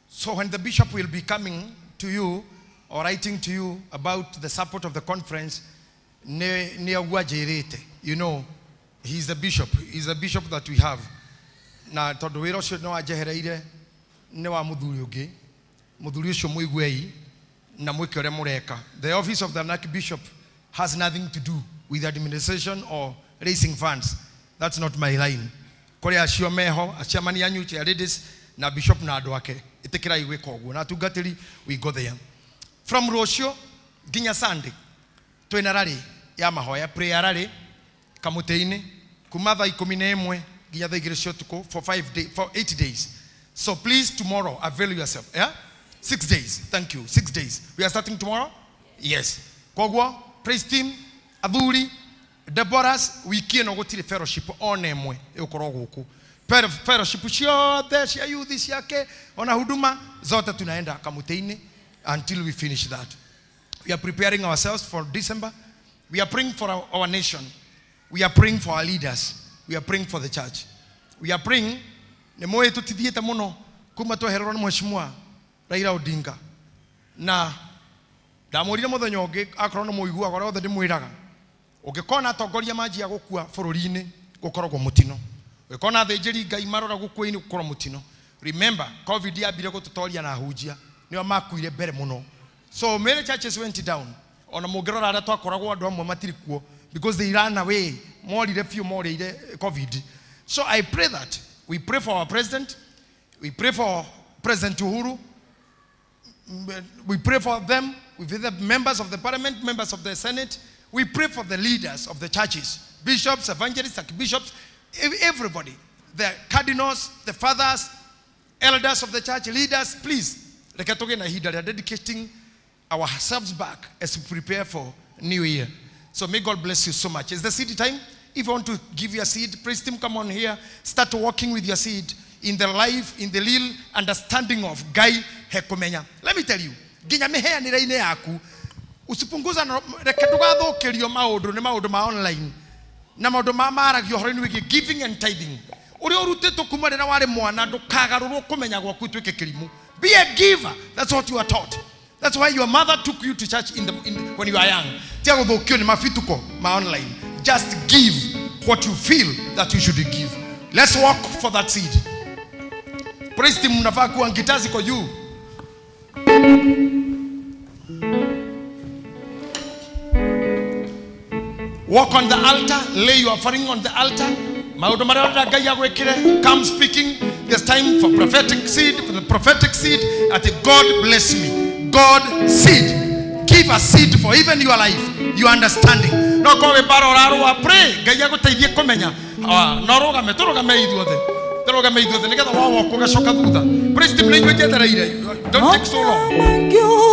Speaker 19: So when the bishop will be coming to you or writing to you about the support of the conference, nĩ ũguo anjĩrĩte. You know, he's the bishop. He's the bishop that we have. Na tondũ wĩra ũcio nĩ wanjehereire nĩ wa mũthuri ũngĩ. Mũthuri ũcio mũiguei na mwĩke ũrĩa mũreka. The office of the archbishop has nothing to do with administration or raising funds. That's not my line. Kũrĩ acio meho, aciamani anyu, chair ladies, na bishop na andũ ake. Ĩtĩkĩrai gwĩka ũguo. Na atungatĩri, we go there. From rũciũ nginya Sunday, twĩna rally ya mahoya, prayer rally, kamũtĩ-inĩ, kuma thaa 11 nginya thaa 2 cia ũtukũ for 5 day, for 8 days. So please tomorrow avail yourself. Yeah? 6 days. Thank you. 6 days. We are starting tomorrow? Yes. Koguo, praise team, athuri, Deborahs, wiki ĩno gũtirĩ fellowship ona ĩmwe ĩgũkorwo gũkũ. Fellowship ciothe cia youth ciake ona huduma zote tunaenda kamũtĩ-inĩ until we finish that. We are preparing ourselves for December. We are praying for our nation. We are praying for our leaders. We are praying for the church. We are praying. Nĩ mũĩ tũtithiĩte mũno kuma twehererwo nĩ Mheshimiwa Raila Odinga. Na ndamũrire mũthenya ũngĩ akorwo nĩ mũiguaga ũrĩa othe ndĩmwĩraga. Ũngĩkona atongoria manjia gũkua bũrũri-inĩ gũkoragwo mũtino. Ũngĩkona athĩnjĩri Ngai marora gũkua-inĩ gũkorwo mũtino. Remember, COVID yambire gũtũtoria na ahunjia nĩo makuire mbere mũno. So many churches went down. Ona mũngĩrora arĩa twakoragwo andũ amwe matirĩ kuo because they ran away. Morire biũ, morĩire COVID. So I pray that we pray for our president, we pray for President Uhuru, we pray for them, we pray for the members of the parliament, members of the Senate, we pray for the leaders of the churches, bishops, evangelists, archbishops, everybody, the cardinals, the fathers, elders of the church, leaders, please. Reke tũgĩe na ihinda rĩa dedicating ourselves back as we prepare for New Year. So may God bless you so much. It's the seed time. If you want to give your seed, praise team, come on here. Start working with your seed in the life, in the real understanding of Ngai hekumenya. Let me tell you, nginya mĩheanĩre-inĩ yaku, usipunguza na reke ndũgathũkĩrio maũndũ nĩ maũndũ ma online na maũndũ ma maragio ũhoro-inĩ wĩgiĩ giving and tithing. Ũrĩa ũrutĩtwo kuma rĩrĩa warĩ mwana ndũkagarũrwo kũmenya gwaku ũtuĩke kĩrimũ. Be a giver. That's what you are taught. That's why your mother took you to church when you are young. Tiga gũthũkio nĩ mabituko ma online. Just give what you feel that you should give. Let's work for that seed. Praise team, mnafaa kuwa gitaa ziko juu. Walk on the altar, lay your offering on the altar. Maũndũ marĩa ũrenda Ngai agwĩkĩre, come speaking. There's time for prophetic seed, for the prophetic seed. At God bless me. God seed. Give a seed for even your life, your understanding. No korwo wĩ mbara ũrarũa, pray. Ngai agũteithie kũmenya. No rũgame, tũrũgame ithuothe. Tũrũgame ithuothe nĩgetha wawoka ũgacoka thutha. Praise team, nĩ inyuĩ njetereire. Don't take so long.
Speaker 21: Yeah.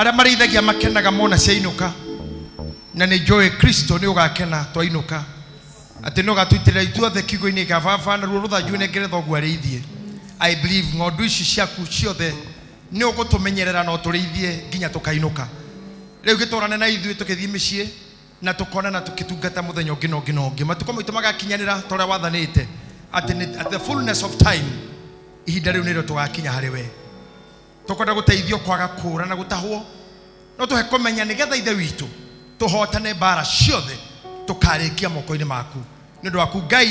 Speaker 19: Arĩa marĩithagia makenaga mona ciainũka, na nĩ njũĩ Kristo nĩ ũgakena twainũka, atĩ nĩ ũgatũitĩrĩra ithuothe kiugo-inĩ gĩa baba, naruo rũthanju nengere thoguo arĩithie. I believe ng'ondu ici ciaku ciothe nĩ ũgũtũmenyerera na ũtũrĩithie nginya tũkainũka. Rĩu gĩtũrane na ithuĩ tũkĩthiĩ mĩciĩ na tũkonana tũkĩtungata mũthenya ũngĩ na ũngĩ na ũngĩ. Matukũ maitũ magakinyanĩra ta ũrĩa wathanĩte, atĩ at the fullness of time, ihinda rĩu nĩrĩo tũgakinya harĩ we. Tũkwenda gũteithio kwaga kũũra na gũtahwo, no tũhe kũmenya nĩgetha Ithe witũ tũhotane mbara ciothe tũkarĩkia moko-inĩ maku, nĩ ũndũ waku Ngai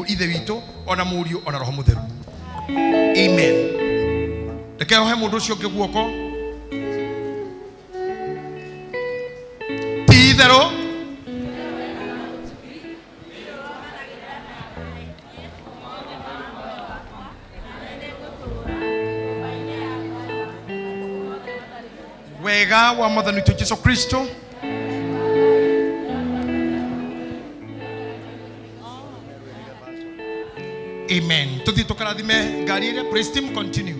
Speaker 19: Ithe witũ, ona Mũriũ, ona Roho Mũtheru. Amen. Reke ohe mũndũ ũcio ũngĩ guoko. Ti itherũ wega wa Mwathani witũ Jesu Kristo, amen. Tuthiĩ tũkarathime ngari ĩrĩa. Praise team, continue.